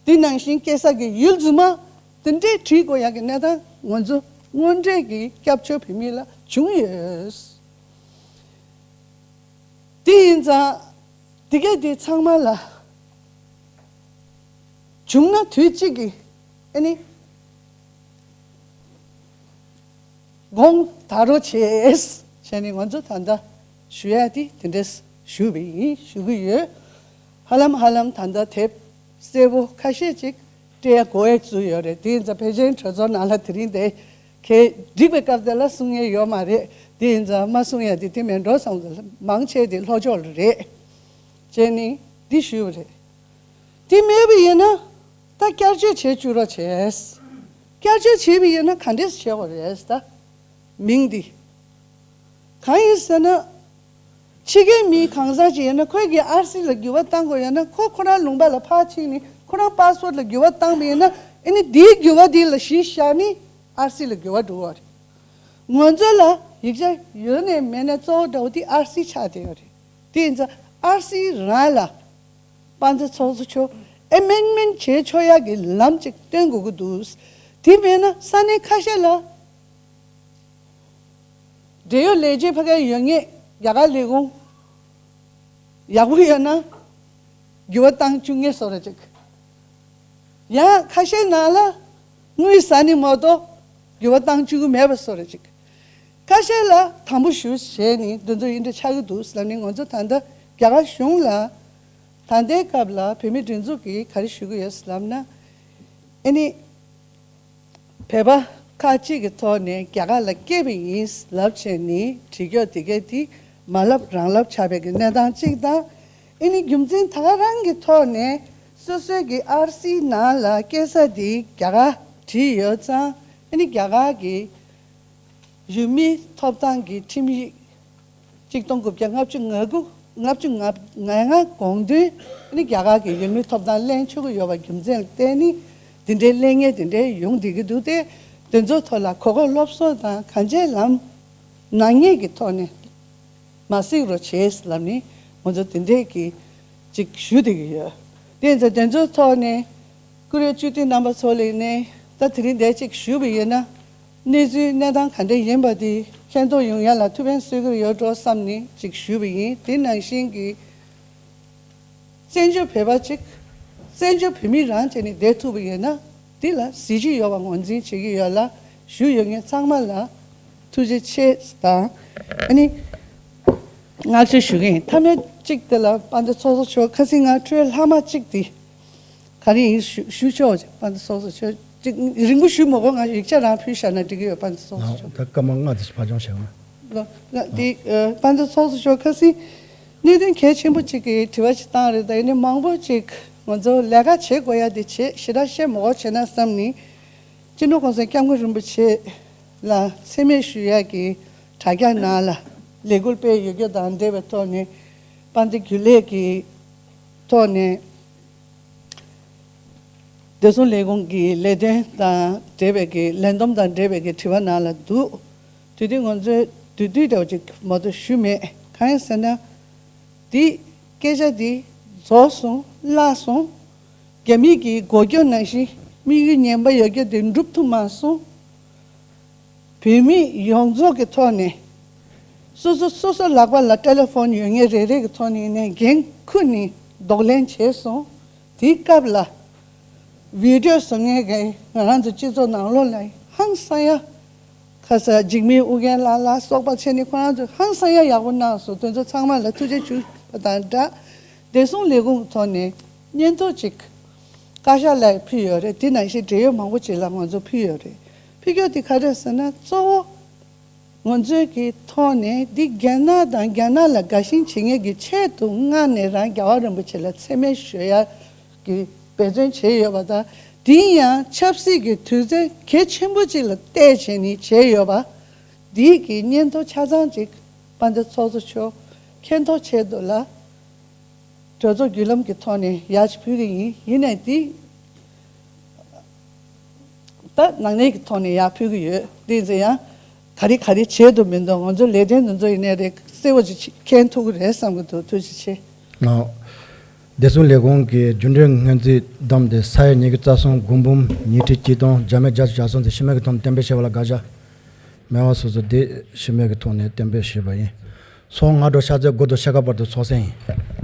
དེ་ནང་བཞིན་སྐྱེས་ས་གི་ཡུལ་རྫུན་མ། དེ་འདྲས་བྲིས་དགོས་ཡག་གི་གནས་སྟངས་ང་ཚོ་དངོས་འབྲེལ་གྱི་སྐྱབས་བཅོལ་བོད་མི་ལ་བྱུང་ཡོད། དེ་ཡིན་ཙང་། དེ་གས་དེ་ཚང་མ་ལ་བྱུང་ན་དུས་གཅིག་གི་ཨ་ནི་དགོངས་དག་རོགས་བྱེད་བྱས་ནས་ང་ཚོ་ད་ལྟ་ཞུ་ཡ་དེ་དེ་འདྲས་ཞུས་པ་ཡིན། ཞུ་གི་ཡོད། ཧ་ལམ་ཧ་ལམ་ད་ལྟ་དེབ་གསལ་པོ་ཁ་ཤས་ཅིག་སྤྲད་ཡ་གོ་ཡ་བཙུགས་ཡོད་རེད། དེ་ཡིན་ཙང་ཕལ་ཆེར་གྲོས་ཚོགས་ནང་ལ་དེ་རིང་དེ་གས་འགྲིག་པའི་སྐབས་དེ་ལ་གསུང་ཡ་ཡོད་མ་རེད། དེ་ཡིན་ཙང་མ་གསུང་ཡ་དེ་དེ་མིན་འགྲོ་བསམ་ཙང་མང་ཆེ་དེ་ལྷོ་ཕྱོགས་ལ་རེད། བྱས་ནས་འདི་ཞུས་པ་རེད། དེ་མེད་པ་ཡིན་ན་ད་བསྐྱར་བཅོས་བྱེད་བཅུག་རོགས་བྱས། བསྐྱར་བཅོས་བྱས་པ་ཡིན་ན་ག་འདྲས་བྱེད་དགོས་རེད་ད། མིང་འདི་གང་ཡིན་ཟེར་ན། ཕྱི་རྒྱལ་མི་གང་ཟག་ཅིག་ཡིན་ན་ཁོས་ཀྱི་ཨར་སི་ལ་འགྱུར་བ་བཏང་དགོས་ཡོད་ན་ཁོ་ཁོ་རང་ལུང་པ་ལ་ཕར་ཕྱིན་ནས་ཁོ་རང་པ་སི་པོར་ལ་འགྱུར་བ་བཏང་པ་ཡིན་ན། ཨ་ནི་དེའི་འགྱུར་བ་དེ་ལ་གཞི་བཞག་ནས་ཨར་སི་ལ་འགྱུར་བ་འགྲོ་གི་རེད། ང་ཚོ་ལ་ཡིག་ཆ་ཡོད་ནས་མེད་ནས་གཙོ་བོ་འདྲ་བོ་དེ་ཨར་སི་ཆགས་བསྡད་ཡོད་རེད། དེ་ཡིན་ཙང་ཨར་སི་རང་ལ་དཔལ་འབྱོར་ཚོགས་གཙོ་མཆོག་ཨེ་མེན་མེན་བྱེད་ཆོག་ཡག་གི་ལམ་ཅིག་སྟོན་དགོས་ཀྱི་འདུག་དེ་མེད་ན་ས་གནས་ཁ་ཤས་ལ་འབྲེལ་ཡོད་ལས་བྱེད་ཕ་གིར་ཡོད་ངེས་རྒྱ་གར་ལས་ཁུངས་ཡག་པོ་ཡོད་ན་འགྱུར་བ་བཏང་བཅུག་ངེས་བཟོ་འདྲ་ཅིག་ཡང་ཁ་ཤས་ནང་ལ་དངུལ་ཟ་ནི་མ་གཏོགས་འགྱུར་བ་བཏང་བཅུག་གི་མེད་པ་བཟོ་འདྲ་ཅིག་ཁ་ཤས་ལ་དམ་པོ་ཞུ་བྱས་ནས་འདི་ཚོ་ཡིན་འདྲ་ཆགས་ཀྱི་འདུག་ལབ་ནས། ང་ཚོ་ད་ལྟ་རྒྱ་གར་གཞུང་ལ་ད་ལྟའི་སྐབས་ལ་བོད་མིའི་སྒྲིག་འཛུགས་ཀྱིས་ག་རེ་ཞུ་གི་ཡོད་ལབ་ན། ཨ་ནི་བོད་པ་ཁག་ཅིག་གི་ཐོག་ནས་རྒྱ་གར་ལ་སྐྱེས་པ་ཡིན་ལབ་བྱས་ནས་བྲིས་སྐྱོག་དེ་གས་དེ་མ་ལབ་རང་ལབ་ཆགས་པའི་གི་གནས་སྟངས་གཅིག་དང་། ཨ་ནི་རྒྱུ་མཚན་ད་ག་རང་གི་ཐོག་ནས་སོ་སོའི་གི་ཨར་སི་ནང་ལ་སྐྱེས་ས་དེ་རྒྱ་གར་བྲིས་ཡོད་ཙང་། ཨ་ནི་རྒྱ་གར་གི་ཡུལ་མིའི་ཐོབ་ཐང་གི་ཁྲིམས་ཡིག་གཅིག་སྟོང་དགུ་བརྒྱ་ལྔ་བཅུ་ང་དགུ་ལྔ་བཅུ་ང་ལྔ་དགོངས་དོན་ནི་རྒྱ་གར་གྱི་ཡུལ་མིའི་ཐོབ་ཐང་གླེང་ཆོག་གི་ཡོད་པ་རྒྱུ་མཚན་ལ་བརྟེན་ནས་འདི་འདྲའི་གླེང་མཁན་དེ་འདྲའི་ཡོང་བསྡད་ཀྱི་འདུག་སྟེ། དེ་ཚོའི་ཐོག་ལ་གོ་སྐབས་སློབ་གསོ་དང་གང་ཅིའི་ལམ་ནག་ཉེས་ཀྱི་ཐོག་ནས་མ་གཟིགས་རོགས་བྱེད་ལབ་ནས་ང་ཚོ་དེ་འདྲས་ཀྱི་ཅིག་ཞུ་བསྡད་ཀྱི་ཡོད། དེ་ཡིན་ཙང་དེ་ཚོའི་ཐོག་ནས་བཀུར་འོས་སྤྱི་འཐུས་རྣམ་པ་ཚོ་ལ་ནས་ད་དེ་རིང་འདིར་ཅིག་ཞུས་པ་ཡིན་ན། གནས་ཚུལ་གནས་སྟངས་ག་འདྲ་ཡིན་པ་དེ་མཁྱེན་རྟོགས་ཡོང་ཡ་ལ་ཐུགས་ཕན་གསོས་ཀྱི་ཡོད་འགྲོ་བསམ་ནས་ཅིག་ཞུས་པ་ཡིན། དེ་ནང་བཞིན་གྱི་བཙན་བྱོལ་བོད་པ་ཅིག་བཙན་བྱོལ་བོད་མི་རང་བྱས་ནས་བསྡད་ཐུབ་པ་ཡིན་ན། འདི་ལ་གཟི་བརྗིད་ཡོད་པ་ངོས་འཛིན་བྱེད་ཀྱི་ཡོད་ལ། ཞུ་ཡོད་མཁན་ཚང་མ་ལ་ཐུགས་རྗེ་ཆེ་དང་། ཨ་ནི་བསྔགས་བརྗོད་ཞུ་གི་ཡིན། མཐའ་མའི་གཅིག་དེ་ལ་དཔལ་འབྱོར་ཚོགས་གཙོ་མཆོག་ཁ་སང་ང་འཕྲོས་ལྷག་མ་གཅིག་དེ་ག་རེ་ཡིན་ཞུ་ཞུ་ཆོག་དཔལ་འབྱོར་ཚོགས་གཙོ་མཆོག་ཅིག་རིང་པོ་ཞུ་མི་དགོས། ང་ཡིག་ཆ་རང་ཕུལ་བཞག་ན་འགྲིག་གི་ཡོད། དཔལ་འབྱོར་ཚོགས་གཙོ་མཆོག་ད་སྐར་མ་ལྔ་དེ་ཞིག་ཕར་སྦྱོང་བྱས་ན། ལོ། ང་དེ་ཨ་དཔལ་འབྱོར་ཚོགས་གཙོ་མཆོག་ཁ་སང་གནད་དོན་གལ་ཆེན་པོ་གཅིག་གི་དྲི་བ་ཞིག་བཏང་རེད། ད་ཡིན་ནའི་མང་པོ་ཅིག་ང་ཚོ་ལས་ཀ་བྱེད་དགོས་ཡ་དེ་བྱེད། ཞེ་དྲག་བཤད་མ་དགོས་བྱས་ན་བསམ་ནས། སྤྱི་ནོར་གོང་ས་སྐྱབས་མགོན་རིན་པོ་ཆེ་ལ་མཚན་སྨད་ཞུ་ཡ་གི་དྲ་རྒྱ་ནང་ལ་ལས་འགུལ་སྤེལ་ཡོད་རྒྱུ་དང་འབྲེལ་བའི་ཐོག་ནས། དཔལ་ལྡན་རྒྱུན་ལས་ཀྱི་ཐོག་ནས། བདེ་སྲུང་ལས་ཁུངས་ཀྱི་ལས་དོན་དང་འབྲེལ་བའི་གི་ལས་བསྡོམས་དང་འབྲེལ་བའི་གི་དྲི་བ་ནང་ལ་འདུག་དེ་དུས་ང་ཚོས་དུས་དུས་འདྲ་བོ་ཅིག་མ་གཏོགས་ཞུས་མེད། གང་ཡིན་ཟེར་ན། འདི་སྐད་ཆ་འདི་རྫོགས་སོང་། བརླག་སོང་། རྒྱ་མི་གི་འགོག་རྒྱུ་ནང་བཞིན་དམིགས་ཡུལ་ངན་པ་ཡོད་རྒྱུ་དེ་འགྲུབ་ཐུབ་མ་སོང་། བོད་མི་ཡོངས་རྫོགས་ཀྱི་ཐོག་ནས་སོ་སོ་སོ་སོ་ལག་པ་ལ་ཊེ་ལེ་ཕོན་ཡོད་མཁན་རེ་རེ་གི་ཐོག་ནས་ནས་འགན་ཁུར་ནས་གདོང་ལེན་བྱས་སོང་། དེའི་སྐབས་ལ་བི་ཌི་ཡོ་བཟོ་མཁན་གྱིས་ང་རང་ཚོ་སྤྱི་ཚོགས་ནང་ལོགས་ལ་ཧང་སང་ཡ། ཁ་ས་འཇིགས་མེད་ཨུ་རྒྱན་ལགས་ལ་སོགས་པ་བྱས་ནས་ཁོ་རང་ཚོས་ཧང་སང་ཡ་ཡག་པོ་གནང་སོང་། དེ་ཚོ་ཚང་མ་ལ་ཐུགས་རྗེ་ཆེ་ཞུ་བ་དང་སྦྲགས། བདེ་སྲུང་ལས་ཁུངས་ཐོག་ནས་སྙན་ཐོ་ཅིག་བཀའ་ཤག་ལ་ཕུལ་ཡོད་རེད། དེ་ནང་བཞིན་འབྲེལ་ཡོད་མང་པོ་ཅིག་ལ་ང་ཚོ་ཕུལ་ཡོད་རེད། ཕུལ་རྒྱུ་དེ་ག་རེ་ཟེར་ན། གཙོ་བོ་ང་ཚོའི་གི་ཐོག་ནས་འདི་རྒྱ་ནག་དང་རྒྱ་ནག་ལ་དགའ་ཞེན་བྱེད་མཁན་གྱི་ཆེད་དུ་མངགས་ནས་རང་རྒྱལ་བ་རིན་པོ་ཆེ་ལ་མཚན་སྨད་ཞུ་ཡ་གི་འབད་བརྩོན་བྱས་ཡོད་པ་དང་། དེ་ཡང་ཆབ་སྲིད་ཀྱི་དུས་ཚོད་གལ་ཆེན་པོ་ཅིག་ལ་བལྟས་བྱས་ནས་བྱས་ཡོད་པ། འདིའི་གི་སྙན་ཐོ་ཆ་ཚང་ཅིག་དཔལ་འབྱོར་ཚོགས་གཙོ་མཆོག་མཁྱེན་རྟོགས་ཆེད་དུ་ལ་གྲོས་ཚོགས་བརྒྱུད་ལམ་གྱི་ཐོག་ནས་ཡར་ཅིག་ཕུལ་གི་ཡིན། ཡིན་ནའི་འདི་ ད་ནང་གནས་ཀྱི་ཐོག་ནས་ཡར་ཕུལ་གྱི་ཡོད། དེ་ཚོ་ཡང་ག་རེ་ག་རེ་བྱེད་དུ་མི་འདུག་ང་ཚོ་ལས་དོན་འདི་ཚོ་ཡིན་ནའི་རེད། གསལ་བོ་ཅིག་མཁྱེན་ཐུབ་ཀྱི་རེད་བསམ་གྱི་འདུག་ཐུགས་རྗེ་ཆེ། ཨོ། བདེ་སྲུང་ལས་ཁུངས་ཀྱི་རྒྱུན་གྲོན་སྔོན་རྩིས་བདམས་ཏེ་ས་ཡ་ཉི་ཤུ་རྩ་གསུམ། དགུང་འབུམ་ཉིས་ཁྲི་གཅིག་སྟོང་བརྒྱ་མེད་བརྒྱད་ཅུ་གྱ་གསུམ་དེ་ཤི་རྨས་ཀྱི་ཐོག་ནས་གཏན་འབེབས་བྱས་པ་ལ་དགག་བྱ་མེད་པ་སོ་སོ་དེ་ཤི་རྨས་ཀྱི་ཐོག་ནས་གཏན་འབེབས་བྱས་པ་ཡིན། ཚོགས་སྔ་དྲོ་ཕྱག་ཚོད་དགུ་དང་ཕྱེད་ཀ་བར་དུ་ཚོགས་གསན་ཡིན།